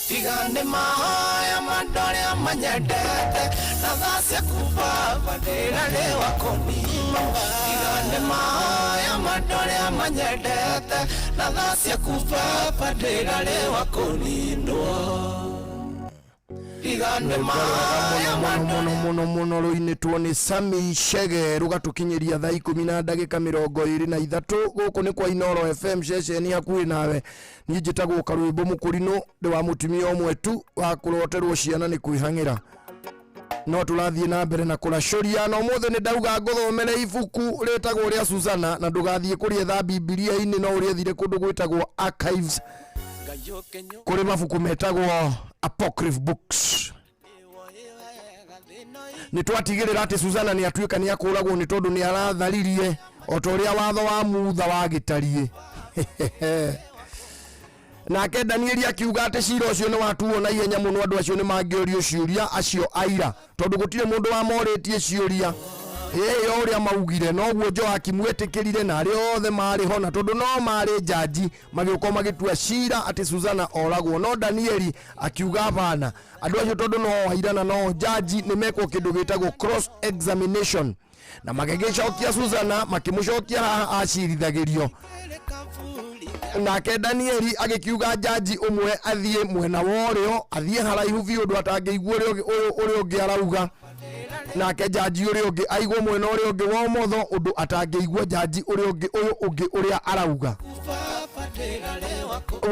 tiga nĩ mahoya ma andũ arĩa manyendete na tha ciaku baba ndĩrarĩwa kũninwo tiga nĩ mahoya ma andũ arĩa manyendete na tha ciaku baba ndĩrarĩwa kũninwo tiga nĩ mahoya ma muno muno muno rũinĩtwo nĩ Sami Chege rũgatũkinyĩria thaa ikũmi na ndagĩka mĩrongo ĩrĩ na ithatũ gũkũ nĩ kwa Inooro FM ceceni hakuhĩ nawe niĩ njĩtagwo Karwĩmbo Mũkũrinũ ndĩ wa mũtumia ũmwe tu wa kũroterwo ciana nĩ kwĩhang'ĩra no tũrathiĩ na mbere na kũracũria na ũmũthĩ nĩ ndauga ngũthomere ibuku rĩtagwo rĩa Susana na ndũgathiĩ kũrĩetha Bibilia-inĩ no ũrĩethire kũndũ gwĩtagwo archives kũrĩ mabuku metagwo apocryph books nĩ twatigĩrĩra atĩ Susana nĩ atuĩka nĩ akũragwo nĩ tondũ nĩ aratharirie o ta ũrĩa watho wa Mutha wagĩtariĩ nake Danieli akiuga atĩ cira ũcio nĩ watuo na ihenya mũno andũ acio nĩ mangĩũrio ciũria acio aira tondũ gũtirĩ mũndũ wamorĩtie ciũria ĩyo ũrĩa maugire noguo Joakimu etĩkĩrire na arĩa othe marĩ ho na tondũ no marĩ njanji magĩũka magĩtua cira atĩ Susana oragwo no Danieli akiuga hapana andũ acio tondũ no aira na no njanji nĩ mekwo kĩndũ gĩtagwo cross examination na magĩgĩcokia Susana makĩmũcokia haha acirithagĩrio nake Danieli agĩkiuga njanji ũmwe athiĩ mwena wa ũrĩo athiĩ haraihu biũ ũndũ atangĩigua ũrĩa ũngĩ arauga nake njanji ũrĩa ũngĩ aigwo mwena ũrĩa ũngĩ wa ũmotho ũndũ atangĩigua njanji ũrĩa ũngĩ ũyũ ũngĩ ũrĩa arauga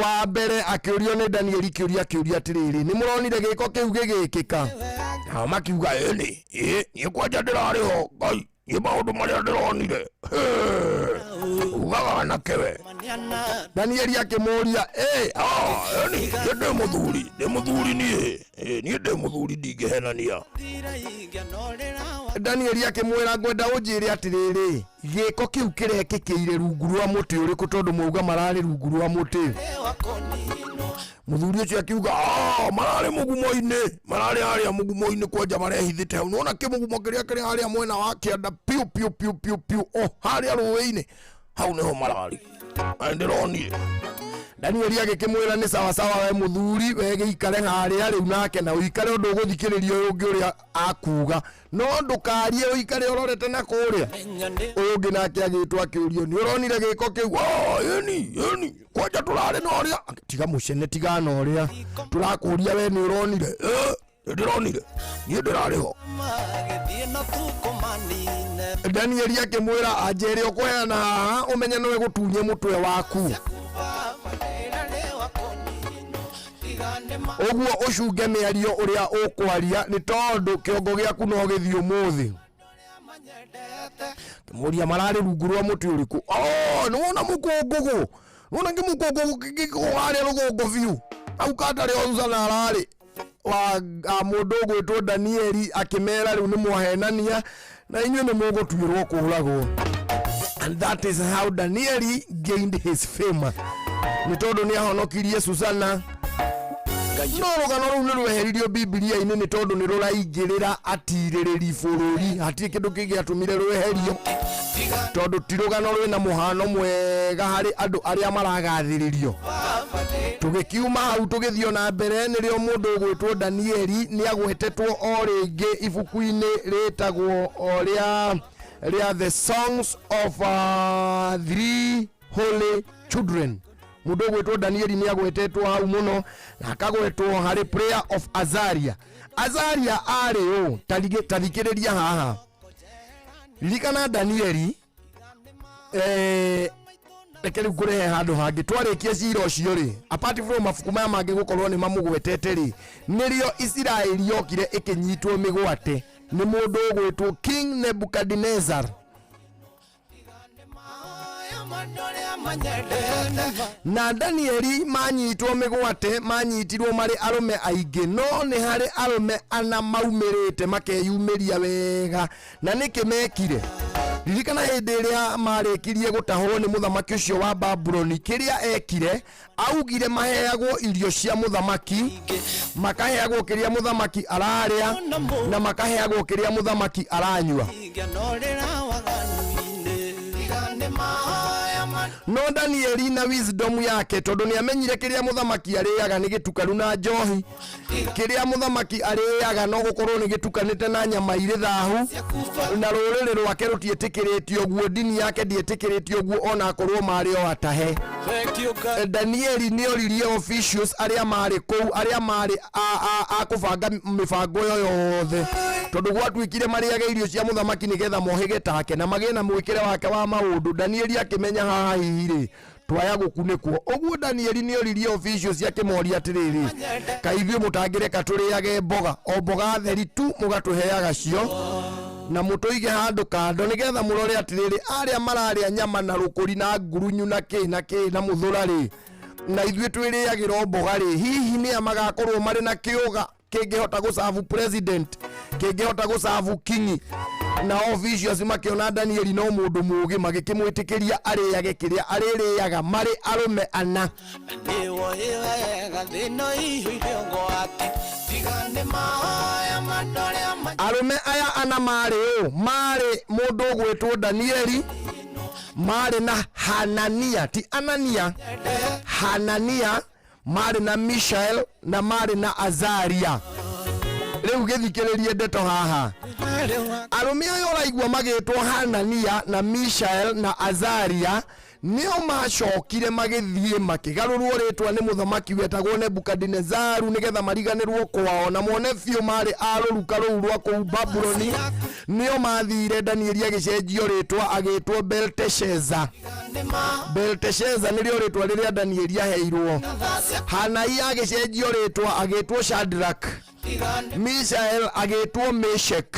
wa mbere akĩũrio nĩ Danieli kĩũria kĩũria atĩrĩrĩ nĩ mũronire gĩko kĩu gĩgĩkĩka nao makiuga ĩnĩ ĩ niĩ kwanja ndĩrarĩ ho Ngai niĩ maũndũ marĩa ndĩronire ugaga mwanake we Danieli akĩmũria "Ĩ, ah, ĩni, niĩ ndĩ mũthuri ndĩ mũthuri niĩ Ĩ, niĩ ndĩ mũthuri ndingĩhenania Danieli akĩmwĩra ngwenda ũnjĩre atĩrĩrĩ gĩko kĩu kĩrekĩkĩire rungu rwa mũtĩ ũrĩkũ tondũ mwauga mararĩ rungu rwa mũtĩ mũthuri ũcio akiuga "Ah, mararĩ mũgumo-inĩ mararĩ harĩa mũgumo-inĩ kwanja marehithĩte hau nĩwona kĩmũgumo kĩrĩa kĩrĩ harĩa mwena wa kĩanda piũ piũ piũ piũ piũ o harĩa rũĩ-inĩ hau nĩho mararĩ na nĩndĩronire Danieli agĩkĩmwĩra nĩ sawasawa we mũthuri we gĩikare harĩa rĩu nake na ũikare ũndũ ũgũthikĩrĩria ũyũ ũngĩ ũrĩa akuga no ndũkarie ũikare ũrorete na kũrĩa ũyũ ũngĩ nake agĩtwo akĩũrio nĩ ũronire gĩko kĩu "Oh, ĩni ĩni kwanja tũrarĩ na ũrĩa tiga mũcene tiga na ũrĩa tũrakũria we nĩ ũronire "Eh, nĩndĩronire niĩ ndĩrarĩ ho Magĩthiĩ na tukũmanine Danieli akĩmwĩra anjĩre ũkũheana haha ũmenye no ĩgũtunye mũtwe waku ũguo ũcunge mĩario ũrĩa ũkwaria nĩ tondũ kĩongo gĩaku no gĩthiĩ ũmũthĩ kĩmũria mararĩ rungu rwa mũtĩ ũrĩkũ "Oh, nĩwona mũkũngũgũ nĩwona kĩmũkũngũgũ kĩharĩa rũgongo biũ hau kandarĩ o Susana ararĩ wa a mũndũ ũgwĩtwo Danieli akĩmera rĩu nĩ mwahenania na inyuĩ nĩ mũgũtuĩrwo kũũragwo and that is how Danieli gained his fame nĩ tondũ nĩ ahonokirie Susana no rũgano rũu nĩ rweheririo bibilia-inĩ nĩ tondũ nĩ rũraingĩrĩra atirĩrĩri bũrũri hatirĩ kĩndũ kĩngĩatũmire rweherio tondũ ti rũgano rwĩna mũhano mwega harĩ andũ arĩa maragathĩrĩrio tũgĩkiuma hau tũgĩthiĩ na mbere nĩrĩo mũndũ ũgwĩtwo Danieli nĩ agwetetwo o rĩngĩ ibuku-inĩ rĩtagwo o rĩa rĩa the songs of three holy children mũndũ ũgwĩtwo Danieli nĩ agwetetwo hau mũno na akagwetwo harĩ prayer of Azaria Azaria arĩ ũ tathikĩrĩria haha ririkana Danieli eh, reke rĩu ngũrehe handũ hangĩ twarĩkia cira ũcio rĩ apart from mabuku maya mangĩ gũkorwo nĩ mamũgwetete rĩ nĩrĩo Isiraeli yokire ĩkĩnyitwo mĩgwate nĩ mũndũ ũgwĩtwo King Nebuchadnezzar na Danieli manyitwo mĩgwate manyitirwo marĩ arũme aingĩ no nĩ harĩ arũme ana maumĩrĩte makeyumĩria wega na nĩkĩ mekire ririkana hĩndĩ ĩrĩa marĩkirie gũtahwo nĩ mũthamaki ũcio wa Babuloni kĩrĩa ekire augire maheagwo irio cia mũthamaki makaheagwo kĩrĩa mũthamaki ararĩa na makaheagwo kĩrĩa mũthamaki aranyua no Danieli na wisdom yake tondũ nĩ amenyire kĩrĩa mũthamaki arĩaga nĩ gĩtukaru na njohi kĩrĩa mũthamaki arĩaga no gũkorwo nĩ gĩtukanĩte na nyama irĩ thahu na rũrĩrĩ rwake rũtiĩtĩkĩrĩtio ũguo ndini yake ndĩetĩkĩrĩtio ũguo ona akorwo marĩ o atahe Danieli nĩ oririe officials arĩa marĩ kũu arĩa marĩ a kũbanga mĩbango ĩyo yothe tondũ gwatuĩkire marĩage irio cia mũthamaki nĩgetha mohĩge take na magĩe na mwĩkĩre wake wa maũndũ Danieli akĩmenya haha hihi rĩ twaya gũkunĩkwo ũguo Danieli nĩ oririe officials akĩmoria atĩrĩrĩ kaĩ ithuĩ mũtangĩreka tũrĩage mboga o mboga theri tu mũgatũheaga cio na mũtũige handũ kando nĩgetha mũrore atĩrĩrĩ arĩa mararĩa nyama na rũkũri na ngurunyu na kĩ na kĩ na mũthũra rĩ na ithuĩ twĩrĩagĩra o mboga rĩ hihi nĩa magakorwo marĩ na kĩũga kĩngĩhota gũcabu president kĩngĩhota gũcabu kingi na officials makĩona Danieli no mũndũ mũũgĩ magĩkĩmwĩtĩkĩria arĩage kĩrĩa arĩrĩaga marĩ arũme ana nĩwoĩ wega thĩna iyũire ũgwati tiga nĩ mahoya ma andũ arĩa ma arũme aya ana marĩ ũ marĩ mũndũ ũgwĩtwo Danieli marĩ na Hanania ti Anania Hanania marĩ na Mishael na marĩ na Azaria rĩu gĩthikĩrĩrie ndeto haha arũme aya ũraigua magĩtwo Hanania na Mishael na Azaria nĩo macokire magĩthiĩ makĩgarũrwo rĩtwa nĩ mũthamaki wetagwo Nebukadinezaru nĩgetha mariganĩrwo kwao na mone biũ marĩ a rũruka rũu rwa kũu Babuloni nĩo mathire Danieli agĩcenjio rĩtwa agĩtwo Belteshazzar Belteshazzar nĩrĩo rĩtwa rĩrĩa Danieli aheirwo Hanania agĩcenjio rĩtwa agĩtwo Shadrach Mishael agĩtwo Meshek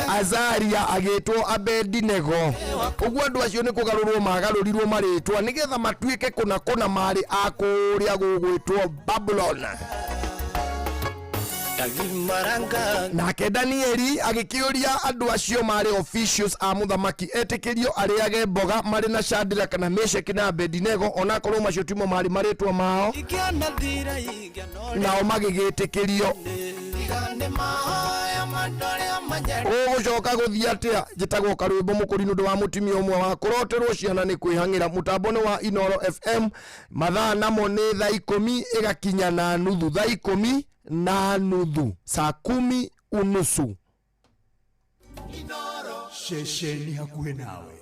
Azaria agĩtwo Abedinego. Ũguo andũ acio nĩ kũgarũrwo magarũrirwo marĩtwa nĩgetha matuĩke kũna kũna marĩ a kũrĩa gũgwĩtwo Babylon. Nake Danieli agĩkĩũria andũ acio marĩ officials a mũthamaki etĩkĩrio arĩage mboga marĩ na Shadraka na Meshaki na Abedinego, onakorwo macio timo marĩ marĩtwa mao, nao magĩgĩtĩkĩrio. Ũgũcoka gũthiĩ atĩa? Njĩtagwo Karwĩmbo Mũkũri nĩ ũndũ wa mũtumia ũmwe wa kũroterwo ciana nĩ kwĩhang'ĩra. Mũtambo nĩ wa Inoro FM, mathaa namo nĩ thaa 10 ĩgakinya na nuthu, thaa 10:30, saa 10:15. Ceceni hakuhĩ nawe,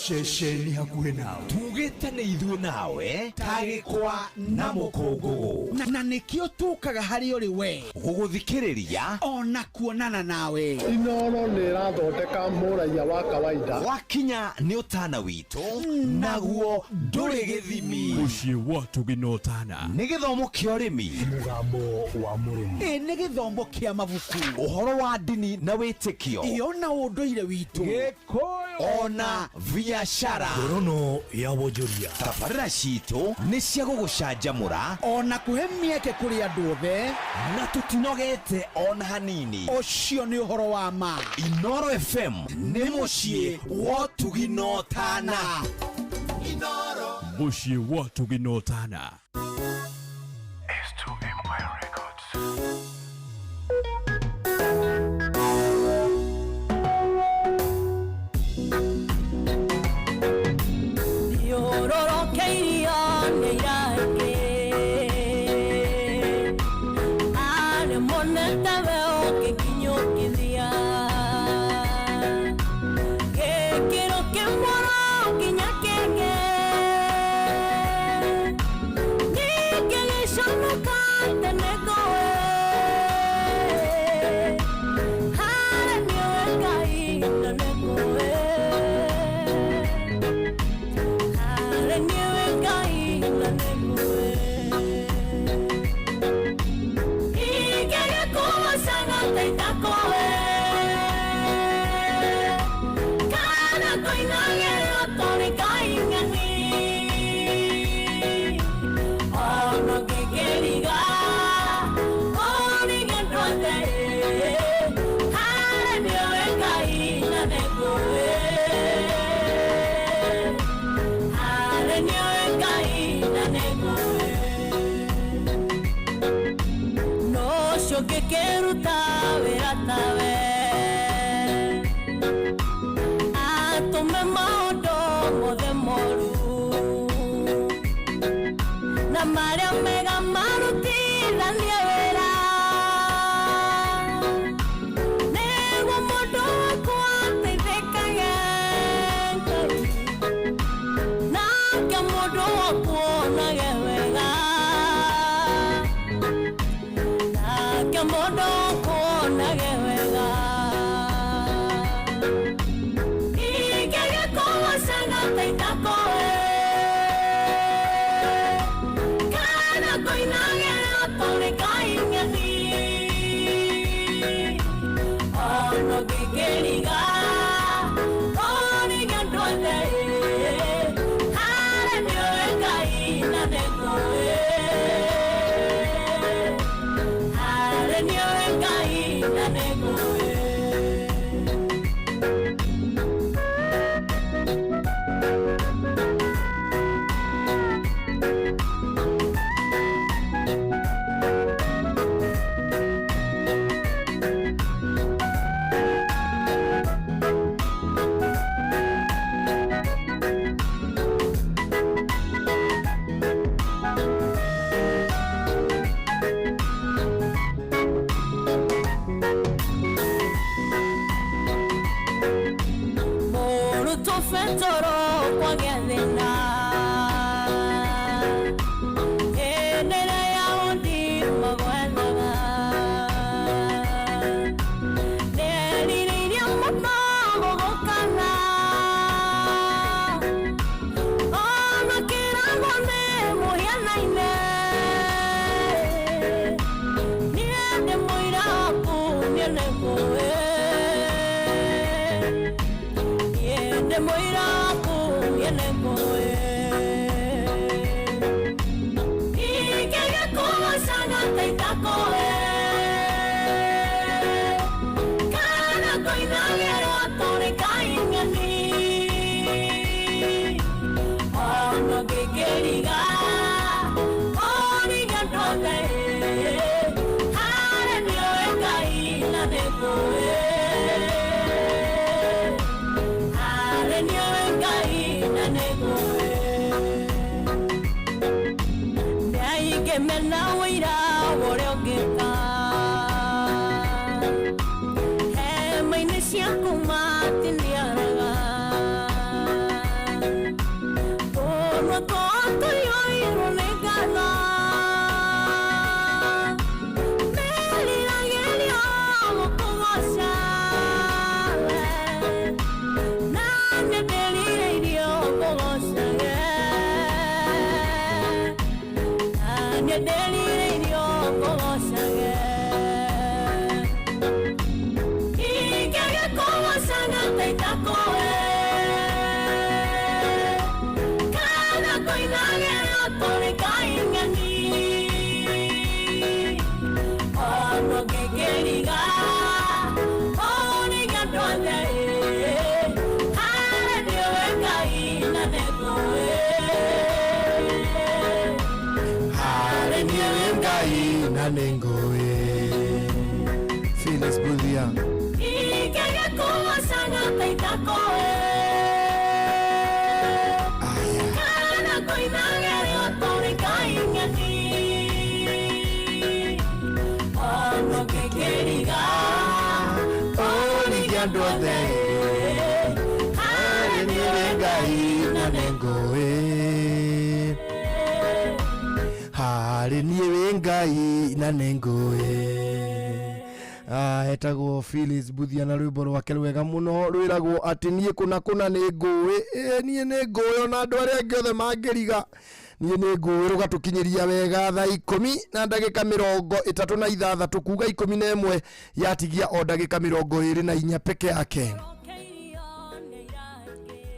ceceni hakuhĩ nawe, tugĩte nĩ ithuĩ nawe ta gĩkwa na mũkũngũgũ, na nĩkĩo tũkaga harĩ ũrĩ we gũgũthikĩrĩria ona kuonana nawe. Inoro nĩ ĩrathondeka mũraiya wa kawaida. Wakinya nĩ ũtana witũ, naguo ndũrĩ gĩthimi. Mũciĩ wa Tũgĩ na Ũtana nĩ gĩthomo kĩa ũrĩmi, mũgambo wa mũrĩmi, ĩ nĩ gĩthomo kĩa mabuku, ũhoro wa ndini na wĩtĩkio, ĩ ona ũndũire witũ, Gĩkũyũ ona biacara, ngorono ya wonjoria. Tabarĩra citũ nĩ cia gũgũcanjamũra ona kũhe mĩeke kũrĩ andũ othe, na tũtinogete ona hanini. Ũcio nĩ ũhoro wa ma. Inoro FM nĩ mũciĩ wa ũtugi na ũtana. Mũciĩ wa ũtugi na ũtana. Never. Ndĩ mũira waku niĩ nĩngũĩ. Ingĩaga kũgocaga ta itakũĩ, kana kũinagĩrwo tũrĩ kaing'ani. Ona ngĩkĩriga, ũriga ndothe, harĩ nĩũĩ Ngai na nĩngũĩ. Harĩ nĩũĩ Ngai na nĩngũĩ. Ndaingĩmena ũira wa ũrĩa ũngĩka. Hema-inĩ ciaku matiniaraga. Tũnua tũiyũirwo nĩ ngatho. Meriragĩria gũkũgooca we. Na nĩ ndĩrirĩirie ngũgoocage. Na nĩ ndĩrirĩirie ngũgoocage. Ingĩaga kũgocaga ta itakũĩ, kana kũinagĩra tũrĩ kaing'ani. Ona ngĩkĩriga, ũriga ndothe, harĩ nĩũĩ Ngai na nĩngũĩ. Harĩ niĩ Ngai na nĩngũĩ. Phyllis Buthia. Ingĩaga kũgocaga ta itakũĩ, kana kũinagĩrwo tũrĩ kaing'ani. Ona ngĩkĩriga, Ũrigia andũ othe. Harĩ niĩ Ngai na nĩngũĩ. Harĩ niĩ wĩ Ngai na nĩngũĩ. Ah, etagwo Phyllis Buthia na rwĩmbo rwake rwega mũno rwĩragwo atĩ niĩ kũna kũna nĩ ngũĩ. Ĩ niĩ nĩ ngũĩ ona andũ arĩa angĩ othe mangĩriga niĩ nĩ ngũĩ. Rũgatũkinyĩria wega thaa 16 na ndagĩka 36, kuga 11 yatigia o ndagĩka 24 peke yake.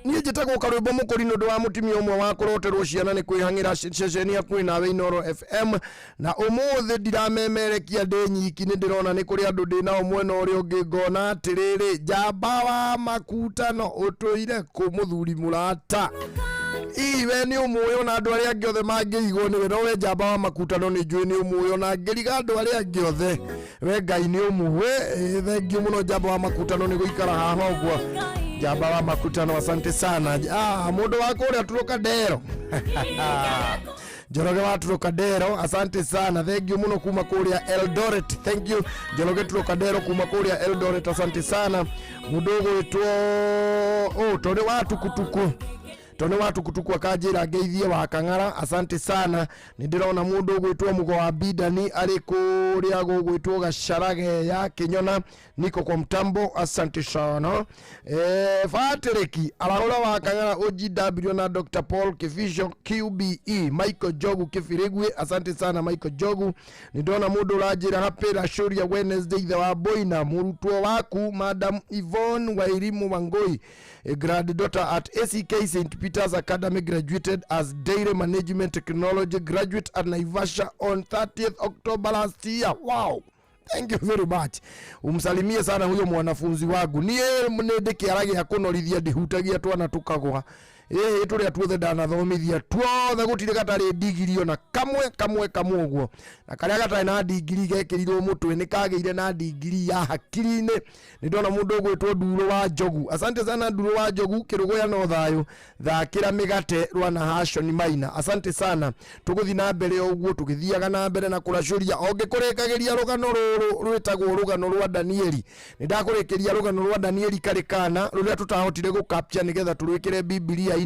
Niĩ njĩtagwo Karwĩmbo Mũkũri nĩ ũndũ wa mũtumia ũmwe wa kũroterwo ciana nĩ kwĩhang'ĩra ceceni hakuhĩ nawe Inoro FM. Na ũmũthĩ ndiramemerekia ndĩ nyiki, nĩ ndĩrona nĩ kũrĩ andũ ndĩ nao mwena ũrĩa ũngĩ, ngona atĩrĩrĩ, njamba wa makutano ũtũire kũ mũthuri mũrata. Ii we nĩ ũmũĩ ona andũ arĩa angĩ othe mangĩrigwo nĩwe, no we njamba wa makutano nĩ njũĩ nĩ ũmũĩ ona ngĩriga andũ arĩa angĩ othe, we Ngai nĩ ũmũĩ. Thengiũ mũno njamba wa makutano nĩ gũikara haha ũguo. Njamba wa makutano, asante sana. Ah, mũndũ wa kũrĩa Trocadero, Njoroge wa Trocadero, asante sana, thank you mũno kuma kũrĩa Eldoret. Thank you Njoroge Trocadero kuma kũrĩa Eldoret, asante sana. Mũndũ ũgwĩtwo oh, Tore wa tukutuku, Tone wa tukutuku akanjĩra ngeithie wa Kang'ara, asante sana. Nĩ ndĩrona mũndũ ũgwĩtwo Mũgo wa Bidani arĩ kũrĩa gũgwĩtwo Gacharage ya Kĩnyona, niko kwa mtambo, asante sana. Patrick arahũra wa Kang'ara OGW na Dr Paul Kifisho QBE Michael Jogu Kibirigwi, asante sana Michael Jogu. Nĩ ndona mũndũ ũranjĩra happy Rashuria Wednesday ithe wa Boina, mũrutwo waku Madam Yvonne Wairimu Wangoi, a granddaughter at ACK St. Peter's Academy, graduated as Dairy Management Technology graduate at Naivasha on 30th October last year. Wow. Thank you very much. Umsalimie sana huyo mwanafunzi wangu. Niĩ nĩ ndĩ kĩara gĩa kũnorithia, ndihutagia twana tũkagwa. Ĩĩ tũrĩa tuothe ndanathomithia tuothe gũtirĩ gatarĩ ndigiri ona kamwe kamwe kamwe ũguo. Na karĩa gatarĩ na ndigiri gekĩrirwo mũtwe nĩ kagĩire na ndigiri ya hakiri-inĩ. Nĩ ndona mũndũ ũgwĩtwo Nduro wa Njogu. Asante sana Nduro wa Njogu, kĩrũgũya no thayũ. Thakĩra mĩgate rwana Hashoni Maina. Asante sana. Tũgũthiĩ na mbere o ũguo tũgĩthiaga na mbere na kũracũria o ngĩkũrĩkagĩria rũgano rũrũ rwĩtagwo rũgano rwa Danieli. Nĩ ndakũrĩkĩria rũgano rwa Danieli karĩ kana rũrĩa tũtahotire gũcapture nĩgetha tũrwĩkĩre Bibilia-inĩ.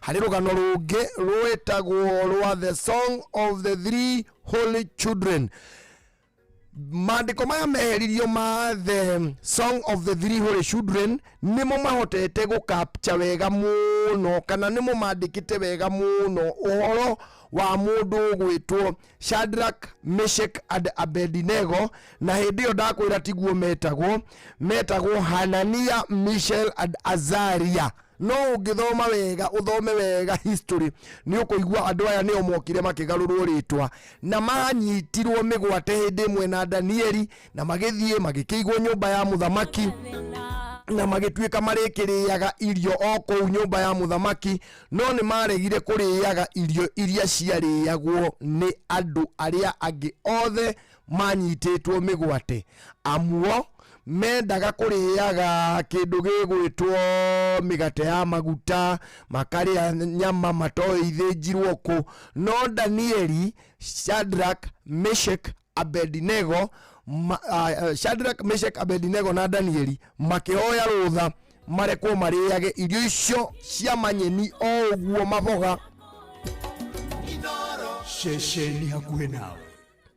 Harĩ rũgano rũngĩ rwĩtagwo rwa The Song of the Three Holy Children. Maandĩko maya meheririo ma The Song of the Three Holy Children nĩmo mahotete gũcapture wega mũno, kana nĩmo mandĩkĩte wega mũno ũhoro wa mũndũ ũgwĩtwo Shadrach, Meshach and Abednego. Na hĩndĩ ĩyo ndakwĩra tiguo metagwo, metagwo Hanania, Mishael and Azaria. No ũngĩthoma wega, ũthome wega history, nĩ ũkũigua andũ aya nĩo mokire makĩgarũrwo rĩtwa na manyitirwo mĩgwate hĩndĩ ĩmwe na Danieli, na magĩthiĩ magĩkĩigwo nyũmba ya mũthamaki na magĩtuĩka marĩkĩrĩaga irio o kũu nyũmba ya mũthamaki, no nĩ maregire kũrĩaga irio iria ciarĩagwo nĩ andũ arĩa angĩ othe manyitĩtwo mĩgwate, amuo mendaga kũrĩaga kĩndũ gĩgwĩtwo mĩgate ya maguta, makarĩa nyama matoĩ ithĩnjirwo kũ. No Danieli, Shadrach, Meshach, Abednego, Shadrach, Meshach, Abednego na Danieli makĩhoya rũtha marekwo marĩage irio icio cia manyeni o ũguo maboga. Ceceni hakuhĩ nawe.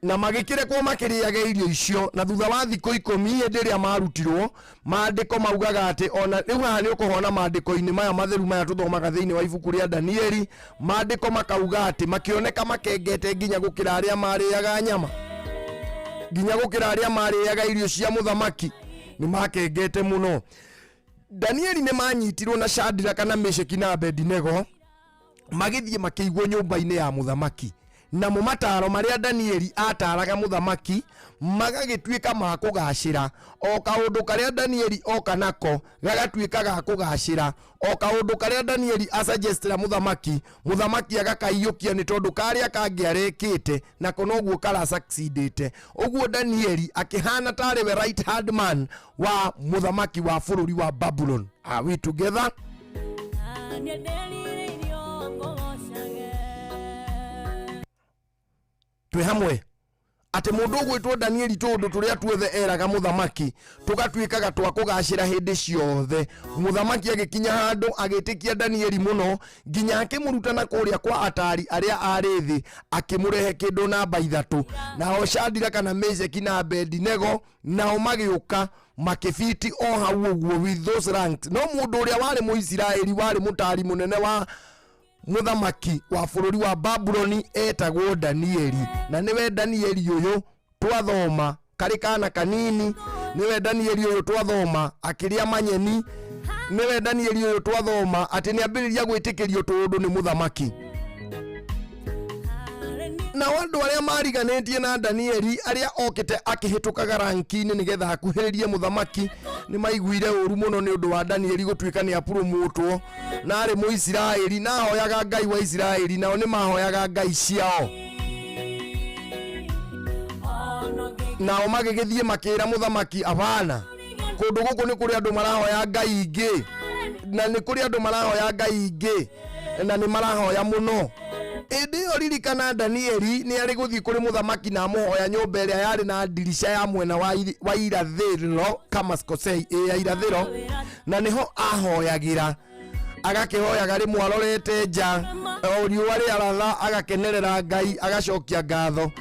Na magĩkĩrekwo makĩrĩage irio icio, na thutha wa thikũ 10 hĩndĩ ĩrĩa marutirwo, maandĩko maugaga atĩ ona rĩu haha nĩ ũkũhona maandĩko-inĩ maya matheru maya tũthomaga thĩinĩ wa ibuku rĩa Danieli, maandĩko makauga atĩ makĩoneka makengete nginya gũkĩra arĩa marĩaga nyama, nginya gũkĩra arĩa marĩaga irio cia mũthamaki, nĩ makengete mũno. Danieli nĩ manyitirwo na Shadraka na Meshaki na Abednego, magĩthiĩ makĩigwo nyũmba-inĩ ya mũthamaki, namo mataro marĩa Danieli ataraga mũthamaki magagĩtuĩka ma kũgacĩra. O kaũndũ karĩa Danieli oka nako gagatuĩka ga kũgacĩra, o kaũndũ karĩa Danieli asuggestĩra mũthamaki, mũthamaki agakaiyũkia, nĩ tondũ karĩa kangĩ arekĩte nako noguo karasucceedĩte. Ũguo Danieli akĩhana tarĩ we right hand man wa mũthamaki wa bũrũri wa Babylon. Are we together? Twĩ hamwe atĩ mũndũ ũgwĩtwo Danieli, tũũndũ tũrĩa tuothe eraga mũthamaki tũgatuĩkaga twa kũgacĩra hĩndĩ ciothe. Mũthamaki agĩkinya handũ agĩtĩkia Danieli mũno, nginya akĩmũruta na kũrĩa kwa atari arĩa arĩ thĩ, akĩmũrehe kĩndũ namba 3. Nao Shadraka na Meshaki na Abednego nao magĩũka makĩbiti o hau ũguo with those ranks. No mũndũ ũrĩa warĩ Mũisiraeli, warĩ mũtari mũnene wa mũthamaki wa bũrũri wa Babuloni, etagwo Danieli, na nĩwe Danieli ũyũ twathoma karĩ kana kanini, nĩwe Danieli ũyũ twathoma akĩrĩa manyeni, nĩwe Danieli ũyũ twathoma atĩ nĩ ambĩrĩria gwĩtĩkĩrio tũũndũ nĩ mũthamaki. Nao andũ arĩa mariganĩtie na Danieli, arĩa okĩte akĩhĩtũkaga ranki-inĩ nĩgetha akuhĩrĩrie mũthamaki, nĩ maiguire ũru mũno nĩ ũndũ wa Danieli gũtuĩka nĩ apurumutwo, na arĩ Mũisiraeli na ahoyaga Ngai wa Isiraeli, nao nĩ mahoyaga ngai ciao. Nao magĩgĩthiĩ makĩra mũthamaki, abana, kũndũ gũkũ nĩ kũrĩ andũ marahoya ngai ingĩ, na nĩ kũrĩ andũ marahoya ngai ingĩ, na nĩ marahoya mũno. Ĩndĩ ĩyo ririkana Danieli nĩ arĩ gũthiĩ kũrĩ mũthamaki na amũhoya nyũmba ĩrĩa yarĩ na ndirica ya mwena wa irathĩro, kama sikosei, ĩ ya irathĩro, na nĩho ahoyagĩra. Agakĩhoyaga rĩmwe arorete nja, o riũa rĩaratha, agakenerera Ngai, agacokia ngatho.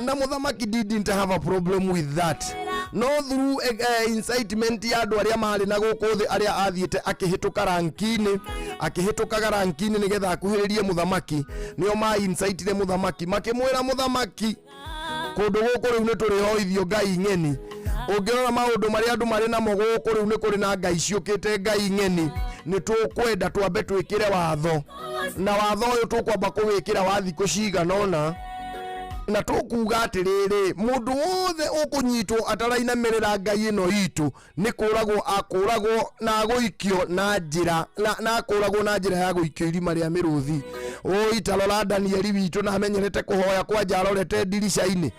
Na mũthamaki didn't have a problem with that. No through incitement ya andũ arĩa marĩ na gũkũ thĩ, arĩa athiĩte akĩhĩtũka ranki-inĩ, akĩhĩtũkaga ranki-inĩ nĩgetha akuhĩrĩrie mũthamaki, nĩo ma incitire mũthamaki, makĩmwĩra mũthamaki, kũndũ gũkũ rĩu nĩ tũrĩhoithio ngai ng'eni. Ũngĩrora maũndũ marĩa andũ marĩ namo gũkũ rĩu, nĩ kũrĩ na ngai ciũkĩte, ngai ng'eni. Nĩ tũkwenda twambe twĩkĩre watho, na watho ũyũ tũkwamba kũwĩkĩra wa thikũ cigana ũna, na tũkuga atĩrĩrĩ, mũndũ wothe ũkũnyitwo atarainamĩrĩra ngai ĩno itũ nĩ kũragwo akũragwo na agũikio na njĩra na akũragwo na njĩra ya gũikio irima rĩa mĩrũthi. Ũi, tarora Danieli witũ, na amenyerete kũhoya kwanja arorete ndirica-inĩ.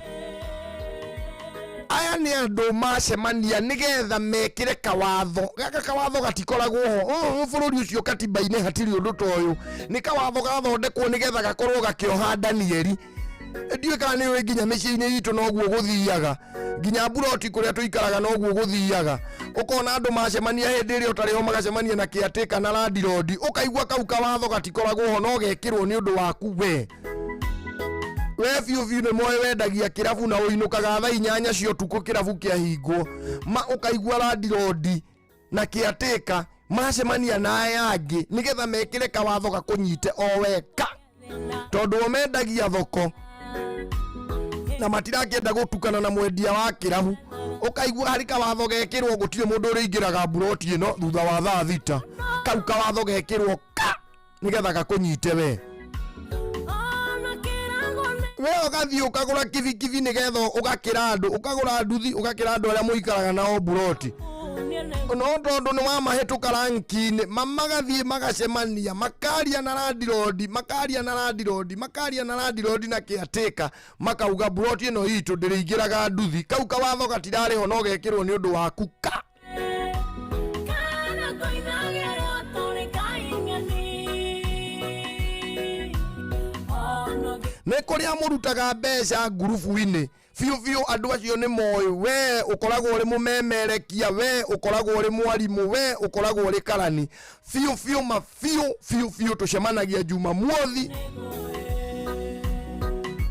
Aya nĩ andũ macemania nĩgetha mekĩre kawatho gaka. Kawatho gatikoragwo ho. Ũyũ bũrũri ũcio katiba-inĩ hatirĩ ũndũ ta ũyũ. Nĩ kawatho gathondekwo nĩgetha gakorwo gakĩoha Danieli. Ndiũĩ kana nĩ ũĩ nginya mĩciĩ-inĩ itũ noguo gũthiaga, nginya mburoti kũrĩa tũikaraga noguo gũthiaga. Ũkona andũ macemania hĩndĩ ĩrĩa ũtarĩ ho, magacemania na kĩatĩka na landirondi, ũkaigua kau kawatho gatikoragwo ho, no gekĩrwo nĩ ũndũ waku we. We biũ biũ nĩ moĩ wendagia kĩrabu na ũinũkaga thaa 8 cia ũtukũ kĩrabu kĩahingwo, ma ũkaigua landirondi na kĩatĩka macemania na aya angĩ nĩgetha mekĩre kawatho gakũnyite o weka, tondũ o mendagia thoko na matirakĩenda gũtukana na mwendia wa kĩrabu. Ũkaigua harĩ kawatho gekĩrwo gũtirĩ mũndũ ũrĩingĩraga mburoti ĩno thutha wa thaa 6. Kau kawatho gekĩrwo ka nĩgetha gakũnyite we. We ũgathiĩ ũkagũra kibikibi nĩgetha ũgakĩra andũ, ũkagũra nduthi, ũgakĩra andũ arĩa mũikaraga nao mburoti. No tondũ nĩ wamahĩtũka ranki-inĩ, magathiĩ magacemania, makaria na landirondi, makaria na landirondi, makaria na landirondi na caretaker, makauga mburoti ĩno itũ ndĩrĩingĩraga nduthi. Kau kawatho gatirarĩ ho no gekĩrwo nĩ ũndũ waku ka. Nĩ kũrĩa mũrutaga mbeca ngurubu-inĩ biũ biũ, andũ acio nĩ moĩ we ũkoragwo ũrĩ mũmemerekia, we ũkoragwo ũrĩ mwarimũ, we ũkoragwo ũrĩ karani. Biũ biũ ma biũ biũ biũ tũcemanagia Jumamothi,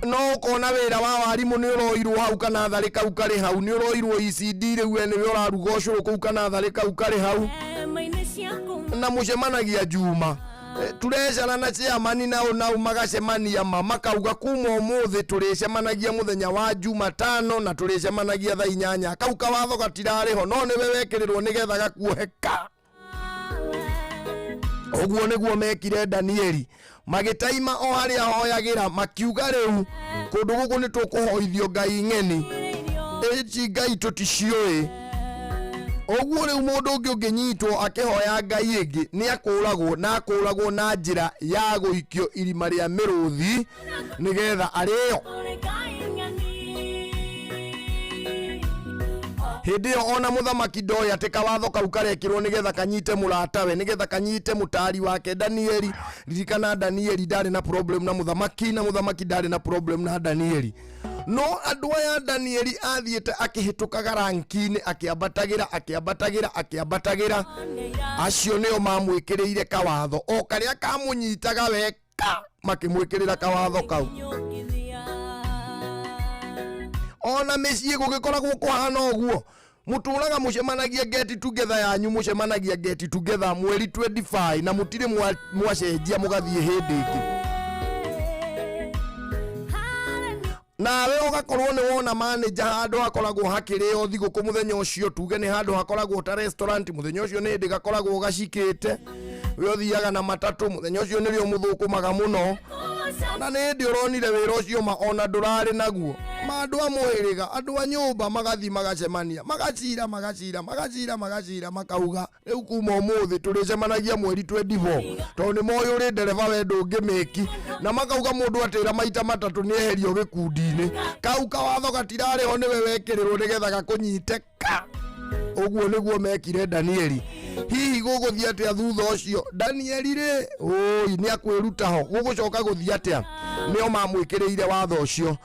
no ũkona wĩra wa warimũ nĩ ũroirwo hau kana tharĩ kau karĩ hau, nĩ ũroirwo ECD rĩu we nĩwe ũraruga ũcũrũ kũu kana tharĩ kau karĩ hau, na mũcemanagia Juma. Turecana na chairman nao nao magacemania ma makauga kuma ũmũthĩ tũrĩcemanagia mũthenya wa Jumatano na tũrĩcemanagia thaa 8. Kau kawatho gatirarĩ ho no nĩwe wekĩrĩrwo nĩgetha gakuohe ka. Ũguo nĩguo mekire Danieli, magĩtaima o harĩa ahoyagĩra, makiuga rĩu kũndũ gũkũ nĩ tũkũhoithio ngai ng'eni, ici ngai tũticiũĩ. Ũguo rĩu mũndũ ũngĩ ũngĩnyitwo akĩhoya ngai ĩngĩ nĩ akũragwo, na akũragwo na njĩra ya gũikio irima rĩa mĩrũthi nĩgetha arĩo. Hĩndĩ ĩyo ona mũthamaki ndoĩ atĩ kawatho kau karekĩrwo nĩgetha kanyite mũratawe, nĩgetha kanyite mũtari wake Danieli. Ririkana Danieli ndarĩ na problem na mũthamaki, na mũthamaki ndarĩ na problem na Danieli. No andũ aya Danieli athiĩte akĩhĩtũkaga ranki-inĩ, akĩambatagĩra, akĩambatagĩra, akĩambatagĩra, acio nĩo mamwĩkĩrĩire kawatho o karĩa kamũnyitaga weka, makĩmwĩkĩrĩra kawatho kau. Ona mĩciĩ gũgĩkoragwo kũhana ũguo, mũtũraga mũcemanagia get together yanyu, mũcemanagia get together mweri 25 na mũtirĩ mwacenjia mũgathiĩ hĩndĩ ĩngĩ. Nawe ũgakorwo nĩ wona manager handũ hakoragwo hakĩrĩo thigũkũ mũthenya ũcio, tuge nĩ handũ hakoragwo ta restaurant mũthenya ũcio nĩ hĩndĩ gakoragwo gacikĩte, we ũthiaga na matatũ mũthenya ũcio nĩrĩo mũthũkũmaga mũno, na nĩ hĩndĩ ũronire wĩra ũcio ma ona ndũrarĩ naguo. Ma andũ a mũhĩrĩga, andũ a nyũmba magathiĩ magacemania, magacira, magacira, magacira, magacira, makauga rĩu kuma ũmũthĩ tũrĩcemanagia mweri 24 tondũ nĩ moĩ ũrĩ ndereba we ndũngĩmĩki, na makauga mũndũ atĩra maita matatũ nĩ eherio gĩkundi-inĩ. Kau kawatho gatirarĩ ho nĩwe wekĩrĩrwo nĩgetha gakũnyite ka. Ũguo nĩguo mekire Danieli. Hihi gũgũthiĩ atĩa thutha ũcio? Danieli rĩ, ũi nĩ akwĩruta ho, gũgũcoka gũthiĩ atĩa? Nĩo mamwĩkĩrĩire watho ũcio.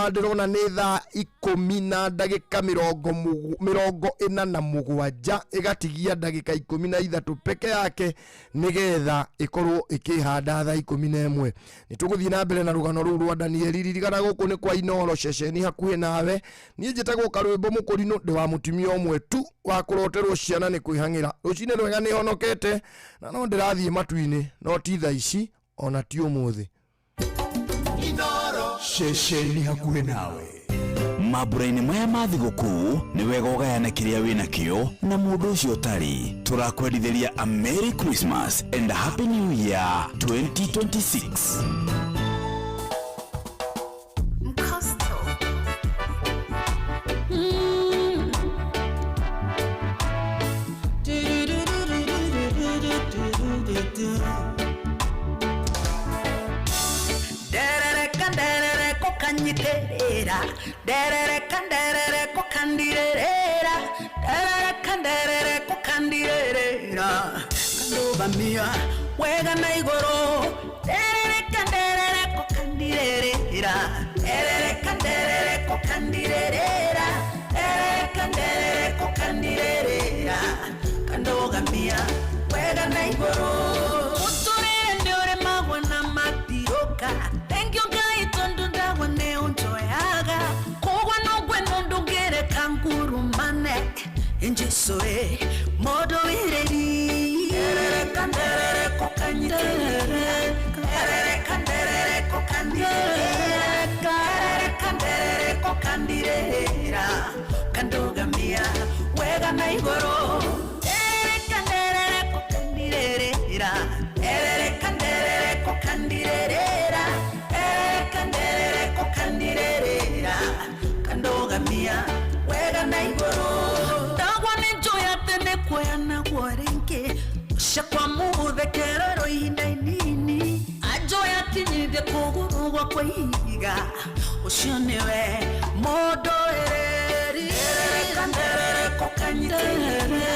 Ndĩrona nĩ thaa 10 na ndagĩka 47, ĩgatigia ndagĩka 13 peke yake nĩgetha ĩkorwo ĩkĩhanda thaa 11. Nĩ tũgũthiĩ na mbere na rũgano rũu rwa Danieli. Ririkana gũkũ nĩ kwa Inooro, ceceni hakuhĩ nawe. Niĩ njĩtagwo Karwĩmbo Mũkũrinũ, ndĩ wa mũtumia ũmwe tu wa kũroterwo ciana nĩ kwĩhang'ĩra. Rũcinĩ rwega nĩ honokete na no ndĩrathiĩ matu-inĩ, no ti thaa ici ona ti ũmũthĩ. Ceceni hakuhĩ nawe. Mambura-inĩ maya ma thigũkũ nĩ wega ũgayane kĩrĩa wĩna kĩo na mũndũ ũcio ũtarĩ. Tũrakwendithĩria a Merry Christmas and a Happy New Year 2026. Nderereka nderereko kanyiterera, nderereka nderereko kandirerera, nderereka nderereko kandirerera, kandũgamia wega na igũrũ, nderereka nderereko kandirerera, nderereka nderereko kandirerera, nderereka nderereko kandirerera, kandũgamia wega na igũrũ. Mũtũrĩre nĩ ũrĩmagwo na matirũka, thank you Ngai tondũ ndagwa nĩ ũnjoyaga, kũgwa no ngwe no ndũngĩreka ngurumane, Jesũ ĩ mũndũ wĩrĩri. Nderereka nderereko kanyitĩrĩra, nderereka nderereko kandirĩrĩra, nderereka nderereko kandirĩrĩra, na igũrũ. Erereka nderereko kandirerera, erereka nderereko kandirerera, erereka nderereko kandirerera, kandogamia wega na igũrũ. Ndagwa nĩ njũĩ atĩ nĩ kuoyanagwo rĩngĩ, ũcakwa mũthekerero ihinda inini, anjũĩ akinyithie kũgũrũ gwakwa ihiga, ũcio nĩwe mũndũ ĩrĩri. Erereka nderereko kanyitĩrĩra,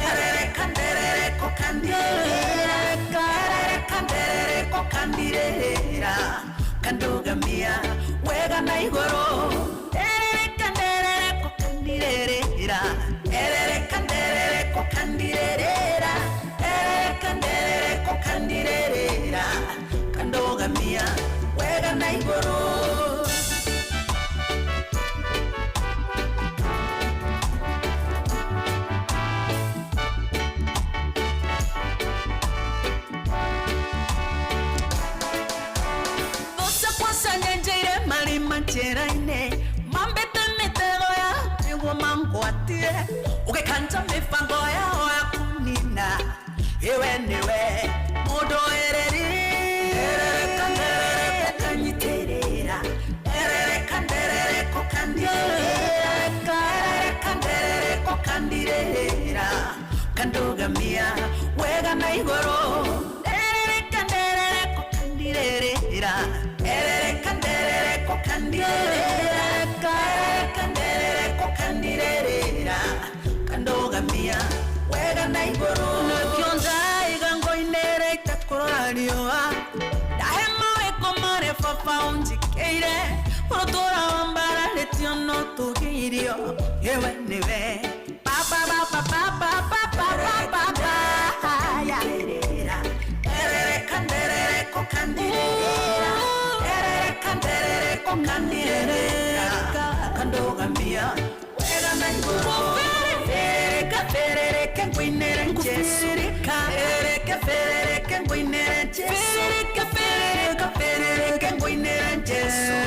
erereka nderereko kandirĩrĩra, erereka nderereko kandirĩrĩra, kandugamia wega na igũrũ. Erereka nderereko kandirĩrĩra, erereka nderereko kandirĩrĩra, erereka nderereko kandirĩrĩra, kandugamia wega na igũrũ. Those kwacanyenjeire marima njĩra-inĩ, mambĩte mĩtego ya nĩguo mangwatie, ũgĩkanja mĩbango yao ya kũnina, ĩwe nĩwe mũndũ ĩrĩri. Erereka nderereko kanyitĩrĩra, erereka nderereko kandirĩrĩra, erereka nderereko kandirĩrĩra, kandugamia wega na igũrũ. Erereka nderereko kandirĩrĩra, erereka nderereko kandirĩrĩra, erereka nderereko kandirĩrĩra, kandugamia wega na igũrũ. Nakĩo ndaiga ngo-inĩ itakũrora riũa, ndahe mawĩko marĩa baba ũnjĩkĩire, ũrũtũra wa mbararĩtio no tũgĩirio, ĩwe nĩwe baba baba baba baba baba erereka nderereko kandirĩrĩra, erereka nderereko kandirĩrĩra, kandugamia wega na igũrũ. Ferereka ferereke ngũinĩre Jesũ, ferereke ferereke ngũinĩre Jesũ, ferereke ferereke ferereke ngũinĩre Jesũ,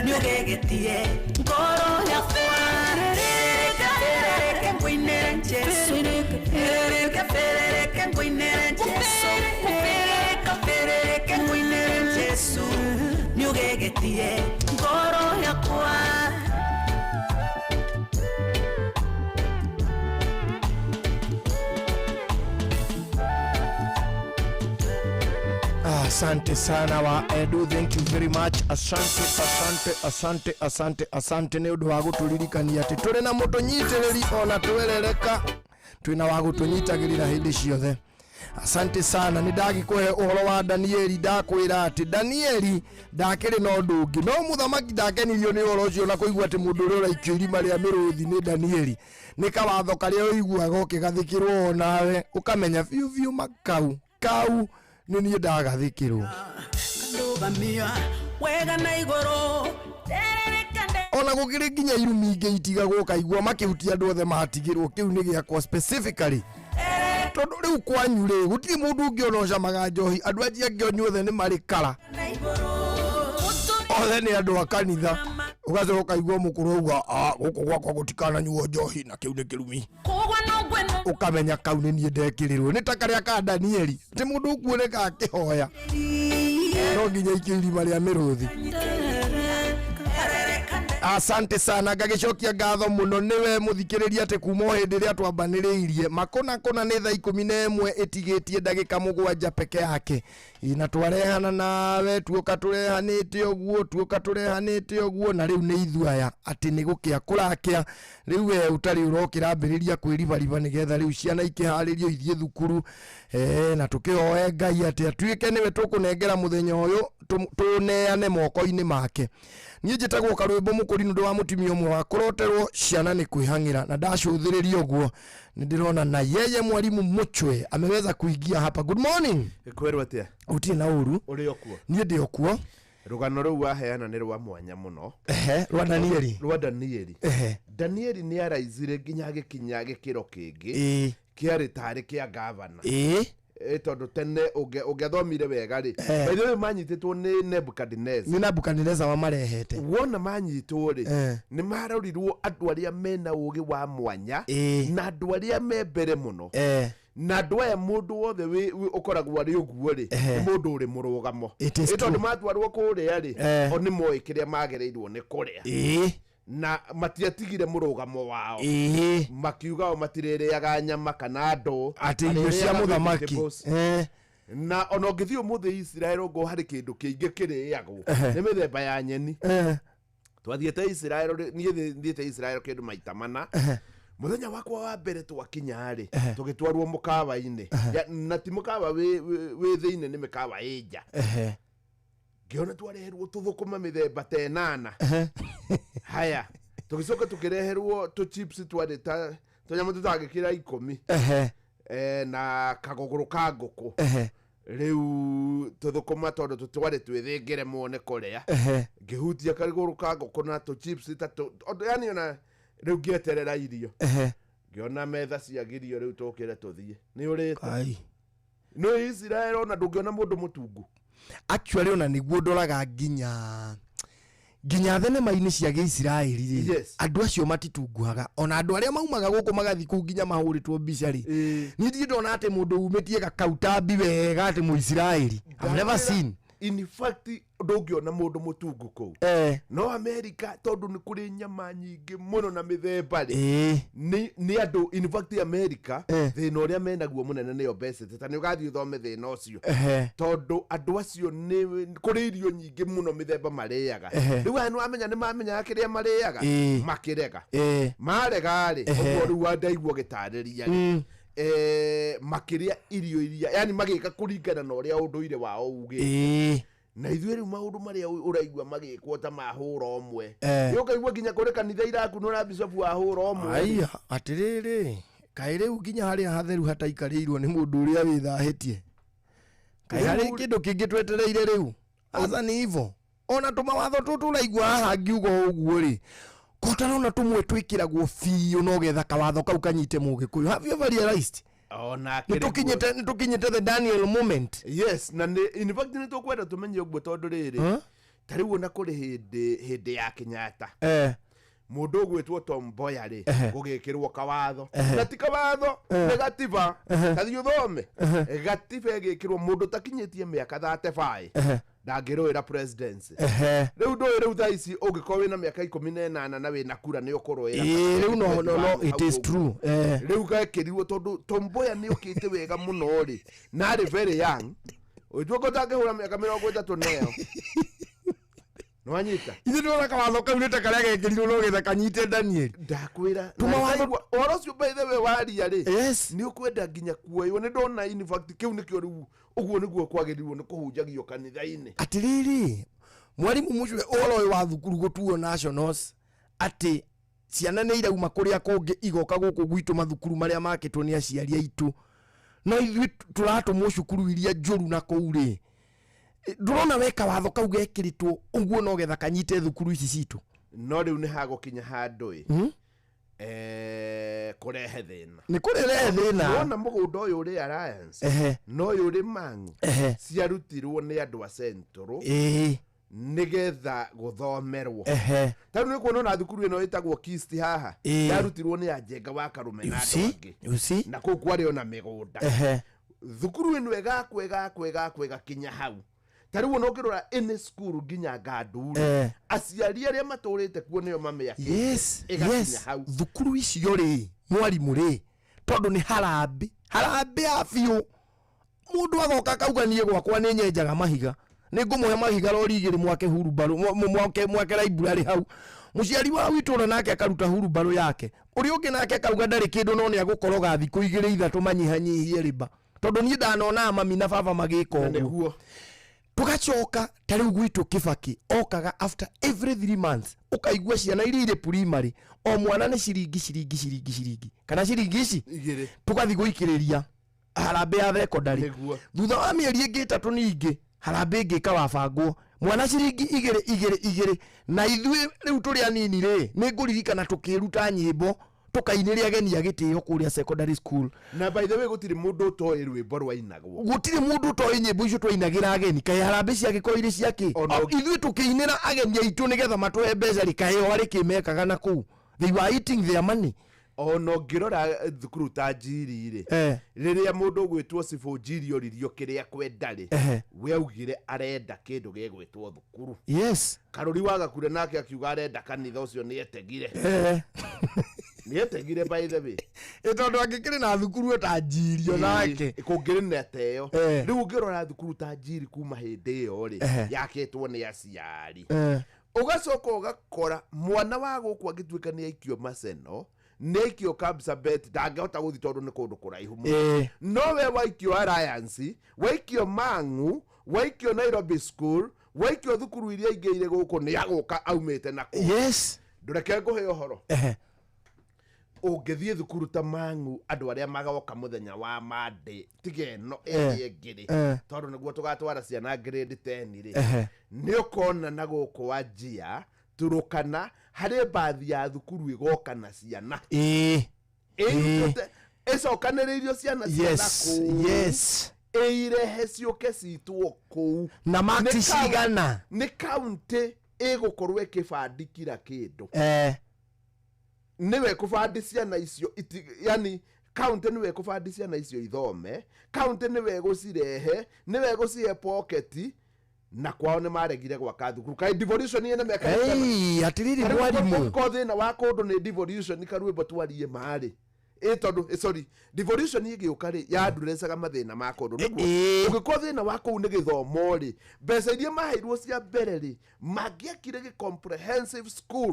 nĩũgegetie ngoro yakwa. Ferereke ferereke ngũinĩre Jesũ, ferereke ferereke ngũinĩre Jesũ, ferereke ferereke ngũinĩre Jesũ, nĩũgegetie ngoro yakwa. Asante sana wa Edu, thank you very much. Asante, asante, asante, asante, asante nĩ ũndũ wa gũtũririkania atĩ tũrĩ na mũtũnyitĩrĩri ona twerereka twĩna wa gũtũnyitagĩrĩra hĩndĩ ciothe. Asante sana, nĩ ndagĩkũhe ũhoro wa Danieli, ndakwĩra atĩ Danieli ndakĩrĩ na ũndũ ũngĩ, no mũthamaki ndakenirio nĩ ũhoro ũcio na kũigua atĩ mũndũ ũrĩa ũraikio irima rĩa mĩrũthi nĩ Danieli. Nĩ kawatho karĩa ũiguaga ũkĩgathĩkĩrwo onawe ũkamenya biũ biũ makau kau nĩ niĩ ndagathĩkĩrwo. Kandugamia wega na igũrũ. Ona gũkĩrĩ nginya irumi ingĩ itigagwo ũkaigua makĩhutia andũ othe matigĩrwo, kĩu nĩ gĩakwa specifically, tondũ rĩu kwanyu rĩ gũtirĩ mũndũ ũngĩ ona ũcamaga njohi, andũ acio angĩ onyuothe nĩ marĩ kara, othe nĩ andũ a kanitha. Ũgacoka ũkaigua mũkũrũ auga, "Ah, gũkũ gwakwa gũtikananyuo njohi na kĩu nĩ kĩrumi." Ũkamenya kau nĩ niĩ ndekĩrĩrwo, nĩ ta karĩa ka Danieli, atĩ mũndũ ũkuoneka akĩhoya no nginya aikio irima rĩa mĩrũthi. Asante sana, ngagĩcokia ngatho mũno nĩwe mũthikĩrĩria atĩ kuma o hĩndĩ ĩrĩa twambanĩrĩirie makũna kũna nĩ thaa 11 ĩtigĩtie ndagĩka 7 peke yake, na twarehana nawe tuoka tũrehanĩte ũguo, tuoka tũrehanĩte ũguo, na rĩu nĩ ithuaya atĩ nĩ gũkĩa kũrakĩa. Rĩu we ũtarĩ ũrokĩra ambĩrĩria kwĩribariba nĩgetha rĩu ciana ikĩharĩrio ithiĩ thukuru, na tũkĩhoe Ngai atĩ atuĩke nĩwe tũkũnengera mũthenya ũyũ tũneane moko-inĩ make. Niĩ njĩtagwo Karwĩmbo Mũkũri nĩ ũndũ wa mũtumia ũmwe wa kũroterwo ciana nĩ kwĩhang'ĩra, na ndacũthĩrĩria ũguo nĩ ndĩrona na yeye mwalimu Muchwe ameweza kuingia hapa. Good morning. Kwĩrwo atĩa? Ũtirĩ na ũru. Ũrĩ o kuo? Niĩ ndĩ o kuo. Rũgano rũu waheana nĩ rwa mwanya mũno. Ehe, rwa Danieli. Rwa Danieli. Ehe. Danieli nĩ araizire nginya agĩkinya gĩkĩro kĩngĩ Ĩĩ. kĩarĩ tarĩ kĩa gavana. Ĩĩ. Tondũ tene ũngĩathomire wega rĩ, Eh. by the way manyitĩtwo nĩ Nebukadnezar. Nĩ Nebukadnezar wamarehete. Wona manyitwo rĩ, Eh. nĩ marorirwo andũ arĩa mena ũgĩ wa mwanya Ĩĩ. na andũ arĩa me mbere mũno, Eh. na andũ aya mũndũ wothe ũkoragwo arĩ ũguo rĩ, Ehe. nĩ mũndũ ũrĩ mũrũgamo. It is Ĩ, tondũ true. matwarwo kũrĩa rĩ, Eh. o nĩ moĩ kĩrĩa magĩrĩirwo nĩ kũrĩa, Ĩĩ. na matiatigire mũrũgamo wao. Ĩĩ. Makiuga o matirĩrĩaga nyama kana andũ. Atĩ irio cia Marĩrĩaga mũthamaki. vegetables. Eh. Na ona ũngĩthiĩ ũmũthĩ Israel ũguo harĩ kĩndũ kĩingĩ kĩrĩagwo, Ehe. nĩ mĩthemba ya nyeni. Eh. Twathiĩte Israel niĩ thiĩte Israel kĩndũ maita mana. Ehe. Mũthenya wakwa wa mbere twakinya rĩ, Ehe. tũgĩtwarwo mũkawa-inĩ. Na ti mũkawa wĩ thĩinĩ, nĩ mĩkawa ĩ nja. Ehe. Ngĩona twareherwo tũthũkũma mĩthemba ta ĩnana. Ehe. Haya, tũgĩcoka tũkĩreherwo tũ chips twarĩ ta tũnyamũ tũtangĩkĩra 10. Ehe. Eh, na kagũgũrũ ka ngũkũ. Ehe. Rĩu tũthũkũma tondũ tũtwarĩ twĩthĩngĩre nĩ kũrĩa, Ehe. ngĩhutia kagũrũ ka ngũkũ na tũ chips ta yani ona rĩu ngĩeterera irio, Ehe. ngĩona metha ciagirio rĩu tũkĩre tũthiĩ nĩ ũrĩte. Ai. Nĩ Israel ona ndũngĩona mũndũ mũtungu. Actually ona nĩguo ndoraga nginya thenema-inĩ cia gĩisiraeli rĩ, Yes. andũ acio matitunguhaga, ona andũ arĩa maumaga gũkũ magathiĩ kũu nginya mahũrĩtwo mbica rĩ, niĩ ndirĩ ndona atĩ mũndũ umĩtie gakautambi wega atĩ mũisiraeli. I've never seen. In fact ndũngĩona mũndũ mũtungu kũu. Eh. No America tondũ nĩ kũrĩ nyama nyingĩ mũno na mĩthemba rĩ, Ĩĩ. nĩ andũ, in fact America Eh. thĩna ũrĩa menaguo mũnene nĩ obesity, ta nĩ ũgathiĩ ũthome thĩna ũcio, Ehe. tondũ andũ acio nĩ kũrĩ irio nyingĩ mũno mĩthemba marĩaga. Ehe. Rĩu aya nĩ wamenya nĩ mamenyaga kĩrĩa marĩaga, Ĩĩ. makĩrega. Ĩĩ. Marega rĩ, Ehe. ũguo rĩu ndaigua gĩtarĩria rĩ, makĩrĩa irio iria yani magĩka kũringana na ũrĩa ũndũire wao ugĩte. Ĩĩ. Na ithuĩ rĩu maũndũ marĩa ũraigua magĩkwo ta mahũra ũmwe, Eh. nĩ ũkaigua nginya kũrĩ kanitha irakunũra bicobu wahũra ũmwe. Aiya, atĩrĩrĩ, kaĩ rĩu nginya harĩa hatheru hataikarĩirwo nĩ mũndũ ũrĩa wĩthahĩtie, kaĩ harĩ kĩndũ kĩngĩ twetereire rĩu? Aca nĩ ivo ona tũmawatho tũtũ ũraigua haha ngiuga ũguo rĩ, kotarona tũmwe twĩkĩragwo biũ no getha kawatho kau kanyite mũgĩkũyũ. Have you ever realized ona nĩ tũkinyĩte the Daniel moment? Yes, na nĩ in fact nĩ tũkwenda tũmenye ũguo tondũ rĩrĩ, Huh? ta rĩu ona kũrĩ hĩndĩ ya Kenyatta, Eh. mũndũ ũgwĩtwo Tom Mboya rĩ, Ehe. gũgĩkĩrwo kawatho, Ehe. na ti kawatho, Eh. nĩ gatiba. Ehe. Tathiĩ ũthome Ehe. gatiba ĩgĩkĩrwo mũndũ takinyĩtie mĩaka 35 Ehe. ndangĩrũĩra presidency. Ehe. Rĩu ndũĩ rĩu thaa ici ũngĩkorwo wĩna mĩaka 18 na wĩna kura nĩ ũkũrũĩra. Ĩĩ, rĩu no no no it is true, eh. Rĩu gekĩrirwo tondũ Tom Mboya nĩ ũkĩte wega mũno rĩ, na arĩ very young, ũtuĩka ũtangĩhũra mĩaka 30 neyo nĩwanyita. Ithuĩ ndĩrona kawatho kau nĩ ta karĩa gekĩrirwo no getha kanyite Daniel. Ndakwĩra Tũmawatho- ũhoro ũcio by the way waria rĩ, Yes. nĩ ũkwenda nginya kuoywo nĩ ndona in fact kĩu nĩkĩo rĩu ũguo nĩguo kwagĩrĩirwo nĩ kũhunjagio kanitha-inĩ. Atiriri, mwarimu mucwe, ũhoro ũyũ wa thukuru gũtuo nationals atĩ ciana nĩ irauma kũrĩa kũngĩ igoka gũkũ gwitũ mathukuru marĩa makĩtwo nĩ aciari aitũ, no ithuĩ tũratũmwo cukuru iria njũru na kũu rĩ, ndũrona weka watho kau gekĩrĩtwo ũguo no getha kanyite thukuru ici citũ? No rĩu nĩ hagũkinya handũ ĩ, Hmm? kũrehe thĩna. Nĩ kũrehe thĩna. Wona mũgũnda ũyũ ũrĩ Alliance Ehe. na ũyũ ũrĩ Mang'u, Ehe. ciarutirwo nĩ andũ a Central Ĩĩ. nĩgetha gũthomerwo. Ehe. Ta rĩu nĩ kuona ona thukuru ĩno ĩtagwo Kist haha, Ĩĩ. yarutirwo nĩ Anjenga wa Karume na You andũ see? angĩ. You see? Na kũu kwarĩ ona mĩgũnda. Ehe. Thukuru ĩno ĩgakwo ĩgakwo ĩgakwo ĩgakinya hau, ta rĩu ona ũngĩrora ĩnĩ cukuru nginya Nganduru, Eh. aciari arĩa matũrĩte kuo nĩo mamĩakĩte, Yes. ĩgakinya Yes. hau. Thukuru icio rĩ, mwarimũ rĩ, tondũ nĩ harambĩ harambĩ ya biũ, mũndũ agoka akauga niĩ gwakwa nĩ nyenjaga mahiga, nĩ ngũmũhe mahiga rori igĩrĩ mwake hurumbarũ, mwake library hau. Mũciari wa itũra nake akaruta hurumbarũ yake, ũrĩa ũngĩ nake akauga ndarĩ kĩndũ no nĩ agũkoroga thikũ igĩrĩ ithatũ manyihanyihie rĩba, tondũ niĩ ndanonaga mami na baba magĩka ũguo. Tugacoka ta rĩu gwitũ Kibaki okaga after every 3 months, ũkaigua ciana iria irĩ primary o mwana nĩ ciringi ciringi ciringi ciringi kana ciringi ici igĩrĩ, tũgathiĩ gũikĩrĩria harambĩ ya thekondarĩ. Nĩguo. Thutha wa mĩeri ĩngĩ ĩtatũ ningĩ harambĩ ĩngĩ ĩkawabangwo mwana ciringi igĩrĩ igĩrĩ igĩrĩ. Na ithuĩ rĩu tũrĩ anini rĩ, nĩ ngũririkana tũkĩruta nyĩmbo. Tũkainĩre ageni a gĩtĩo kũrĩa secondary school. Na by the way, gũtirĩ mũndũ ũtoĩ rwĩmbo rwainagwo. Gũtirĩ mũndũ ũtoĩ nyĩmbo icio twainagĩra ageni. Kaĩ harambĩ ciangĩkorwo irĩ ciakĩ? Ithuĩ tũkĩinĩra ageni aitũ nĩgetha matũhe mbeca rĩ, kaĩ o harĩ kĩ mekaga na kũu? They were eating their money. Ona ũngĩrora thukuru ta Njiri rĩ, rĩrĩa mũndũ ũgwĩtwo Cibũ Njiri oririo kĩrĩa kwenda rĩ, we augire arenda kĩndũ gĩgwĩtwo thukuru. Karũri wa Gakure nake akiuga arenda kanitha ũcio. Nĩ etegire. Nĩ etegire, by the way. Ĩ tondũ angĩkĩrĩ na thukuru ta Njiri onake. Kũngĩrĩ na ta ĩyo. Rĩu ũngĩrora thukuru ta Njiri kuma hĩndĩ ĩyo rĩ, yakĩtwo nĩ aciari. Ũgacoka ũgakora mwana wa gũkũ angĩtuĩka nĩ aikio Maseno, nĩ aikio Kapsabet, ndangĩhota gũthiĩ tondũ nĩ kũndũ kũraihu mũno. No we waikio Alliance, waikio Mang'u, waikio Nairobi School, waikio thukuru iria ingĩ irĩ gũkũ, nĩ agũka aumĩte na kũu. Ndũreke ngũhe ũhoro. Ũngĩthiĩ thukuru ta Mang'u, andũ arĩa magoka mũthenya wa Monday, tiga ĩno ĩrĩa ĩngĩ rĩ, tondũ nĩguo tũgatwara ciana grade 10 rĩ, nĩ ũkona na gũkũ Wajir, Turukana, harĩ bathi ya thukuru ĩgoka na ciana ĩrutĩte, ĩcokanĩrĩirio ciana cia nakũu, ĩirehe ciũke citwo kũu. Na marks cigana? Nĩ kaunti ĩgũkorwo ĩkĩbandi kira kĩndũ. Nĩwe kũbandi ciana icio yani kaunti nĩwe kũbandi ciana icio ithome, kaunti nĩwe gũcirehe, nĩwe gũcihe poketi, na kwao nĩ maregire gwaka thukuru. Kaĩ devolution ĩna mĩaka Ei, atiriri mwarimũ. Ko thĩna wa kũndũ nĩ devolution, karwĩmbo twarie marĩ ĩ tondũ sorry, devolution ĩgĩũka rĩ, yandurecaga mathĩna ma kũndũ nĩguo. Ũngĩkorwo thĩna wa kũu nĩ gĩthomo rĩ, mbeca iria maheirwo cia mbere rĩ, mangĩakire gĩ comprehensive school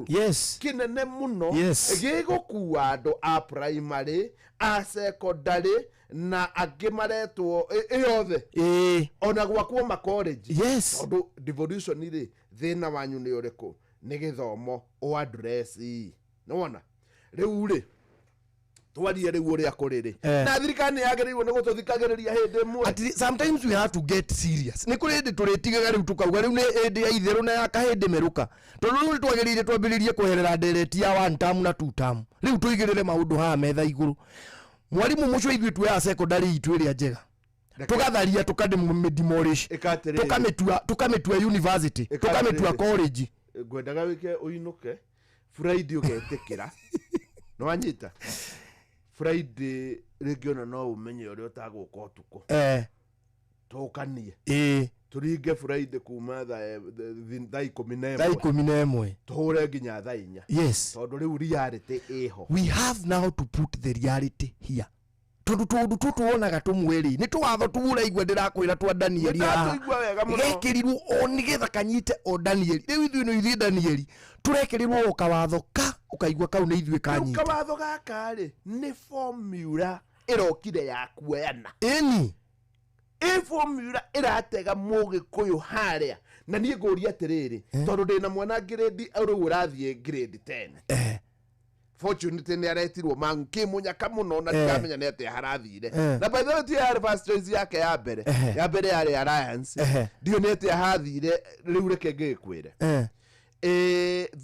kĩnene mũno, gĩgũkua andũ a primary, a secondary na angĩ maretwo ĩyothe, ona gwakwo ma college. Tondũ devolution rĩ, thĩna wanyu nĩ ũrĩkũ? Nĩ gĩthomo, o address. Nĩwona rĩu rĩ, twarie rĩu ũrĩa kũrĩ rĩ, na thirikari nĩ yagĩrĩirwo nĩ gũtũthikagĩrĩria hĩndĩ ĩmwe. Atiri, sometimes we have to get serious. Nĩ kũrĩ hĩndĩ tũrĩtigaga rĩu tũkauga rĩu nĩ hĩndĩ ya itherũ na ya kahĩndĩ merũka, tondũ rĩu nĩ twagĩrĩire twambĩrĩrie kweherera ndereti ya one term na two term. Rĩu tũigĩrĩre maũndũ haha metha igũrũ. Mwarimũ mũcio, ithuĩ tuoyaga secondary itũ ĩrĩa njega, tũgatharia, tũkademolish, Ĩka atĩrĩrĩ. Tũkamĩtua university, Ĩka tũkamĩtua atĩrĩrĩ. college. Ngwendaga wĩke ũinũke Friday, ũgetĩkĩra nĩwanyita Friday rĩngĩ, ona no ũmenye ũrĩa ũtagũka ũtukũ. Tũkanie, tũringe Friday kuma thaa 11, Thaa 11, tũhũre nginya thaa 4. Tondũ rĩu reality ĩho. We have now to put the reality here, tondũ tũndũ tũtũ wonaga tũmwe rĩ, nĩ tũwatho tu ũraigua ndĩrakwĩra twa Danieli haha. Nĩndatũigua wega mũno. Gekĩrirwo o nĩgetha kanyite o Danieli. Rĩu ithuĩ nĩ ithuĩ Danieli tũrekĩrirwo o kawatho ka ũkaigua kau nĩ ithuĩ Rĩu kanyita. Kawatho gaka rĩ, nĩ formula ĩrokire ya kuoyana. Ĩ formula ĩratega mũgĩkũyũ harĩa, na niĩ ngũria atĩrĩrĩ, tondũ ndĩna mwana grade rĩu ũrathiĩ grade 10. Fortunately nĩ aretirwo Mang'u kĩmũnyaka mũno na ndiramenya nĩ atĩa harathire. Na by the way, ti yarĩ first choice yake ya mbere. Ya mbere yarĩ Alliance. Ndiũ nĩ atĩa hathire. Rĩu reke ngĩkwĩre,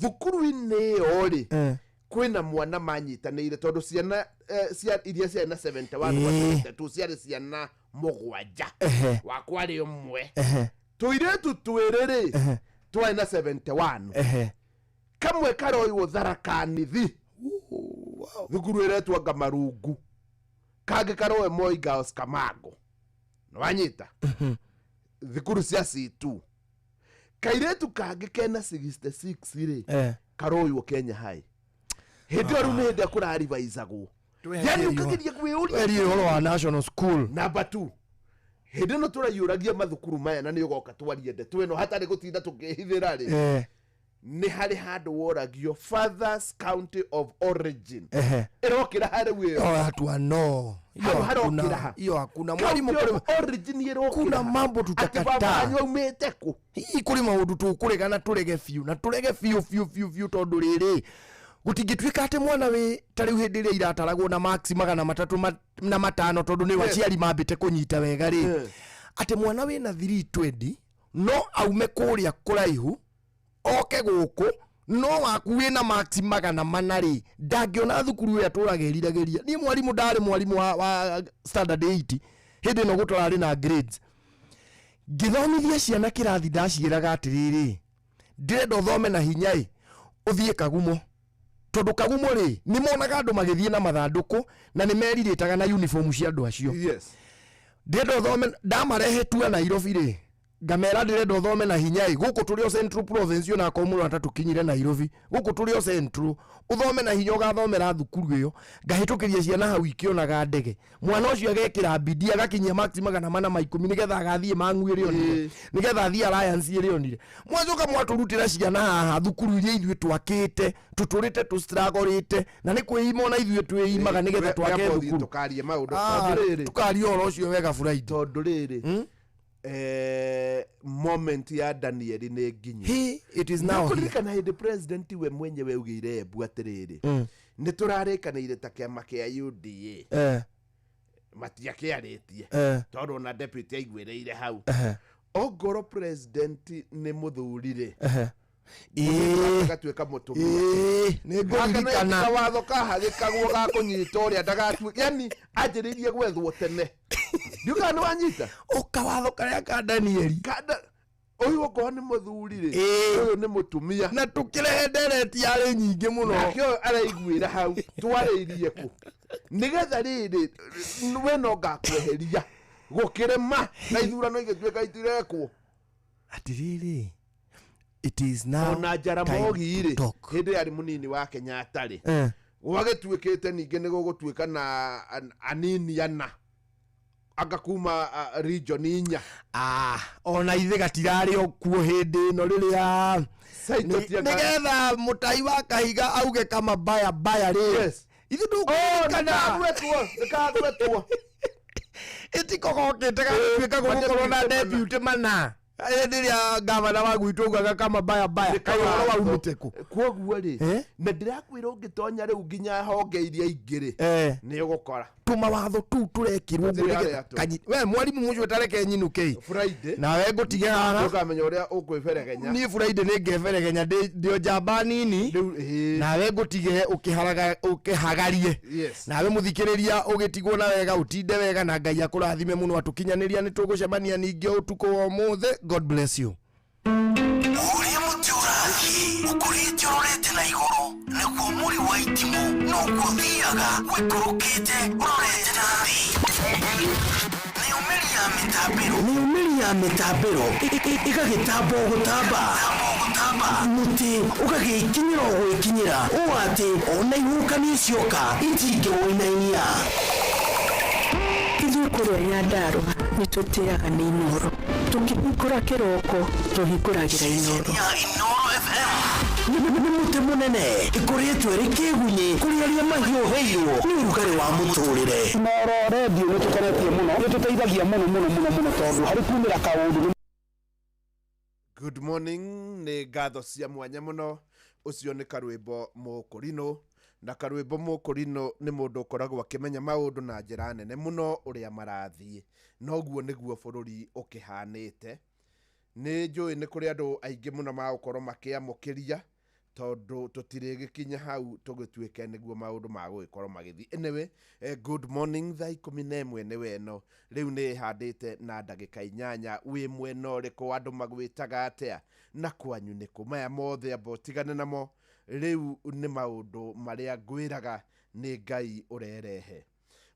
thukuru-inĩ ĩyo rĩ, kwĩna mwana manyitanĩire, tondũ ciana iria ciarĩ na 71 gwa 72 ciarĩ ciana mũgwanja. Wakwa arĩ ũmwe. Tũirĩtu twĩrĩ rĩ, twarĩ na 71. Kamwe karoiwo Tharakanithi, thukuru ĩretwo Ngamarungu, kangĩ karoe Moi Girls Kamango, nĩwanyita, thukuru cia C2. Kairĩtu kangĩ kena 66 rĩ, karoywo Kenya High. Hĩndĩ ĩyo rĩu nĩ hĩndĩ ĩrĩa kũrarivaicagwo, yani ũkageria kwĩyũria. Twerie ũhoro wa national school. Number 2, hĩndĩ ĩno tũraiyũragia mathukuru maya, na nĩ ũgoka twarie ndeto ĩno hatarĩ gũtinda tũkĩhithĩra rĩ, nĩ harĩ handũ woragio fathers county of origin. Ĩrokĩra harĩ ĩyo. Oh, hatua no. Hiyo Hau harokĩra hakuna. ha? Hiyo hakuna mwalimu. County of origin ĩrokĩra Kuna ha? mambo Atĩ tutakataa. baba wanyu aumĩte kũ? Hihi kũrĩ maũndũ tũkũrega na tũrege biũ, na tũrege biũ biũ biũ biũ, tondũ rĩrĩ, gũtingĩtuĩka atĩ mwana wĩ ta rĩu hĩndĩ ĩrĩa irataragwo na max 305, tondũ nĩ aciari mambĩte kũnyita wega rĩ, atĩ mwana wĩna 320 no aume kũrĩa kũraihu oke gũkũ. No waku wĩna max 400 rĩ, ndangĩona thukuru ĩrĩa tũraga ĩriragĩria. Niĩ mwarimũ ndarĩ mwarimũ wa standard 8 hĩndĩ ĩno gũtararĩ na grades. Ngĩthomithia ciana kĩrathi ndaciĩraga atĩrĩrĩ, ndĩrenda ũthome na hinya ĩ, ũthiĩ Kagumo, tondũ Kagumo rĩ nĩ monaga andũ magĩthiĩ na mathandũkũ na nĩ merirĩtaga na uniform cia andũ acio. Ndĩrenda ũthome, ndamarehe tua Nairobi rĩ, ngamera ndĩrenda ũthome na hinya ĩ, gũkũ tũrĩ o Central Province, ona akorwo mũno atatũkinyire Nairobi, gũkũ tũrĩ o Central, ũthome na hinya ũgathomera thukuru ĩyo. Ngahĩtũkĩria ciana hau ikĩonaga ndege, mwana ũcio agekĩra bidii agakinyia max 410 nĩgetha agathiĩ Mang'u ĩrĩa onire, nĩgetha athiĩ Alliance ĩrĩa onire. Mwacoka mwatũrutĩra ciana haha thukuru iria ithuĩ twakĩte, tũtũrĩte tũstragorĩte, na nĩ kwĩima ona ithuĩ twĩimaga nĩgetha twake thukuru. Tukarie maũndũ. Ah, Tondũ rĩrĩ, tukarie ũhoro ũcio wega Friday. Tondũ rĩrĩ, moment ya Danieli nĩ nginyu. He, it is now here. Nĩkũririkana hĩndĩ president we mwenyewe augĩire Embu atĩrĩrĩ, nĩ tũrarĩkanĩire ta kĩama kĩa UDA, matiakĩarĩtie, tondũ ona deputy aiguĩrĩire hau. Ongorwo president nĩ mũthuri rĩ, agatuĩka mũtumia. Nĩ ngũririkana. Kawatho kahagĩkagwo ga kũnyita ũrĩa ndagatuĩke, yani anjĩrĩirie gwethwo tene. Ndiũkaga nĩ wanyita ũkawatho karĩa ka Danieli. Ũyũ okorwo nĩ mũthuri rĩ, ũyũ nĩ mũtumia. Na tũkĩrehe ndereti yarĩ nyingĩ mũno. Nake ũyũ araiguĩra hau twarĩirie kũ nĩgetha rĩrĩ we no ngakweheria gũkĩrĩma na ithurano igĩtuĩka itirekwo. Atĩrĩrĩ, it is now Ona Jaramogi time rĩ, to talk. Hĩndĩ yarĩ mũnini wa Kenyatta rĩ, gwagĩtuĩkĩte ningĩ nĩ gũgũtuĩka na anini ana anga kuma region inya. Ah, ona ithe gatirarĩ o kuo hĩndĩ ĩno rĩrĩa Saito tia nĩgetha mũtai wa Kahiga auge kama baya baya rĩ. Yes. Ithuĩ ndũkũririkana. Nĩkagwetwo. Ĩtiko gokĩte gagatuĩka gũgũkorwo na deputy mana hĩndĩ ĩrĩa gavana wa gwitũ augaga kama baya baya, kaĩ ũhoro waumĩte kũ? Koguo rĩ, na ndĩrakwĩra ũngĩtonya rĩu nginya honge iria ingĩ rĩ, nĩ ũgũkora tũmawatho tũu tũrekĩrwo ũguo Tũtirĩ nĩgetha harĩa tũrĩ. we mwarimũ mũcio ũtareke nyinũke. Friday Nawe ngũtige haha. Ũkamenya ũrĩa ũkwĩberegenya. Niĩ Friday nĩ ngeberegenya ndĩ o njamba nini, nawe ngũtige ũkĩhagarie. Nawe mũthikĩrĩria ũgĩtigwo na wega, ũtinde wega na Ngai akũrathime mũno. Atũkinyanĩria nĩ tũgũcemania ningĩ ũtukũ wa ũmũthĩ. God bless you. Ũrĩa mũtĩ ũrathiĩ ũkũrĩte ũrorete na igũrũ, nĩguo mũri wa itimũ noguo ũthiaga wĩkũrũkĩte ũrorete na thĩ. Nayo mĩri ya mĩtambĩro, nayo mĩri ya mĩtambĩro ĩgagĩtamba o gũtamba, mũtĩ ũgagĩkinyĩra o gwĩkinyĩra ũũ atĩ ona ihuhũkanio cioka itingĩwũinainia. Ithuĩ kũrĩa Nyandarũa nĩ tũtĩaga nĩ Inooro. Tũkĩhingũra kĩroko tũhingũragĩra Inooro. Nĩ mũtĩ mũnene ĩkũrĩtwo ĩrĩ kĩgunyĩ kũrĩ arĩa mahiũhĩirwo nĩ ũrugarĩ wa mũtũrĩre. Inooro redio nĩ tũkenetie mũno, nĩ tũteithagia mũno mũno mũno mũno tondũ harĩ kumĩra kaũndũ nĩ Good morning, nĩ ngatho cia mwanya mũno. Ũcio nĩ karwĩmbo mũkũrinũ, na karwĩmbo mũkũrinũ nĩ mũndũ ũkoragwo akĩmenya maũndũ na njĩra nene mũno ũrĩa marathiĩ, noguo nĩguo bũrũri ũkĩhanĩte. Nĩ njũĩ nĩ kũrĩ andũ aingĩ mũno magũkorwo makĩamũkĩria tondũ tũtirĩgĩkinya hau tũgĩtuĩke nĩguo maũndũ magũgĩkorwo magĩthiĩ. Anyway, good morning, thaa 11 nĩ weno rĩu nĩ ĩhandĩte na ndagĩka 8. Wĩ mwena ũrĩkũ, andũ magwĩtaga atĩa na kwanyu nĩ kũ? Maya mothe amba ũtigane namo, rĩu nĩ maũndũ marĩa ngwĩraga nĩ Ngai ũrerehe.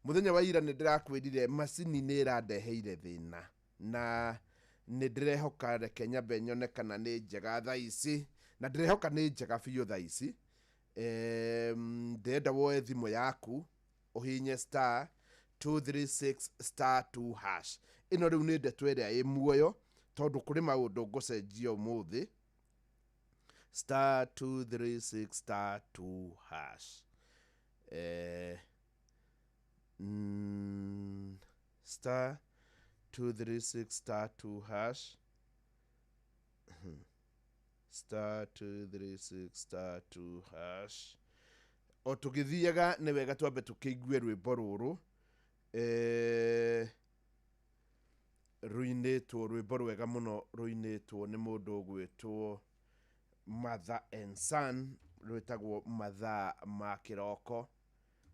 Mũthenya wa ira nĩ ndĩrakwĩrire macini nĩ ĩrandeheire thĩna, na nĩ ndĩrehoka reke nyambe nyone kana nĩ njega thaa ici, na ndĩrehoka nĩ njega biũ thaa ici. Ndĩrenda woe thimũ yaku ũhinye star 236 star 2 hash. Ĩno rĩu nĩ ndeto ĩrĩa ĩ muoyo tondũ kũrĩ maũndũ ngũcenjia ũmũthĩ. Star 236 star 2 hash. Star 236 star 2 hash. Star 236 star 2 hash. O tũgĩthiaga nĩ wega twambe tũkĩigue rwĩmbo rũrũ, rũinĩtwo, rwĩmbo rwega mũno rũinĩtwo nĩ mũndũ ũgwĩtwo Mother and Son, rwĩtagwo mathaa ma kĩroko,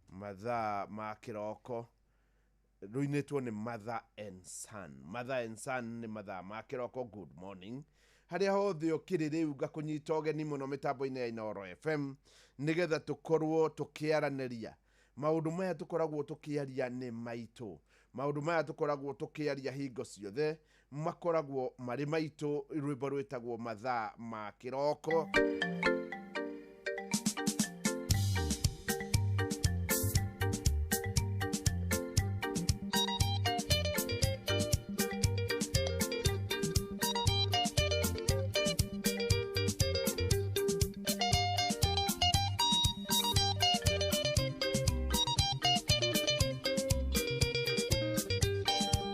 mathaa ma kĩroko, rũinĩtwo nĩ Mother and Son. Mother and Son nĩ mathaa ma kĩroko. Good morning harĩa hothe ũkĩrĩ. Rĩu ngakũnyita ũgeni mũno mĩtambo-inĩ ya Inooro FM, nĩgetha tũkorwo tũkĩaranĩria maũndũ maya tũkoragwo tũkĩaria nĩ maitũ. Maũndũ maya tũkoragwo tũkĩaria hingo ciothe makoragwo marĩ maitũ. Rwĩmbo rwĩtagwo mathaa ma kĩroko.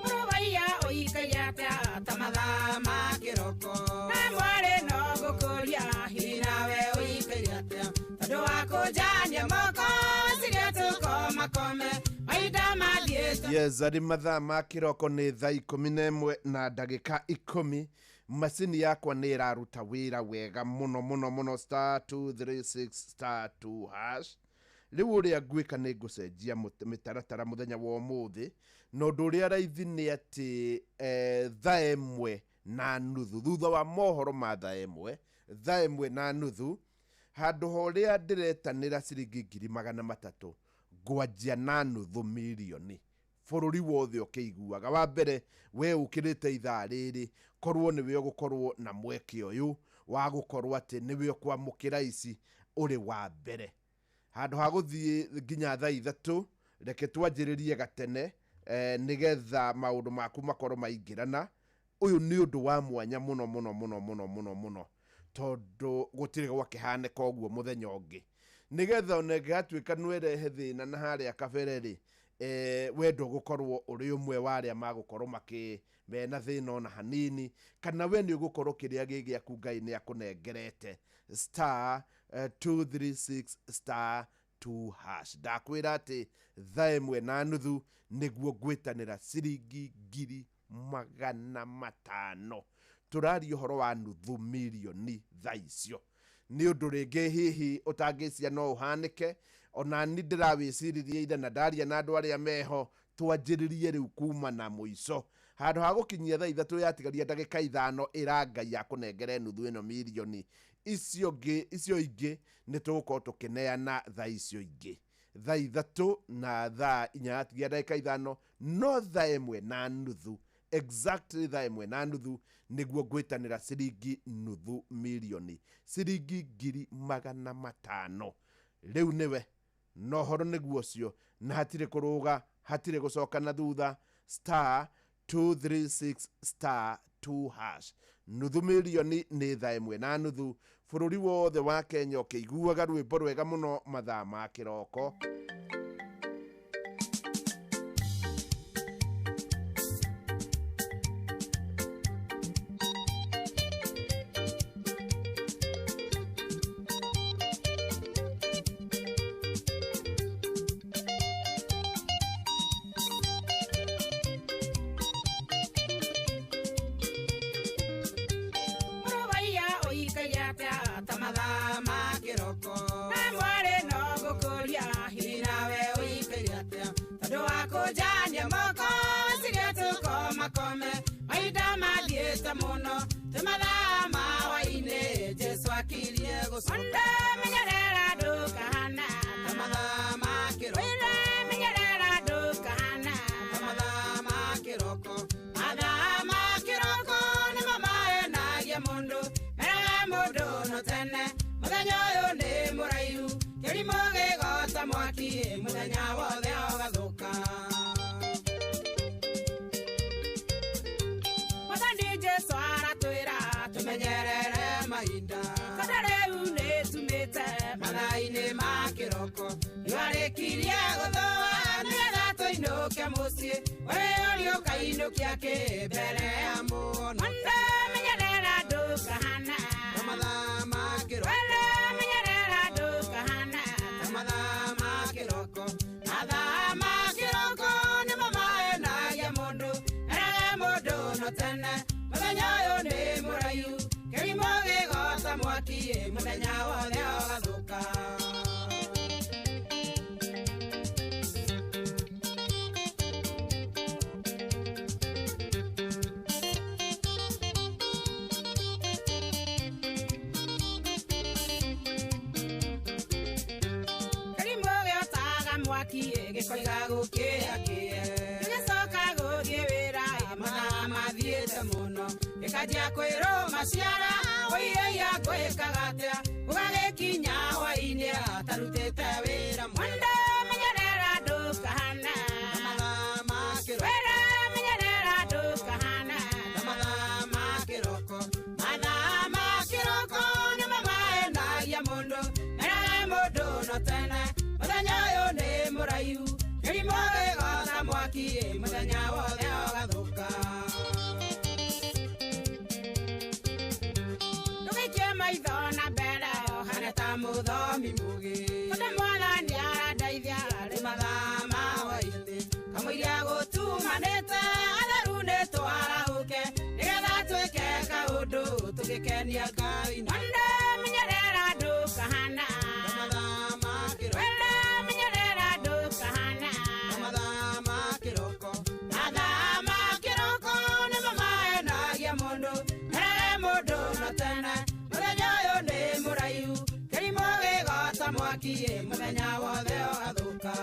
Mũrũwaiya ũikaire atĩa ta mathaa ma kĩroko? Na mwarĩ no ngũkũria, hihi nawe ũikaire atĩa? Tondũ wa kũnjania moko ciria tũkomakome mahinda mathiĩte. Yes, arĩ mathaa ma kĩroko, nĩ thaa 11 na ndagĩka 10. Macini yakwa nĩ ĩraruta wĩra wega mũno mũno mũno, star 236 star 2 hash. Rĩu ũrĩa ngwĩka nĩ ngũcenjia mĩtaratara mũthenya wa ũmũthĩ, na ũndũ ũrĩa raithi nĩ atĩ thaa 1:30, thutha wa mohoro ma thaa 1, thaa 1:30, handũ ha ũrĩa ndĩretanĩra ciringi 300,000, ngwanjia na nuthu mirioni bũrũri wothe ũkĩiguaga. Wa mbere, we ũkĩrĩte ithaa rĩrĩ, korwo nĩwe ũgũkorwo na mweke ũyũ wa gũkorwo atĩ nĩwe ũkwamũkĩra ici ũrĩ wa mbere, handũ ha gũthiĩ nginya thaa 3, reke twanjĩrĩrie gatene, nĩgetha maũndũ maku makorwo maingĩrana. Ũyũ nĩ ũndũ wa mwanya mũno mũno mũno mũno mũno mũno, tondũ gũtirĩ gwakĩhanĩka ũguo mũthenya ũngĩ, nĩgetha ona ĩngĩgatuĩka nĩwerehe thĩna na harĩa kabere rĩ, we ndũgũkorwo ũrĩ ũmwe wa arĩa magũkorwo makĩ mena thĩna ona hanini, kana we nĩ ũgũkorwo kĩrĩa gĩ gĩaku Ngai nĩ akũnengerete. Star 236 star 2 hash. Ndakwĩra atĩ thaa 1:30 nĩguo ngwĩtanĩra ciringi 500,000. Tũraria ũhoro wa nuthu mirioni thaa icio. Nĩ ũndũ rĩngĩ hihi ũtangĩcia no ũhanĩke. Ona ni ndĩrawĩciririe ira na ndaria na andũ arĩa meho, twanjĩrĩrie rĩu kuma na mũico, handũ ha gũkinyia thaa 3 yatigaria ndagĩka 5, ĩra Ngai akũnengere nuthu ĩno mirioni. Icio ngĩ, icio ingĩ nĩ tũgũkorwo tũkĩneana thaa icio ingĩ, thaa 3 na thaa 4 yatigia ndagĩka 5. No thaa 1:30 exactly, thaa 1:30 nĩguo ngwĩtanĩra ciringi nuthu mirioni, ciringi 500,000. Rĩu nĩwe na ũhoro nĩguo ũcio, na hatirĩ kũrũga, hatirĩ gũcoka na thutha. Star 236 star 2 hash, nuthu mirioni nĩ thaa 1:30, bũrũri wothe wa Kenya ũkĩiguaga rwĩmbo rwega mũno, mathaa ma kĩroko. Mũrũwaiya ũikaire atĩa ta mathaa ma kĩroko? Na mwarĩ no ngũkũria, hihi nawe ũikaire atĩa? Tondũ wa kũnjania moko ciria tũkomakome mahinda mathiĩte mũno, tĩ mathaa ma hwaĩ-inĩ Jesũ akirie gũcoka. Menyerera ndũkahana ta mathaa ma kĩroko. Wĩra menyerera ndũkahana ta mathaa ma kĩroko. Mathaa ma kĩroko nĩmo mahenagia mũndũ, meraga mũndũ no tene mũthenya ũyũ nĩ mũraihu, kĩrimũ gĩgota mwaki mũthenya wothe ũgathũka. Mwathani Jesũ aratwĩra tũmenyerere mahinda, tondũ rĩu nĩ tumĩte mathaa-inĩ ma kĩroko. Nĩwarĩkirie gũthũa nĩgetha tũinũke mũciĩ, we ũrĩ ũkainũkia kĩ mbere ya mũno. Menyerera ndũkahana ta mathaa ma kĩroko. Menyerera ndũkahana ta mathaa ma kĩroko. Mathaa ma kĩroko nĩmo mahenagia mũndũ, meraga mũndũ no tene mũthenya ũyũ nĩ mũraihu, kĩrimũ gĩgota mwaki Mũthenya wothe ũgathũka. Kĩrimũ gĩotaga mwaki gĩkoiga gũkĩĩa kĩe. Gĩgacoka gũthiĩ wĩra mathaa mathiĩte mũno. Gĩkanjia kwĩrũma ciara ũiĩia ngwĩkaga atĩa. Gũgagĩkinya hwaĩ-inĩ atarutĩte wĩra mwende menyerera ndũkahana. Wĩra menyerera ndũkahana. Mathaa ma kĩroko. Mathaa ma kĩroko nĩmo mahenagia mũndũ. Merage mũndũ no tene. Mũthenya ũyũ nĩ mũraihu. Kĩrimũ gĩgota mwaki mũthenya wothe ũgathũka. Ndũgaikie maitho na mbere ũhane ta mũthomi mũgĩ. Tondũ mwathani arandeithia arĩ mathaa ma hwaĩ-inĩ. Kamũira gũtumanĩte atheru nĩtwarahũke. Nĩgetha twĩke kaũndũ tũgĩkenia Ngai. Mwende menyerera ndũkahana. Wenda menyerera ndũkahana. Mathaa ma kĩroko. Mathaa ma kĩroko nĩmo mahenagia mũndũ. Merage mũndũ no tene. Mũthenya ũyũ nĩ mũraihu. Kĩrimũ gĩgota mwaki mũthenya wothe ũgathũka.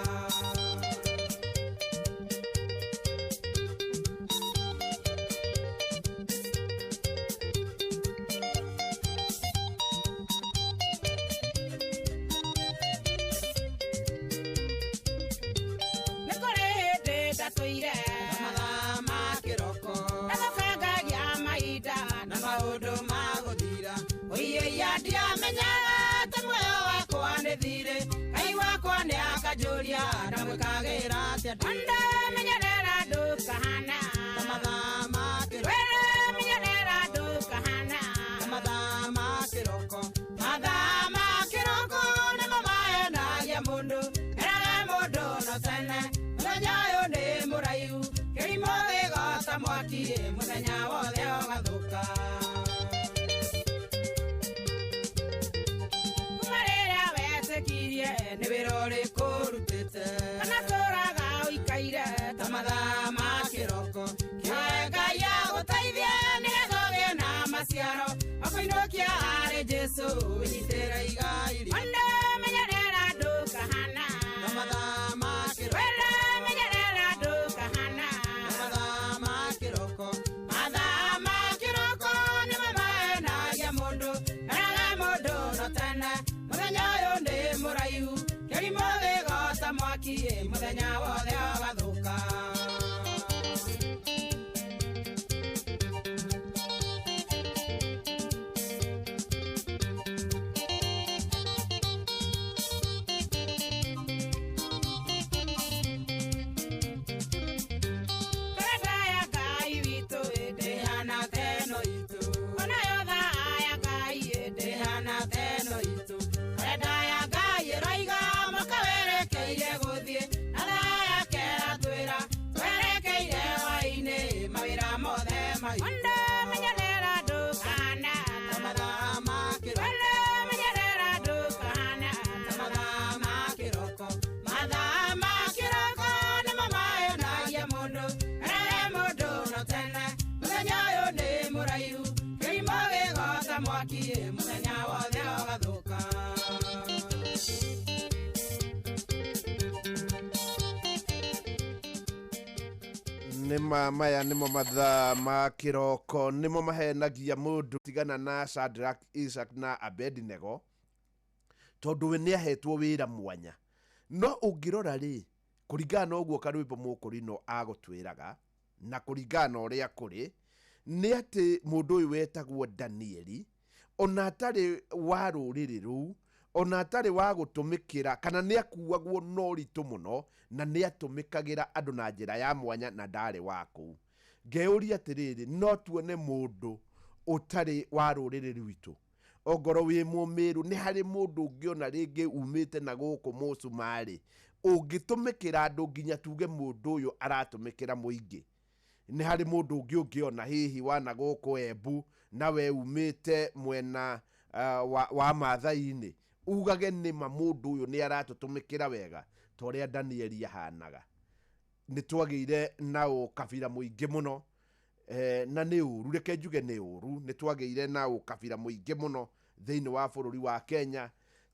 Nĩ kũrĩ hĩndĩ ndatũire mathaa ma kĩroko. Ndathũkangagia mahinda na maũndũ ma gũthira. Ũiĩia ndiamenyaga atĩ muoyo wakwa nĩ thirĩ. Ngai wakwa nĩ akanjũria ndamwĩkagĩra atĩa. Mwende menyerera ndũkahana. Wĩra menyerera ndũkahana. Mathaa ma kĩroko. Mathaa ma kĩroko nĩmo mahenagia mũndũ. Merage mũndũ no tene. Mũthenya ũyũ nĩ mũraihu. Kĩrimũ gĩgota mwaki mũthenya wothe ũgathũka. Kuma rĩrĩa wetĩkirie nĩ wĩra ũrĩkũ ũrutĩte. Kana tũraga ũikaire ta mathaa ma kĩroko. Kĩoe Ngai agũteithie nĩgetha ũgĩe na maciaro. Makũinũkia harĩ Jesũ wĩnyitĩre igai rĩake. Mwende menyerera ndũkahana. Wenda menyerera ndũkahana. Mathaa ma kĩroko. Mathaa ma kĩroko nĩmo mahenagia mũndũ. Merage mũndũ no tene. Mũthenya ũyũ nĩ mũraihu. Kĩrimũ gĩgota mwaki mũthenya wothe ũgathũka. Karenda ya Ngai witũ ndĩhana ta ĩno itũ. Onayo thaa ya Ngai ndĩhana ta ĩno itũ. Karenda ya Ngai ĩroiga mwaka werekeire gũthiĩ. Na thaa yake ĩratwĩra twerekeire hwaĩ-inĩ mawĩra mothe maitũ. Mwende menyerera ndũkahana. Wenda menyerera ndũkahana. Mathaa ma kĩroko. Mathaa ma kĩroko nĩmo mahenagia mũndũ. Merage mũndũ no tene. Mũthenya ũyũ nĩ mũraihu. Kĩrimũ gĩgota mwaki mũthenya wothe ũgathũka. Nĩma maya nĩmo mathaa ma kĩroko nĩmo mahenagia mũndũ tigana na Shadrach, Isaac na Abednego tondũ we nĩ ahetwo wĩra mwanya no ũngĩrora rĩ kũringana na ũguo karwĩmbo mũkũrino agũtwĩraga na kũringana na ũrĩa kũrĩ nĩ atĩ mũndũ ũyũ wetagwo Danieli ona atarĩ wa rũrĩrĩ rũu ona atarĩ wa gũtũmĩkĩra kana nĩ akuagwo na ũritũ mũno na nĩ atũmĩkagĩra andũ na njĩra ya mwanya na ndarĩ wa kũu. Ngeyũria atĩrĩrĩ, no tuone mũndũ ũtarĩ wa rũrĩrĩ rwitũ ongorwo wĩ mũmĩrũ nĩ harĩ mũndũ ũngĩona rĩngĩ umĩte na gũkũ mũcumarĩ ũngĩtũmĩkĩra andũ nginya tuge mũndũ ũyũ aratũmĩkĩra mũingĩ. Nĩ harĩ mũndũ ũngĩ ũngĩona hihi wana gũkũ Embu na we umĩte mwena wa Maathai-inĩ, ugage nĩma mũndũ ũyũ nĩ aratũtũmĩkĩra wega ta ũrĩa Danieli ahanaga. Nĩ twagĩire na ũkabira mũingĩ mũno, na nĩ ũru, reke njuge nĩ ũru, nĩ twagĩire na ũkabira mũingĩ mũno thĩinĩ wa bũrũri wa Kenya,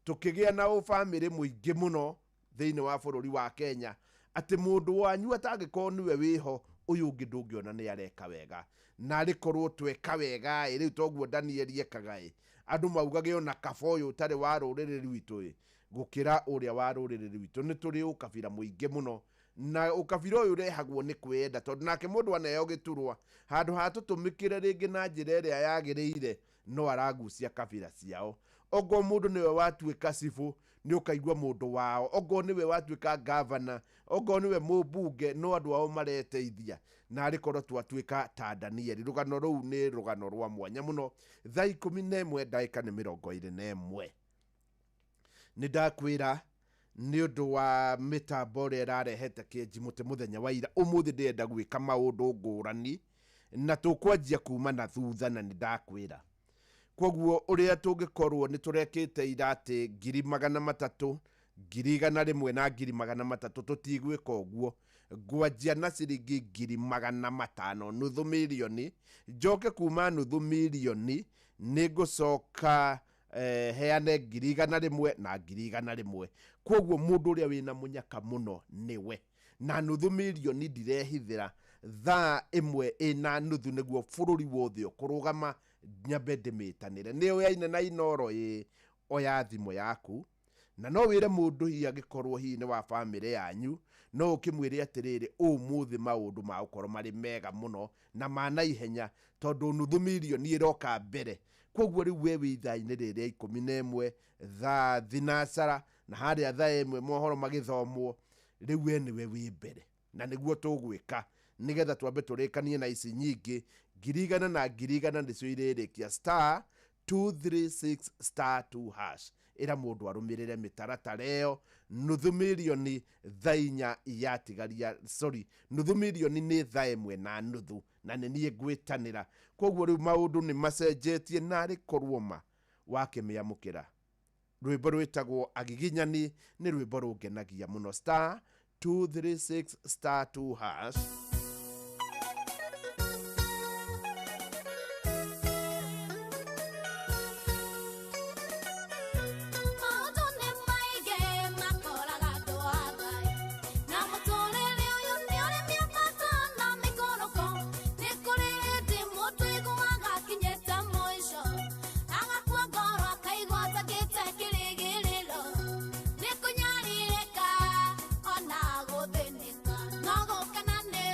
tũkĩgĩa na ũbamĩrĩ mũingĩ mũno thĩinĩ wa bũrũri wa Kenya, atĩ mũndũ wanyu atangĩkorwo nĩwe wĩho, ũyũ ũngĩ ndũngĩona nĩ areka wega. Na arĩkorwo tweka wega ĩ, rĩu toguo Danieli ekaga ĩ, andũ maugage ona kaba ũyũ ũtarĩ wa rũrĩrĩ rwitũ ĩ, gũkĩra ũrĩa wa rũrĩrĩ rwitũ. Nĩ tũrĩ ũkabira mũingĩ mũno, na ũkabira ũyũ ũrehagwo nĩ kwĩyenda, tondũ nake mũndũ aneo gĩturwa handũ ha tũtũmĩkĩre rĩngĩ na njĩra ĩrĩa yagĩrĩire, no aragucia kabira ciao. Ongorwo mũndũ nĩwe watuĩka cibũ, nĩ ũkaigua mũndũ wao, ongorwo nĩwe watuĩka gavana, ongorwo nĩwe mũmbunge, no andũ ao mareteithia. Na arĩkorwo twatuĩka ta Danieli. Rũgano rũu nĩ rũgano rwa mwanya mũno. Thaa 11 ndagĩka nĩ 21. Nĩ ndakwĩra nĩ ũndũ wa mĩtambo ĩrĩa ĩrarehete kĩenji mũtĩ mũthenya wa ira, ũmũthĩ ndĩrenda gwĩka maũndũ ngũrani, na tũkwanjia kuma na thutha, na nĩ ndakwĩra. Koguo ũrĩa tũngĩkorwo nĩ tũrekĩte ira atĩ 300,000, 100,000 na 300,000, tũtigwĩka ũguo. Ngwanjia na ciringi 500,000, nuthu mirioni, njoke kuma nuthu mirioni nĩ ngũcoka heane 100,000 na 100,000. Koguo mũndũ ũrĩa wĩna mũnyaka mũno nĩwe, na nuthu mirioni ndirehithĩra, thaa 1 ĩna nuthu nĩguo bũrũri wothe ũkũrũgama, nyambe ndĩmĩtanĩre. Nĩ ũyaine na Inooro ĩ, oya thimũ yaku, na no wĩre mũndũ hihi angĩkorwo hihi nĩ wa bamĩrĩ yanyu, no ũkĩmwĩre atĩrĩrĩ, ũmũthĩ maũndũ magũkorwo marĩ mega mũno na ma naihenya, tondũ nuthu mirioni ĩroka mbere. Koguo rĩu we wĩ ithaa-inĩ rĩrĩa 11 thaa thinacara, na harĩa thaa 1 mohoro magĩthomwo, rĩu we nĩwe wĩ mbere. Na nĩguo tũgwĩka nĩgetha twambe tũrĩkanie na ici nyingĩ, 100,000 na 100,000 nĩcio irĩrĩkia star 236 star 2 hash. Ĩra mũndũ arũmĩrĩre mĩtaratara ĩyo. Nuthu mirioni thaa 4 yatigaria, sorry, nuthu mirioni nĩ thaa 1 na nuthu, na nĩ niĩ ngwĩtanĩra. Koguo rĩu maũndũ nĩ macenjetie, na arĩkorwo ma wakĩmĩamũkĩra. Rwĩmbo rwĩtagwo Agiginyani nĩ rwĩmbo rũngenagia mũno. Star 236 star 2 hash. Ona gũthĩnĩka no gũkena nĩ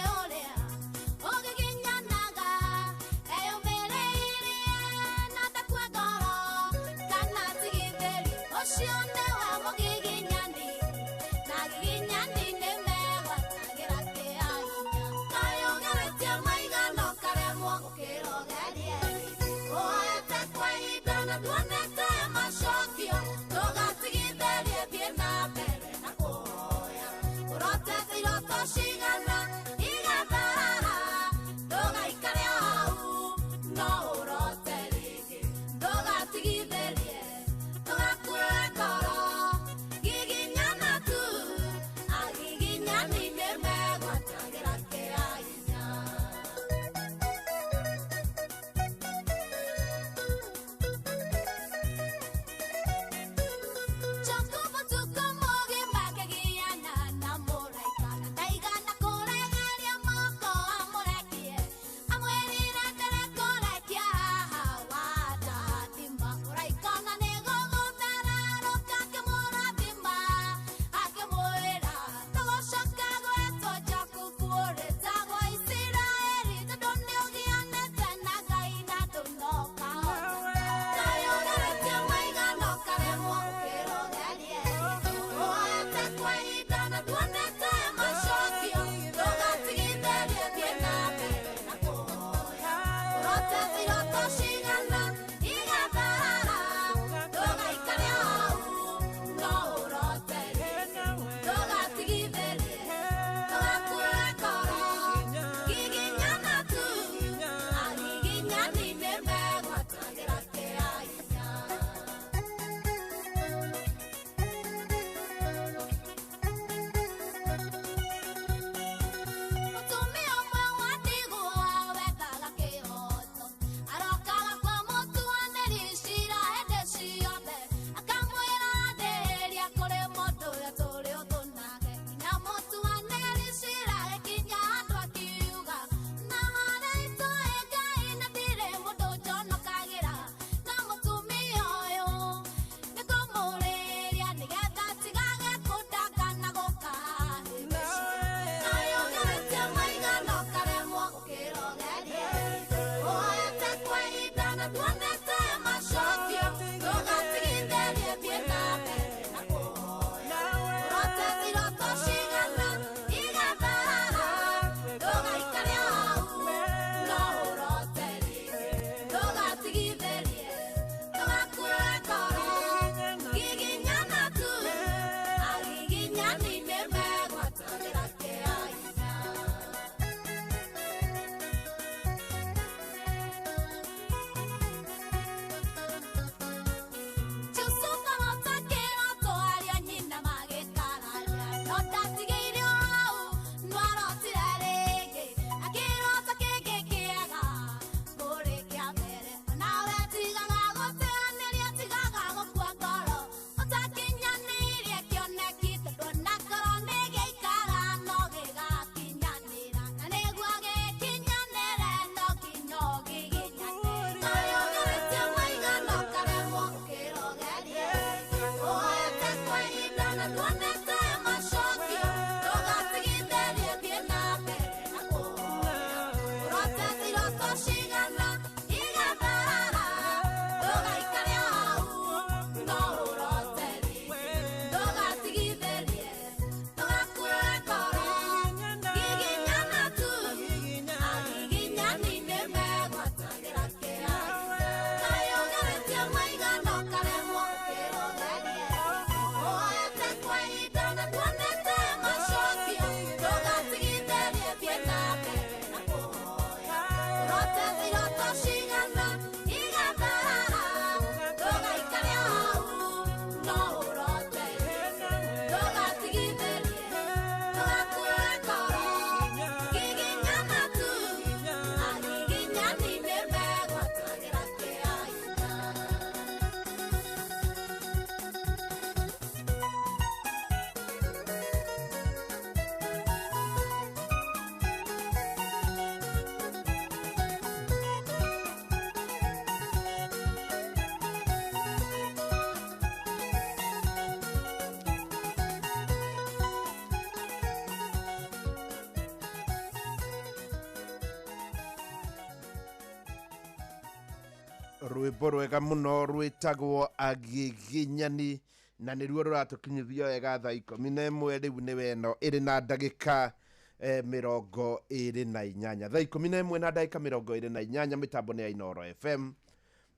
Rwĩmbo rwega mũno rwĩtagwo Agiginyani, na nĩruo rũratũkinyithia wega thaa 11. Rĩu nĩ weno ĩrĩ na ndagĩka 28, thaa 11 na ndagĩka 28. Mĩtambo nĩ ya Inooro FM,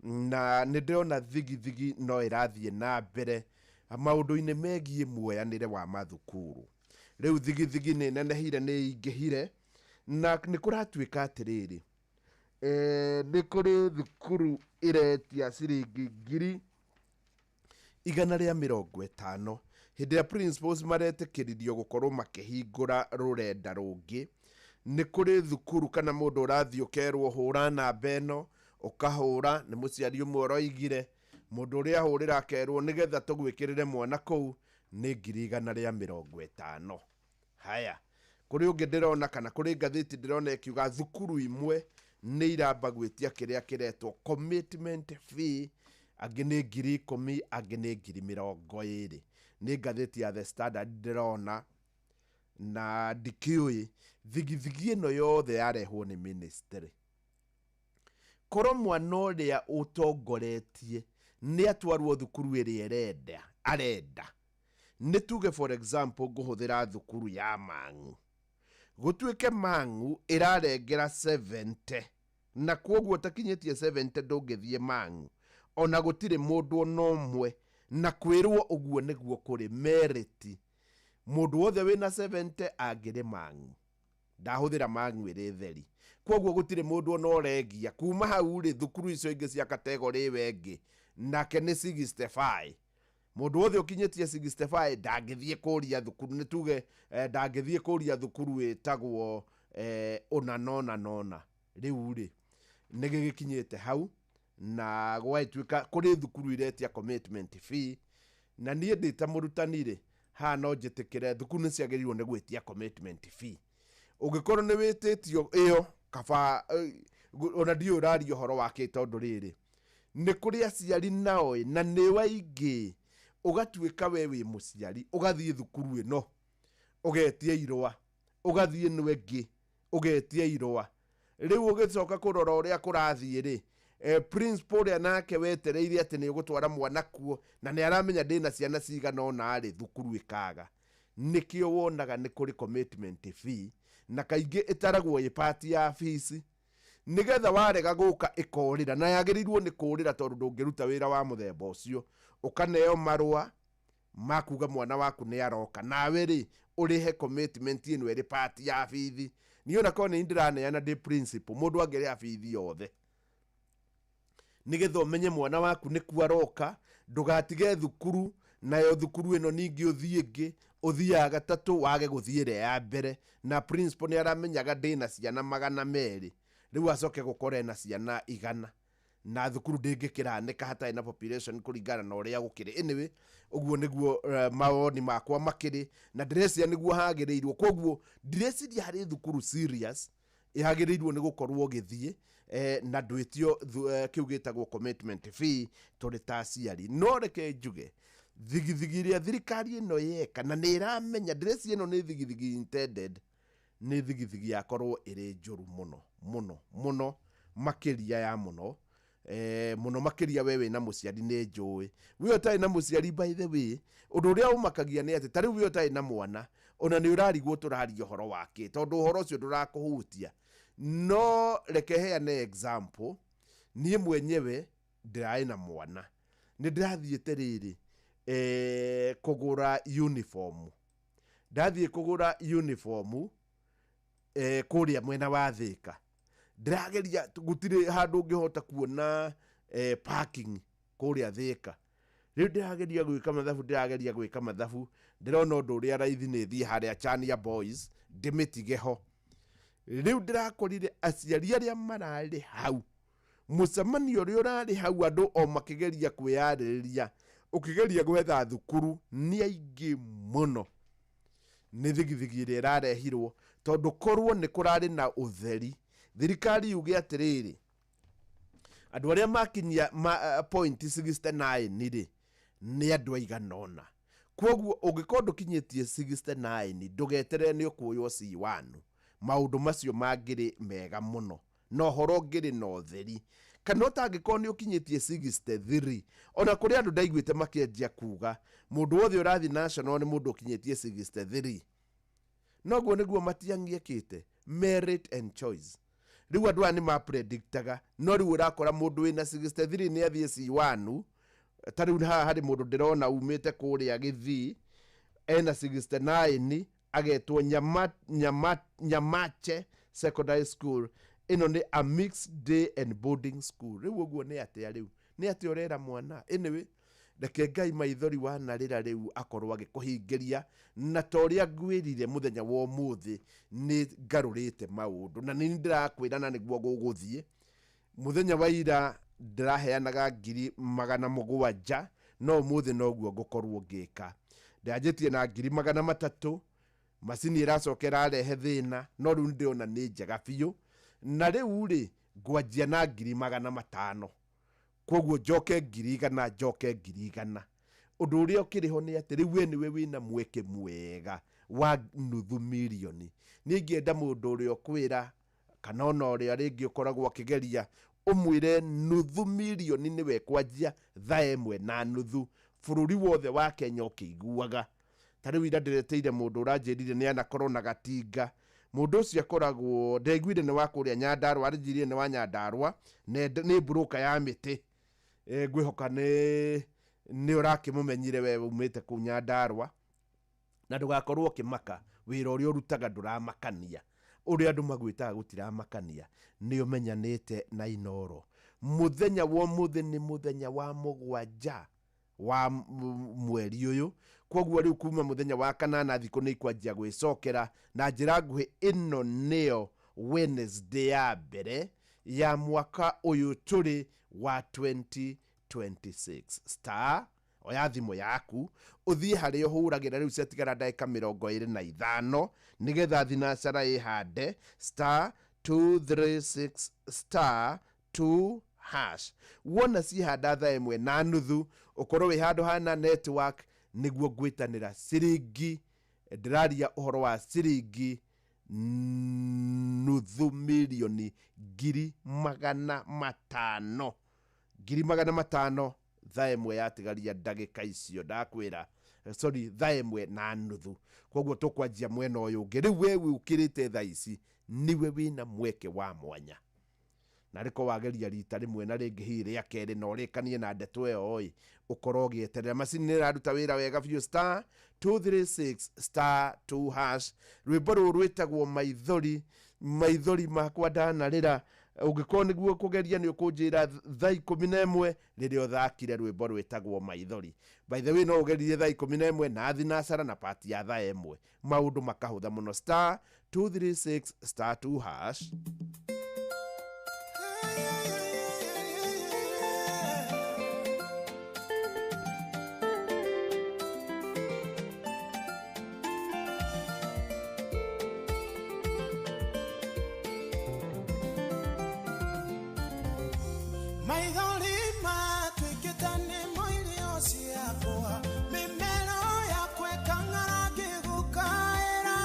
na nĩ ndĩrona thigithigi no ĩrathiĩ na mbere maũndũ-inĩ megiĩ muoyanĩre wa mathukuru. Rĩu thigithigi nĩ nenehire, nĩ ingĩhire, na nĩ kũratuĩka atĩrĩrĩ, nĩ kũrĩ thukuru ĩretia ciringi 150,000 hĩndĩ ĩrĩa principals maretĩkĩririo gũkorwo makĩhingũra rũrenda rũngĩ. Nĩ kũrĩ thukuru kana mũndũ ũrathiĩ ũkerwo hũra namba ĩno, ũkahũra, nĩ mũciari ũmwe ũroigire mũndũ ũrĩa ahũrĩra akerwo nĩgetha tũgwĩkĩrĩre mwana kũu nĩ 150,000. Haya, kũrĩ ũngĩ ndĩrona, kana kũrĩ ngathĩti ndĩrona ĩkiuga thukuru imwe nĩ iramba gwĩtia kĩrĩa kĩretwo commitment fee, angĩ nĩ 10,000, angĩ nĩ 20,000. Nĩ ngathĩti ya The Standard ndĩrona, na ndikĩũĩ thigithigi ĩno yothe yarehwo nĩ ministry. Korwo mwana ũrĩa ũtongoretie nĩ atwarwo thukuru ĩrĩa arenda arenda, nĩ tuge for example ngũhũthĩra thukuru ya Mang'u, gũtuĩke Mang'u ĩrarengera 70, na kwoguo ũtakinyĩtie 70 ndũngĩthiĩ Mang'u, ona gũtirĩ mũndũ ona ũmwe, na kwĩrwo ũguo nĩguo kũrĩ merĩti, mũndũ wothe wĩna 70 angĩrĩ Mang'u. Ndahũthĩra Mang'u ĩrĩ theri, kwoguo gũtirĩ mũndũ ona ũregia kuma hau rĩ. Thukuru icio ingĩ cia kategorĩ ĩyo ĩngĩ nake nĩ 65, mũndũ wothe ũkinyĩtie 65 ndangĩthiĩ kũria thukuru, nĩ tuge ndangĩthiĩ kũria thukuru ĩtagwo ũna nona nona. Rĩu rĩ, nĩ gĩgĩkinyĩte hau na gwagĩtuĩka kũrĩ thukuru iretia commitment fee, na niĩ ndĩ ta mũrutani rĩ, haha no njĩtĩkĩre thukuru nĩ ciagĩrĩirwo nĩ gwĩtia commitment fee. Ũngĩkorwo nĩ wĩtĩtio ĩyo kaba ona ndiũĩ ũraria ũhoro wake, tondũ rĩrĩ, nĩ kũrĩ aciari nao ĩ, na nĩ waingĩ, ũgatuĩka we wĩ mũciari ũgathiĩ thukuru ĩno ũgetia irũa, ũgathiĩ ĩno ĩngĩ ũgetia irũa. Rĩu ũgĩcoka kũrora ũrĩa kũrathiĩ rĩ, principal ũrĩa nake wetereire atĩ nĩ ũgũtwara mwana kuo na nĩ aramenya ndĩna ciana cigana ũna rĩ, thukuru ĩkaga. Nĩkĩo wonaga nĩ kũrĩ commitment fee, na kaingĩ ĩtaragwo ĩ part ya fees, nĩgetha warega gũka ĩkorĩra, na yagĩrĩirwo nĩ kũrĩra tondũ ndũngĩruta wĩra wa mũthemba ũcio. Ũkaneo marũa ma kuga mwana waku nĩ aroka, nawe rĩ ũrĩhe commitment ĩno ĩrĩ part ya bithi. Niĩ ona korwo nĩ ndĩraneana ndĩ principal, mũndũ angĩrĩha bithi yothe nĩgetha ũmenye mwana waku nĩkuo aroka, ndũgatige thukuru nayo thukuru ĩno ningĩ ũthiĩ ĩngĩ, ũthiaga gatatũ wage gũthiĩ ĩrĩa ya mbere, na principal nĩ aramenyaga ndĩna ciana 200, rĩu acoke gũkora ena ciana 100, na thukuru ndĩngĩkĩranĩka hatarĩ na population kũringana na ũrĩa gũkĩrĩ. Anyway, ũguo nĩguo mawoni makwa makĩrĩ, na ndĩreciria nĩguo hagĩrĩirwo. Koguo ndireciria harĩ thukuru serious yagĩrĩirwo nĩ gũkorwo ũgĩthiĩ na ndwĩtio kĩu gĩtagwo commitment fee tũrĩ ta aciari. No reke njuge thigithigi ĩrĩa thirikari ĩno yeka, na nĩ ĩramenya, ndĩreciria ĩno nĩ thigithigi intended, nĩ thigithigi yakorwo ĩrĩ njũru mũno mũno mũno makĩria ya mũno, mũno makĩria we wĩna mũciari. Nĩ njũĩ we ũtarĩ na mũciari, by the way, ũndũ ũrĩa ũmakagia nĩ atĩ ta rĩu we ũtarĩ na mwana ona nĩ ũrarigwo tũraria ũhoro wake, tondũ ũhoro ũcio ndũrakũhutia. No reke heane example, niĩ mwenyewe ndĩrarĩ na mwana, nĩ ndĩrathiĩte rĩrĩ kũgũra uniform, ndathiĩ kũgũra uniform kũrĩa mwena wa Thĩka, ndĩrageria gũtirĩ handũ ũngĩhota kuona parking kũrĩa Thĩka. Rĩu ndĩrageria gwĩka mathabu, ndĩrageria gwĩka mathabu, ndĩrona ũndũ ũrĩa raithi nĩ thiĩ harĩa Chania Boys ndĩmĩtige ho. Rĩu ndĩrakorire aciari arĩa mararĩ hau, mũcemanio ũrĩa ũrarĩ hau, andũ o makĩgeria kwĩyarĩrĩria, ũkĩgeria gwetha thukuru nĩ aingĩ mũno. Nĩ thigithigi ĩrĩa ĩrarehirwo, tondũ korwo nĩ kũrarĩ na ũtheri, thirikari yuge atĩrĩrĩ, andũ arĩa makinyia point 69 rĩ, nĩ andũ aigana ũna. Kwoguo ũngĩkorwo ndũkinyĩtie 69 ndũgeterere nĩ ũkuoywo C1. Maũndũ macio mangĩrĩ mega mũno. Na ũhoro ũngĩrĩ na ũtheri kana ũtangĩkorwo nĩ ũkinyĩtie 63. Ona kũrĩ andũ ndaiguĩte makĩanjia kuga mũndũ wothe ũrathiĩ national nĩ mũndũ ũkinyĩtie 63. Noguo nĩguo Matiang'i ekĩte merit and choice. Rĩu andũ aya nĩ mapredictaga, no rĩu ũrakora mũndũ wĩna 63 nĩ athiĩ C1. Ta rĩu haha harĩ mũndũ ndĩrona umĩte kũrĩa Gĩthii ena 69, agetwo Nyamache Secondary School. Ĩno nĩ a mixed day and boarding school. Rĩu ũguo nĩ atĩa? Rĩu nĩ atĩa ũrera mwana? Anyway, reke Ngai maithori wanarĩra rĩu akorwo agĩkũhingĩria. Na ta ũrĩa ngwĩrire mũthenya wa ũmũthĩ, nĩ ngarũrĩte maũndũ na nĩ ndĩrakwĩra na nĩguo gũgũthiĩ. Mũthenya wa ira ndĩraheanaga 700,000, no ũmũthĩ noguo ngũkorwo ngĩka. Ndanjĩtie na 300,000. Macini ĩracoka ĩrarehe thĩna, no rĩu ndĩrona nĩ njega biũ. Na rĩu rĩ, ngwanjia na 500,000, koguo njoke 100,000, njoke 100,000. Ũndũ ũrĩa ũkĩrĩ ho nĩ atĩ rĩu we nĩwe wĩna mweke mwega wa nuthu mirioni. Niĩ ingĩenda mũndũ ũrĩa ũkwĩra kana ona ũrĩa rĩngĩ ũkoragwo akĩgeria, ũmwĩre nuthu mirioni nĩwe kwanjia 1:30 bũrũri wothe wa Kenya ũkĩiguaga. Ta rĩu ira ndĩreteire mũndũ ũranjĩrire nĩ anakorwo na gatinga. Mũndũ ũcio akoragwo, ndaiguire nĩ wa kũrĩa Nyandarũa, aranjĩrire nĩ wa Nyandarũa, nĩ mburũka ya mĩtĩ. Ngwĩhoka nĩ ũrakĩmũmenyire we umĩte kũu Nyandarũa. Na ndũgakorwo ũkĩmaka, wĩra ũrĩa ũrutaga ndũramakania, ũrĩa andũ magwĩtaga gũtiramakania, nĩ ũmenyanĩte na Inooro. Mũthenya wa ũmũthĩ nĩ mũthenya wa 7 wa mweri ũyũ, koguo rĩu kuma mũthenya wa 8 thikũ nĩ ikwanjia gwĩcokera na njĩra nguhĩ. Ĩno nĩyo Wednesday ya mbere ya mwaka ũyũ tũrĩ wa 2026. Star, oya thimũ yaku ũthiĩ harĩa ũhũragĩra. Rĩu ciatigara ndagĩka 25 nĩgetha thinacara ĩhande. Star 236 star 2 hash. Wona cihanda 1:30, ũkorwo wĩ handũ hana network nĩguo ngwĩtanĩra ciringi. Ndĩraria ũhoro wa ciringi nuthu mirioni, 500,000, 500,000. 1:00 yatigaria ndagĩka icio ndakwĩra, sorry, 1:30. Koguo tũkwanjia mwena ũyũ ũngĩ. Rĩu we ũkĩrĩte thaa ici nĩwe wĩna mweke wa mwanya, na rĩko wageria rita rĩmwe na rĩngĩ hihi rĩa kerĩ na ũrĩkanie na ndeto ĩyo ĩ, ũkorwo ũgĩeterera. Macini nĩ ĩraruta wĩra wega biũ. Star 236 star 2 hash. Rwĩmbo rũrũ rwĩtagwo Maithori. Maithori makwa ndanarĩra. Ũngĩkorwo nĩguo kũgeria, nĩ ũkũnjĩra 11:00 rĩrĩa ũthakire rwĩmbo rwĩtagwo Maithori. By the way, no ũgeririe 11:00 na thinacara na pati ya 1:00, maũndũ makahũtha mũno. Star 236 star 2 hash. Maithori matuĩkĩte nĩmo irio ciakwa, mĩmero yakwa ĩkang'ara ngĩgũkaĩra.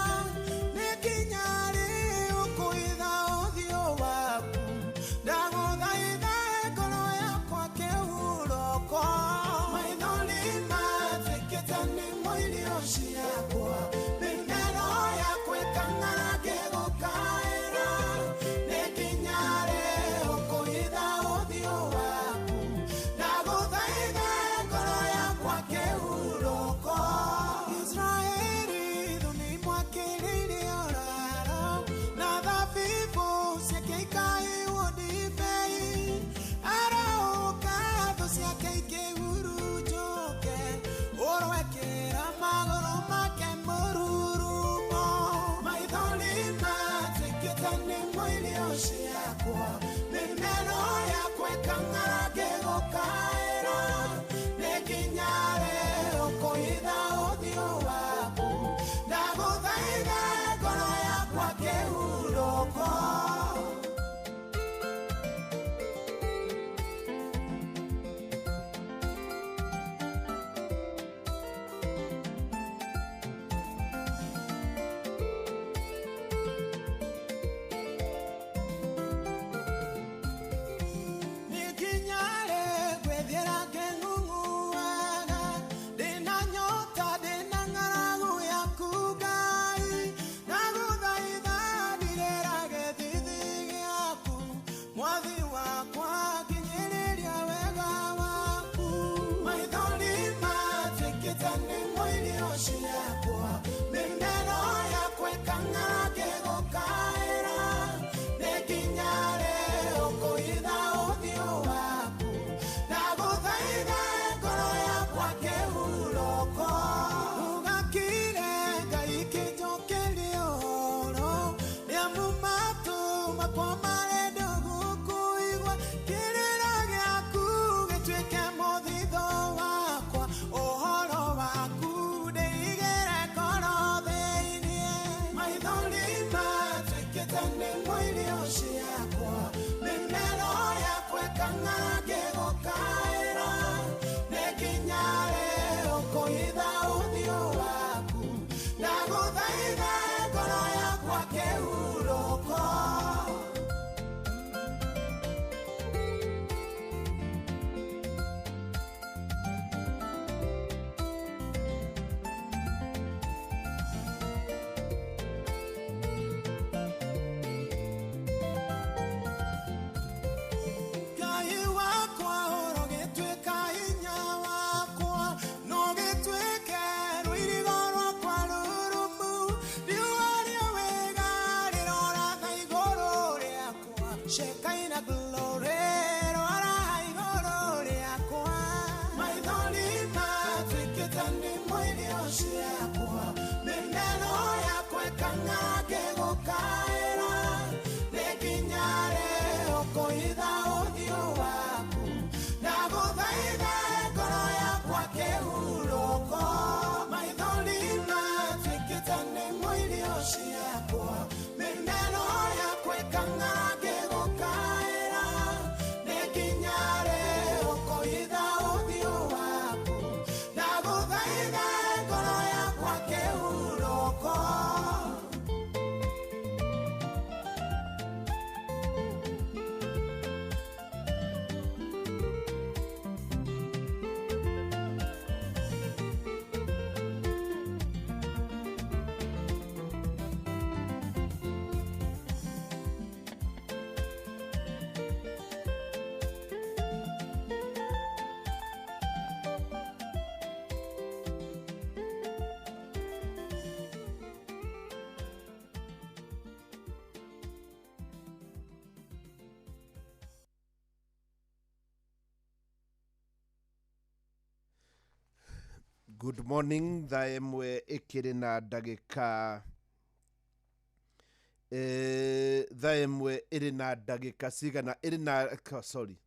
Nĩ nginya rĩ ũkũhitha ũthiũ waku? Ndagũthaitha, ngoro yakwa kĩhurũko. Maithori matuĩkĩte nĩmo irio ciakwa, mĩmero yakwa ĩkang'ara ngĩgũkaĩra. Nĩ nginya rĩ ũkũhitha ũthiũ waku? Ndagũthaitha, ngoro yakwa kĩhurũko. Israeli thũ nĩimwakĩrĩire ũraro, na thabibũ ciake ikahihwo ndibei. Arahũka, thũ ciake ikĩhurunjũke, ũrwekĩra magũrũ make mũrurumo. Maithori matuĩkĩte nĩmo irio ciakwa, mĩmero yakwa ĩkang'ara ngĩgũkaĩra. Nĩ nginya rĩ ũkũhitha ũthiũ waku? Ndagũthaitha, ngoro yakwa kĩhurũko. Mwathi wakwa nginyĩrĩria wega waku. Maithori matuĩkĩte nĩmo irio ciakwa, mĩmero yakwa ĩkang'ara ngĩgũkaĩra. Nĩ nginya rĩ ũkũhitha ũthiũ waku? Ndagũthaitha ngoro yakwa kĩhurũko. Ũgakire Ngai kĩnjokerie ũhoro, nĩamu matũ makwa marenda gũkũigua. Kĩrĩra gĩaku gĩtuĩke mũthithũ wakwa, ũhoro waku ndĩigĩre ngoro thĩinĩ. Maithori matuĩkĩte nĩmo irio ciakwa, mĩmero yakwa ĩkang'ara ngĩgũkaĩra. Nĩ nginya rĩ ũkũhitha ũthiũ waku? Ndagũthaitha ngoro yakwa kĩhurũko. Ngai wakwa ũrogĩtuĩka hinya wakwa, no gĩtuĩke rũirigo rwakwa rũrũmu. Riũa rĩa wega rĩroratha igũrũ rĩakwa, Shekinah glory rora igũrũ rĩakwa. Maithori matuĩkĩte nĩmo irio ciakwa, mĩmero yakwa ĩkang'ara ngĩgũkaĩra. Nĩ nginya rĩ ũkũhitha ũthiũ waku? Ndagũthaitha ngoro yakwa kĩhurũko. Maithori matuĩkĩte nĩmo irio ciakwa, mĩmero yakwa ĩkang'ara ngĩgũkaĩra. Nĩ nginya rĩ ũkũhitha ũthiũ waku? Ndagũthaitha ngoro yakwa kĩhurũko. Good morning. Thaa ĩmwe ĩkĩrĩ na ndagĩka thaa ĩmwe ĩrĩ na ndagĩka cigana ĩrĩ na sorry,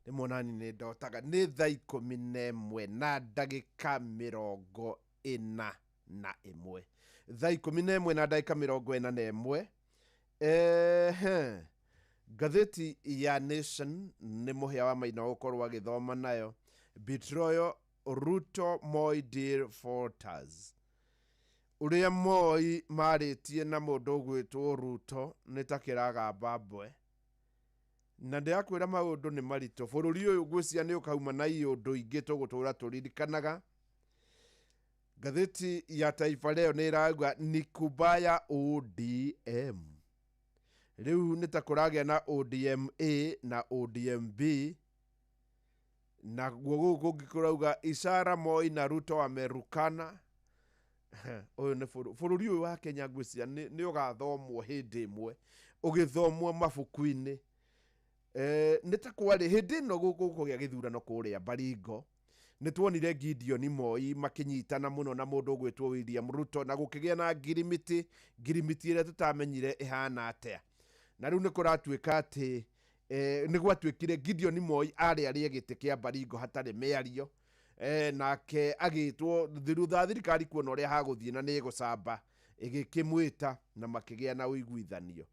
nĩ monani nĩ ndotaga. Nĩ thaa 11 na ndagĩka 41, thaa 11 na ndagĩka 41. Ehe, ngathĩti ya Nation nĩ mũhĩa wa Maina gũkorwo agĩthoma nayo. Betrayal Ruto Moi deal falters. Ũrĩa Moi marĩtie na mũndũ ũgwĩtwo Ruto nĩ ta kĩragamba mbwe, na ndĩrakwĩra maũndũ nĩ maritũ. Bũrũri ũyũ ngwĩciria nĩ ũkauma na iũndũ ingĩ tũgũtũra tũririkanaga. Ngathĩti ya Taifa Leo nĩ ĩrauga ni kubaya ODM. Rĩu nĩ ta kũragĩa na ODM A na ODM B, naguo gũkũ kũngĩ kũrauga ishara Moi na Ruto wamerukana. Ũyũ nĩ bũrũri ũyũ wa Kenya ngwĩciria nĩ ũgathomwo hĩndĩ ĩmwe, ũgĩthomwo mabuku-inĩ. Nĩ ta kwarĩ hĩndĩ ĩno gũkũgĩa gĩthurano kũrĩa Baringo, nĩ tuonire Gideon Moi makĩnyitana mũno na mũndũ ũgwĩtwo William Ruto, na gũkĩgĩa na ngirimiti, ngirimiti ĩrĩa tũtamenyire ĩhana atĩa. Na rĩu nĩ kũratuĩka atĩ nĩ gwatuĩkire Gideon Moi arĩ arĩe gĩtĩ kĩa Baringo hatarĩ mĩario, nake agĩtwo thutha thirikari kuona ũrĩa hagũthiĩ na nĩ ĩgũcamba, ĩgĩkĩmwĩta na makĩgĩa na ũiguithanio.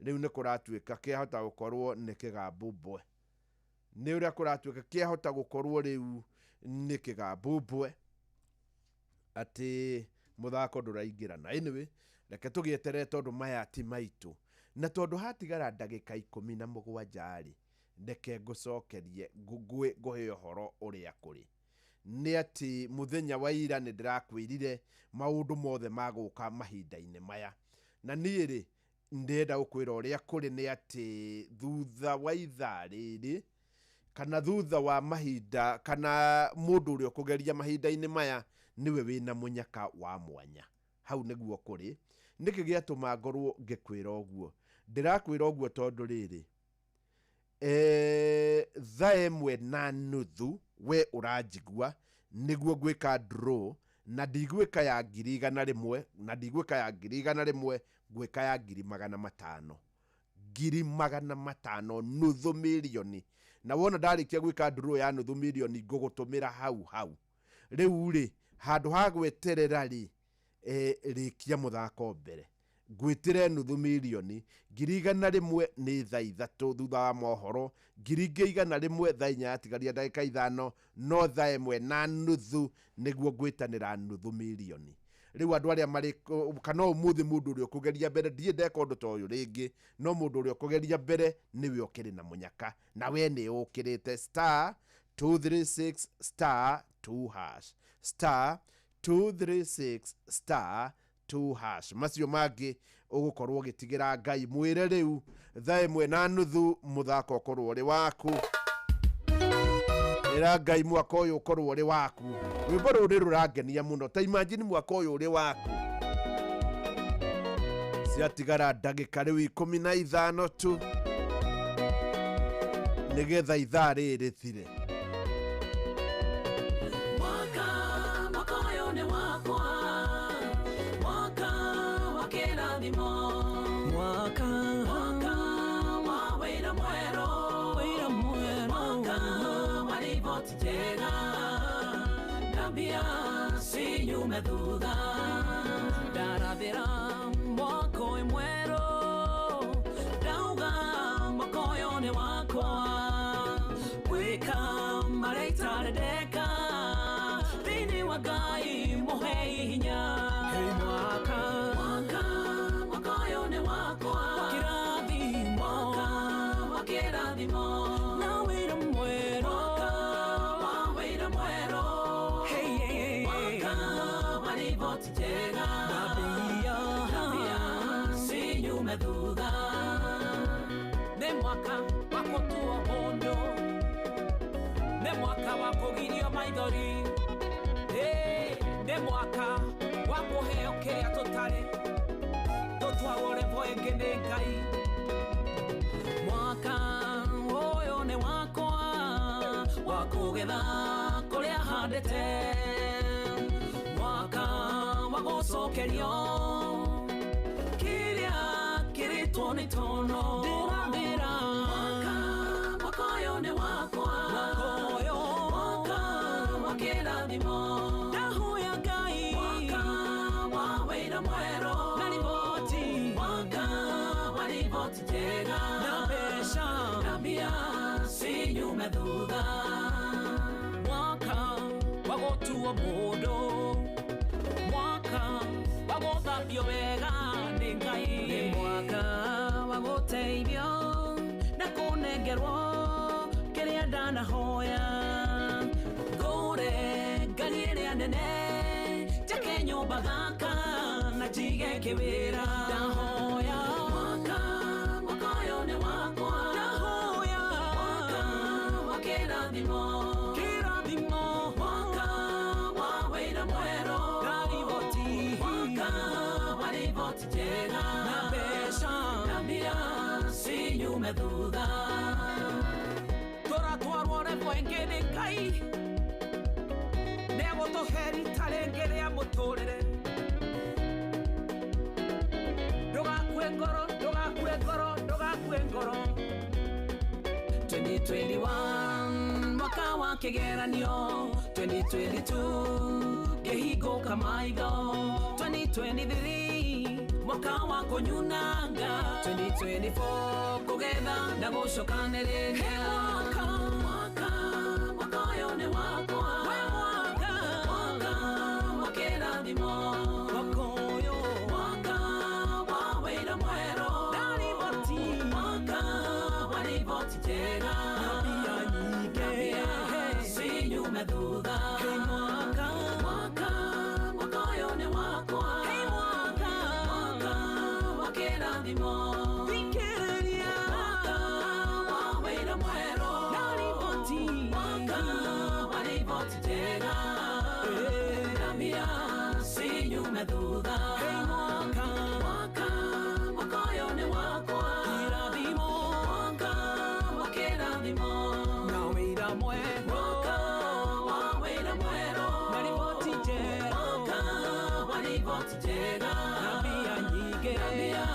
Rĩu nĩ kũratuĩka kĩahota gũkorwo nĩ kĩgambumbwe, nĩ ũrĩa kũratuĩka kĩahota gũkorwo rĩu nĩ kĩgambumbwe, atĩ mũthako ndũraingĩrana. Anyway, reke tũgĩeterere tondũ maya ti maitũ, na tondũ hatigara ndagĩka 17 rĩ, reke ngũcokerie ngũhe ũhoro ũrĩa kũrĩ. Nĩ atĩ mũthenya wa ira nĩ ndĩrakwĩrire maũndũ mothe magũka mahinda-inĩ maya, na niĩ rĩ Ndĩrenda gũkwĩra ũrĩa kũrĩ nĩ atĩ thutha wa ithaa rĩrĩ kana thutha wa mahinda kana mũndũ ũrĩa ũkũgeria mahinda-inĩ maya nĩwe wĩna mũnyaka wa mwanya. Hau nĩguo kũrĩ. Nĩkĩ gĩatũma ngorwo ngĩkwĩra ũguo? Ndĩrakwĩra ũguo tondũ rĩrĩ, 1:30 we ũranjigua nĩguo ngwĩka draw, na ndigwĩka ya 100,000, na ndigwĩka ya 100,000, ngwĩka ya 500,000. 500,000, nuthu mirioni. Na wona ndarĩkia gwĩka draw ya nuthu mirioni ngũgũtũmĩra hau hau. Rĩu rĩ, handũ ha gweterera rĩ, rĩkia mũthako mbere. Ngwĩtĩre nuthu mirioni, 100,000 nĩ 3:00 thutha wa mohoro, 100,000 4:00 yatigaria ndagĩka 5, no 1:30 nĩguo ngwĩtanĩra nuthu mirioni. Rĩu andũ arĩa marĩ kana ũmũthĩ mũndũ ũrĩa ũkũgeria mbere, ndirĩ ndeka ũndũ ta ũyũ rĩngĩ, no mũndũ ũrĩa ũkũgeria mbere nĩwe ũkĩrĩ na mũnyaka, na we nĩ ũkĩrĩte star 236 star 2 hash, star 236 star 2 hash. Macio mangĩ ũgũkorwo ũgĩtigĩra Ngai. Mwĩre rĩu 1:30 mũthako ũkorwo ũrĩ waku. Ĩra Ngai mwaka ũyũ ũkorwo ũrĩ waku. Rwĩmbo rũrũ nĩ rũrangenia mũno. Ta imagine mwaka ũyũ ũrĩ waku. Ciatigara ndagĩka rĩu 15 tu nĩgetha ithaa rĩrĩ rĩthire. Mwaka ũyũ nĩ wakwa, mwaka wa kĩrathimo, mwaka wa wĩra mwerũ, mwaka wa riboti njega, na mbia cinyume thutha. Ndarathĩra mwaka ũyũ mwerũ, ndauga mwaka ũyũ nĩ wakwa, gwĩka marĩa itarĩ ndeka, thĩinĩ wa Ngai mũhe hinya. Hey, mwaka ũyũ nĩ wakwa, wa kĩrathimo, wa kĩrathimo, na wĩra mwerũ, mwaka wa wĩra mwerũ. Hey, hey, hey. Mwaka wa riboti njega, na mbia cinyume thutha. Nĩ mwaka wa gũtuo mũndũ, nĩ mwaka wa kũgirio maithori, nĩ mwaka wa kũheo kĩrĩa tũtarĩ, tũtwarwo level ĩngĩ nĩ Ngai. Mwaka ũyũ nĩ wakwa wa kũgetha kũrĩa handĩte, mwaka wa gũcokerio kĩrĩa kĩrĩtwo nĩ tono. Ndĩrathĩra mwaka ũyũ nĩ wakwa, mwaka wa kĩrathimo, ndahoya Ngai, mwaka wa wĩra mwerũ, na riboti, mwaka wa riboti njega, na mbeca na mbia cinyume thutha. Mwaka wa gũtuo mũndũ, mwaka wa gũthambio wega nĩ Ngai, nĩ mwaka wa gũteithio na kũnengerwo kĩrĩa ndanahoya. Ngũre ngari ĩrĩa nene, njake nyũmba thaka na njige kĩwĩra. Ndahoya mwaka ũyũ nĩ wakwa, ndahoya mwaka wa kĩrathimo, kĩrathimo, mwaka wa wĩra mwerũ, na riboti, mwaka wa riboti njega, na mbeca na mbia cinyume thutha. Tũratwarwo level ĩngĩ nĩ Ngai, nĩegũtũhe rita rĩngĩ rĩa mũtũrĩre. Ndũgakue ngoro, ndũgakue ngoro, ndũgakue ngoro. 2021 mwaka wa kĩgeranio, 2022 ngĩhingũka maitho, 2023 mwaka wa kũnyunanga, 2024 kũgetha na gũcokanĩrĩria. Mwaka ũyũ nĩ wakwa, mwaka wa kĩrathimo, mwaka ũyũ, mwaka wa wĩra mwerũ, na riboti, mwaka wa riboti njega, na mbia nyingĩ cinyume thutha. Hey, mwaka ũyũ nĩ wakwa, hey, mwaka wa kĩrathimo. kĩrathimo. Thikĩrĩria. Mwaka wa wĩra mwerũ na riboti. Mwaka wa riboti njega na mbia cinyume thutha. Hey, mwaka mwaka mwaka ũyũ nĩ wakwa kĩrathimo. Mwaka wa kĩrathimo na wĩra mwerũ. Mwaka wa wĩra mwerũ na riboti njega. Mwaka wa riboti njega na mbia nyingĩ na mbia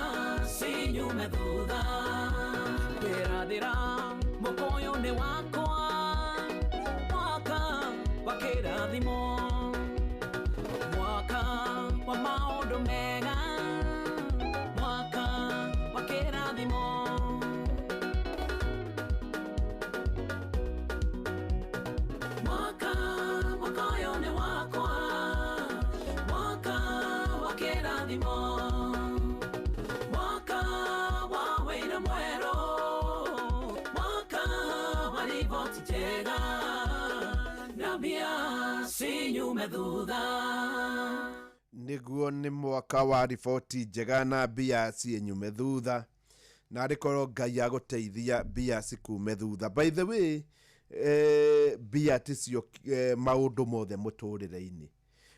cinyume thutha. Ndĩrathĩra mwaka ũyũ nĩ wakwa, mwaka wa kĩrathimo, mwaka wa maũndũ mega, mwaka wa kĩrathimo. Mwaka mwaka ũyũ nĩ wakwa, mwaka wa kĩrathimo, mwaka wa wĩra mwerũ, mwaka wa riboti njega na mbia cinyume thutha. Nĩguo nĩ mwaka wa riboti njega na mbia ciĩnyume thutha, na arĩ korwo Ngai agũteithia mbia cikume thutha. By the way, mbia ticio maũndũ mothe mũtũrĩre-inĩ.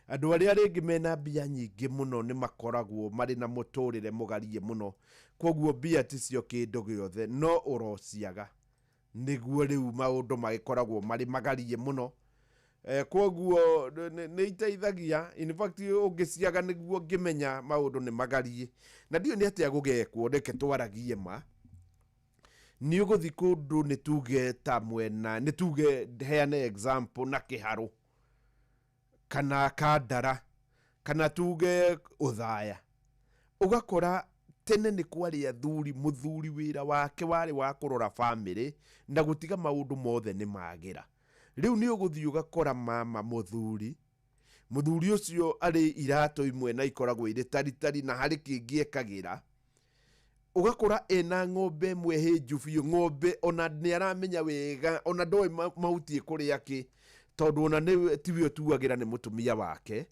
Andũ arĩa rĩngĩ mena mbia nyingĩ mũno nĩ makoragwo marĩ na mũtũrĩre mũgarie mũno, koguo mbia ticio kĩndũ gĩothe, no ũrociaga nĩguo rĩu maũndũ magĩkoragwo marĩ magarie mũno. Koguo nĩ iteithagia, in fact ũngĩciaga nĩguo ngĩmenya maũndũ nĩ magarie, na ndiũĩ nĩ atĩa gũgekwo. Reke twaragie ma, nĩ ũgũthiĩ kũndũ, nĩ tuge ta mwena, nĩ tuge heane example na Kĩharũ kana Kandara kana tuge Ũthaya, ũgakora tene nĩ kwarĩ athuri, mũthuri wĩra wake warĩ wa kũrora bamĩrĩ na gũtiga maũndũ mothe nĩ magĩra. Rĩu nĩ ũgũthiĩ ũgakora mama mũthuri, mũthuri ũcio arĩ iratũ imwe na ikoragwo irĩ taritari na harĩ kĩngĩ ekagĩra, ũgakora ena ng'ombe ĩmwe hĩnju biũ, ng'ombe ona nĩ aramenya wega, ona ndoĩ mahuti kũrĩa kĩ, tondũ ona nĩwe tiwe ũtuagĩra, nĩ mũtumia wake.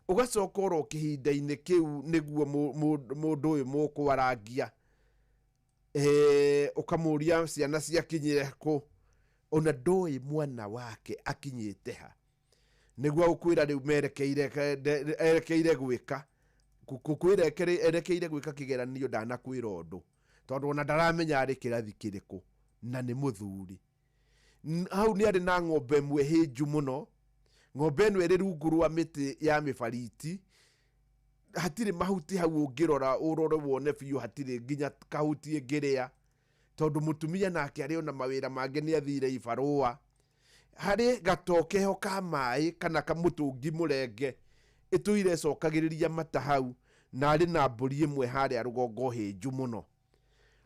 Ũgacoka oro kĩhinda-inĩ kĩu nĩguo mũndũ ũyũ mũkwarangia, ũkamũria ciana ciakinyire kũ, ona ndoĩ mwana wake akinyĩte ha, nĩguo agũkwĩra rĩu merekeire erekeire gwĩka gũkwĩra erekeire gwĩka kĩgeranio, ndanakwĩra ũndũ tondũ ona ndaramenya arĩ kĩrathi kĩrĩkũ na nĩ mũthuri. Hau nĩ arĩ na ng'ombe ĩmwe hĩnju mũno, ng'ombe ĩno ĩrĩ rungu rwa mĩtĩ ya mĩbariti, hatirĩ mahuti hau, ũngĩrora ũrore wone biũ hatirĩ nginya kahuti ĩngĩrĩa, tondũ mũtumia nake arĩ ona mawĩra mangĩ, nĩ athire ibarũa. Harĩ gatokeho ka maĩ kana kamũtũngi mũrenge ĩtũire ĩcokagĩrĩria mata hau, na arĩ na mbũri ĩmwe harĩa rũgongo hĩnju mũno.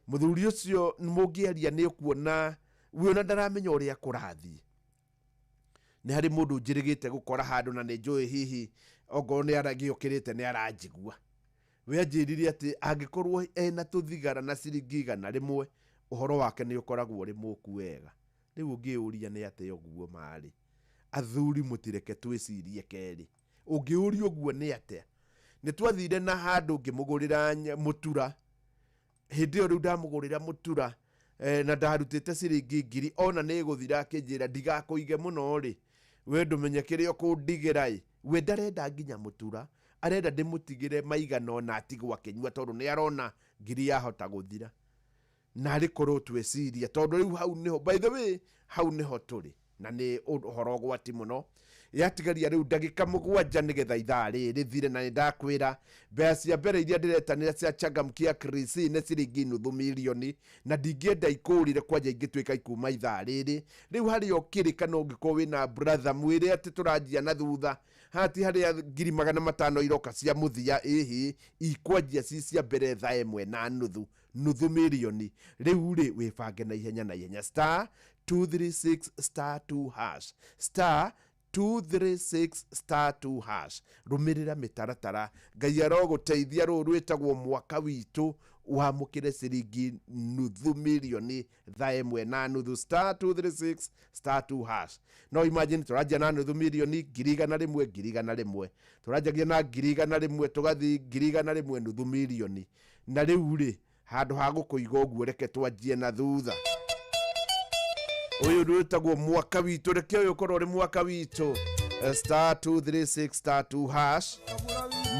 Mũthuri ũcio mũngĩaria nĩ ũkuona we ona ndaramenya ũrĩa kũrathiĩ. Nĩ harĩ mũndũ njĩrĩgĩte gũkora handũ na nĩ njũĩ hihi ongorwo nĩ aragĩũkĩrĩte nĩ aranjigua. We anjĩrire atĩ angĩkorwo ena tũthigara na ciringi 100 ũhoro wake nĩ ũkoragwo ũrĩ mũku wega. Rĩu ũngĩũria nĩ atĩa ũguo marĩ, athuri mũtireke twĩcirie kerĩ. Ũngĩũria ũguo nĩ atĩa, nĩ twathire na handũ ngĩmũgũrĩra mũtura, hĩndĩ ĩyo rĩu ndamũgũrĩra mũtura, na ndarutĩte ciringi 1000 ona nĩ ĩgũthira, akĩnjĩra ndigakũige mũno rĩ, we ndũmenye kĩrĩa ũkũndigĩra ĩ. We ndarenda nginya mũtura, arenda ndĩmũtigĩre maigana ona atigwo akĩnyua, tondũ nĩ arona 1000 yahota gũthira. Na arĩ korwo twĩciria, tondũ rĩu hau nĩho, by the way, hau nĩho tũrĩ na nĩ ũhoro ũgwati mũno. Yatigaria rĩu ndagĩka 7 nĩgetha ithaa rĩrĩ rĩthire, na nĩ ndakwĩra mbeca cia mbere iria ndĩretanĩra cia Changamkia Krisi nĩ ciringi nuthu mirioni, na ndingĩenda ikũrĩre kwanja ingĩtuĩka ikuma ithaa rĩrĩ. Rĩu harĩa ũkĩrĩ, kana ũngĩkorwo wĩna brother mwĩre atĩ tũranjia na thutha, hati harĩa 500,000 iroka cia mũthia, ĩhĩ ikwanjia ci cia mbere thaa 1.5, nuthu mirioni. Rĩu rĩ wĩbange na ihenya na ihenya, star 236 star 2 hash, star 236 star 2 hash. Rũmĩrĩra mĩtaratara, Ngai arogũteithia. Rũũ rwĩtagwo mwaka witũ, wamũkĩre ciringi nuthu mirioni thaa 1.5, star 236 star 2 hash. No imagine tũranjia na nuthu mirioni 100,000, 100,000, tũranjagia na 100,000, tũgathiĩ 100,000, nuthu mirioni. Na rĩu rĩ Handũ ha gũkũiga ũguo, reke twanjie na thutha. Ũyũ rwĩtagwo mwaka witũ. Reke ũyũ ũkorwo ũrĩ mwaka witũ. Star 236 star 2 hash.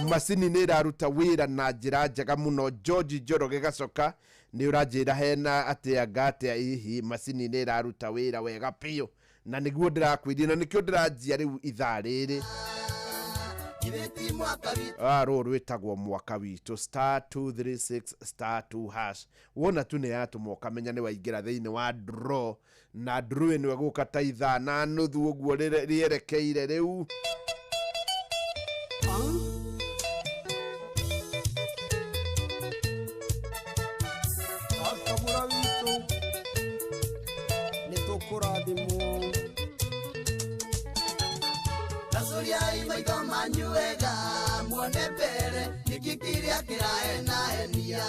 Macini nĩ ĩraruta wĩra na njĩra njega mũno. George Njoroge Gacoka nĩ ũranjĩra hena atĩa ngatia hihi macini nĩ ĩraruta wĩra wega biũ, na nĩguo ndĩrakwĩria na nĩkĩo ndĩranjia rĩu ithaa rĩrĩ. Rũrũ rwĩtagwo mwaka witũ, star 236 star 2 hash. Wona tu nĩ yatũma ũkamenya nĩ waingĩra thĩinĩ wa draw, na draw ĩno ĩgũka ta ithaa na nuthu ũguo rĩerekeire rĩu. Akabura witũ nĩ tũkũrathimwo. Tacũriai maitho manyu wega muone mbere nĩkĩ kĩrĩa kĩrahenahenia.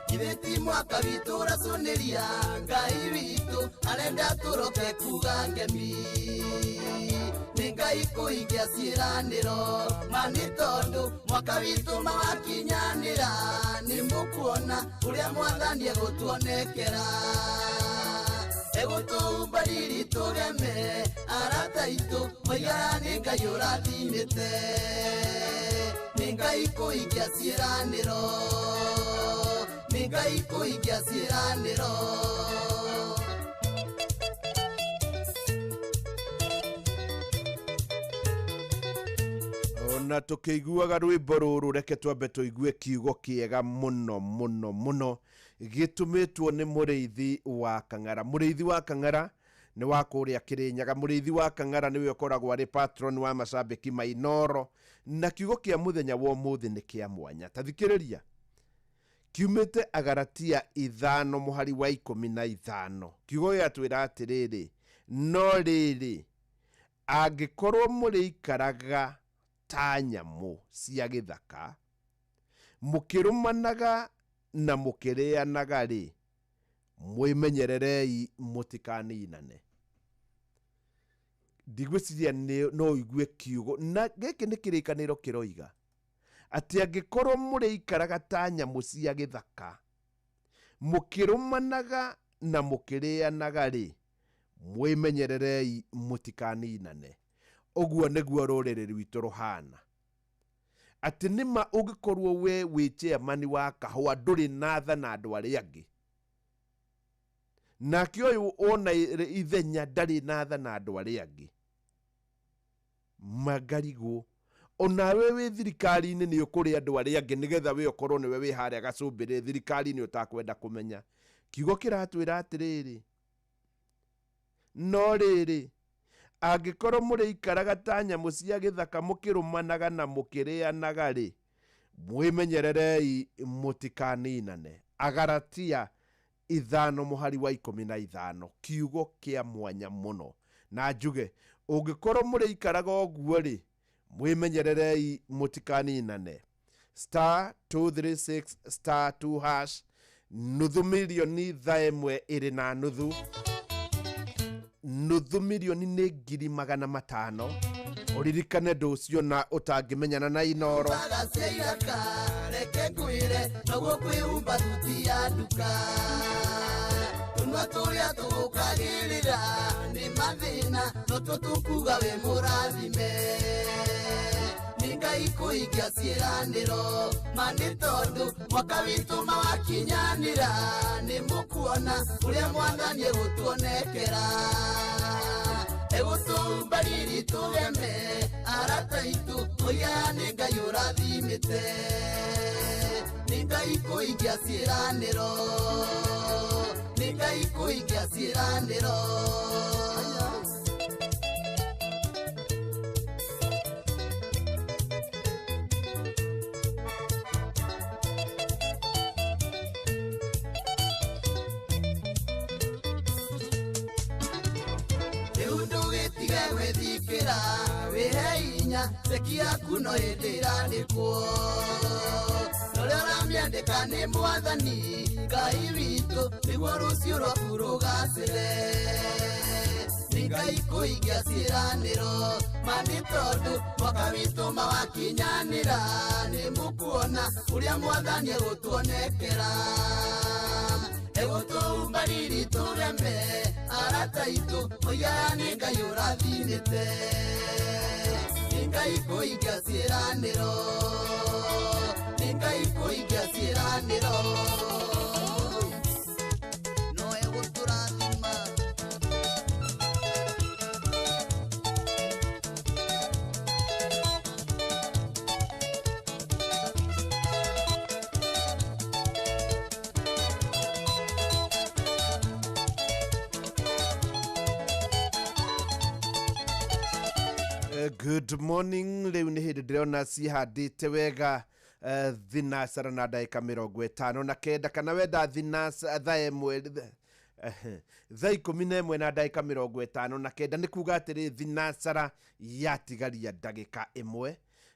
Githĩ ti mwaka witũ ũracũnĩria Ngai witũ arenda tũroke kuga ngemi. Nĩ Ngai kũhingia ciĩranĩro ma nĩ tondũ mwaka witũ mawakinyanĩra nĩ mũkuona ũrĩa Mwathani egũtuonekera. Egũtũhumba riri tũgeme arata aitũ moigaga nĩ Ngai ũrathimĩte. Nĩ Ngai kũhingia ciĩranĩro, nĩ Ngai kũhingia ciĩranĩro. Ona tũkĩiguaga rwĩmbo rũrũ, reke twambe tũigue kiugo kĩega mũno mũno mũno gĩtũmĩtwo nĩ mũrĩithi wa Kang'ara. Mũrĩithi wa Kang'ara nĩ wa kũrĩa Kĩrĩnyaga. Mũrĩithi wa Kang'ara nĩwe ũkoragwo arĩ patron wa macambĩki ma Inooro, na kiugo kĩa mũthenya wa ũmũthĩ nĩ kĩa mwanya. Ta thikĩrĩria, kiumĩte Agaratia 5 mũhari wa 15. Kiugo gĩatwĩra atĩrĩrĩ, no rĩrĩ, angĩkorwo mũrĩikaraga ta nyamũ cia gĩthaka, mũkĩrũmanaga na mũkĩrĩanaga rĩ, mwĩmenyererei mũtikaninane. Ndigwĩciria no ũigue kiugo na gĩkĩ nĩ kĩrĩkanĩro kĩroiga atĩ angĩkorwo mũrĩikaraga ta nyamũ cia gĩthaka, mũkĩrũmanaga na mũkĩrĩanaga rĩ, mwĩmenyererei mũtikaninane. Ũguo nĩguo rũrĩrĩ rwitũ rũhana, atĩ nĩma ũngĩkorwo we wĩ chairman wa kahũa ndũrĩ na tha na andũ arĩa angĩ, nake ũyũ ona ithenya ndarĩ na tha na andũ arĩa angĩ, mangarigwo onawe wĩ thirikari-inĩ nĩ ũkũrĩa andũ arĩa angĩ nĩgetha we ũkorwo nĩwe wĩ harĩa gacũmbĩrĩ thirikari-inĩ ũtakwenda kũmenya. Kiugo kĩratwĩra atĩrĩrĩ, no rĩrĩ, angĩkorwo mũrĩikaraga ta nyamũ cia gĩthaka mũkĩrũmanaga na mũkĩrĩanaga rĩ, mwĩmenyererei mũtikaninane. Agaratia 5 mũhari wa 15. Kiugo kĩa mwanya mũno, na njuge ũngĩkorwo mũrĩikaraga ũguo rĩ, mwĩmenyererei mũtikaninane. Star 236 star 2 hash. Nuthu milioni thaa ĩmwe ĩrĩ na nuthu. Nuthu milioni nĩ 500,000. Ũririkane ndũcio na ũtangĩmenyana na Inooro. Bagaceiraka reke ngwĩre noguo kwĩhumba thuti ya nduka. Tũnua tũrĩa tũgũkagĩrĩra nĩ mathĩna no tuo tũkuga wĩ mũrathime. Nĩ Ngai kũhingia ciĩranĩro ma nĩ tondũ mwaka witũ mawakinyanĩra nĩ mũkuona ũrĩa Mwathani egũtuonekera. Egũtũhumba riri tũgeme arata aitũ moigaga nĩ Ngai ũrathimĩte. Nĩ Ngai kũhingia ciĩranĩro, nĩ Ngai kũhingia ciĩranĩro. Gwĩthikĩra wĩhe hinya ceki yaku no hĩndĩ ĩrandĩkwo. Norĩa ũramĩandĩka nĩ Mwathani Ngai witũ nĩguo rũciũ rwaku rũgacĩre. Nĩ Ngai kũhingia ciĩranĩro ma nĩ tondũ mwaka witũ mawakinyanĩra nĩ mũkuona ũrĩa mwathani egũtuonekera egũtũumba riri tũreme arata aitũ moigaga nĩ Ngai ũrathimĩte nĩ Ngai kũhingia ciĩranĩro nĩ Ngai kũhingia ciĩranĩro no egũtũrathima. Good morning. Rĩu nĩ hĩndĩ ndĩrona cihandĩte wega, thinacara na ndagĩka 59, kana wenda thinacara thaa 1, thaa 11 na ndagĩka 59. Nĩ kuga atĩrĩ, thinacara yatigaria ndagĩka 1.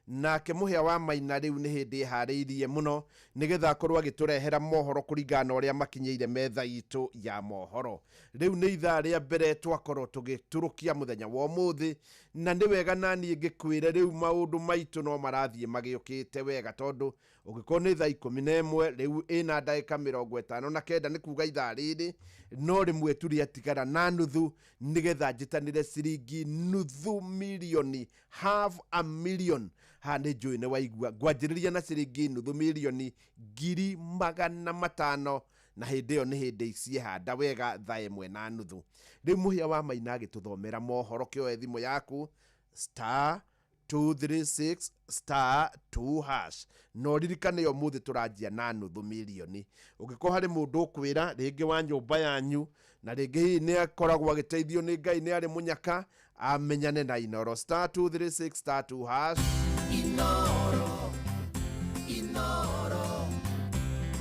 Nake mũhĩa wa Maina rĩu nĩ hĩndĩ ĩharĩirie mũno nĩgetha akorwo agĩtũrehera mohoro kũringana na ũrĩa makinyĩire metha itũ ya mohoro. Rĩu nĩ ithaa rĩa mbere twakorwo tũgĩtũrũkia mũthenya wa ũmũthĩ, na nĩ wega naniĩ ngĩkwĩre rĩu maũndũ maitũ no marathiĩ magĩũkĩte wega, tondũ ũngĩkorwo nĩ thaa 11 rĩu ĩna ndagĩka 59, nĩ kuga ithaa rĩrĩ no rĩmwe tu rĩatigara na nuthu nĩgetha njĩtanĩre ciringi nuthu mirioni, half a million. Haha nĩ njũĩ nĩ waigua ngwanjĩrĩria na ciringi nuthu mirioni 500,000, na hĩndĩ ĩyo nĩ hĩndĩ ciehanda wega thaa 1 na nuthu. Rĩu mũhĩa wa Maina agĩtũthomera mohoro, kĩoe thimũ yaku star 236 star 2 hash, na ũririkane ũmũthĩ tũranjia na nuthu mirioni. Ũngĩkorwo harĩ mũndũ ũkwĩra rĩngĩ wa nyũmba yanyu, na rĩngĩ hihi nĩ akoragwo agĩteithio nĩ Ngai, nĩ arĩ mũnyaka, amenyane na Inoro star 236 star 2 hash. Inoro, Inoro,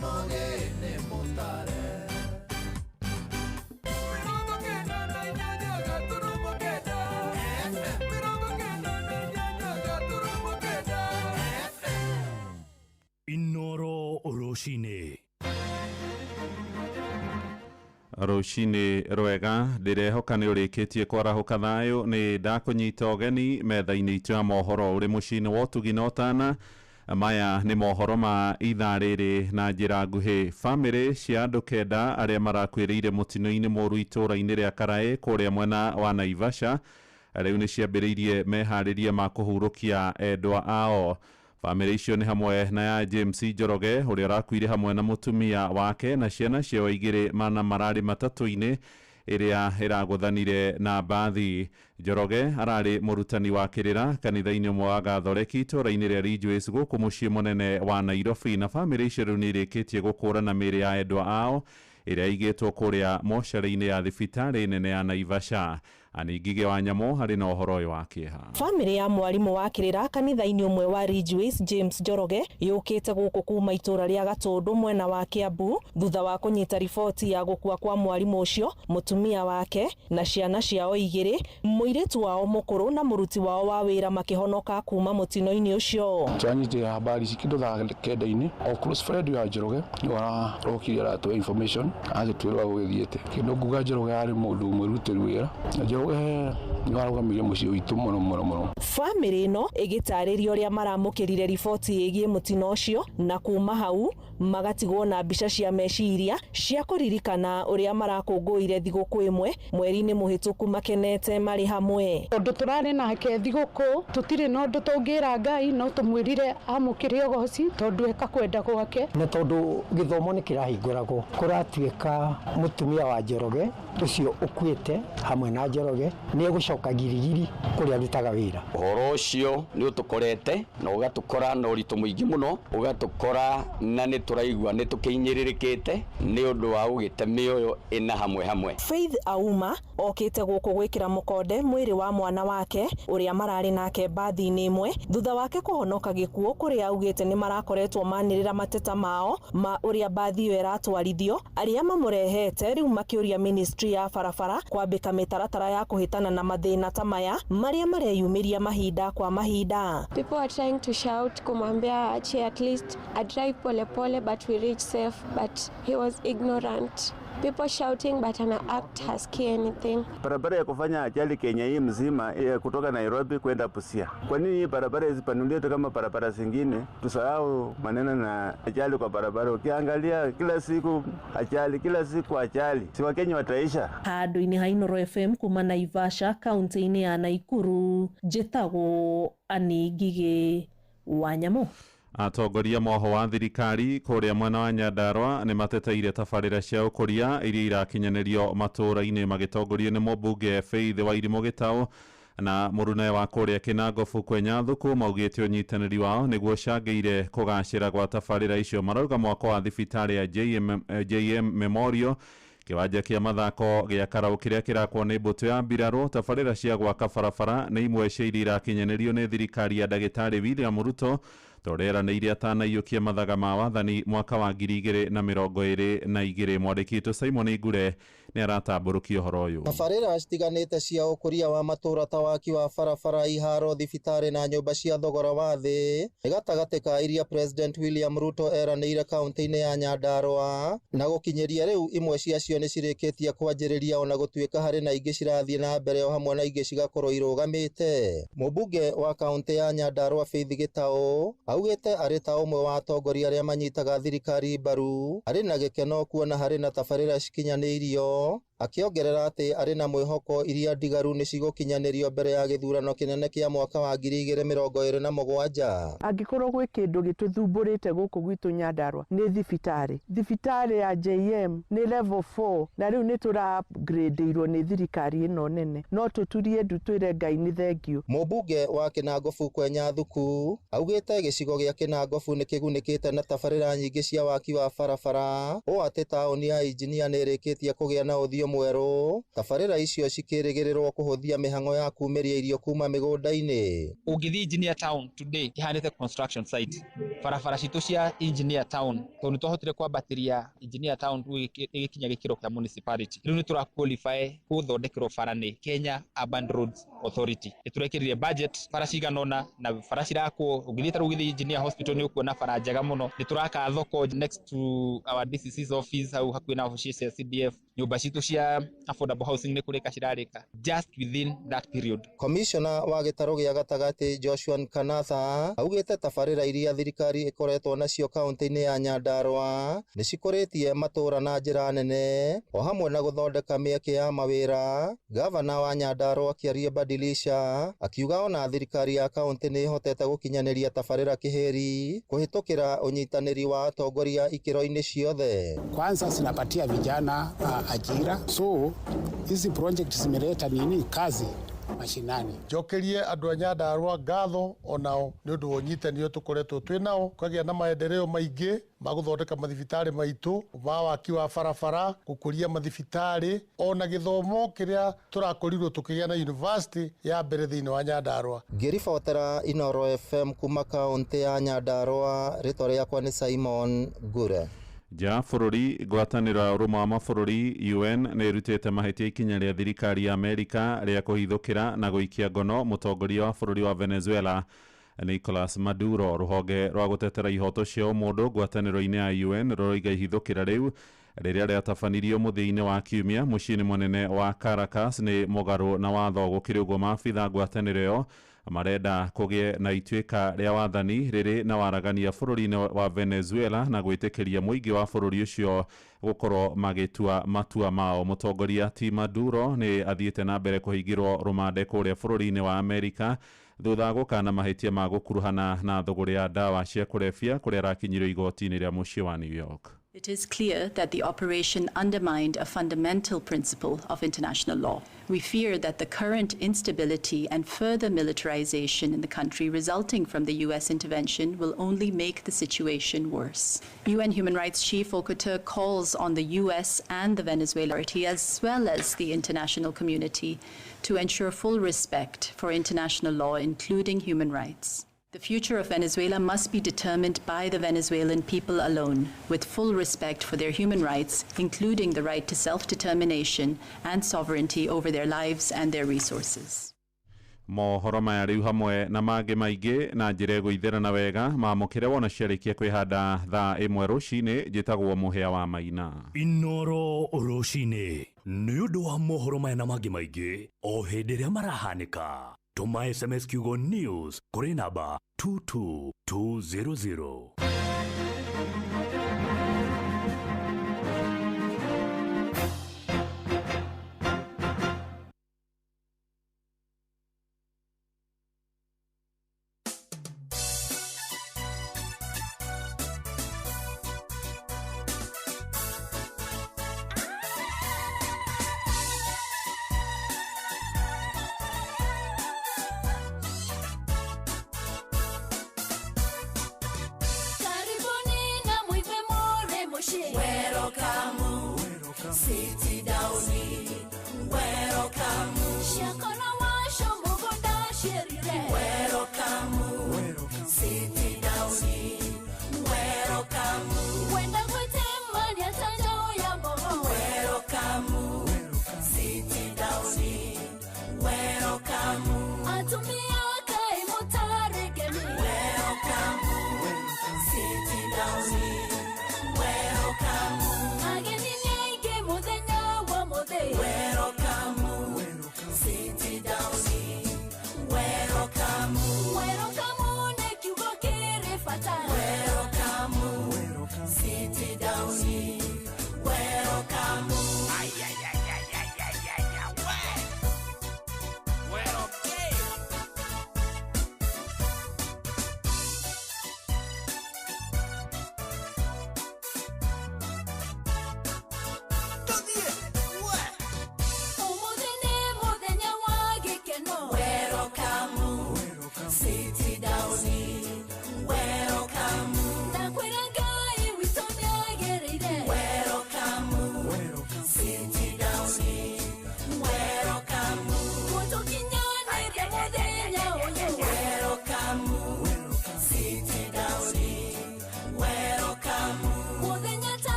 mogene mutare. 998.9. Inoro rũcinĩ. Rũcinĩ rwega, ndĩrehoka nĩ ũrĩkĩtie kwarahũka thayũ. Nĩ ndakũnyita ũgeni metha-inĩ itũ ya mohoro ũrĩ mũciĩ-inĩ wa ũtugi na ũtana. Maya nĩ mohoro ma ithaa rĩrĩ na njĩra nguhĩ. Bamĩrĩ cia andũ 9 arĩa marakuĩrĩire mũtino-inĩ mũru itũũra-inĩ rĩa Karaĩ kũrĩa mwena wa Naivasha rĩu nĩ ciambĩrĩirie meharĩria ma kũhurũkia endwa ao. Bamĩrĩ icio nĩ hamwe na ya James Njoroge ũrĩa ũrakuire hamwe na mũtumia wake na ciana ciao 2 mana mararĩ matatũ-inĩ ĩrĩa ĩragũthanire na mbathi. Njoroge ararĩ mũrutani wa kĩrĩra kanitha-inĩ ũmwe wa Gathoreki itũũra-inĩ rĩa Ridgeways gũkũ mũciĩ mũnene wa Nairobi, na bamĩrĩ icio rĩu nĩ irĩkĩtie gũkũrana mĩĩrĩ ya endwa ao ĩrĩa ĩigĩtwo kũrĩa mocarĩ-inĩ ya thibitarĩ nene ya Naivasha. Aningige wa Nyamũ harĩ na ũhoro ũyũ wa kĩeha. Bamĩrĩ ya mwarimũ wa kĩrĩra kanitha-inĩ ũmwe wa Ridgeways James Njoroge yũkĩte gũkũ kuma itũũra rĩa Gatũndũ mwena wa Kiambu thutha wa kũnyita riboti ya gũkua kwa mwarimũ ũcio, mũtumia wake na ciana ciao 2, mũirĩtu wao mũkũrũ na mũruti wao wa wĩra makĩhonoka kuma mũtino-inĩ ũcio. Twanyitire habari ici kĩndũ thaa 9-inĩ o close friend ya Njoroge nĩ arokire aratũhe information agĩtwĩra gũgĩthiĩte. Kĩndũ nguga Njoroge arĩ mũndũ mwĩrutĩri wĩra na Njoroge nĩ warũgamirie mũciĩ witũ mũno mũno mũno. Bamĩrĩ ĩno ĩgĩtarĩria ũrĩa maramũkĩrire riboti ĩgiĩ mũtino ũcio, na kuma hau magatigwo na mbica cia meciria cia kũririkana ũrĩa marakũngũĩire thigũkũ ĩmwe mweri-inĩ mũhĩtũku makenete marĩ hamwe. Ũndũ tũrarĩ nake thigũkũ tũtirĩ na ũndũ tũngĩra Ngai, no tũmwĩrire amũkĩre ũgoci tondũ eka kwenda gwake. Na tondũ gĩthomo nĩ kĩrahingũragwo, kũratuĩka mũtumia wa Njoroge ũcio ũkuĩte hamwe na Njoroge nĩ egũcoka Girigiri kũrĩa arutaga wĩra. Ũhoro ũcio nĩ ũtũkorete na ũgatũkora na ũritũ mũingĩ mũno, ũgatũkora na nĩ tũraigua nĩ tũkĩhinyĩrĩrĩkĩte nĩ ũndũ wa gũgĩte mĩoyo ĩna hamwe hamwe. Faith Auma okĩte gũkũ gwĩkĩra mũkonde mwĩrĩ wa mwana wake ũrĩa mararĩ nake mbathi-inĩ ĩmwe thutha wake kũhonoka gĩkuũ, kũrĩa augĩte nĩ marakoretwo manĩrĩra mateta mao ma ũrĩa mbathi ĩyo ĩratwarithio, arĩa mamũrehete rĩu makĩũria ministry ya barabara kwambĩka mĩtaratara ya kũhĩtana na mathĩna ta maya marĩa mareyumĩria mahinda kwa mahinda. People are trying to shout kumwambia aache at least a drive pole pole but we reach safe, but he was ignorant. People shouting but ana act hasikii anything. Barabara ya kufanya ajali Kenya hii mzima ya kutoka Nairobi kwenda Busia. Kwa nini hii barabara isipanuliwe tu kama barabara zingine? Tusahau maneno na ajali kwa barabara. Ukiangalia kila siku ajali, kila siku ajali. Si Wakenya wataisha. Handũ-inĩ ha Inooro FM kuma Naivasha kaunti-inĩ ya Naikuru, njĩtagwo Anĩ Ngigĩ wa Nyamũ. Atongoria mwoho wa thirikari kũrĩa mwena wa Nyandarua nĩ mateteire tabarĩra cia ũkũria iria irakinyanĩrio matũũra-inĩ magĩtongorio nĩ mũmbunge Faith Wairimũ Gĩtaũ na mũrune wa kũrĩa Kĩnangobu Kwenya Thuku. Maugĩte ũnyitanĩri wao nĩguo ũcangĩire kũgacĩra gwa tabarĩra icio. Marauga mwako wa thibitarĩ ya JM Memorial, kĩwanja kĩa mathako gĩa Karau kĩrĩa kĩrakwo nĩ mbũtũ ya mbirarũ, tabarĩra cia gwaka barabara nĩ imwe cia iria irakinyanĩrio nĩ thirikari ya ndagĩtarĩ William Ruto ta ũrĩa eranĩire atanaiyũkia mathaga ma wathani mwaka wa 2022. Mwandĩki witũ Simon Ngure nĩ aratambũrũkia ũhoro ũyũ. Tabarĩra citiganĩte cia ũkũria wa matũũra ta waki wa barabara, iharo, thibitarĩ na nyũmba cia thogora wa thĩ nĩ gatagatĩ ka iria President William Ruto eranĩire kaunti-inĩ ya Nyandarua, na gũkinyĩria rĩu imwe ciacio nĩ cirĩkĩtie kwanjĩrĩria ona gũtuĩka harĩ na ingĩ cirathiĩ na mbere o hamwe na ingĩ cigakorwo irũgamĩte. Mũmbunge wa kaunti ya Nyandarua Faith Gĩtaũ augĩte arĩ ta ũmwe wa atongoria arĩa manyitaga thirikari mbaru, arĩ na gĩkeno kuona harĩ na tabarĩra cikinyanĩirio, akĩongerera atĩ arĩ na mwĩhoko iria ndigaru nĩ cigũkinyanĩrio mbere ya gĩthurano kĩnene kĩa mwaka wa 2027. Angĩkorwo gwĩ kĩndũ gĩtũthumbũrĩte gũkũ gwitũ Nyandarua nĩ thibitarĩ. Thibitarĩ ya JM nĩ level 4 na rĩu nĩ tũra upgradeirwo nĩ thirikari ĩno nene, no tũturie ndu twĩre Ngai nĩ thengiũ. Mũmbunge wa Kĩnangobu Kwenya Thuku augĩte gĩcigo gĩa Kĩnangobu nĩ kĩgunĩkĩte na tabarĩra nyingĩ cia waki wa barabara, ũũ atĩ taũni ya Injinia nĩ ĩrĩkĩtie kũgĩa na ũthiũ mwerũ. Tabarĩra icio cikĩrĩgĩrĩrwo kũhũthia mĩhang'o ya kumĩria irio kuma mĩgũnda-inĩ. Ũngĩthiĩ Engineer Town today ihanĩte construction site, barabara citũ cia Engineer Town tondũ nĩ twahotire kwambatĩria Engineer Town rĩu ĩgĩkinya gĩkĩro kĩa municipality, rĩu nĩ tũra qualify gũthondekerwo bara nĩ Kenya Urban Roads Authority. Nĩ tũrekĩrire budget bara cigana ũna na bara cirakwo. Ũngĩthiĩ ta rĩu ũgĩthiĩ Engineer Hospital nĩ ũkuona bara njega mũno. Nĩ tũraka thoko next to our DCC's office hau hakuhĩ na obici cia CDF. Nyũmba citũ cia affordable housing nĩ kũrĩka cirarĩka just within that period. Komishona wa gĩtarũ gĩa gatagatĩ Joshua Nkanatha augĩte tabarĩra iria thirikari ĩkoretwo nacio kaunti-inĩ ya Nyandarua nĩ cikũrĩtie matũũra na njĩra nene o hamwe na gũthondeka mĩeke ya mawĩra. Gavana wa Nyandarua Kĩarie Badilisha akiuga ona thirikari ya kaunti nĩ ĩhotete gũkinyanĩria tabarĩra kĩhĩri kũhĩtũkĩra ũnyitanĩri wa atongoria ikĩro-inĩ ciothe. Kwanza zinapatia vijana ajira, so hizi project zimeleta nini kazi mashinani. Njokerie andũ a Nyandarua ngatho onao nĩ ũndũ wa ũnyitanĩri ũrĩa tũkoretwo twĩ nao, kũgĩa na maendeleo maingĩ ma gũthondeka mathibitarĩ maitũ, ma waki wa barabara, gũkũria mathibitarĩ, ona gĩthomo kĩrĩa tũrakorirwo tũkĩgĩa na university ya mbere thĩinĩ wa Nyandarua. Ngĩribotera Inooro FM kuma kaunti ya Nyandarua, rĩtwa rĩakwa nĩ Simon Ngure. Nja ya bũrũri, ngwatanĩro ya ũrũmwe wa mabũrũri UN nĩ ĩrutĩte mahĩtia ikinya rĩa thirikari ya Amerika rĩa kũhithũkĩra na gũikia ngono mũtongoria wa bũrũri wa Venezuela Nicolas Maduro. Rũhonge rwa gũtetera ihoto cia ũmũndũ ngwatanĩro-inĩ ya UN rũroiga ihithũkĩra rĩu rĩrĩa rĩatabanirio mũthia-inĩ wa kiumia mũciĩ-inĩ mũnene wa Caracas nĩ mũgarũ na watho. Gũkĩrĩ ũguo, maabitha ngwatanĩro ĩyo marenda kũgĩe na ituĩka rĩa wathani rĩrĩ na waragania bũrũri-inĩ wa Venezuela na gwĩtĩkĩria mũingĩ wa bũrũri ũcio gũkorwo magĩtua matua mao. Mũtongoria ti Maduro nĩ athiĩte na mbere kũhingĩrwo rũmande kũrĩa bũrũri-inĩ wa Amerika thutha wa gũkana mahĩtia ma gũkuruhana na thũgũrĩ ya ndawa cia kũrebia kũrĩa arakinyirio igoti-inĩ rĩa mũciĩ wa New York. It is clear that the operation undermined a fundamental principle of international law. We fear that the current instability and further militarization in the country resulting from the U.S. intervention will only make the situation worse. UN Human Rights Chief Volker Turk calls on the U.S. and the Venezuelan authority, as well as the international community, to ensure full respect for international law, including human rights. The future of Venezuela must be determined by the Venezuelan people alone, with full respect for their human rights, including the right to self-determination and sovereignty over their lives and their resources. Mohoro maya rĩu hamwe na mangĩ maingĩ na njĩra ĩgũithĩrana wega mamũkĩre wona ciarĩkia kwĩhanda thaa 1 rũcinĩ. Njĩtagwo Mũhĩa wa Maina. Inoro rũcinĩ nĩ ũndũ wa mohoro maya na mangĩ maingĩ o hĩndĩ ĩrĩa marahanĩka, tũma SMS kiugo news kũrĩ namba 22200.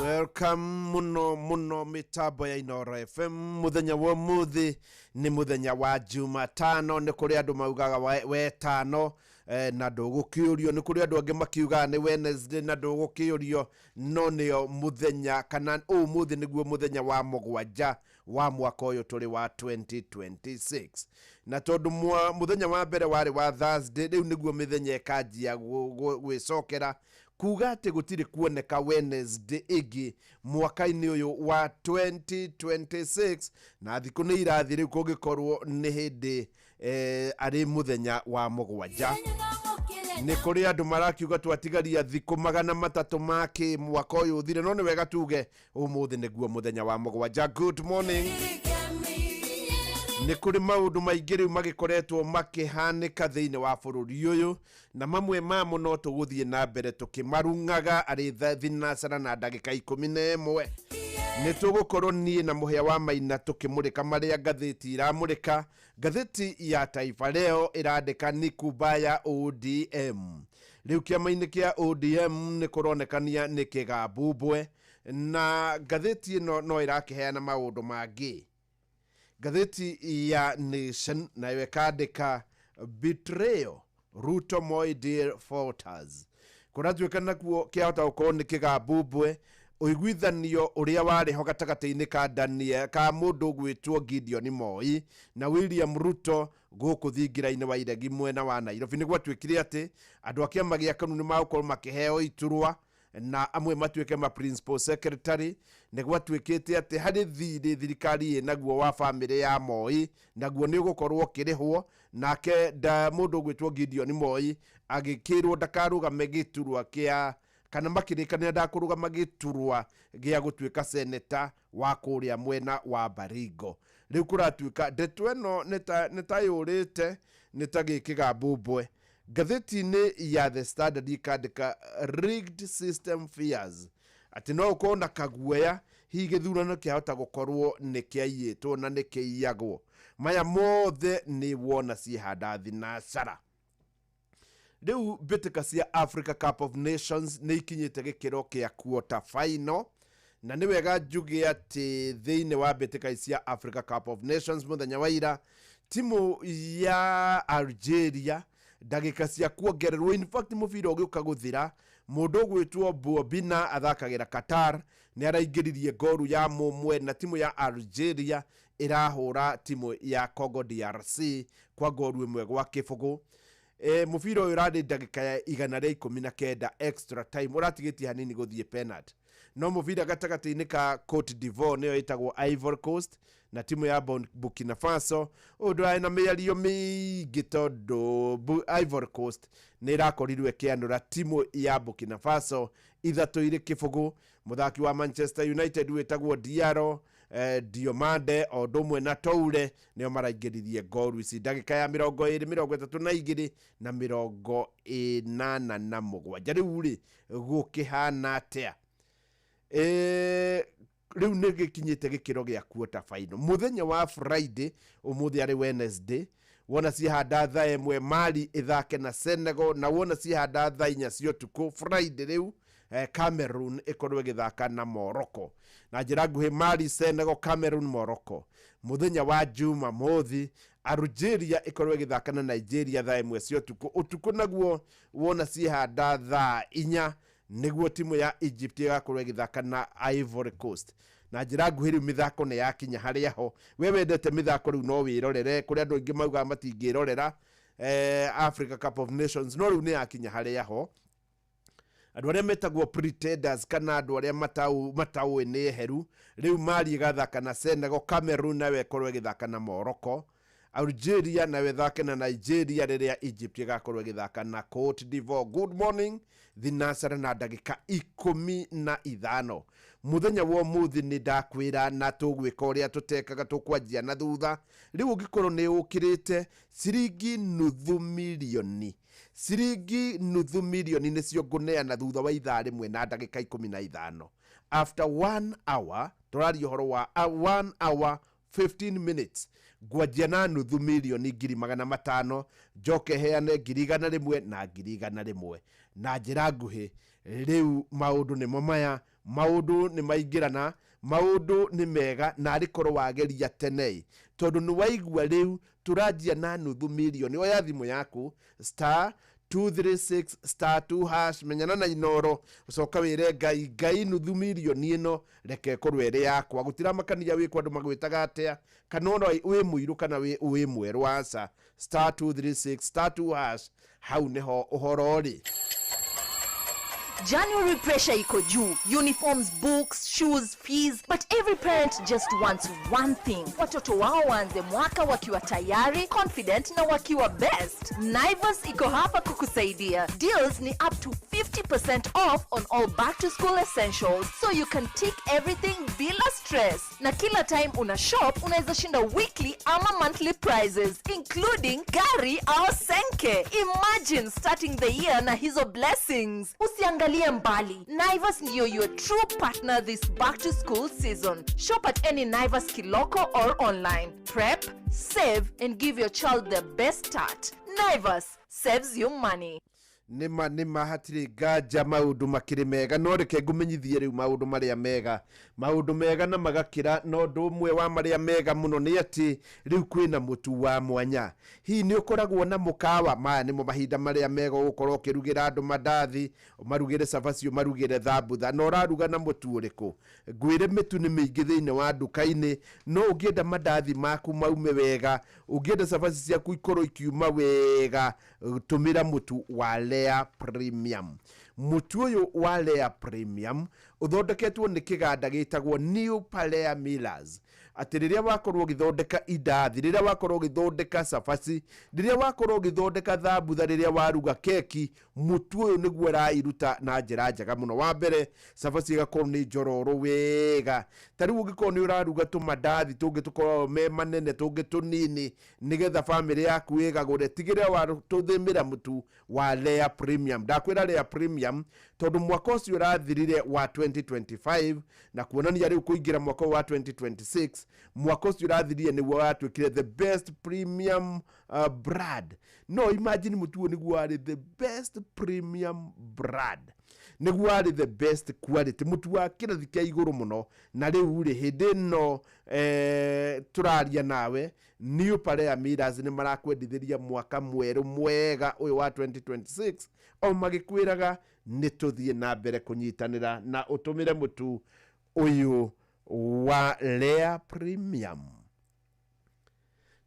Welcome muno muno mitambo ya Inoro FM. Muthenya wa muthi ni muthenya wa Jumatano, ni kuri andu maugaga wetano na ndugukiurio, ni kuri andu angi makiugaga ni Wednesday na ndugukiurio, no nio muthenya kana umuthi niguo muthenya wa mugwanja wa mwaka uyu turi wa 2026. Na tondu muthenya wa mbere wari wa Thursday, riu niguo mithenya ikanjia gwicokera kuga ati gutiri kuoneka Wednesday igi mwaka-inĩ ũyũ wa 2026, na thikũ nĩ irathi rĩu kũngĩkorwo nĩ hĩndĩ arĩ mũthenya wa mũgwanja. Nĩ kũrĩ andũ marakiuga twatigaria thikũ 300 ma kĩ mwaka ũyũ ũthire, no nĩ wega tuge ũmũthĩ nĩguo mũthenya wa mũgwanja. Good morning. Nĩ kũrĩ maũndũ maingĩ rĩu magĩkoretwo makĩhanĩka thĩinĩ wa bũrũri ũyũ, na mamwe mamo no tũgũthiĩ na mbere tũkĩmarung'aga arĩ thinacara na ndagĩka 11. Nĩ tũgũkorwo niĩ na Mũhĩa wa Maina tũkĩmũrĩka marĩa ngathĩti iramũrĩka. Ngathĩti ya Taifa Leo ĩrandĩka ni kubaya ODM. Rĩu kĩama-inĩ kĩa ODM nĩ kũronekania nĩ kĩgambumbwe, na ngathĩti ĩno no ĩrakĩheana maũndũ mangĩ. Ngathĩti ya Nation nayo ĩkandĩka betrayal Ruto Moi deal falters. Kũratuĩka nakuo kĩahota gũkorwo nĩ kĩgambumbwe ũiguithanio ũrĩa warĩ ho gatagatĩ-inĩ ka Daniel ka mũndũ ũgwĩtwo Gideon Moi na William Ruto gũkũ thingira-inĩ wa Iregi mwena wa Nairobi. Nĩ gwatuĩkire atĩ andũ a kĩama gĩa KANU nĩ magũkorwo makĩheo iturwa na amwe matuĩke ma principal secretary. Nĩ gwatuĩkĩte atĩ harĩ thirĩ thirikari ĩnaguo wa famĩlĩ ya Moi naguo nĩ ũgũkorwo ũkĩrĩhwo, nake mũndũ ũgwĩtwo Gideon Moi agĩkĩrwo ndakarũgame gĩturwa kĩa kana makĩrĩkanĩra ndakũrũgama gĩturwa gĩa gũtuĩka seneta wa kũrĩa mwena wa Baringo. Rĩu kũratuĩka ndeto ĩno nĩ ta yũrĩte nĩ ta gĩkĩgambumbwe. Ngathĩti-inĩ ya The Standard ikandĩka rigged system fears, atĩ no ũkorwo na kaguoya hihi gĩthurano kĩahota gũkorwo nĩ kĩaiyĩtwo na nĩ kĩiyagwo. Maya mothe nĩ wona ciĩhanda thinacara. Rĩu mbĩtĩka cia Africa Cup of Nations nĩ ikinyĩte gĩkĩro kĩa quarter final, na nĩ wega njuge atĩ thĩinĩ wa mbĩtĩka ici cia Africa Cup of Nations, mũthenya wa ira timu ya Algeria ndagĩka cia kuongererwo, in fact mũbira ũgĩũka gũthira, mũndũ ũgwĩtwo Bobina athakagĩra Qatar nĩ araingĩririe ngoru ya mũmwe, na timu ya Algeria ĩrahũra timu ya Congo DRC kwa ngoru 1-0. Mũbira ũyũ ũrarĩ ndagĩka ya 119 extra time, ũratigĩtie hanini gũthiĩ penalty. No mũbira gatagatĩ-inĩ ka Cote d'Ivoire, nĩyo ĩtagwo Ivory Coast, na timu ya Burkina Faso, ũyũ ndũrarĩ na mĩario mĩingĩ tondũ Ivory Coast nĩ ĩrakorirwo ĩkĩanũra timu ya Burkina Faso 3-0. Mũthaki wa Manchester United wĩtagwo Diallo, Diomande o ũndũ ũmwe na Toure nĩo maraingĩririe ngoru ici ndagĩka ya 20, 32 na 87. Rĩu rĩ gũkĩhana atĩa? Rĩu nĩ gĩkinyĩte gĩkĩro gĩa quarter final mũthenya wa Friday, ũmũthĩ arĩ Wednesday. Wona ciahanda thaa 1 Mali ĩthake na Senegal, na wona ciahanda thaa 4 cia ũtukũ Friday rĩu, Cameroon ĩkorwo ĩgĩthaka na Morocco. Na njĩra nguhĩ, Mali, Senegal, Cameroon, Morocco. Mũthenya wa Jumamothi Algeria ĩkorwo ĩgĩthaka na Nigeria thaa 1 cia ũtukũ. Ũtukũ naguo wona ciahanda thaa 4 nĩguo timu ya Egypt ĩgakorwo ĩgĩthaka na Ivory Coast. Na njĩra nguhĩ, rĩu mĩthako nĩ yakinya harĩa ho we wendete mĩthako rĩu no wĩrorere. Kũrĩ andũ aingĩ maugaga matingĩrorera Africa Cup of Nations, no rĩu nĩ yakinya harĩa ho andũ arĩa metagwo pretenders kana andũ arĩa mataũĩ nĩ eheru. Rĩu Mali ĩgathaka na Senegal, Cameroon nayo ĩkorwo ĩgĩthaka na Morocco, Algeria nayo ĩthake na Nigeria, rĩrĩa Egypt ĩgakorwo ĩgĩthaka na Cote d'Ivoire. Good morning, thinacara na ndagĩka 15 mũthenya wa ũmũthĩ. Nĩ ndakwĩra na tũgwĩka ũrĩa tũtekaga, tũkwanjia na thutha. Rĩu ũngĩkorwo nĩ ũkĩrĩte ciringi nuthu milioni, ciringi nuthu milioni nĩcio ngũneana thutha wa ithaa 1 na ndagĩka 15. After 1 hour, tũraria ũhoro wa 1 hour 15 minutes, ngwanjia na nuthu milioni 500,000, njoke heane 100,000 na 100,000. Na njĩra nguhĩ, rĩu maũndũ nĩmo maya, maũndũ nĩ maingĩrana, maũndũ nĩ mega, na arĩ korwo wageria tene, tondũ nĩ waigua rĩu tũranjia na nuthu milioni. Oya thimũ yaku, star 236 star 2 hash, menyana na Inoro, ũcoka wĩre Ngai, Ngai, nuthu milioni ĩno reke ĩkorwo ĩrĩ yakwa. Gũtiramakania wĩ andũ magwĩtaga atĩa, kana ona wĩ mũirũ kana wĩ mwerũ, aca. Star 236 star 2 hash, hau nĩho ũhoro ũrĩ. January pressure iko juu. Uniforms, books, shoes, fees. But every parent just wants one thing. Watoto wao waanze mwaka wakiwa tayari, confident na wakiwa best. Naivas iko hapa kukusaidia. Deals ni up to 50% off on all back to school essentials, so you can tick everything bila stress. Na kila time una shop, unaweza shinda weekly ama monthly prizes, including gari au senke. Imagine starting the year na hizo blessings. Usiangalie mbali. Naivas ndiyo your true partner this back to school season. Shop at any Naivas Kiloko or online. Prep, save and give your child the best start. Naivas saves you money. Nĩma nĩma, hatirĩ nganja maũndũ makĩrĩ mega, no reke ngũmenyithie rĩu maũndũ marĩa mega, maũndũ mega na magakĩra. No ũndũ ũmwe wa marĩa mega mũno nĩ atĩ rĩu kwĩna mũtu wa mwanya. Hihi nĩ ũkoragwo na mũkawa? Maya nĩmo mahinda marĩa mega ũgũkorwo ũkĩrugĩra andũ mandathi, ũmarugĩre cabaci, ũmarugĩre thambutha. Na ũraruga na mũtu ũrĩkũ? Ngwĩre mĩtu nĩ mĩingĩ thĩinĩ wa nduka-inĩ, no ũngĩenda mandathi maku maume wega, ũngĩenda cabaci ciaku ikorwo ikiuma wega, tũmĩra mũtu wa Lea Premium. Mũtu ũyũ wa Lea Premium ũthondeketwo nĩ kĩganda gĩtagwo New Palea Millers, atĩ rĩrĩa wakorwo ũgĩthondeka indathi, rĩrĩa wakorwo ũgĩthondeka cabaci, rĩrĩa wakorwo ũgĩthondeka thambutha, rĩrĩa waruga keki, mũtu ũyũ nĩguo ũrairuta na njĩra njega mũno. Wa mbere, cabaci ĩgakorwo nĩ njororo wega. Ta rĩu ũngĩkorwo nĩ ũraruga tũmandathi tũngĩ tũkoragwo me manene, tũngĩ tũnini, nĩgetha bamĩrĩ yaku ĩgagũre, tigĩrĩra watũthĩmĩra mũtu wa Lea Premium. Ndakwĩra Lea Premium tondũ mwaka ũcio ũrathirire wa 2025, na kuonania rĩu kũingĩra mwaka wa 2026. 2026 mwaka ũcio ũrathirire nĩguo watuĩkire the best premium brand. No imagine mũtu ũyũ nĩguo warĩ the best premium brand, nĩguo warĩ the best quality, mũtu wa kĩrathi kĩa igũrũ mũno. Na rĩu rĩ, hĩndĩ ĩno tũraria nawe, New Parea Millers nĩ marakwendithĩria mwaka mwerũ mwega ũyũ wa 2026, o magĩkwĩraga nĩ tũthiĩ na mbere kũnyitanĩra na ũtũmĩre mũtu ũyũ wa Lea Premium.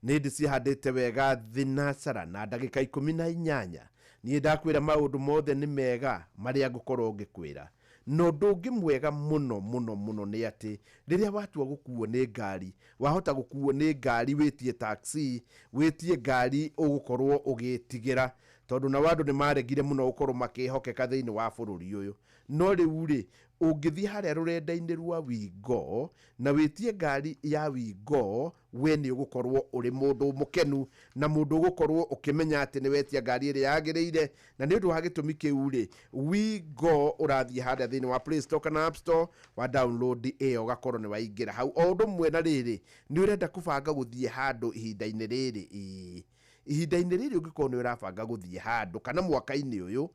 Nĩ ndĩ cihandĩte wega thinacara na ndagĩka 18. Niĩ ndakwĩra maũndũ mothe nĩ mega marĩa ngũkorwo ngĩkwĩra, na ũndũ ũngĩ mwega mũno mũno mũno nĩ atĩ rĩrĩa watua gũkuo nĩ ngari, wahota gũkuo nĩ ngari wĩtie taxi, wĩtie ngari ũgũkorwo ũgĩtigĩra, tondũ nao andũ nĩ maregire mũno gũkorwo makĩhokeka thĩinĩ wa bũrũri ũyũ. No rĩu rĩ, ũngĩthiĩ harĩa rũrenda-inĩ rwa Wingo na wĩtie ngari ya Wingo, we nĩ ũgũkorwo ũrĩ mũndũ mũkenu na mũndũ ũgũkorwo ũkĩmenya atĩ nĩ wetia ngari ĩrĩa yagĩrĩire. Na nĩ ũndũ wa gĩtũmi kĩu rĩ, Wingo ũrathiĩ harĩa thĩinĩ wa Play Store kana App Store, wa download ĩyo, ũgakorwo nĩ waingĩra hau. O ũndũ ũmwe na rĩrĩ, nĩ ũrenda kũbanga gũthiĩ handũ ihinda-inĩ rĩrĩ, ĩĩ, ihinda-inĩ rĩrĩ ũngĩkorwo nĩ ũrabanga gũthiĩ handũ kana mwaka-inĩ ũyũ,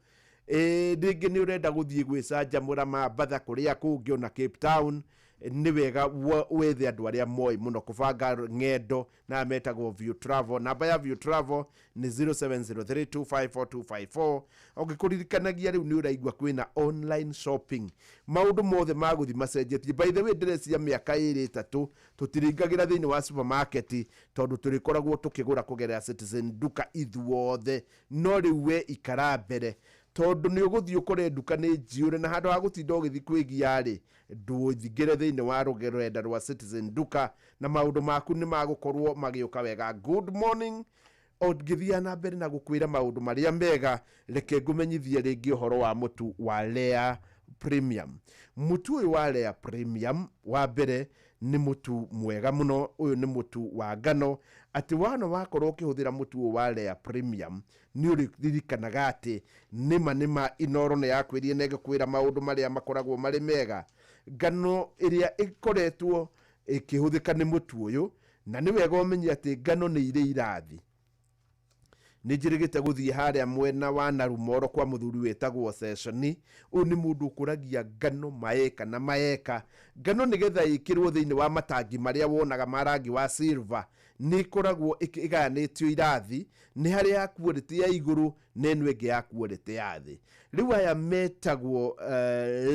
rĩngĩ nĩ ũrenda gũthiĩ gwĩcanjamũra Mambatha kũrĩa kũngĩ ona Cape Town, nĩ wega wethe andũ arĩa moĩ mũno kũbanga ng'endo na metagwo View Travel. Namba ya View Travel nĩ 0703254254. Ũngĩkũririkanagia rĩu nĩ ũraigua kwĩna online shopping, maũndũ mothe ma gũthiĩ macenjetie. By the way, ndĩrecia mĩaka 2 3 tũtiringagĩra thĩinĩ wa supermarket, tondũ tũrĩkoragwo tũkĩgũra kũgerera Citizen Duka ithuothe. No rĩu we ikara mbere, tondũ nĩ ũgũthiĩ ũkore nduka nĩ njiũre, na handũ ha gũtinda ũgĩthiĩ kwĩgia rĩ, ndũthingĩre thĩinĩ wa rũrenda rwa Citizen Duka na maũndũ maku nĩ magũkorwo magĩũka wega. Good morning. Ngĩthiaga na mbere na gũkwĩra maũndũ marĩa mega, reke ngũmenyithie rĩngĩ ũhoro wa mũtu wa Lea Premium. Mũtu ũyũ wa Lea Premium, wa mbere nĩ mũtu mwega mũno. Ũyũ nĩ mũtu wa ngano, atĩ wana wakorwo ũkĩhũthĩra mũtu ũyũ wa Lea Premium nĩ ũrĩririkanaga atĩ nĩma nĩma Inoro nĩ yakwĩrire na ĩgĩkwĩra maũndũ marĩa makoragwo marĩ mega. Ngano ĩrĩa ĩkoretwo ĩkĩhũthĩka nĩ mũtu ũyũ, na nĩ wega ũmenye atĩ ngano nĩ irĩ irathi. Nĩ njĩrĩgĩte gũthiĩ harĩa mwena wa Narumoro kwa mũthuri wĩtagwo Seshoni. Ũyũ nĩ mũndũ ũkũragia ngano maeka na maeka. Ngano nĩgetha ĩkĩrwo thĩinĩ wa matangi marĩa wonaga ma rangi wa silver, nĩ ĩkoragwo ĩgayanĩtio irathi, nĩ harĩ ya quality ya igũrũ na ĩno ĩngĩ ya quality ya thĩ. Rĩu aya metagwo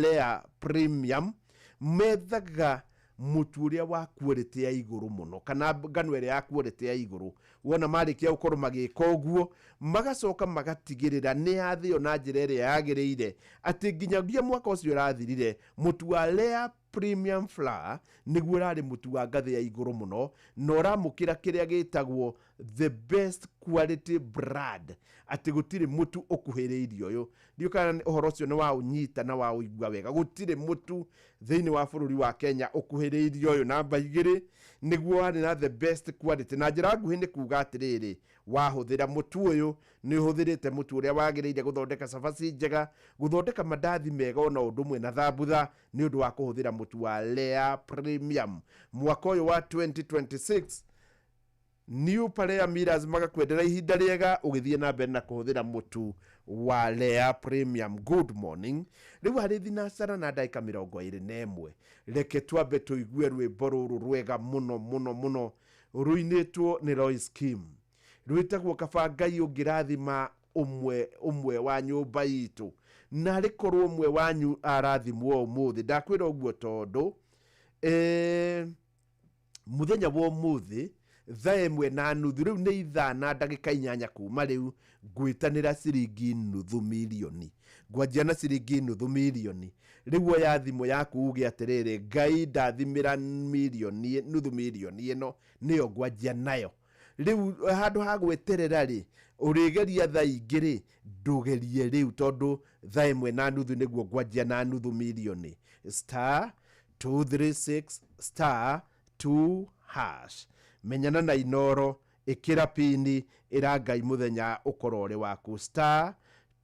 Lea Premium methaga mũtu ũrĩa wa quality ya igũrũ mũno, kana ngano ĩrĩa ya quality ya igũrũ. Wona marĩkia gũkorwo magĩka ũguo, magacoka magatigĩrĩra nĩ yathĩo na njĩra ĩrĩa yagĩrĩire, atĩ nginyagia mwaka ũcio ũrathirire mũtu wa Lea Premium Flour nĩguo ũrarĩ mũtu wa ngathĩ ya igũrũ mũno, na ũramũkĩra kĩrĩa gĩtagwo the best quality brand, atĩ gũtirĩ mũtu ũkuhĩrĩirie ũyũ. Ndiũ kana ũhoro ũcio nĩ waũnyita na waũigua wega. Gũtirĩ mũtu thĩinĩ wa bũrũri wa Kenya ũkuhĩrĩirie ũyũ. Namba 2 nĩguo warĩ na the best quality. Na njĩra nguhĩ nĩ kuga atĩrĩrĩ, wahũthĩra mũtu ũyũ nĩ ũhũthĩrĩte mũtu ũrĩa wagĩrĩire gũthondeka cabaci njega, gũthondeka mandathi mega ona ũndũ ũmwe na thambutha, nĩ ũndũ wa kũhũthĩra mũtu wa Lea Premium. Mwaka ũyũ wa 2026 New Parea Millers magakwendera ihinda rĩega ũgĩthiĩ na mbere na kũhũthĩra mũtu wa Lea Premium. Good morning. Rĩu harĩ thinacara na ndagĩka 21, reke twambe tũigue rwĩmbo rũrũ rwega mũno mũno mũno rũinĩtwo nĩ Lois Kim, rwĩtagwo Kaba Ngai ũngĩrathima ũmwe ũmwe wa nyũmba itũ, na rĩkorwo ũmwe wanyu arathimwo ũmũthĩ. Ndakwĩra ũguo tondũ mũthenya wa ũmũthĩ thaa 1:30, rĩu nĩ ithaa na ndagĩka 8 kuma rĩu, ngwĩtanĩra ciringi nuthu mirioni, ngwanjia na ciringi nuthu mirioni. Rĩu oya thimũ yaku uge atĩrĩrĩ, Ngai ndathimĩra mirioni nuthu mirioni ĩno nĩyo ngwanjia nayo. Rĩu handũ ha gweterera rĩ, ũrĩgeria thaa ingĩ rĩ, ndũgerie rĩu, tondũ thaa 1:30 nĩguo ngwanjia na nuthu mirioni. *236 *2#. Menyana na Inoro, ĩkĩra pini, ĩra Ngai mũthenya ũkorwo ũrĩ waku.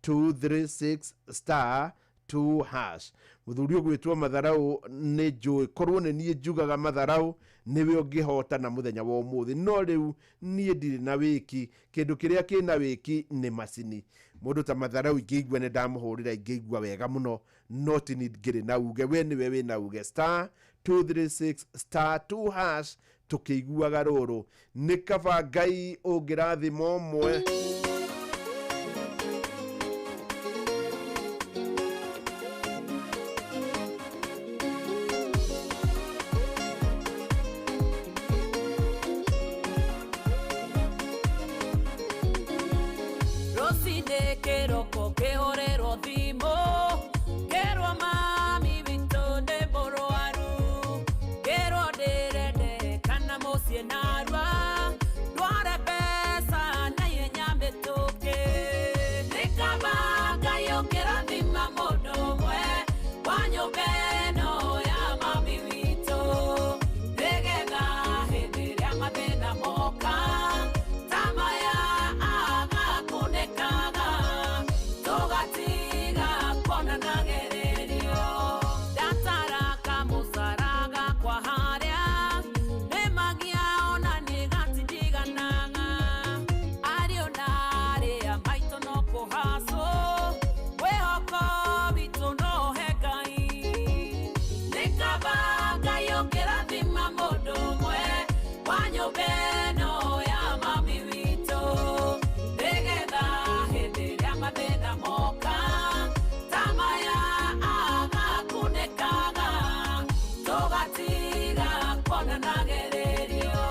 *236 2 hash. Mũthuri ũgwĩtwo Matharau nĩ njũĩ korwo nĩ niĩ njugaga Matharau nĩwe ũngĩhotana mũthenya wa ũmũthĩ, no rĩu niĩ ndirĩ na wĩki, kĩndũ kĩrĩa kĩna wĩki nĩ macini. Mũndũ ta Matharau ingĩigua nĩ ndamũhũrĩra ingĩigua wega mũno, no ti niĩ ngĩrĩ na uge, we nĩwe wĩna uge. Star 236 star 2 hash tũkĩiguaga rũrũ nĩ kaba Ngai ũngĩrathima ũmwe. Rũcinĩ kĩroko kĩhũrĩrwo thimũ kĩrwo mami witũ nĩ mũrwaru kĩrwo ndĩrendekana mũciĩ narua ndware mbeca na ihenya mĩtũkĩ. Nĩ kaba Ngai ũngĩrathima mũndũ ũmwe wa nyũmba ĩno ya mami witũ nĩgetha hĩndĩ ĩrĩa mathĩna moka ta maya agakunĩkaga tũgatiga kuonanagĩrĩrio. Ndatara kamũcara gakwa harĩa nĩ magia ona nĩ gatindiganaga ariũ na arĩa maitũ no kũhacwo mwĩhoko witũ no he Ngai. Nĩ kaba Ngai ũngĩrathima mũndũ ũmwe wa nyũmba ĩno ya mami witũ nĩgetha hĩndĩ ĩrĩa mathĩna moka ta maya agakunĩkaga tũgatiga kuonanagĩrĩrio.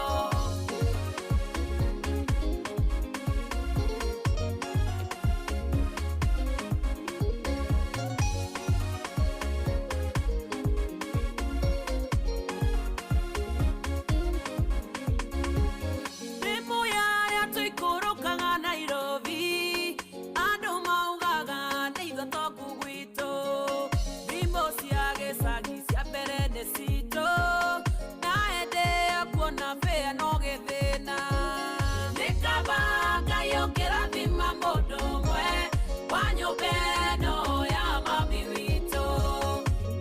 Thimũ yarĩa tũikũrũkaga Nairobi andũ maugaga nĩ ithuĩ atongu gwitũ thimũ cia gĩcagi cia mbere nĩ citũ na hĩndĩ ĩyo kuona bĩa no gĩthĩna. Nĩ kaba Ngai ũngĩrathima mũndũ ũmwe wa nyũmba ĩno ya mami witũ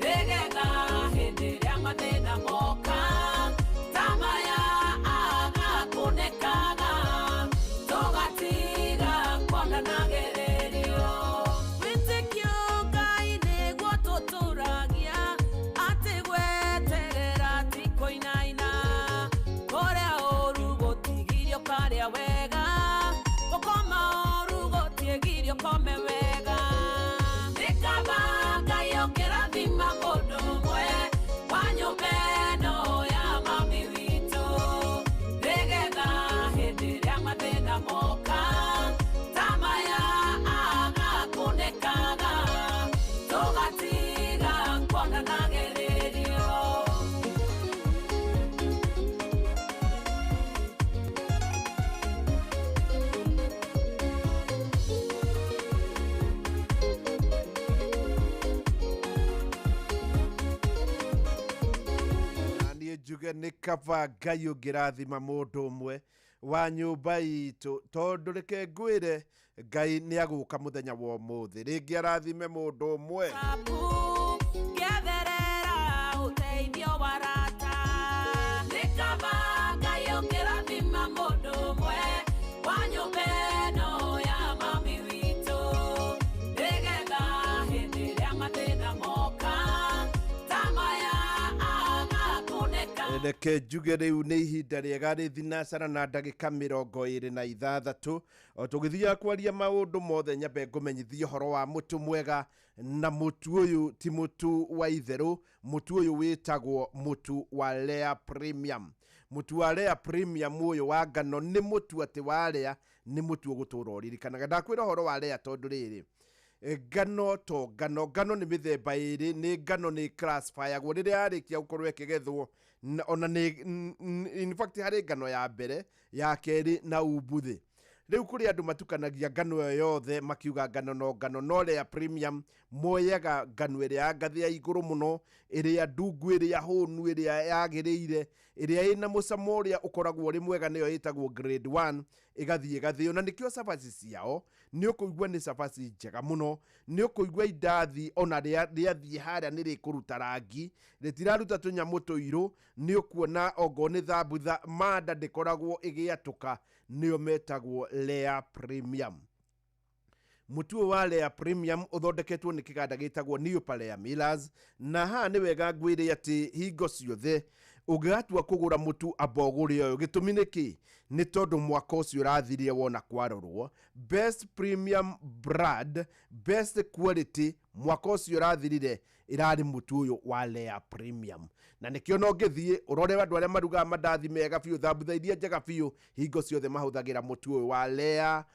nĩgetha hĩndĩ ĩrĩa mathĩna moka ta maya agakunĩkaga tũgatiga kuonanagĩrĩrio. Wĩtĩkio Ngai nĩguo tũtũragia atĩ gweterera ti kũinaina kũrĩa ũru gũtigirio karĩa wega gũkoma ũru gũtigirio kome wega. Nĩ kaba Ngai ũngĩrathima mũndũ ũmwe wa nyũmba ĩno ya mami witũ nĩgetha hĩndĩ ĩrĩa mathĩna moka ta maya agakunĩkaga tũgatiga kuonanagĩrĩrio. Na niĩ njuge nĩ kaba Ngai ũngĩrathima mũndũ ũmwe wa nyũmba itũ tondũ reke ngwĩre Ngai nĩ agũka mũthenya wa ũmũthĩ rĩngĩ arathime mũndũ ũmwe. Ngĩetherera ũteithio wa arata nĩ kaba Ngai ũngĩrathima mũndũ ũmwe wa nyũmba ĩno ya mami witũ nĩgetha hĩndĩ ĩrĩa mathĩna moka ta maya agakunĩkaga. Reke njuge rĩu nĩ ihinda rĩega rĩ thinacara na ndagĩka 26 o tũgĩthiaga kwaria maũndũ mothe nyambe ngũmenyithie ũhoro wa mũtu mwega na mũtu ũyũ ti mũtu wa itherũ, mũtu ũyũ wĩtagwo mũtu wa Lea Premium. Mũtu wa Lea Premium ũyũ wa ngano nĩ mũtu atĩ warĩa nĩ mũtu ũgũtũra ũririkanaga. Ndakwĩra ũhoro wa Lea tondũ rĩrĩ ngano to ngano, ngano nĩ mĩthemba ĩrĩ, nĩ ngano nĩ classifyagwo rĩrĩa yarĩkia gũkorwo ĩkĩgethwo ona nĩ in fact harĩ ngano ya mbere ya kerĩ na umbuthĩ. Rĩu kũrĩ andũ matukanagia ngano ĩyo yothe makiuga ngano no ngano, no Lea Premium moyaga ngano ĩrĩa ya ngathĩ ya igũrũ mũno, ĩrĩa ndungu, ĩrĩa hũnu, ĩrĩa yagĩrĩire, ĩrĩa ĩna mũcamo ũrĩa ũkoragwo ũrĩ mwega, nĩyo ĩtagwo grade 1, ĩgathiĩ ĩgathĩo. Na nĩkĩo cabaci ciao nĩ ũkũigua nĩ cabaci njega mũno, nĩ ũkũigua indathi ona rĩathiĩ harĩa nĩ rĩkũruta rangi, rĩtiraruta tũnyamũ tũirũ. Nĩ ũkuona ongorwo nĩ thambutha manda ndĩkoragwo ĩgĩatũka, nĩyo metagwo Lea Premium. Mũtu ũyũ wa Lea Premium ũthondeketwo nĩ kĩganda gĩtagwo New Palea Millers. Na haha nĩ wega ngwĩre atĩ hingo ciothe ũngĩgatua kũgũra mũtu, amba ũgũre ũyũ. Gĩtũmi nĩ kĩ? Nĩ tondũ mwaka ũcio ũrathirire wona kwarorwo best premium brand, best quality, mwaka ũcio ũrathirire ĩrarĩ mũtu ũyũ wa Lea Premium. Na nĩkĩo no ngĩthiĩ ũrore andũ arĩa marugaga mandathi mega biũ, thambutha iria njega biũ, hingo ciothe mahũthagĩra mũtu ũyũ wa Lea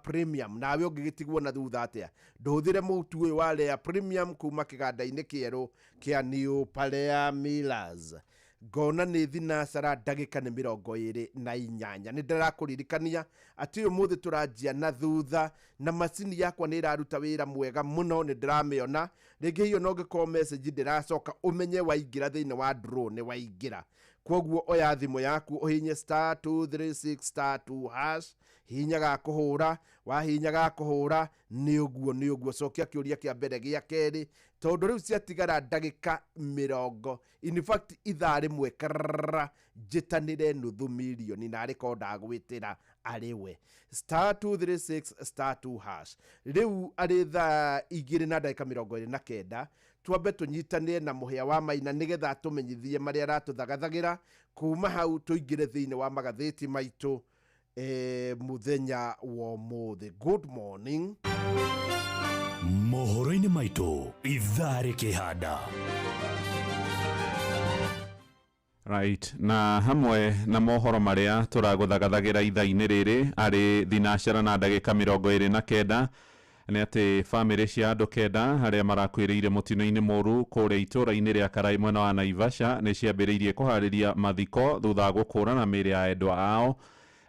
Premium. Nawe ũngĩgĩtigwo na thutha atĩa? Ndũhũthĩre mũtu ũyũ wa Lea Premium kuma kĩganda-inĩ kĩerũ kĩa New Palea Millers. Ngona nĩ thinacara ndagĩka nĩ 28. Nĩ ndĩrakũririkania atĩ ũmũthĩ tũranjia na thutha, na macini yakwa nĩ ĩraruta wĩra mwega mũno, nĩ ndĩramĩona. Rĩngĩ hiyo no ngĩkorwo message ndĩracoka, ũmenye waingĩra thĩinĩ wa draw nĩ waingĩra. Koguo oya thimũ yaku ũhinye star 236 star 2 hash, hihinya ga kũhũra, wahihinya ga kũhũra nĩ ũguo nĩ ũguo. Cokia kĩũria kĩa mbere, gĩa kerĩ, tondũ rĩu ciatigara ndagĩka mĩrongo, in fact ithaa rĩmwe karara, njĩtanĩre nuthu mirioni na arĩ korwo ndagwĩtĩra arĩ we. Star 236 star 2 hash. Rĩu arĩ thaa 2 na ndagĩka 29, twambe tũnyitanĩre na mũhĩa wa Maina nĩgetha atũmenyithie marĩa aratũthagathagira. Kuma hau tũingĩre thĩinĩ wa magathĩti maitũ mũthenya wa ũmũthĩ. Good morning. Mohoro-inĩ maitũ ithaa rĩkĩhanda. Right, na hamwe na mohoro marĩa tũragũthagathagira ithaa-inĩ rĩrĩ arĩ thinacara na ndagĩka 29, nĩ atĩ bamĩrĩ cia andũ 9 arĩa marakuĩrĩire mũtino-inĩ mũru kũrĩa itũũra-inĩ rĩa Karai mwena wa Naivasha nĩ ciambĩrĩirie kũharĩria mathiko thutha wa gũkũrana mĩĩrĩ ya endwa ao.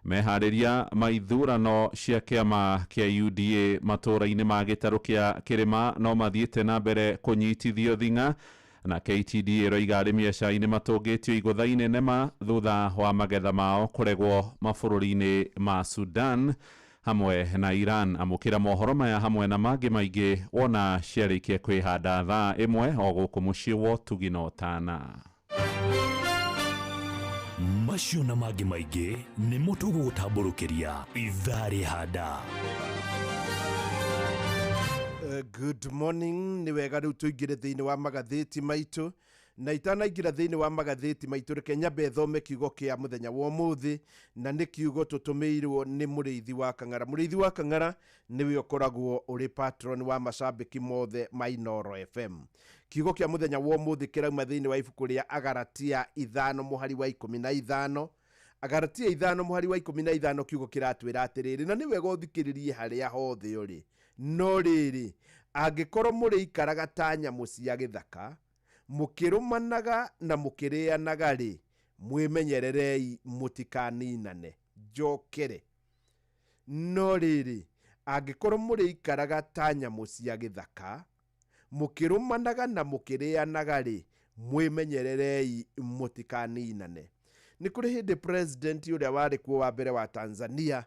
Meharĩria ma ithurano cia kĩama kĩa UDA matũũra-inĩ ma gĩtarũ kĩa kĩrĩma no mathiĩte na mbere kũnyitithio thing'a. Na KTDA ĩroiga arĩmi a cai nĩ matũngĩtio igũtha inene ma thutha wa magetha mao kũregwo mabũrũri-inĩ ma Sudan hamwe na Iran. Amũkĩra mohoro maya hamwe na mangĩ maingĩ wona ciarĩkia kwĩhanda thaa 1 o gũkũ mũciĩ wa ũtugi na ũtana. Macio na mangĩ maingĩ nĩmo tũgũgũtambũrũkĩria ithaa rĩhanda. Good morning. Nĩ wega rĩu tũingĩre thĩinĩ wa magathĩti maitũ, na itanaingĩra thĩinĩ wa magathĩti maitũ reke nyambe thome kiugo kĩa mũthenya wa ũmũthĩ, na nĩ kiugo tũtũmĩirwo nĩ mũrĩithi wa Kang'ara. Mũrĩithi wa Kang'ara nĩwe ũkoragwo ũrĩ patron wa macambĩki mothe ma Inooro FM. Kiugo kĩa mũthenya wa ũmũthĩ kĩrauma thĩinĩ wa ibuku rĩa Agaratia 5 mũhari wa 15. Agaratia 5 mũhari wa 15, kiugo kĩratwĩra atĩrĩrĩ, na nĩ wega ũthikĩrĩrie harĩa hothe ũrĩ. No rĩrĩ, angĩkorwo mũrĩikaraga ta nyamũ cia gĩthaka, mũkĩrũmanaga na mũkĩrĩanaga rĩ, mwĩmenyererei mũtikaninane. Njokere. No rĩrĩ, angĩkorwo mũrĩikaraga ta nyamũ cia gĩthaka, mũkĩrũmanaga na mũkĩrĩanaga rĩ, mwĩmenyererei mũtikaninane. Nĩ kũrĩ hĩndĩ president ũrĩa warĩ kuo wa mbere wa Tanzania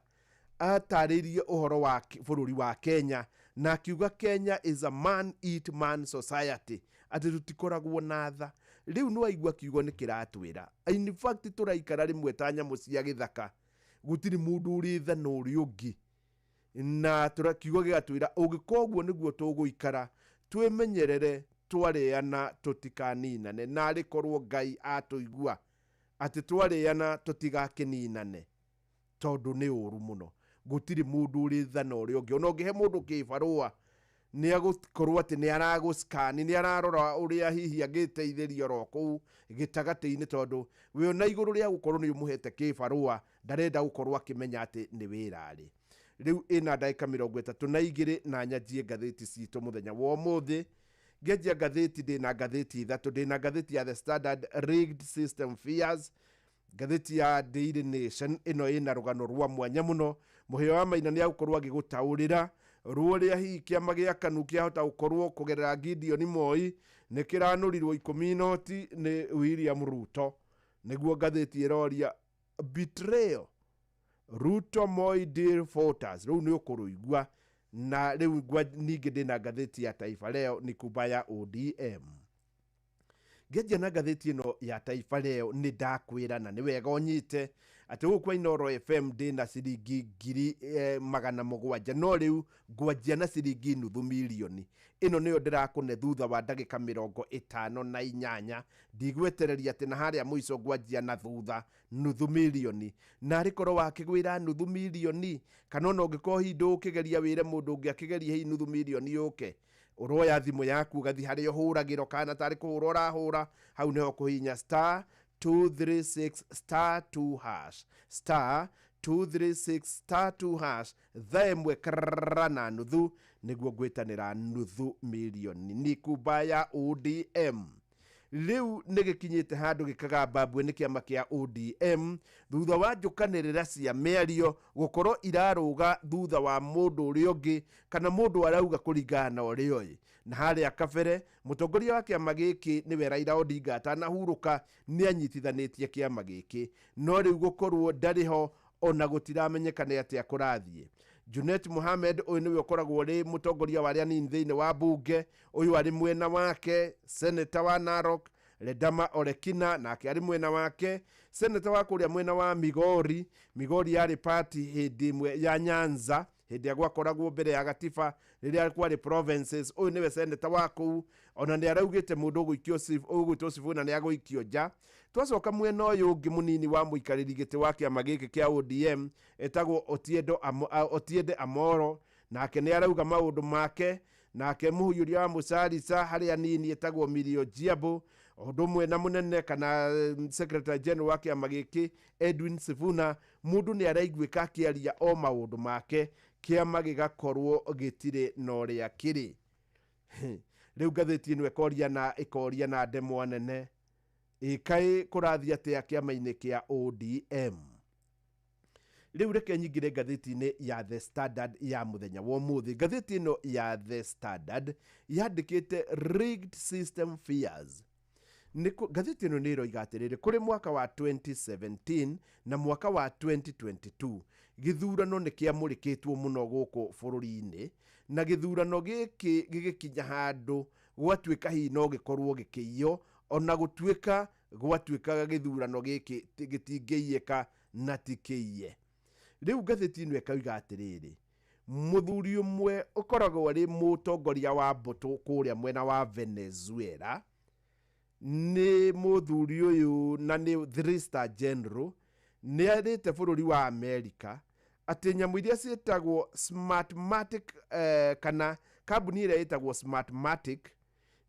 atarĩirie ũhoro wa bũrũri wa Kenya na akiuga Kenya is a man eat man society, atĩ tũtikoragwo na tha. Rĩu nĩ waigua kiugo nĩ kĩratwĩra, in fact tũraikara rĩmwe ta nyamũ cia gĩthaka, gũtirĩ mũndũ ũrĩ tha na ũrĩa ũngĩ. Na kiugo gĩgatwĩra ũngĩkorwo ũguo nĩguo tũgũikara, twĩmenyerere twarĩana tũtikaninane. Na arĩ korwo Ngai atũigua atĩ twarĩana tũtigakĩninane, tondũ nĩ ũru mũno. Gũtirĩ mũndũ ũrĩ tha na ũrĩa ũngĩ. Ona ũngĩhe mũndũ kĩbarũa nĩ agũkorwo atĩ nĩ aragũscan, nĩ ararora ũrĩa hihi angĩteithĩria oro kũu gĩtagatĩ-inĩ, tondũ we ona igũrũ rĩa gũkorwo nĩ ũmũhete kĩbarũa ndarenda gũkorwo akĩmenya atĩ nĩ wĩra rĩ. Rĩu ĩna ndagĩka 32 na nyanjie ngathĩti citũ mũthenya wa ũmũthĩ. Ngĩanjia ngathĩti, ndĩna ngathĩti 3. Ndĩna ngathĩti ya The Standard, Rigged System Fears, ngathĩti ya Daily Nation, ĩno ĩna rũgano rwa mwanya mũno. Mũhĩa wa Maina nĩ agũkorwo agĩgũtaũrĩra rũrĩa hihi kĩama gĩa KANU kĩahota gũkorwo kũgerera Gideon Moi nĩ kĩranũrirwo 10 noti nĩ William Ruto. Nĩguo ngathĩti ĩroria betrayal Ruto Moi deal voters. Rĩu nĩ ũkũrũigua na rĩu ningĩ ndĩna ngathĩti ya Taifa Leo ni kubaya ODM. Ngĩanjia na ngathĩti ĩno ya Taifa Leo nĩ ndakwĩra na nĩ wega ũnyite atĩ gũkũ kwa Inooro FM ndĩna ciringi 700,000 no rĩu ngwanjia na ciringi 500,000. Ĩno nĩyo ndĩrakũne thutha wa ndagĩka 58. Ndigwetereria atĩ na harĩa mũico ngwanjia na thutha 500,000. Na arĩ korwo wakĩgwĩra 500,000 kana ona ũngĩkorwo hihi ndũgũkĩgeria wĩre mũndũ ũngĩ akĩgerie hihi 500,000 yũke, ũroya thimũ yaku ũgathiĩ harĩa ũhũragĩrwo kana tarĩ kũhũra ũrahũra, hau nĩho kũhihinya star 236 star 2 hash star 236 star 2 hash thaa ĩmwe karara na nuthu nĩguo ngwĩtanĩra 500,000. Ni kubaya ODM. Rĩu nĩ gĩkinyĩte handũ gĩkagamba mbwe nĩ kĩama kĩa ODM thutha wa njũkanĩrĩra cia mĩario gũkorwo irarũga thutha wa mũndũ ũrĩa ũngĩ kana mũndũ arauga kũringana na ũrĩa oĩ. Na harĩa kabere mũtongoria wa kĩama gĩkĩ nĩwe Raila Odinga atanahurũka nĩ anyitithanĩtie kĩama gĩkĩ, no rĩu gũkorwo ndarĩ ho ona gũtiramenyeka nĩ atĩa kũrathiĩ. Junet Mohamed ũyũ nĩwe ũkoragwo ũrĩ mũtongoria wa arĩa anini thĩinĩ wa bunge, ũyũ arĩ mwena wake seneta wa Narok Ledama Olekina nake arĩ mwena wake, seneta wa kũrĩa mwena wa Migori. Migori yarĩ party hĩndĩ ĩmwe ya Nyanza hĩndĩ ĩrĩa gwakoragwo mbere ya gatiba rĩrĩa kwarĩ provinces, ũyũ nĩwe seneta wa kũu, ona nĩ araugĩte mũndũ ũgwĩtwo Sifuna nĩ agũikio nja. Twacoka mwena ũyũ ũngĩ mũnini wa mũikarĩri gĩtĩ wa kĩama gĩkĩ kĩa ODM etagwo Otiende Amoro, nake nĩ arauga maũndũ make. Nake mũhuyũria wa Mũcarica harĩa nini etagwo Milio Jiabo, ũndũ ũmwe na mũnene kana secretary general wa kĩama gĩkĩ Edwin Sifuna, mũndũ nĩ araiguĩka akĩaria o maũndũ make, kĩama gĩgakorwo gĩtirĩ na ũrĩa kĩrĩ. Rĩu ngathĩti ĩno ĩkoria na ndemwa nene, ĩkaĩ kũrathiĩ atĩa kĩama-inĩ kĩa ODM. Rĩu reke nyingĩre ngathĩti-inĩ ya The Standard ya mũthenya wa ũmũthĩ. Ngathĩti ĩno ya The Standard yandĩkĩte rigged system fears. Ngathĩti ĩno nĩ ĩroiga atĩrĩrĩ, kũrĩ mwaka wa 2017 na mwaka wa 2022 gĩthurano nĩ kĩamũrĩkĩtwo mũno gũkũ bũrũri-inĩ, na gĩthurano gĩkĩ gĩgĩkinya handũ gwatuĩka hihi no gĩkorwo gĩkĩiywo, ona gũtuĩka gwatuĩkaga gĩthurano gĩkĩ gĩtingĩiyĩka na ti kĩiye. Rĩu ngathĩti ĩno ĩkauga atĩrĩrĩ, mũthuri ũmwe ũkoragwo arĩ mũtongoria wa mbũtũ kũrĩa mwena wa Venezuela, nĩ mũthuri ũyũ na nĩ 3-star general, nĩ arĩte bũrũri wa Amerika atĩ nyamũ iria ciĩtagwo Smartmatic, kana kambuni ĩrĩa ĩtagwo Smartmatic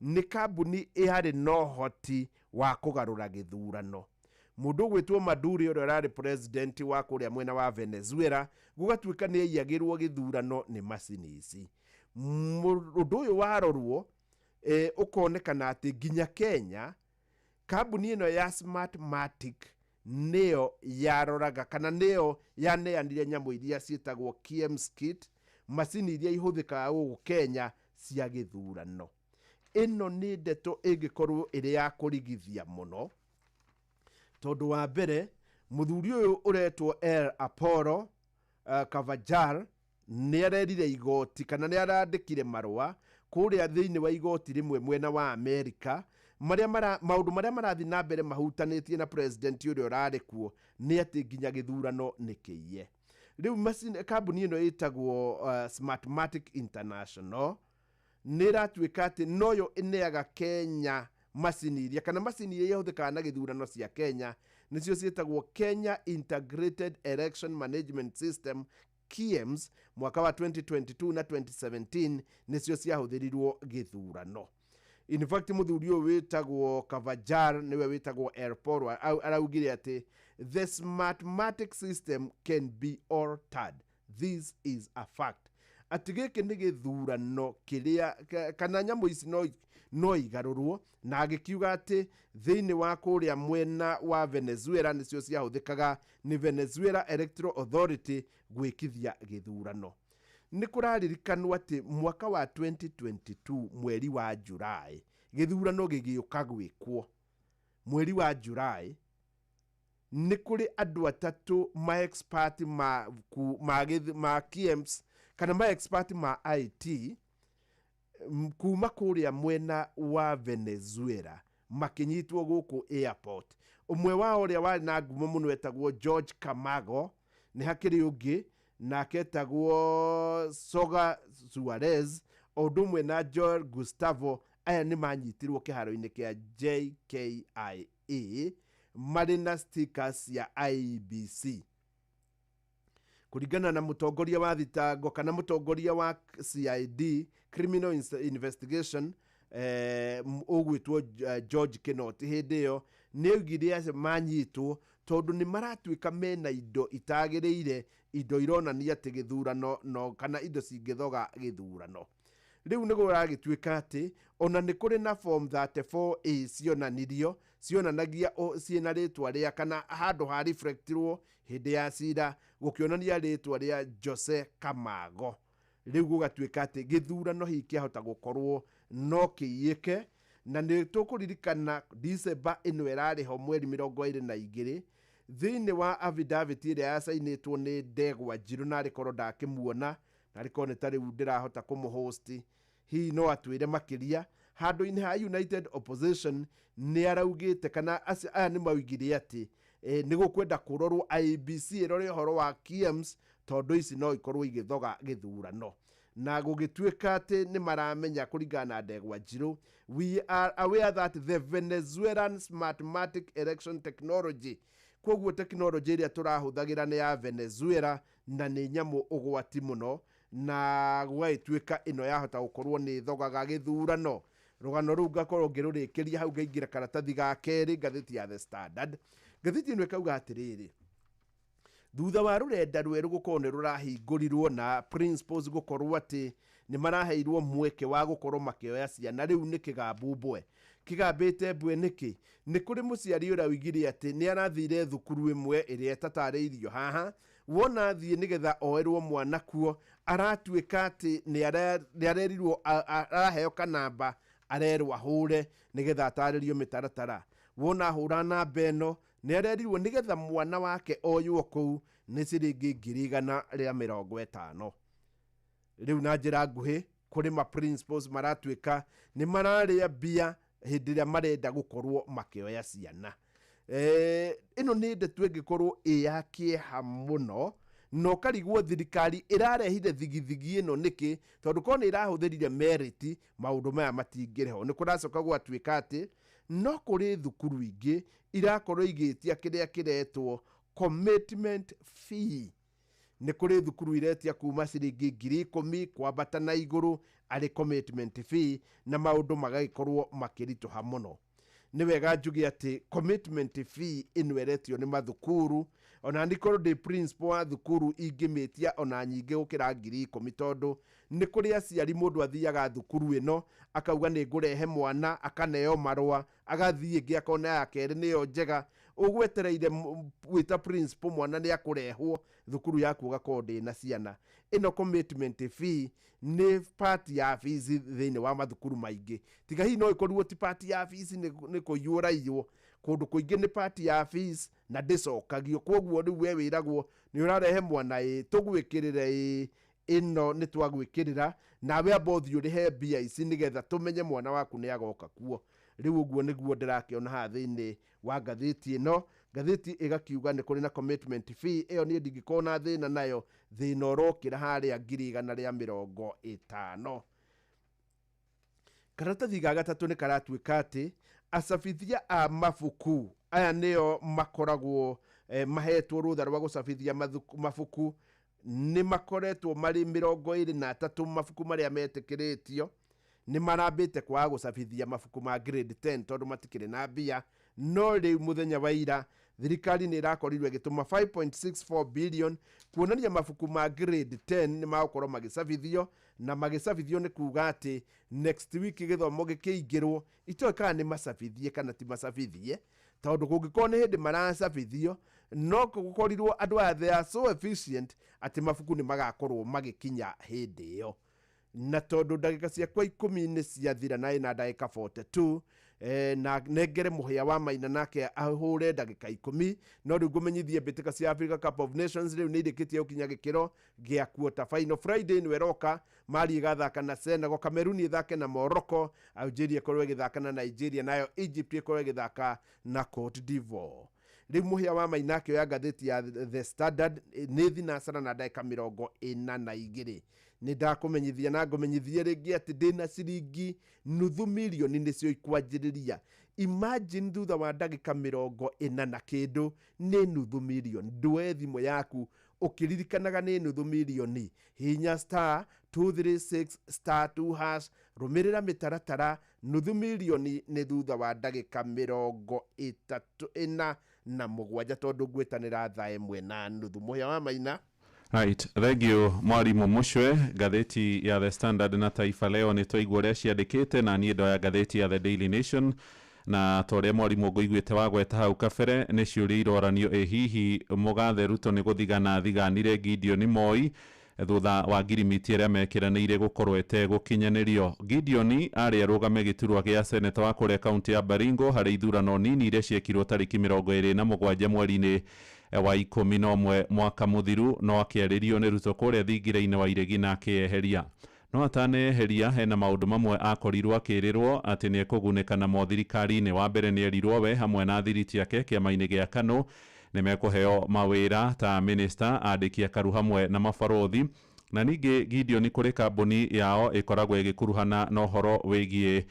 nĩ kambuni ĩarĩ na ũhoti wa kũgarũra gĩthurano. Mũndũ ũgwĩtwo Maduro ũrĩa ũrarĩ president wa kũrĩa mwena wa Venezuela gũgatuĩka nĩ aiyagĩrwo gĩthurano nĩ macini ici. Ũndũ ũyũ warorwo ũkonekana atĩ nginya Kenya kambuni ĩno ya Smartmatic nĩyo yaroraga kana nĩyo yaneanire nyamũ iria ciĩtagwo KIEMS kit, macini iria ihũthĩkaga gũkũ Kenya cia gĩthurano. Ĩno nĩ ndeto ĩngĩkorwo ĩrĩ ya kũrigithia mũno, tondũ wa mbere mũthuri ũyũ ũretwo El Apollo Kavajar nĩ arerire igoti kana nĩ arandĩkire marũa kũrĩa thĩinĩ wa igoti rĩmwe mwena wa Amerika, maũndũ marĩa marathiĩ na mbere mahutanĩtie na president ũrĩa ũrarĩ kuo nĩ atĩ nginya gĩthurano nĩ kĩiye. Rĩu kambuni ĩno ĩtagwo Smartmatic International nĩ ĩratuĩka atĩ noyo ĩneaga Kenya macini iria kana macini iria ihũthĩkaga na gĩthurano cia Kenya, nĩcio ciĩtagwo Kenya Integrated Election Management System KIEMS, mwaka wa 2022 na 2017 nĩcio ciahũthĩrirwo gĩthurano. In fact mũthuri ũyũ wĩtagwo Kavajar nĩwe wĩtagwo El Poro araugire atĩ the Smartmatic system can be altered, this is a fact. Atĩ gĩkĩ nĩ gĩthurano kĩrĩa kana nyamũ ici no igarũrwo, na agĩkiuga atĩ thĩinĩ wa kũrĩa mwena wa Venezuela nĩcio ciahũthĩkaga nĩ Venezuela Electoral Authority gwĩkithia gĩthurano. Nĩ kũraririkanwo atĩ mwaka wa 2022 mweri wa Julai gĩthurano gĩgĩũka gwĩkwo mweri wa Julai, nĩ kũrĩ andũ atatũ ma expert ma KIEMS kana ma expert ma IT kuma kũrĩa mwena wa Venezuela makinyitwo gũkũ airport. Ũmwe wao ũrĩa warĩ na ngumo mũno etagwo George Camargo, nĩ hakĩrĩ ũngĩ nake etagwo Soga Suarez, o ũndũ ũmwe na Joel Gustavo. Aya nĩ manyitirwo kĩharo-inĩ kĩa JKIA marĩ na stickers ya IEBC. Kũringana na mũtongoria wa thitango kana mũtongoria wa CID Criminal Investigation ũgwĩtwo George Kinoti, hĩndĩ ĩyo nĩ oigire atĩ manyitwo tondũ nĩ maratuĩka mena indo itagĩrĩire, indo ironania atĩ gĩthurano no kana indo cingĩthoga gĩthurano. Rĩu nĩ kũragĩtuĩka atĩ ona nĩ kũrĩ na form 34A cionanirio, cionanagia ciĩna rĩtwa rĩa kana handũ ha reflectirwo hĩndĩ ya cira gũkĩonania rĩtwa rĩa Jose Camargo. Rĩu gũgatuĩka atĩ gĩthurano hihi kĩahota gũkorwo no kĩiyĩke, na nĩ tũkũririkana December ĩno ĩrarĩ ho mweri 22 thĩinĩ wa affidavit ĩrĩa yacainĩtwo nĩ Ndegwa Njirũ, na arĩkorwo ndakĩmuona na arĩkorwo nĩ ta rĩu ndĩrahota kũmũhost, hihi no atwĩre makĩria. Handũ-inĩ ha United Opposition nĩ araugĩte kana aya nĩ maugire atĩ nĩ gũkwenda kũrorwo IEBC ĩrore ũhoro wa KIEMS tondũ ici no ikorwo igĩthoga gĩthurano. Na gũgĩtuĩka atĩ nĩ maramenya kũringana na Ndegwa Njirũ, we are aware that the Venezuelan Smartmatic election technology, koguo technology ĩrĩa tũrahũthagĩra nĩ ya Venezuela na nĩ nyamũ ũgwati mũno, na gũgagĩtuĩka ĩno yahota gũkorwo nĩ thogaga gĩthurano. Rũgano rũu ngakorwo ngĩrũrĩkĩria hau ngaingĩra karatathi ga kerĩ ngathĩti ya The Standard. Ngathĩti ĩno ĩkauga atĩrĩrĩ, thutha wa rũrenda rwerũ gũkorwo nĩ rũrahingũrirwo na principals gũkorwo atĩ nĩ maraheirwo mweke wa gũkorwo makĩoya ciana, rĩu nĩ kĩgambu mbwe kĩgambĩte mbwe nĩkĩ? Nĩ kũrĩ mũciari ũrĩa oigire atĩ nĩ arathire thukuru ĩmwe ĩrĩa ĩtatarĩirio haha, wona athiĩ nĩgetha oerwo mwana kuo aratuĩka atĩ nĩ arerirwo araheo kanamba arerwo ahũre nĩgetha atarĩrio mĩtaratara. Wona ahũra namba ĩno nĩ arerirwo nĩgetha mwana wake oywo kũu nĩ ciringi 150,000. Rĩu na njĩra nguhĩ kũrĩ ma principals maratuĩka nĩ mararĩa mbia hĩndĩ ĩrĩa marenda gũkorwo makĩoya ciana. Ĩno nĩ ndeto ĩngĩkorwo ĩ ya kĩeha mũno, na ũkarigwo thirikari ĩrarehire thigithigi ĩno nĩkĩ, tondũ korwo nĩ ĩrahũthĩrire merit maũndũ maya matingĩrĩ ho. Nĩ kũracoka gwatuĩka atĩ no kũrĩ thukuru ingĩ irakorwo igĩtia kĩrĩa kĩretwo commitment fee. Nĩ kũrĩ thukuru iretia kuma ciringi 10,000 kwambata na igũrũ arĩ commitment fee, na maũndũ magagĩkorwo makĩritũha mũno. Nĩ wega njuge atĩ commitment fee ĩno ĩretio nĩ mathukuru, ona nikorwo ndĩ principal wa thukuru ingĩmĩtia ona nyingĩ gũkĩra 10,000, tondũ nĩ kũrĩ aciari mũndũ athiaga thukuru ĩno akauga nĩ ngũrehe mwana, akaneo marũa, agathiĩ ĩngĩ akona ya kerĩ nĩyo njega, ũgwetereire wĩta principal mwana nĩ akũrehwo thukuru yaku ũgakorwo ndĩna ciana. Ĩno commitment fee nĩ part ya fees thĩinĩ wa mathukuru maingĩ, tiga hihi no ĩkorirwo ti part ya fees nĩ kũiywo ũraiywo, kũndũ kũingĩ nĩ part ya fees na ndĩcokagio. Koguo rĩu we wĩragwo nĩ ũrarehe mwana ĩ tũgwĩkĩrĩre ĩ ĩno nĩ twagwĩkĩrĩra, nawe amba ũthiĩ ũrĩhe mbia ici nĩgetha tũmenye mwana waku nĩ agoka kuo. Rĩu ũguo nĩguo ndĩrakĩona haha thĩinĩ wa ngathĩti ĩno. Ngathĩti ĩgakiuga nĩ kũrĩ na commitment fee ĩyo, niĩ ndingĩkorwo na thĩna nayo, thĩna ũrokĩra harĩa 150,000. Karatathi ga gatatũ nĩ karatuĩka atĩ acabithia a mabuku aya nĩo makoragwo mahetwo rũtha rwa gũcabithia mabuku, nĩ makoretwo marĩ 23 mabuku marĩa metĩkĩrĩtio. Nĩ marambĩte kwaga gũcabithia mabuku ma grade 10 tondũ matikĩrĩ na mbia, no rĩu mũthenya wa ira Thirikari nĩ ĩrakorirwo ĩgĩtũma 5.64 billion kuonania mabuku ma grade 10 nĩ magũkorwo magĩcabithio, na magĩcabithio nĩ kuga atĩ next week gĩthomo gĩkĩingĩrwo. Itoĩ kana nĩ macabithie kana ti macabithie, tondũ kũngĩkorwo nĩ hĩndĩ maracabithio, no gũkorirwo andũ aya, they are so efficient atĩ mabuku nĩ magakorwo magĩkinya hĩndĩ ĩyo. Na tondũ ndagĩka ciakwa 10 nĩ ciathira na ĩna ndagĩka 42, na nengere Mũhĩa wa Maina nake ahũre ndagĩka 10. No rĩu ngũmenyithie mbĩtĩka cia Africa Cup of Nations rĩu nĩ irĩkĩtie gũkinya gĩkĩro gĩa quarter final. Friday nĩwe ĩroka, Mali ĩgathaka na Senegal, Cameroon ĩthake na Morocco, Algeria ĩkorwo ĩgĩthaka na Nigeria, nayo Egypt ĩkorwo ĩgĩthaka na Cote d'Ivoire. Rĩu Mũhĩa wa Maina akĩoya ngathĩti ya The Standard. Nĩ thinacara na ndagĩka 42. Nĩ ndakũmenyithia na ngũmenyithie rĩngĩ atĩ ndĩna ciringi nuthu mirioni nĩcio ikwanjĩrĩria. Imagine, thutha wa ndagĩka 40 na kĩndũ nĩ nuthu mirioni. Ndũe thimũ yaku ũkĩririkanaga nĩ nuthu mirioni. Hinya *236*2#, rũmĩrĩra mĩtaratara. Nuthu mirioni nĩ thutha wa ndagĩka 37, tondũ ngwĩtanĩra thaa 1:30. Mũhĩa wa Maina. Right, thank you, Mwalimu Mushwe. Ngathĩti ya The Standard na Taifa Leo nĩ twaigua ũrĩa ciandĩkĩte, na niĩ ndoya ngathĩti ya The Daily Nation. Na ta ũrĩa mwarimũ ngũiguĩte wagweta hau kabere, nĩ ciũria iroranio: ĩ hihi mũgathe Ruto nĩ gũthigana thiganire Gideon Moi thutha wa ngirimiti ĩrĩa mekĩranĩire gũkorwo ĩtegũkinyanĩrio? Gideon arĩ arũgame gĩturwa gĩa seneta wa kũrĩa kaunti ya Baringo harĩ ithurano nini iria ciekirwo tarĩki 27 mweri-inĩ wa 11 mwaka mũthiru, no akĩarĩrio nĩ Ruto kũrĩa thingira-inĩ wa Iregi na akĩeheria. No ataneheria, hena maũndũ mamwe akorirwo akĩrĩrwo atĩ nĩ ekũgunĩka namo thirikari-inĩ. Wa mbere, nĩ erirwo we hamwe na thiriti yake kĩama-inĩ gĩa KANU nĩ mekũheo mawĩra ta minista, andĩki akaru hamwe na mabarũthi. Na ningĩ Gideon kũrĩ kambuni yao ĩkoragwo ĩgĩkuruhana na ũhoro wĩgiĩ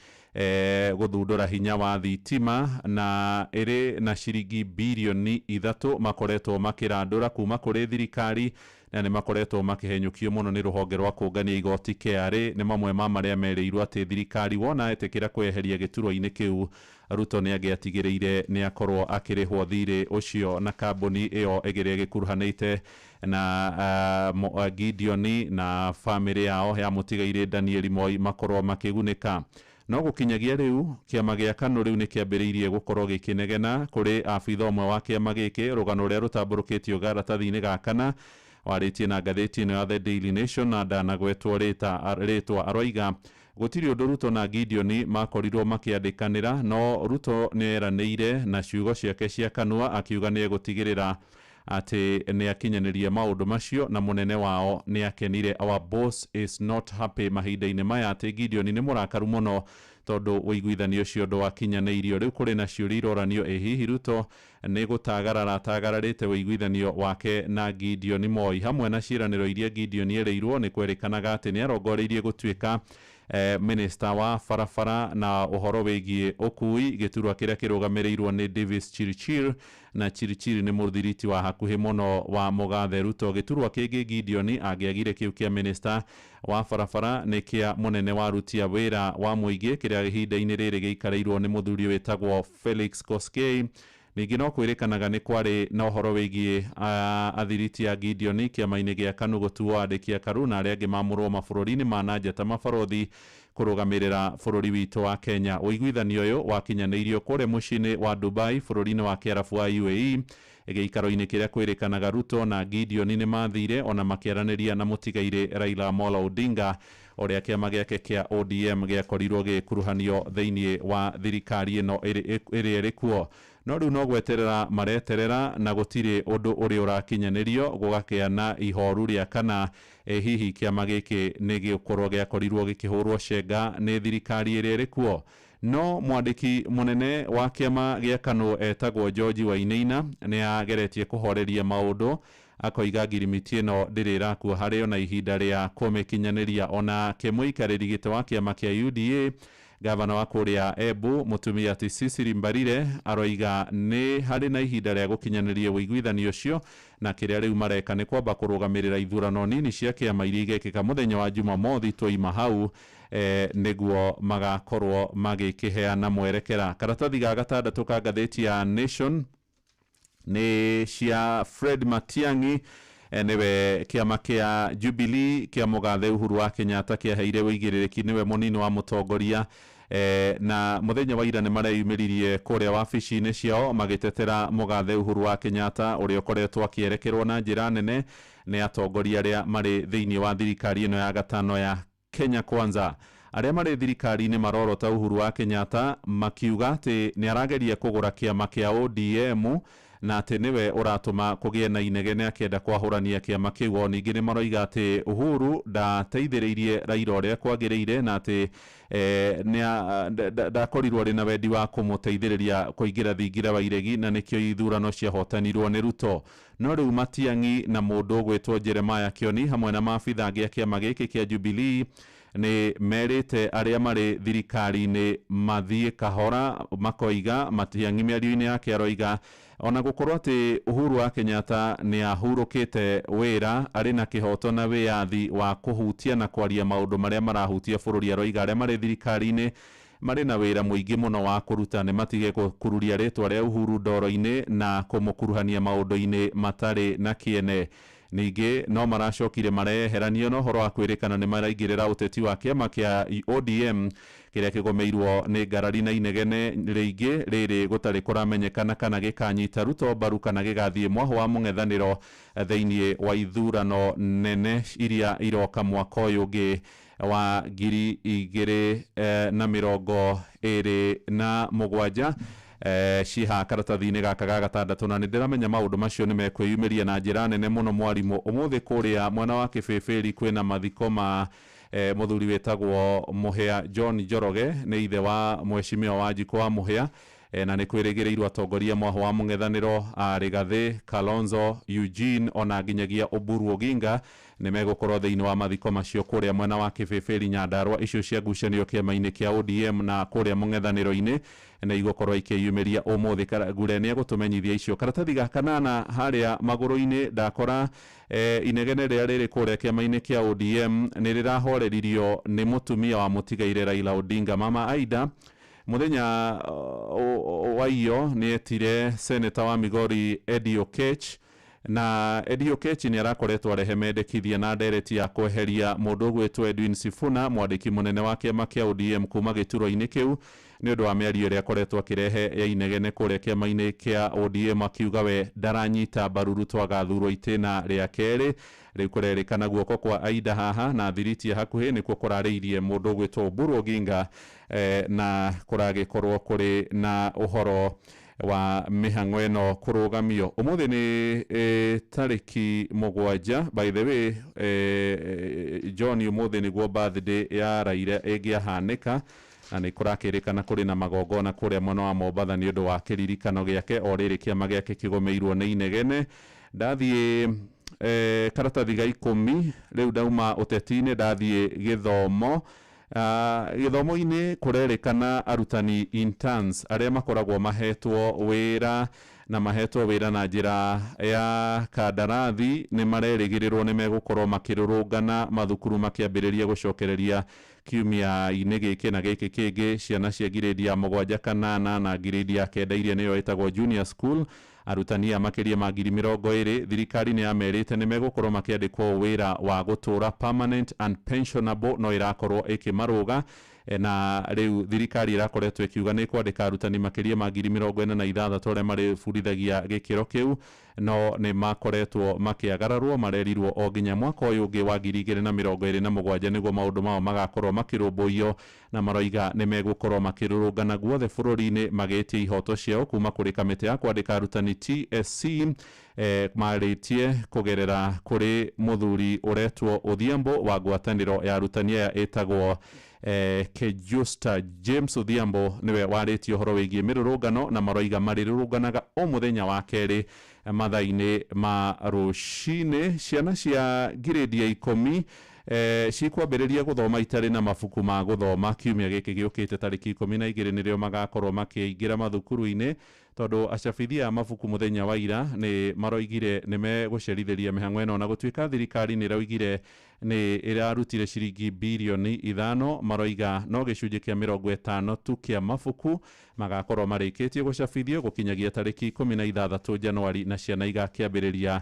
gũthundũra hinya wa thitima, na ĩrĩ na ciringi birioni 3 makoretwo makĩrandũra kuma kũrĩ thirikari, na nĩ makoretwo makĩhenyũkio mũno nĩ rũhonge rwa kũngania igoti KRA. Nĩ mamwe ma marĩa merĩirwo atĩ thirikari wona etĩkĩra kweheria gĩturwa-inĩ kĩu, Ruto nĩ angĩatigĩrĩire nĩ akorwo akĩrĩhwo thirĩ ũcio, na kambuni ĩyo ĩgĩrĩa ĩgĩkuruhanĩte na Gideon na bamĩrĩ yao ya mũtigairĩ Daniel Moi makorwo makĩgunĩka. No gũkinyagia rĩu, kĩama gĩa KANU rĩu nĩ kĩambĩrĩirie gũkorwo gĩkĩnegena kũrĩ abitha ũmwe wa kĩama gĩkĩ. Rũgano rũrĩa rũtambũrũkĩtio karatathi-inĩ ga kana warĩtie na ngathĩti ĩno ya The Daily Nation na ndanagwetwo rĩtwa, aroiga gũtirĩ ũndũ Ruto na Gideon makorirwo makĩandĩkanĩra, no Ruto nĩ eranĩire na ciugo ciake cia kanua akiuga nĩ egũtigĩrĩra atĩ nĩ akinyanĩria maũndũ macio, na mũnene wao nĩ akenire. "Our boss is not happy" mahinda-inĩ maya, atĩ Gideon nĩ mũrakaru mũno tondũ ũiguithanio ũcio ndwakinyanĩirio. Rĩu kũrĩ na ciũria iroranio: ĩ hihi Ruto nĩ gũtagarara atagararĩte ũiguithanio wake na Gideon Moi? Hamwe na ciĩranĩro iria Gideon erĩirwo, nĩ kwerĩkanaga atĩ nĩ arongoreirie gũtuĩka minista wa barabara na ũhoro wĩgiĩ ũkui, gĩturwa kĩrĩa kĩrũgamĩrĩirwo nĩ Davis Chirchir, na Chirchir nĩ mũthiriti wa hakuhĩ mũno wa mũgathe Ruto. Gĩturwa kĩngĩ Gideon angĩagire kĩu kĩa minista wa barabara nĩ kĩa mũnene wa aruti a wĩra wa mũingĩ, kĩrĩa ihinda-inĩ rĩrĩ gĩikarĩirwo nĩ mũthuri wĩtagwo Felix Koskei. Ningĩ no kwĩrĩkanaga nĩ kwarĩ na ũhoro wĩgiĩ athiriti a Gideon kĩama-inĩ gĩa KANU gũtuo andĩki akaru na arĩa angĩ mamũrwo mabũrũri-inĩ ma na nja ta mabarũthi kũrũgamĩrĩra bũrũri witũ wa Kenya. Ũiguithanio ũyũ wakinyanĩirio kũrĩa mũciĩ-inĩ wa Dubai, bũrũri-inĩ wa Kĩarabu wa UAE, gĩikaro-inĩ kĩrĩa kwĩrĩkanaga Ruto na Gideon nĩ mathire ona makĩaranĩria na mũtigairĩ Raila Amolo Odinga, ũrĩa kĩama gĩake kĩa ODM gĩakorirwo gĩkuruhanio thĩinĩ wa thirikari ĩno ĩrĩa ĩrĩ kuo. No rĩu no gweterera mareterera na gũtirĩ ũndũ ũrĩa ũrakinyanĩrio, gũgakĩa na ihoru rĩa kana hihi kĩama gĩkĩ nĩ gĩgũkorwo gĩakorirwo gĩkĩhũrwo cenga nĩ thirikari ĩrĩa ĩrĩ kuo. No mwandĩki mũnene wa kĩama gĩa KANU etagwo George Wainaina nĩ ageretie kũhoreria maũndũ, akoiga ngirimiti ĩno ndĩrĩ ĩrakua harĩ ona ihinda rĩa kũmĩkinyanĩria. Onake mũikarĩri gĩtĩ wa kĩama kĩa UDA, gavana wa kũrĩa Embu, mũtumia ti Cecily Mbarire, aroiga nĩ harĩ na ihinda rĩa gũkinyanĩria ũiguithanio ũcio, na kĩrĩa rĩu mareka nĩ kwamba kũrũgamĩrĩra ithurano nini cia kĩama iria igekĩka mũthenya wa Jumamothi twaima hau, nĩguo magakorwo magĩkĩheana mwerekera. Karatathi ga gatandatũ ka ngathĩti ya Nation Nĩ cia Fred Matiang'i, nĩwe kĩama kĩa Jubilee kĩa mũgathe Uhuru wa Kenyatta kĩaheire ũigĩrĩrĩki, nĩwe mũnini wa mũtongoria, na mũthenya wa ira nĩ mareyumĩririe kũrĩa wabici-inĩ ciao magĩtetera mũgathe Uhuru wa Kenyatta, ũrĩa ũkoretwo akĩerekerwo na njĩra nene nĩ atongoria arĩa marĩ thĩinĩ wa thirikari ĩno ya gatano ya Kenya Kwanza. Arĩa marĩ thirikari-inĩ marorota Uhuru wa Kenyatta makiuga atĩ nĩ arageria kũgũra kĩama kĩa ODM na atĩ nĩwe ũratũma kũgĩe na inegene akĩenda kwahũrania kĩama kĩu. O ningĩ nĩ maroiga atĩ Uhuru ndateithĩrĩirie Raila ũrĩa kwagĩrĩire na atĩ ndakorirwo arĩ na wendi wa kũmũteithĩrĩria kũingĩra thingira wa iregi, na nĩkĩo ithurano ciahotanirwo nĩ Ruto. No rĩu Matiang'i na mũndũ ũgwĩtwo Jeremiah Kioni hamwe na maabitha angĩ a kĩama gĩkĩ kĩa Jubilee nĩ merĩte arĩa marĩ thirikari-inĩ mathiĩ kahora, makoiga Matiang'i mĩario-inĩ yake aroiga ona gũkorwo atĩ Uhuru wa Kenyatta nĩ ahurũkĩte wĩra, arĩ na kĩhoto na wĩyathi wa kũhutia na kwaria maũndũ marĩa marahutia bũrũri. Aroiga arĩa marĩ thirikari-inĩ marĩ na wĩra mũingĩ mũno wa kũruta, nĩ matige gũkururia rĩtwa rĩa Uhuru ndoro-inĩ na kũmũkuruhania maũndũ-inĩ matarĩ na kĩene. Ningĩ no maracokire mareyeherania na ũhoro wa kwĩrĩkana nĩ maraingĩrĩra ũteti wa kĩama kĩa ODM kĩrĩa kĩgomeirwo nĩ ngarari na inegene rĩingĩ rĩrĩ gũtarĩ kũramenyekana kana gĩkanyita Ruto mbaru kana gĩgathiĩ mwahũ wa mũng'ethanĩro thĩinĩ wa ithurano nene iria iroka mwaka ũyũ ũngĩ wa 2027. Ciha karatathi-inĩ gaka ga gatandatũ, na nĩ ndĩramenya maũndũ macio nĩ mekwĩyumĩria na njĩra nene mũno. Mwarimũ, ũmũthĩ kũrĩa mwena wa Kĩbĩbĩri kwĩna mathiko ma mũthuri wĩtagwo Mũhĩa John Njoroge, nĩ ithe wa mheshimiwa Wanjikũ wa Mũhĩa, na nĩ kwĩrĩgĩrĩirwo atongoria mwahũ wa mũng'ethanĩro Rigathĩ, Kalonzo Eugene ona nginyagia Oburu Oginga nĩ megũkorwo thĩinĩ wa mathiko macio kũrĩa mwena wa Kĩbĩbĩri Nyandarua. Icio cia ngucanio kĩama-inĩ kĩa ODM na kũrĩa mũng'ethanĩro-inĩ nĩ igũkorwo ikĩyumĩria ũmũthĩ. Ngure nĩ egũtũmenyithia icio. Karatathi ga kanana harĩa magũrũ-inĩ ndakora inegene rĩrĩa rĩrĩ kũrĩa kĩama-inĩ kĩa ODM nĩ rĩrahoreririo nĩ mũtumia wa mũtigaire Raila Odinga, Mama Aida. Mũthenya wa iyo nĩ etire seneta wa Migori Eddie Okech, na Eddie Okech nĩ arakoretwo arehe mendekithia na ndereti ya kweheria mũndũ ũgwĩtwo Edwin Sifuna, mwandĩki mũnene wa kĩama kĩa ODM kuma gĩturwa-inĩ kĩu nĩ ũndũ wa mĩario ĩrĩa akoretwo akĩrehe ya inegene kũrĩa kĩama-inĩ kĩa ODM, akiuga we ndaranyita mbaru Ruto agathurwo itĩna rĩa kerĩ. Rĩu kũrerĩkana guoko kwa Aida haha na thiriti ya hakuhĩ nĩkuo kũrarĩirie mũndũ ũgwĩtwo Oburu Oginga, na kũragĩkorwo kũrĩ na ũhoro wa mĩhang'o ĩno kũrũgamio. Ũmũthĩ nĩ tarĩki 7, by the way, John, ũmũthĩ nĩguo birthday ya Raila ĩngĩahanĩka, na nĩ kũrakĩrĩkana kũrĩ na magongona kũrĩa mwena wa Mombatha nĩ ũndũ wa kĩririkano gĩake, o rĩrĩ kĩama gĩake kĩgomeirwo nĩ inegene. Ndathiĩ karatathi ga 10, rĩu ndauma ũteti-inĩ ndathiĩ gĩthomo. Gĩthomo-inĩ kũrerĩkana arutani interns arĩa makoragwo mahetwo wĩra na mahetwo wĩra na njĩra ya kandarathi nĩ marerĩgĩrĩrwo nĩ megũkorwo makĩrũrũngana mathukuru makĩambĩrĩria gũcokereria kiumia-inĩ gĩkĩ na gĩkĩ kĩngĩ. Ciana cia ngirĩndi ya 7 kana 8 na ngirĩndi ya 9 iria nĩyo ĩtagwo junior school, arutani aya makĩria ma 20,000 thirikari nĩ yamerĩte nĩ megũkorwo makĩandĩkwo wĩra wa gũtũra permanent and pensionable, no ĩrakorwo ĩkĩmarũga, na rĩu thirikari ĩrakoretwo ĩkiuga nĩ kwandĩka arutani makĩria ma 46,000 arĩa marĩbundithagia gĩkĩro kĩu, no nĩ makoretwo makĩagararwo, marerirwo o nginya mwaka ũyũ ũngĩ wa 2027 nĩguo maũndũ mao magakorwo makĩrũmbũiyo, na maroiga nĩ megũkorwo makĩrũrũngana guothe bũrũri-inĩ magĩtia ihoto ciao kuma kũrĩ kamĩtĩ ya kwandĩka arutani TSC, marĩtie kũgerera kũrĩ mũthuri ũretwo Odhiambo wa ngwatanĩro ya arutani aya ĩtagwo Kejusta. James Odhiambo nĩwe warĩtie ũhoro wĩgiĩ mĩrũrũngano, na maroiga marĩrũrũnganaga o mũthenya wa kerĩ mathaa-inĩ ma rũcinĩ. Ciana cia ngirĩndi ya 10 cikwambĩrĩria gũthoma itarĩ na mabuku ma gũthoma kiumia gĩkĩ gĩũkĩte tarĩki 12 nĩrĩo magakorwo makĩingĩra mathukuru-inĩ. Tondu acabithia a mabuku muthenya wa ira ni maroigire ni megũcerithĩria mĩhang'o ĩno, na gũtuĩka thirikari nĩ ĩraugire nĩ ĩrarutire ciringi birioni 5, maroiga no gĩcunjĩ kĩa 50 tu kĩa mabuku magakorwo marĩkĩtie gũcabithio gũkinyagia tarĩki 16 Januari, na ciana igakĩambĩrĩria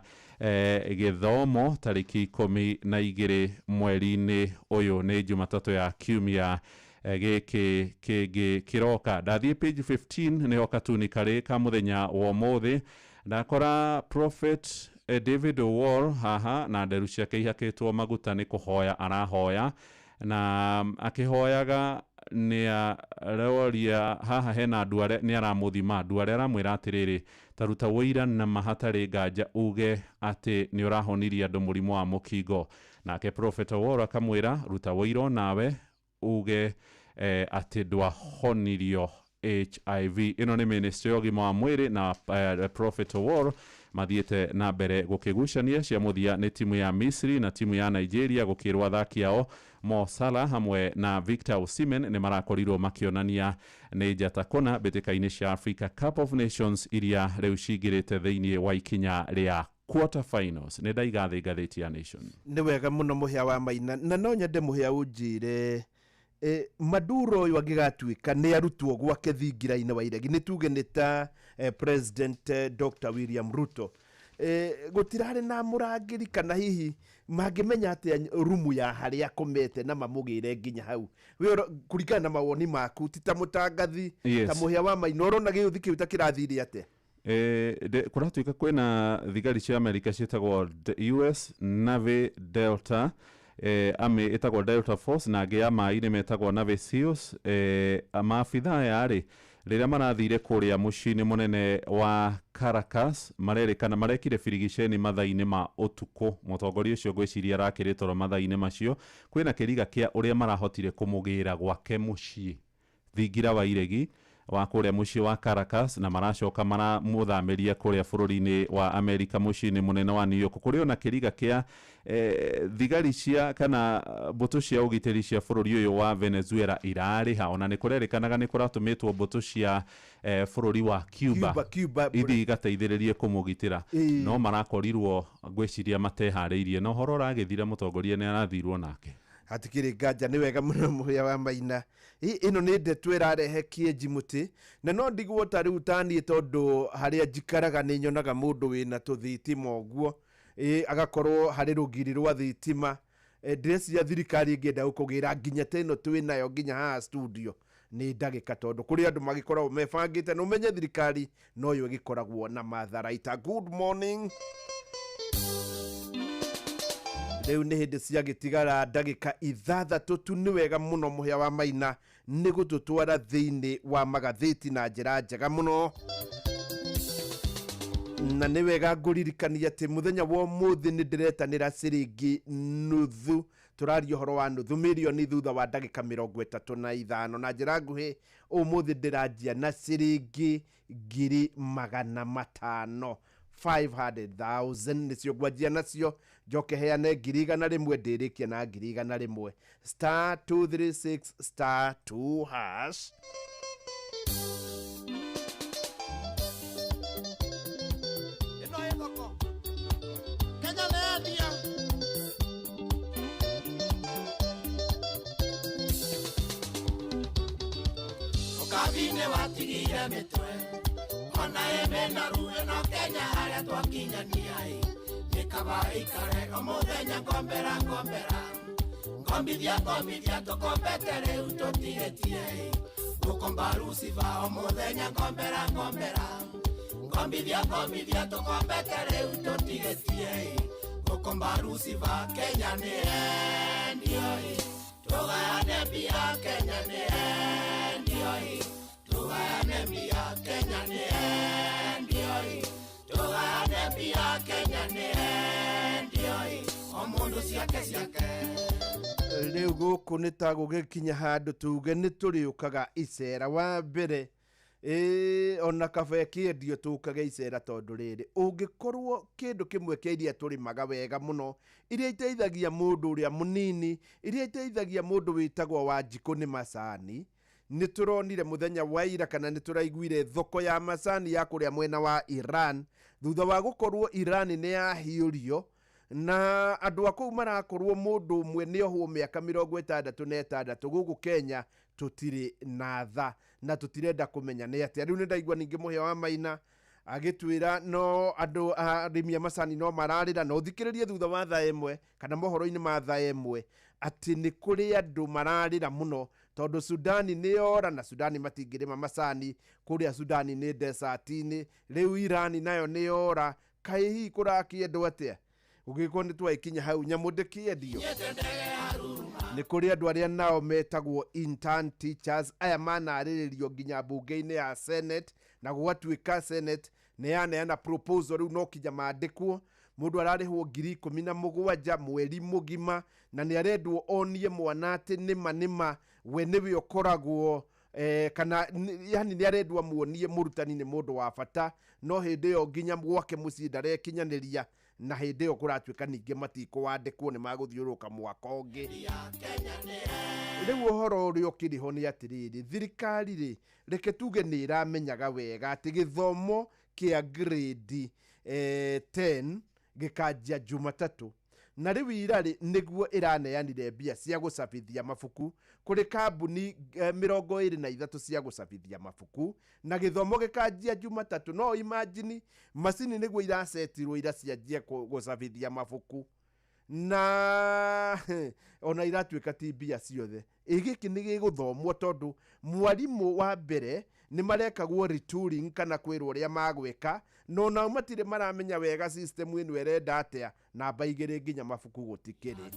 gĩthomo tarĩki 12 mweri-inĩ ũyũ, nĩ Jumatatũ ya kiumia gĩkĩ kĩngĩ kĩroka. Ndathiĩ page 15 nĩho katuni karĩ ka mũthenya wa ũmũthĩ, ndakora Prophet David Owuor haha na nderu ciake ihakĩtwo maguta nĩ kũhoya arahoya, na akĩhoyaga nĩ aroria haha hena nduare, nĩ aramũthima nduare, aramwĩra atĩrĩrĩ, taruta wũira na mahatarĩ nganja uge atĩ nĩ ũrahonirie andũ mũrimũ wa mũkingo. Nake Prophet Owuor akamwĩra ruta wũira nawe uge atĩ ndwahonirio HIV. Ĩno nĩ ministry ya ũgima wa mwĩrĩ na Prophet Owuor mathiĩte na mbere gũkĩgucania. Cia mũthia nĩ timu ya Misri na timu ya Nigeria gũkĩrwo athaki ao Mo Salah hamwe na Victor Osimhen nĩ marakorirwo makĩonania nĩ njata kũna mbĩtĩka-inĩ cia Africa Cup of Nations iria rĩu cingĩrĩte thĩinĩ wa ikinya rĩa quarter finals. Nĩ ndaiga thĩ ngathĩti ya Nation. Nĩ wega mũno mũhĩa wa Maina, na no nyende mũhĩa ũnjĩre Maduro ũyũ angĩgatuĩka nĩ arutwo gwake thingira-inĩ wa iregi, nĩ tuge nĩ ta President Dr. William Ruto, gũtirarĩ na mũrangĩri kana hihi mangĩmenya atĩa rumu ya harĩa akomete na mamũgĩre nginya hau? We kũringana na mawoni maku, ti ta mũtangathi, ta mũhĩa wa Maina, ũrona gĩũthi kĩu ta kĩrathire atĩa? Kũratuĩka kwĩna thigari cia Amerika ciĩtagwo US Navy Delta, ame ĩtagwo Delta Force, na angĩ ya maĩ-inĩ metagwo Navy Seals. Maabitha aya rĩ, rĩrĩa marathire kũrĩa mũciĩ-inĩ mũnene wa Caracas, marerĩkana marekire birigiceni mathaa-inĩ ma ũtukũ. Mũtongoria ũcio ngwĩciria arakĩrĩ toro mathaa-inĩ macio. Kwĩna kĩriga kĩa ũrĩa marahotire kũmũgĩra gwake mũciĩ thingira wa iregi wa kũrĩa mũciĩ wa Caracas, na maracoka maramũthamĩria kũrĩa bũrũri-inĩ wa Amerika mũciĩ-inĩ mũnene wa New York. Kũrĩ ona kĩriga kĩa thigari cia kana mbũtũ cia ũgitĩri cia bũrũri ũyũ wa Venezuela irarĩha, ona nĩ kũrerĩkanaga nĩ kũratũmĩtwo mbũtũ cia bũrũri wa Cuba ithiĩ igateithĩrĩrie kũmũgitĩra, no marakorirwo ngwĩciria mateharĩirie, na ũhoro ũragĩthira mũtongoria nĩ arathirwo nake. Hatikĩrĩ nganja. Nĩ wega mũno mũhĩa wa Maina. Ĩno nĩ ndeto ĩrarehe kĩenji mũtĩ, na no ndigwo ta rĩu taniĩ, tondũ harĩa njikaraga nĩ nyonaga mũndũ wĩna tũthitima ũguo, agakorwo harĩ rũgiri rwa thitima. Ndĩreciria thirikari ĩngĩenda gũkũgĩra nginya ta ĩno twĩ nayo nginya haha studio nĩ ndagĩka, tondũ kũrĩ andũ magĩkoragwo mebangĩte, na ũmenye thirikari noyo ĩgĩkoragwo na matharaita. Good morning. Rĩu nĩ hĩndĩ ciagĩtigara ndagĩka 6 tu. Nĩ wega mũno mũhĩa wa Maina nĩ gũtũtwara thĩinĩ wa magathĩti na njĩra njega mũno, na nĩ wega ngũririkania atĩ mũthenya wa ũmũthĩ nĩ ndĩretanĩra ciringi nuthu, tũraria ũhoro wa nuthu mirioni thutha wa ndagĩka 35. Na njĩra nguhĩ ũmũthĩ ndĩranjia na ciringi 500,000, 500,000 nĩcio ngwanjia nacio, njoke heane 100,000, ndĩrĩkie na 100,000. Star 236 star 2 hash. Kenya nĩyendia. Ũkabi-inĩ watigire mĩtwe ona ĩmĩ na ruo, no Kenya harĩa twakinyania ĩ nĩ kaba ĩikare o mũthenya ngombera ngombera ngombithia ngombithia tũkombete rĩu tũtigĩtie ĩ gũkomba Lucifer o mũthenya ngombera ngombera ngombithia ngombithia tũkombete rĩu tũtigĩtie ĩ gũkomba Lucifer. Kenya nĩ endio ĩ tũgayane mbia, Kenya nĩ endio ĩ tũgayane mbia, Kenya nĩ endio ĩ tũgayane mbia, Kenya nĩ endio ĩ o mũndũ ciake ciake. Rĩu gũkũ nĩ ta gũgĩkinya handũ tuge nĩ tũrĩũkaga icera wa mbere, ona kaba ĩkĩendio tũkage icera, tondũ rĩrĩ ũngĩkorwo kĩndũ kĩmwe kĩa iria tũrĩmaga wega mũno, iria iteithagia mũndũ ũrĩa mũnini, iria iteithagia mũndũ wĩtagwo Wanjikũ nĩ macani. Nĩ tũronire mũthenya wa ira kana nĩ tũraiguire thoko ya macani ya kũrĩa mwena wa Iran thutha wa gũkorwo Iran nĩ yahiũrio na andũ a kũu marakorwo mũndũ ũmwe nĩ ohwo mĩaka 66. Gũkũ Kenya tũtirĩ na tha na tũtirenda kũmenya nĩ atĩa. Rĩu nĩ ndaigua ningĩ Mũhĩa wa Maina agĩtwĩra no andũ arĩmi a macani no mararĩra, no ũthikĩrĩrie thutha wa thaa 1 kana mohoro-inĩ ma thaa 1 atĩ nĩ kũrĩ andũ mararĩra mũno tondũ Sudani nĩ yora na Sudani matingĩrĩma macani kũrĩa Sudani nĩ desert-inĩ. Rĩu Irani nayo nĩ yora, kaĩ hihi kũrakĩendwo atĩa? Ũgĩkorwo nĩ twaikinya hau nyamũ ndĩkĩendio. Nĩ kũrĩ andũ arĩa nao metagwo intern teachers, aya manarĩrĩrio nginya mbunge-inĩ ya Senate na gũgatuĩka Senate nĩ yaneana proposal rĩu no kinya mandĩkwo. Mũndũ ararĩhwo 17,000 mweri mũgima na nĩ arendwo onie mwana atĩ nĩma nĩma we nĩwe ũkoragwo kana yani nĩ arendwo amuonie mũrutani nĩ mũndũ wa bata, no hĩndĩ ĩyo nginya gwake mũciĩ ndarekinyanĩria na hĩndĩ ĩyo kũratuĩka ningĩ matikũwandĩkwo nĩ magũthiũrũrũka mwaka ũngĩ. Rĩu ũhoro ũrĩa ũkĩrĩ ho nĩ atĩrĩrĩ, thirikari rĩ, reke tuge nĩ ĩramenyaga wega atĩ gĩthomo kĩa grade 10 gĩkanjia Jumatatũ, na rĩu ira rĩ nĩguo ĩraneanire mbia cia gũcabithia mabuku kũrĩ kambuni 23 cia gũcabithia mabuku na gĩthomo gĩkanjia Jumatatũ. No imagine macini nĩguo iracetirwo ira cianjie gũcabithia mabuku na ona iratuĩka ti mbia ciothe. Ĩ gĩkĩ nĩ gĩgũthomwo tondũ mwarimũ wa mbere nĩ marekagwo retooling kana kwĩrwo ũrĩa magwĩka, no nao matirĩ maramenya wega system ĩno ĩrenda atĩa. Namba 2 nginya mabuku gũtikĩrĩ.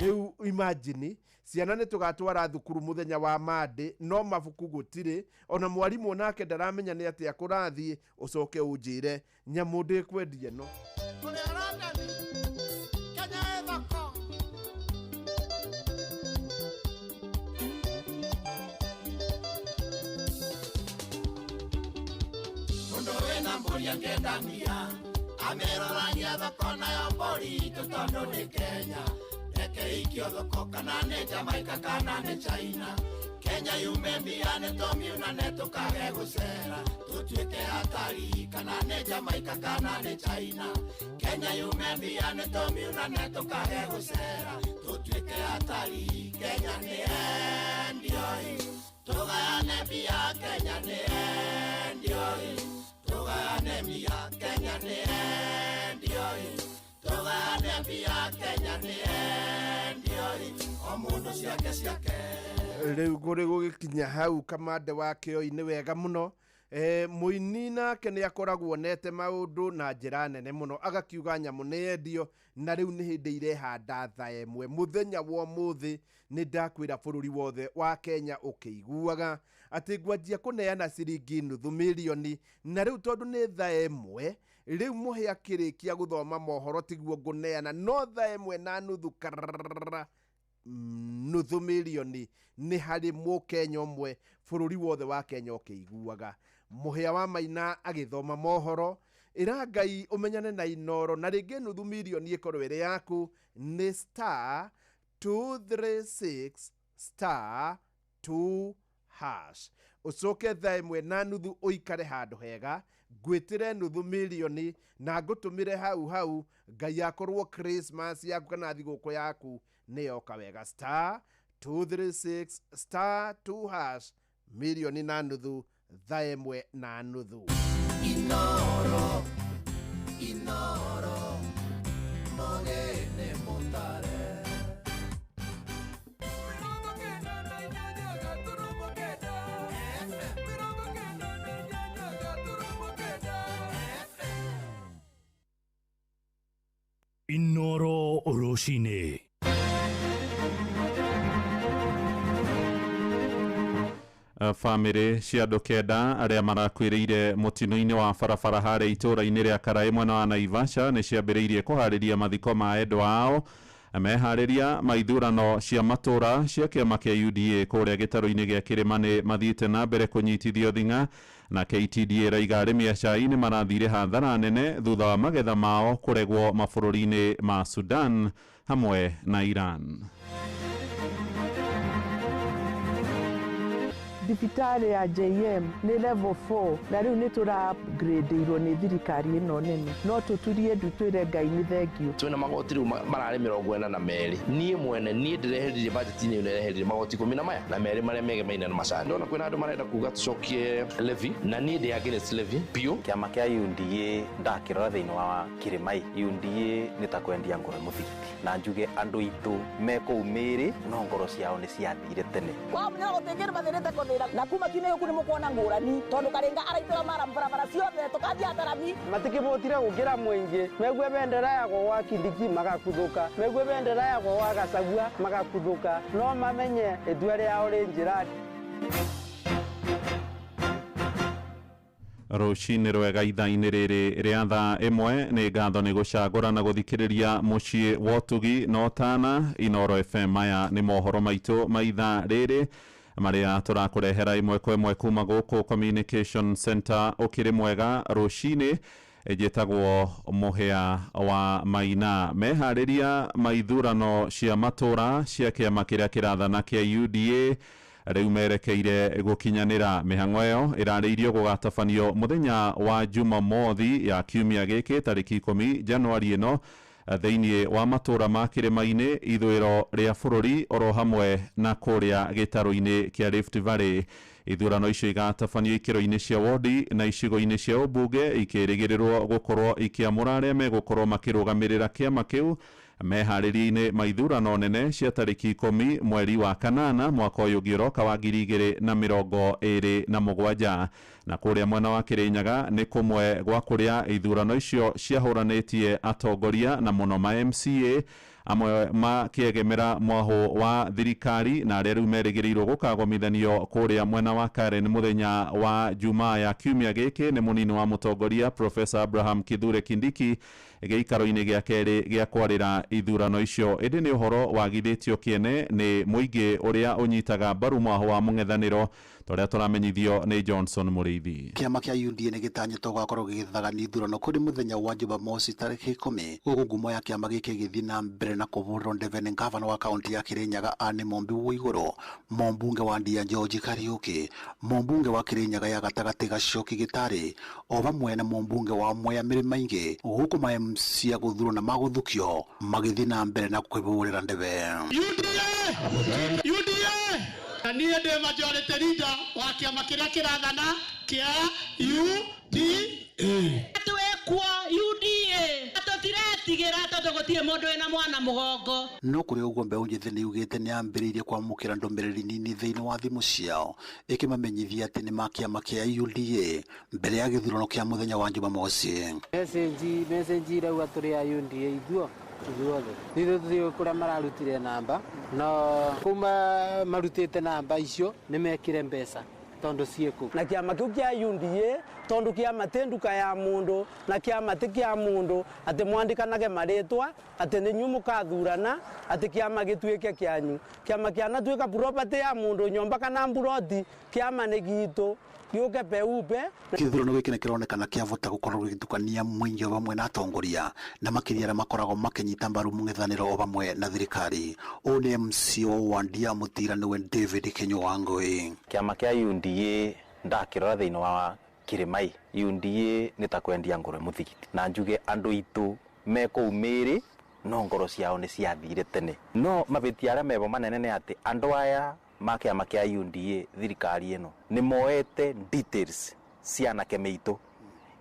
Rĩu imagine ciana nĩ tũgatwara thukuru mũthenya wa Monday no mabuku gũtirĩ, ona mwarimũ nake ndaramenya nĩ atĩa kũrathiĩ. Ũcoke ũnjĩre nyamũ ndĩkwendia ĩno. Ngedania amerorania thoko nayo mbũri itũ tondũ nĩ Kenya, reke ikio thoko kana nĩ Jamaica kana nĩ China. Kenya yume mbia nĩ tũmiunane tũkage gũcera tũtuĩke atari kana nĩ Jamaica kana nĩ China. Kenya yume mbia nĩ tũmiunane tũkage gũcera tũtuĩke atari. Kenya nĩ endio tũgayane mbia, Kenya nĩ endio tũgayane mbia, Kenya nĩ endio tũgayane mbia, Kenya nĩ endio o mũndũ ciake ciake. Rĩu kũrĩ gũgĩkinya hau kamande wa Kĩoi nĩ wega mũno. Mũini nake nĩ akoragwo onete maũndũ na njĩra nene mũno, agakiuga nyamũ nĩ endio na rĩu nĩ hĩndĩ irehanda thaa 1 mũthenya wa ũmũthĩ. Nĩ ndakwĩra bũrũri wothe wa Kenya ũkĩiguaga atĩ ngwanjia kũneana ciringi nuthu mirioni, na rĩu tondũ nĩ thaa 1 rĩu Mũhĩa akĩrĩkia gũthoma mohoro tiguo ngũneana, no thaa 1:30 karara nuthu mirioni nĩ harĩ mũkenya ũmwe bũrũri wothe wa Kenya ũkĩiguaga. Mũhĩa wa Maina agĩthoma mohoro, ĩra Ngai ũmenyane na Inoro na rĩngĩ nuthu mirioni ĩkorwo ĩrĩ yaku nĩ star 236 star 2 hash. Ũcoke thaa 1:30 ũikare handũ hega, ngwĩtĩre nuthu mirioni na ngũtũmĩre hau hau. Ngai akorwo Christmas yaku kana thigũkũ yaku nĩ yoka wega. Star 236 star 2 hash, mirioni na nuthu thaa 1:30. Inoro, Inoro, mogene mutare. Inoro rũcinĩ. Bamĩrĩ cia andũ 9 arĩa marakuĩrĩire mũtino-inĩ wa barabara harĩa itũũra-inĩ rĩa Karaĩ mwena wa Naivasha nĩ ciambĩrĩirie kũharĩria mathiko ma endwa ao. Meharĩria ma ithurano cia matũũra cia kĩama kĩa UDA kũrĩa gĩtarũ-inĩ gĩa Kĩrĩma nĩ mathiĩte na mbere kũnyitithio thing'a, na KTDA ĩraiga arĩmi a cai nĩ marathire hathara nene thutha wa magetha mao kũregwo mabũrũri-inĩ ma Sudan hamwe na Iran. Thibitarĩ ya JM nĩ level 4 na rĩu nĩ tũra upgradeirwo nĩ thirikari ĩno nene, no tũturie ndu twĩre Ngai nĩ thengiũ. Twĩna magoti rĩu mararĩ 42. Niĩ mwene niĩ ndĩreheririe budget-inĩ ĩyo, nĩreheririe magoti ikũmi na maya na merĩ marĩa megemaine na macani. Ndona kwĩna andũ marenda kuga tũcokie levy, na niĩ ndĩ against levy biũ. Kĩama kĩa UDA ndakĩrora thĩinĩ wa kĩrĩma UDA nĩ ta kwendia ngoro mũthigiti, na njuge andũ aitũ me kũu mĩĩrĩ no ngoro ciao nĩ ciathire tene. Kwa mũnyoro gũtingĩ mathĩrĩte kũthĩra na kuma kiumia gĩkũ nĩ mũkuona ngũrani tondũ Karinga araitĩra mara barabara ciothe tũkathiĩ atarami. Matikĩbotire gũkĩra mũingĩ, megue bendera yakwa gwa Kindiki magakuthuka, megue bendera yakwa gwa Gachagua magakuthuka, no mamenye itua rĩao rĩ njĩra. Rũcinĩ rwega ithaa-inĩ rĩrĩ rĩa thaa 1 nĩ ngatho nĩ gũcagũra na gũthikĩrĩria mũciĩ wa ũtugi na ũtana Inoro FM. Maya nĩ mohoro maitũ ma ithaa rĩrĩ marĩa tũrakũrehera ĩmwe kwa ĩmwe kuma gũkũ Communication Center. Ũkĩrĩ mwega rũcinĩ, njĩtagwo Mũhĩa wa Maina. Meharĩria ma ithurano cia matũra cia kĩama kĩrĩa kĩrathana kĩa UDA rĩu merekeire gũkinyanĩra. Mĩhang'o ĩyo ĩrarĩirio gũgatabanio mũthenya wa Jumamothi ya kiumia gĩkĩ tarĩki 10 Januari ĩno thĩinĩ wa matũra ma kĩrĩma-inĩ ithũĩro rĩa bũrũri oro hamwe na kũrĩa gĩtarũ-inĩ kĩa Rift Valley. Ithurano icio igatabanio ikĩro-inĩ cia wodi na icigo-inĩ cia ũmbunge, ikĩrĩgĩrĩrwo gũkorwo ikĩamũra arĩa megũkorwo makĩrũgamĩrĩra kĩama kĩu meharĩria-inĩ ma ithurano nene cia tarĩki 10 mweri wa kanana mwaka ũyũ ũngĩ ũroka wa 2027. Na kũrĩa mwena wa Kĩrĩnyaga nĩ kũmwe gwa kũrĩa ithurano icio ciahũranĩtie atongoria na mũno ma MCA amwe makĩegemera mwahũ wa thirikari na arĩa rĩu merĩgĩrĩirwo gũkagomithanio kũrĩa mwena wa Karen mũthenya wa Jumaa ya kiumia gĩkĩ nĩ mũnini wa mũtongoria Professor Abraham Kithure Kindiki gĩikaro-inĩ gĩa kerĩ gĩa kwarĩra ithurano icio. Ĩndĩ nĩ ũhoro wagithĩtio kĩene nĩ mũingĩ ũrĩa ũnyitaga mbaru mwahũ wa mũng'ethanĩro torĩa tũramenyithio nĩ Johnson Mũrĩithi. Kĩama kĩa UDA nĩ gĩtanyĩtwo gũgakorwo gĩgĩthagania ithurano kũrĩ mũthenya wa Jumamosi tarĩki 10, gũkũ ngumo ya kĩama gĩkĩ gĩgĩthiĩ na mbere na kũhũrĩrwo ndebe nĩ ngavana wa kaunti ya Kĩrĩnyaga Anne Mombi Waigũrũ, mũmbunge wa Ndia George Kariũki, mũmbunge wa Kĩrĩnyaga ya gatagatĩ Gacoki Gĩtarĩ, o hamwe na mũmbunge wa Mwea Mĩrĩma-ingĩ, gũkũ ma MC a gũthurwo na magũthukio magĩthiĩ na mbere na kwĩhũrĩra ndebe. UDA! UDA! Na niĩ ndĩ majority leader wa kĩama kĩrĩa kĩrathana kĩa UDA. Twĩkuo UDA tũtiretigĩra tondũ gũtirĩ mũndũ wĩna mwana mũgongo. No kũrĩ ũguo mbeũ njĩthĩ nĩ yugĩte nĩ yambĩrĩirie kwamũkĩra ndũmĩrĩri nini thĩinĩ wa thimũ ciao ĩkĩmamenyithia atĩ nĩ ma kĩama kĩa UDA mbere ya gĩthurano kĩa mũthenya wa Jumamosi. Message irauga tũrĩ a UDA ithuothe nithuĩ tũthiĩ kũrĩa mararutire namba, no kuma marutĩte namba icio nĩ mekire mbeca tondu ciĩkũ na kĩama kĩu kĩa UDA, tondu kĩama ti nduka ya mũndũ na kĩama ti kĩa mũndũ atĩ mwandikanage marĩtwa atĩ nĩ inyuĩ mũkathurana atĩ kĩama gĩtuĩke kĩanyu. Kĩama kĩanatuĩka property ya mũndũ nyũmba kana mburoti, kĩama nĩ gitũ gĩũke peupe. Gĩthurano gĩkĩ nĩkĩronekana kĩavota gũkorwo gĩgĩtukania mũingĩ o vamwe na atongoria na makĩria arĩa makoragwo makĩnyita mbaru mũng'ethanĩro o vamwe na thirikari. Ũyũ nĩ MC wa Ndia Mũtira nĩwe David Kinyua Wangũi. Kĩama kĩa UDA ndakĩrora thĩinĩ wa kĩrĩma UDA nĩ ta kwendia ngoro mũthigiti, na njuge andũ aitũ me kũu mĩĩrĩ no ngoro ciao nĩ ciathire tene. No mabĩtia arĩa mebo manene nĩ atĩ andũ aya ma kĩama kĩa UDA thirikari ĩno nĩ moete details cia anake meitũ,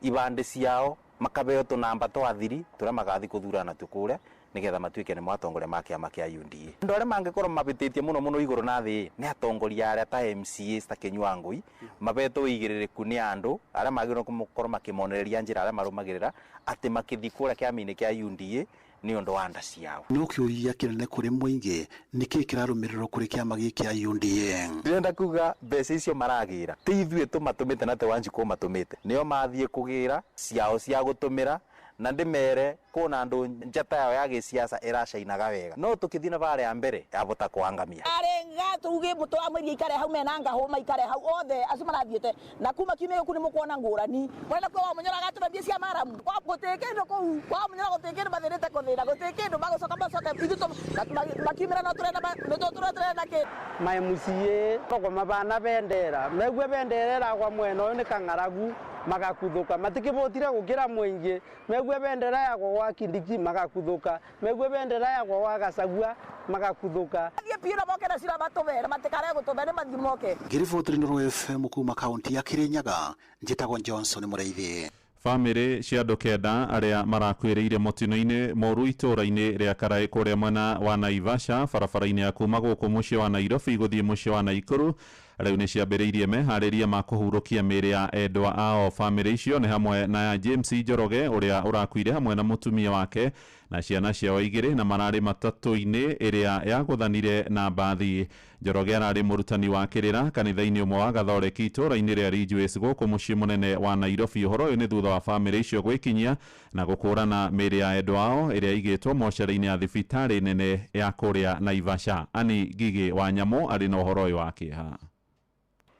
ibandĩ ciao makabeo tũnamba twa thiri tũrĩa magathi kũthurana natuo kũrĩa nĩgetha matuĩke nĩ mwatongoria ma kĩama kĩa UDA. Andũ arĩa mangĩkorwo mabĩtĩtie mũno mũno igũrũ na thĩ nĩ atongoria arĩa ta MCAs ta Kinyua Ngũi mabetwo ũigĩrĩrĩku nĩ andũ arĩa magĩrĩirwo gũkorwo makĩmonereria njĩra arĩa marũmagĩrĩra atĩ makĩthiĩ kũrĩa kĩama-inĩ kĩa UDA nĩ ũndũ wa nda ciao. No kĩũria kĩnene kũrĩ mũingĩ nĩ kĩĩ kĩrarũmĩrĩrwo kũrĩ kĩama gĩkĩ kĩa UDA? Ndĩrenda kuga mbeca icio maragĩra ti ithuĩ tũmatũmĩte na te Wanjikũ matũmĩte, nĩo mathiĩ kũgĩra ciao cia gũtũmĩra Na ndimere kuna andu njata yao ya gĩsiasa ĩracainaga wega, no tũkĩthiĩ na bara ya mbere yabota kwangamia. Arenga tuge muto amwĩrie ikare hau mena ngahũ maikare hau othe acio marathiĩte na kuma kiumia gĩkũ nĩ mũkuona ngũrani mwena kwa wa mũnyora gatũme mbia cia maramu kwa gũtĩ kĩndũ kũu kwa mũnyora gũtĩ kĩndũ mathĩrĩte kũthĩna gũtĩ kĩndũ magũcoka macoke ithuĩ makiumĩra no tũrenda nĩ tũrenda kĩ ma MCA togoma bana bendera megue bendera ĩragwa mwena ũyũ nĩ kang'aragu magakuthuka matikibutire gukira mwingi megue bendera yakwa gwa Kindiki magakuthuka megue bendera yakwa gwa Gachagua magakuthuka. Thiĩ piũ na moke na cira matũbere matikare gũtũbe nĩ mathiĩ moke. Ngĩribotĩra Inooro FM kuma kaunti ya Kirinyaga, njĩtagwo Johnson Mũraithi. Bamĩrĩ cia andũ 9 arĩa marakuĩrĩire mũtino-inĩ mũru itũũra-inĩ rĩa Karaĩ kũrĩa mwena wa Naivasha barabara-inĩ ya kuma gũkũ mũciĩ wa Nairobi gũthiĩ mũciĩ wa Naikuru rĩu nĩ ciambĩrĩirie meharĩria ma kũhurũkia mĩĩrĩ ya endwa ao. Bamĩrĩ icio nĩ hamwe na ya James Njoroge ũrĩa ũrakuire hamwe na mũtumia wake na ciana ciao 2 na mararĩ matatũ-inĩ ĩrĩa yagũthanire na mbathi. Njoroge ararĩ mũrutani wa kĩrĩra kanitha-inĩ ũmwe wa Gathoreki itũũra-inĩ rĩa Ridgeways gũkũ mũciĩ mũnene wa Nairobi. Ũhoro ũyũ nĩ thutha wa bamĩrĩ icio gwĩkinyia na gũkũrana mĩĩrĩ ya endwa ao ĩrĩa ĩigĩtwo mocarĩ-inĩ ya thibitarĩ nene ya kũrĩa Naivasha. Ani Ngigĩ wa Nyamũ arĩ na ũhoro ũyũ wa kĩeha.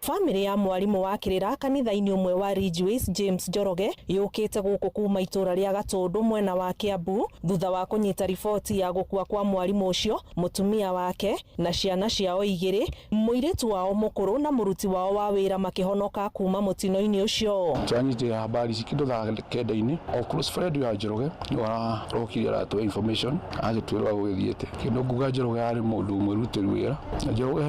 Bamĩrĩ ya mwarimũ wa kĩrĩra kanitha-inĩ ũmwe wa Ridgeways James Njoroge yũkĩte gũkũ kuma itũũra rĩa Gatũndũ mwena wa Kiambu thutha wa kũnyita riboti ya gũkua kwa mwarimũ ũcio, mũtumia wake na ciana ciao 2, mũirĩtu wao mũkũrũ na mũruti wao wa wĩra makĩhonoka kuma mũtino-inĩ ũcio. Twanyitire habari ici kĩndũ thaa 9-inĩ o close friend ya Njoroge nĩ arokire aratũhe information agĩtwĩra gũgĩthiĩte. Kĩndũ nguga Njoroge arĩ mũndũ mwĩrutĩri wĩra na Njoroge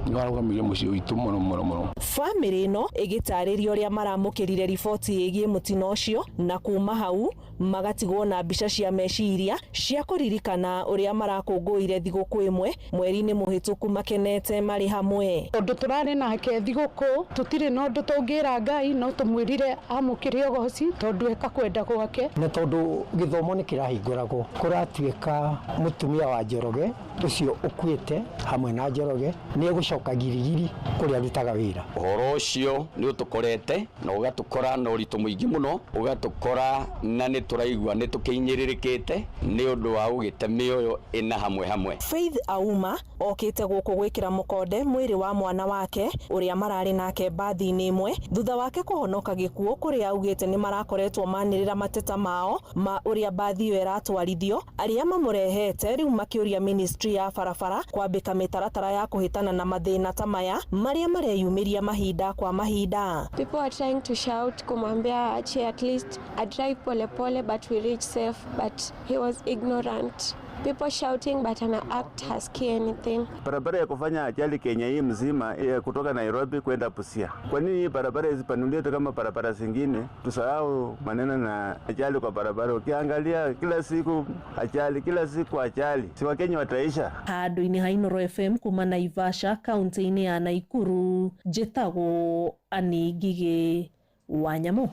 nĩ arũgamĩire mũciĩ witũ mũno mũno mũno. Bamĩrĩ ĩno ĩgĩtarĩria ũrĩa maramũkĩrire riboti ĩgiĩ mũtino ũcio na kuma hau magatigwo na mbica cia meciria cia kũririkana ũrĩa marakũngũĩire thigũkũ ĩmwe mweri-inĩ mũhĩtũku makenete marĩ hamwe. Tondũ tũrarĩ nake thigũkũ tũtirĩ na ũndũ tũngĩra Ngai no tũmwĩrire amũkĩre ũgoci tondũ eka kwenda gwake. Na tondũ gĩthomo nĩ kĩrahingũragwo kũratuĩka mũtumia wa Njoroge ũcio ũkuĩte hamwe na Njoroge nĩ egũcoka Girigiri kũrĩa arutaga wĩra. Ũhoro ũcio nĩ ũtũkorete na ũgatũkora na ũritũ mũingĩ mũno, ũgatũkora na nĩ tũraigua nĩ tũkĩinyĩrĩrĩkĩte nĩ ũndũ wa gũgĩte mĩoyo ĩna hamwe hamwe. Faith Auma okĩte gũkũ gwĩkĩra mũkonde mwĩrĩ wa mwana wake ũrĩa mararĩ nake mbathi-inĩ ĩmwe thutha wake kũhonoka gĩkuũ kũrĩa augĩte nĩ marakoretwo manĩrĩra mateta mao ma ũrĩa mbathi ĩyo ĩratwarithio, arĩa mamũrehete rĩu makĩũria ministry ya barabara kwambĩka mĩtaratara ya kũhĩtana na mathĩna ta maya marĩa mareyumĩria mahinda kwa mahinda. People are trying to shout kumwambia ache at least a drive pole pole but we reach safe, but he was ignorant. People shouting but ana act hasikii anything. Barabara ya kufanya ajali Kenya hii mzima ya kutoka Nairobi kwenda Busia. Kwa nini hii barabara isipanuliwe kama barabara zingine? Tusahau maneno na ajali kwa barabara. Ukiangalia kila siku ajali, kila siku ajali. Si Wakenya wataisha. Handũ-inĩ ha Inooro FM kuma Naivasha kaunti-inĩ ya Naikuru, njĩtagwo Annie Ngigĩ wa Nyamũ.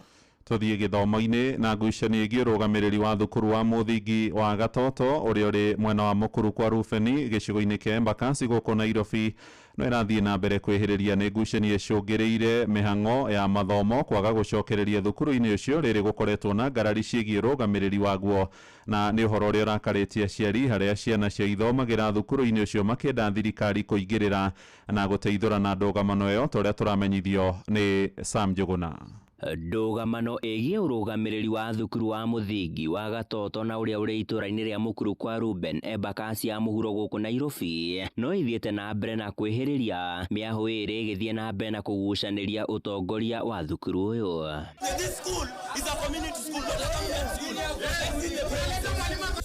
Tuthiĩ gĩthomo-inĩ na ngucanio ĩgiĩ ũrũgamĩrĩri wa thukuru wa mũthingi wa Gatoto ũrĩa ũrĩ mwena wa Mũkuru kwa Rubeni gĩcigo-inĩ kĩa Embakasi gũkũ Nairobi no ĩrathiĩ na mbere kwĩhĩrĩria nĩ ngucanio ĩcũngĩrĩire mĩhang'o ya mathomo kwaga gũcokereria thukuru-inĩ ũcio rĩrĩ gũkoretwo na ngarari ciĩgiĩ ũrũgamĩrĩri waguo, na nĩ ũhoro ũrĩa ũrakarĩtie aciari harĩa ciana cia ithomagĩra thukuru-inĩ ũcio makĩenda thirikari kũingĩrĩra na gũteithũrana ndũgamano ĩyo ta ũrĩa tũramenyithio nĩ Sam Njuguna. Ndũgamano ĩgiĩ ũrũgamĩrĩri wa thukuru wa mũthingi wa Gatoto na ũrĩa ũrĩ itũũra-inĩ rĩa Mũkuru kwa Ruben Embakasi ya mũhuro gũkũ Nairobi no ithiĩte na mbere na kwĩhĩrĩria mĩahũ ĩrĩ ĩgĩthiĩ na mbere na kũgucanĩria ũtongoria wa thukuru ũyũ.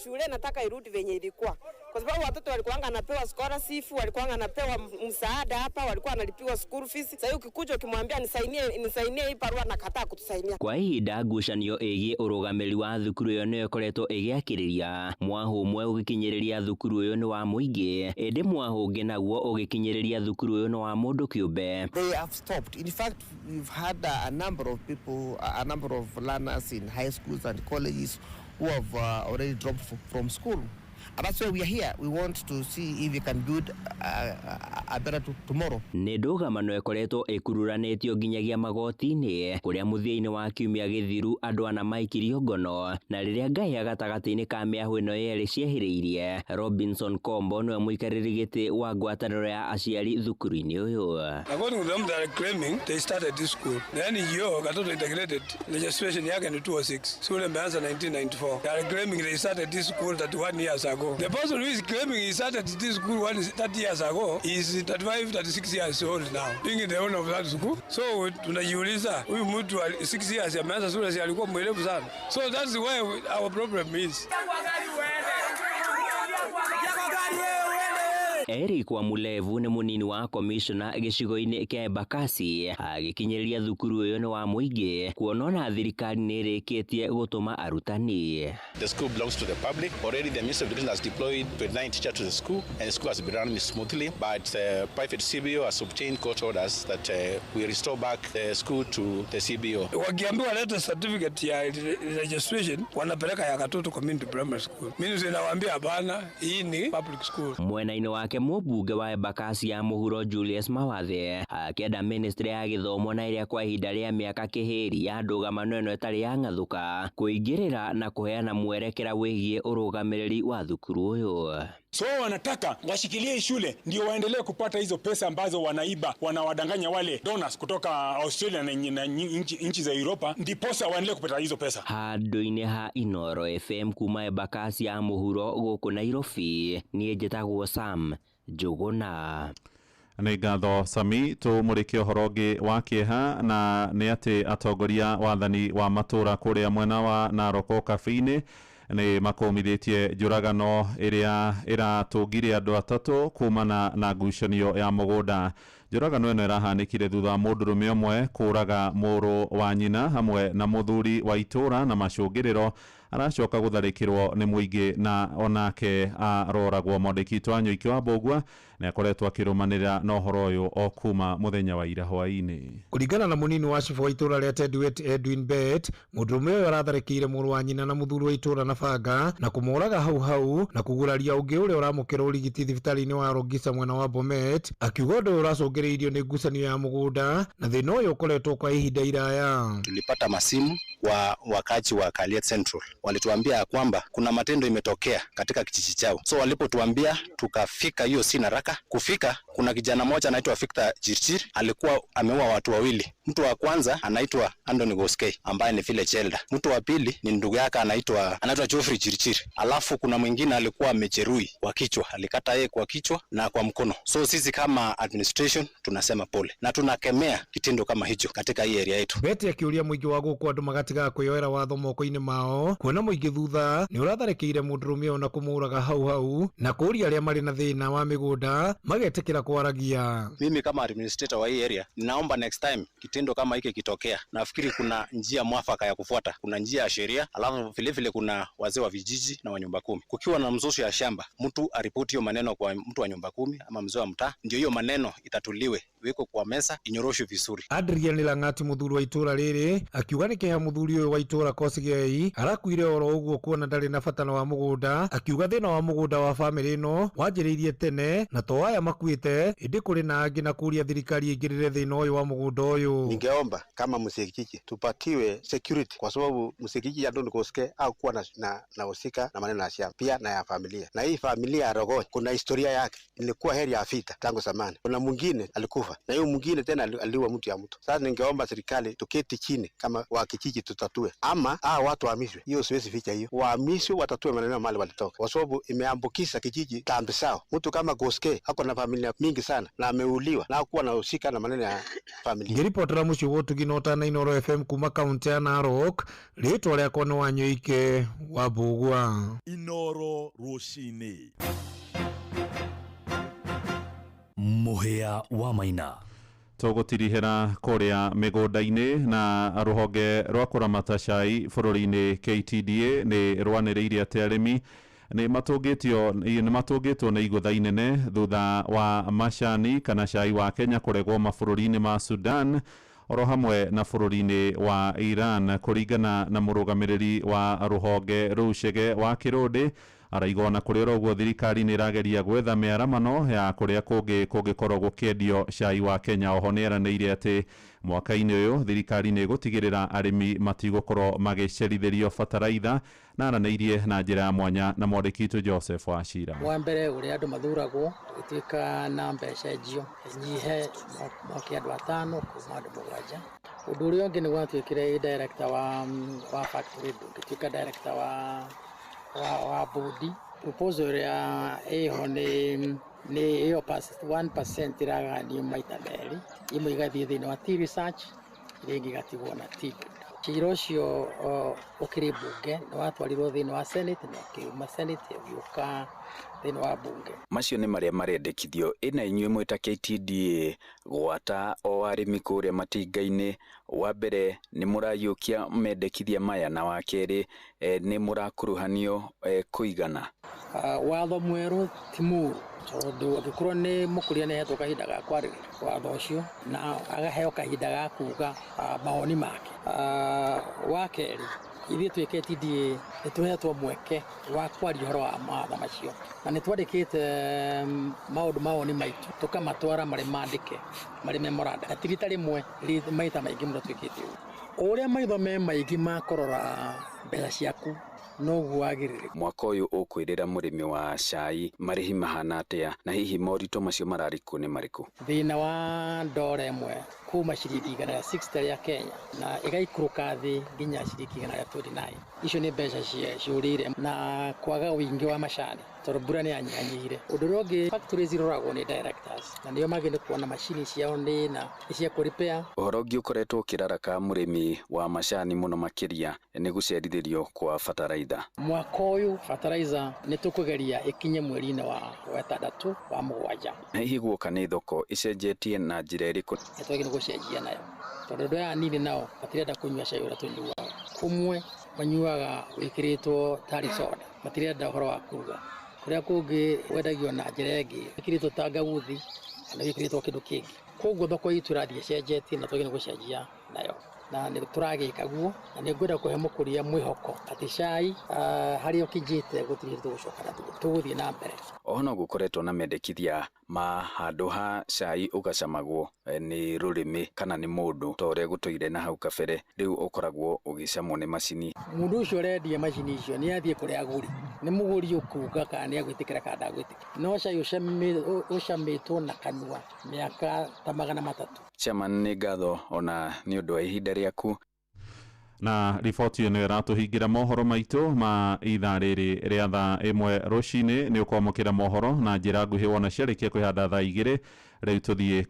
Shule nataka irudi venye ilikuwa, kwa sababu watoto walikuwa wanapewa scholarship, walikuwa wanapewa msaada hapa, walikuwa wanalipiwa school fees. Sasa ukikuja ukimwambia nisainie hii barua, nakataa kutusainia. Kwa ihinda ngucanio ĩgiĩ ũrũgamĩrĩri wa thukuru ĩyo nĩyo ĩkoretwo ĩgĩakĩrĩria mwahũ ũmwe ũgĩkinyĩrĩria thukuru ũyũ nĩ wa mũingĩ, ĩndĩ mwahũ ũngĩ naguo ũgĩkinyĩrĩria thukuru ũyũ nĩ wa mũndũ kĩũmbe. They have stopped. In fact, we've had a number of people, a number of learners in high schools and colleges who have already dropped from school. That's why we are here. We want to see if we can build a better tomorrow. Nĩ ndũgamano ĩkoretwo ĩkururanĩtio nginyagia magoti-inĩ kũrĩa mũthia-inĩ wa kiumia gĩthiru andũ ana maikirio ngono na rĩrĩa ngahĩha gatagatĩ-inĩ ka mĩahũ ĩno yerĩ ciehĩrĩirie. Robinson Kombo nĩwe mũikarĩri gĩtĩ wa ngwatanĩro ya aciari thukuru-inĩ ũyũ. According to them, they are claiming they started this school. Then hiyo Gatoto Integrated registration yake ni 206. Shule imeanza 1994. They are claiming they started this school 31 years ago. The person who is claiming he started this school 30 years ago is 35, 36 years old now, being the owner of that school. So tunajiuliza huyu mtu 6 years ameanza shule, si alikuwa mwerevu sana? So that's where our problem is. Eric Wamulevu nĩ mũnini wa komishona gĩcigo-inĩ kĩa Embakasi agĩkinyĩrĩria thukuru ũyũ nĩ wa mũingĩ kuona ona thirikari nĩ ĩrĩkĩtie gũtũma arutani. The school belongs to the public. Already the Ministry of Education has deployed 29 teachers to the school and the school has been running smoothly, but private CBO has obtained court orders that we restore back the school to the CBO. Wakiambiwa leta certificate ya registration wanapeleka ya Gatoto Community Primary School. Ministry inawaambia hapana, hii ni public school. Mwena-inĩ wake mũmbunge wa Embakasi ya mũhuro Julius Mawathe akĩenda ministry ya gĩthomo na ĩrĩa kwa ihinda rĩa mĩaka kĩhĩri ya ndũgamano ĩno ĩtarĩ yang'athũka kũingĩrĩra na kũheana mwerekera wĩgiĩ ũrũgamĩrĩri wa thukuru ũyũ. So wanataka washikilie shule ndio waendelee kupata hizo pesa ambazo wanaiba, wanawadanganya wale donors kutoka Australia na nchi za Europa, ndiposa waendelee kupata hizo pesa. Handũ-inĩ ha Inoro FM kuma Embakasi ya mũhuro gũkũ Nairobi, niĩ njĩtagwo Sam Njũgũna. Nĩ ngatho Sami. Tũmũrĩke ũhoro ũngĩ wa kĩeha na nĩ atĩ atongoria wathani wa matũra kũrĩa mwena wa Narok Kabi-inĩ nĩ makũmithĩtie njũragano ĩrĩa ĩratũngire andũ atatũ kumana na ngucanio ya mũgũnda. Njũragano ĩno ĩrahanĩkire thutha wa mũndũrũme ũmwe kũraga mũrũ wa nyina hamwe na mũthuri wa itũra na macũngĩrĩro aracoka gũtharĩkĩrwo nĩ mũingĩ na onake aroragwo. Mwandĩki witũ Wanyoike wa Mbũgua nĩ akoretwo akĩrũmanĩrĩra na ũhoro ũyũ o kuma mũthenya wa ira hwaĩ-inĩ. Kũringana na mũnini wa cibũ wa itũra rĩa Tendwet Edwin Bet, mũndũrũme ũyũ aratharĩkĩire mũrũ wa nyina na mũthuri wa itũra na banga na kũmũraga hau hau na kũguraria ũngĩ ũrĩa ũramũkĩra ũrigiti thibitarĩ-inĩ wa Rongisa mwena wa Bomet, akiuga ũndũ ũyũ ũracũngĩrĩirio nĩ ngucanio ya mũgũnda na thĩna ũyũ ũkoretwo kwa ihinda iraya. Tulipata masimu wa wakazi wa Kaliet Central, walituambia ya kwamba kuna matendo imetokea katika kijiji chao. So walipotuambia tukafika hiyo sina haraka kufika, kuna kijana mmoja anaitwa Victor Chirchir alikuwa ameua watu wawili. Mtu wa kwanza anaitwa Anthony Goskei ambaye ni village elder. Mtu wa pili ni ndugu yake anaitwa Geoffrey Chirchir. Alafu kuna mwingine alikuwa amejeruhi kwa kichwa, alikata yeye kwa kichwa na kwa mkono. So sisi kama administration tunasema pole na tunakemea kitendo kama hicho katika hii area yetu. Beti akiuria mũingĩ wa gũkũ andũ magatigaga kwĩyoera watho moko-inĩ mao kuona mũingĩ thutha nĩ ũratharĩkĩire mũndũrũme ũyũ na kũmũraga hau hau na kũũria arĩa marĩ na thĩna wa mĩgũnda magetĩkĩra kwaragia. Mimi kama administrator wa hii area ninaomba next time kitendo kama hiki kitokea, nafikiri kuna njia mwafaka ya kufuata. Kuna njia ya sheria, alafu vile vile kuna wazee wa vijiji na wa nyumba kumi. Kukiwa na mzozo ya shamba, mtu aripoti hiyo maneno kwa mtu wa nyumba kumi ama mzee wa mtaa, ndio hiyo maneno itatuliwe, weko kwa mesa, inyoroshwe vizuri. Adrian Lang'ati mũthuri wa itũra rĩrĩ akiuga nĩ kĩeha mũthuri ũyũ wa itũra Kosigei arakuire oro ũguo kuona ndarĩ na bata na wa mũgũnda, akiuga thĩna wa mũgũnda wa famĩlĩ ĩno wanjĩrĩirie tene na to aya makuĩte ĩndĩ kũrĩ na angĩ na kũria thirikari ĩingĩrĩre thĩna ũyũ wa mũgũnda ũyũ. Ningeomba kama mzee kijiji tupatiwe security, kwa sababu mzee kijiji Anthony Koskei hakuwa na husika na maneno ya shamba pia na ya familia, na hii familia ya Rogoi kuna historia yake, ilikuwa heri ya vita tangu zamani. Kuna mwingine alikufa na hiyo mwingine tena aliua mtu ya mtu. Sasa ningeomba serikali tuketi chini kama wa kijiji tutatue, ama watu wahamishwe. Hiyo siwezi ficha hiyo, wahamishwe watatue maneno mali walitoka, kwa sababu imeambukiza kijiji tambi sawa. Mtu kama Koskei ako na familia mingi sana na ameuliwa na hakuwa na husika na maneno ya familia. Ngĩribotera mũciĩ wa ũtugi na ũtana Inoro FM kuma kaunti ya Narok, rĩtwa rĩakwa nĩ Wanyoike wa Mbũgua. Inoro rũcinĩ. Mũhĩa wa Maina. Tũgũtirihĩra kũrĩa mĩgũnda-inĩ na rũhonge rwa kũramata cai bũrũri-inĩ KTDA nĩ rwanĩrĩire atĩ arĩmi nĩ matũngĩtwo nĩ igũtha inene thutha wa macani kana cai wa Kenya kũregwo mabũrũri-inĩ ma Sudan oro hamwe na bũrũri-inĩ wa Iran. Kũringana na mũrũgamĩrĩri wa rũhonge rũu Chege wa Kĩrũndĩ, Araiga ona kũrĩ oro ũguo thirikari nĩ ĩrageria gwetha mĩaramano ya kũrĩa kũngĩ kũngĩkorwo gũkĩendio cai wa Kenya. Oho nĩ eranĩire atĩ mwaka-inĩ ũyũ thirikari nĩ ĩgũtigĩrĩra arĩmi matigũkorwo magĩcerithĩrio bataraitha, na aranĩirie na njĩra ya mwanya na mwandĩki witũ Joseph Wachira. Wa mbere ũrĩa andũ mathuragwo gũtuĩka na mbeca njio nyihe moke andũ 5 kuma andũ 7. Ũndũ ũrĩa ũngĩ nĩ gwatuĩkire director wa factory, ndũngĩtuĩka director wa bodi. Proposal ĩrĩa ĩho nĩ ĩyo 1% ĩragayanio maita merĩ, ĩmwe ĩgathiĩ thĩinĩ wa tea research, ĩrĩa ĩngĩ ĩgatigwo na tea board. Cira ũcio ũkĩrĩ mbunge nĩ watwarirwo thĩinĩ wa Senate na ũkiuma Senate ũgĩũka thĩinĩ wa mbunge. Macio nĩ marĩa marendekithio ĩna inyuĩ mwĩ ta KTDA gwata o arĩmi kũrĩa matinga-inĩ. Wa mbere nĩ mũraiyũkia mendekithia maya, na wa kerĩ nĩ mũrakuruhanio kũigana. Watho mwerũ ti mũru tondũ angĩkorwo nĩ mũkũria nĩ ahetwo kahinda ga kwarĩrĩria watho ũcio na agaheo kahinda ga kuga mawoni make. Wa kerĩ, ithuĩ twĩ KTDA nĩ tũhetwo mweke wa kwaria ũhoro wa mawatho macio, na nĩ twandĩkĩte maũndũ mawoni maitũ tũkamatwara marĩ mandĩke marĩ memoranda, na ti rita rĩmwe, maita maingĩ mũno twĩkĩte ũguo. O ũrĩa maitho me maingĩ ma kũrora mbeca ciaku noguo wagĩrĩire. Mwaka ũyũ ũkwĩrĩra mũrĩmi wa cai marĩhi mahana atĩa, na hihi moritũ macio mararĩ kuo nĩ marĩkũ? Thĩna wa ndora ĩmwe kuma ciringi 160 rĩa Kenya na ĩgaikũrũka thĩ nginya ciringi 129. Icio nĩ mbeca ciũrĩire na kwaga ũingĩ wa macani tondũ mbura nĩ yanyihanyihire. Ũndũ ũrĩa ũngĩ, factories iroragwo nĩ directors na nĩo magĩrĩirwo kuona macini ciao nĩ na nĩ cia kũ-repair. Ũhoro ũngĩ ũkoretwo ũkĩraraka mũrĩmi wa macani mũno makĩria nĩ gũcerithĩrio kwa bataraitha. Mwaka ũyũ bataraitha nĩ tũkũgeria ĩkinye mweri-inĩ wa 6 wa 7. Na hihi guoka nĩ thoko ĩcenjetie na njĩra ĩrĩkũ? Nĩ twagĩrĩirwo gũcenjia nayo tondũ andũ aya anini nao matirenda kũnyua cai ũrĩa tũnyuaga. Kũmwe manyuaga wĩkĩrĩtwo tarĩ soda, matirenda ũhoro wa kũruga. Kũrĩa kũngĩ wendagio na njĩra ĩngĩ, wĩkĩrĩtwo tangawithi kana wĩkĩrĩtwo kĩndũ kĩngĩ. Koguo thoko itũ ĩrathiĩ ĩcenjetie na twagĩrĩirwo gũcenjia nayo, na nĩ tũragĩka guo, na nĩ ngwenda kũhe mũkũria mwĩhoko atĩ cai harĩa ũkinyĩte gũtirĩ hĩndĩ tũgũcoka na thutha, tũgũthiĩ na mbere. Oho no gũkoretwo na mendekithia ma handũ ha cai ũgacamagwo nĩ rũrĩmĩ kana nĩ mũndũ ta ũrĩa gũtũire na hau kabere, rĩu ũkoragwo ũgĩcamwo nĩ macini. Mũndũ ũcio ũrendia macini icio nĩ athiĩ kũrĩa agũri, nĩ mũgũri ũkuga kana nĩ agwĩtĩkĩra kana ndagwĩtĩkĩra. No cai ũcamĩtwo na kanua mĩaka ta 300. Chairman, nĩ ngatho ona nĩ ũndũ wa ihinda rĩaku. Na riboti ĩno ĩratũhingĩra mohoro maitũ ma ithaa rĩrĩ rĩa thaa 1 rũcinĩ. Nĩ ũkwamũkĩra mohoro na njĩra nguhĩ wona ciarĩkia kwĩhanda thaa 2. Rĩu tũthiĩ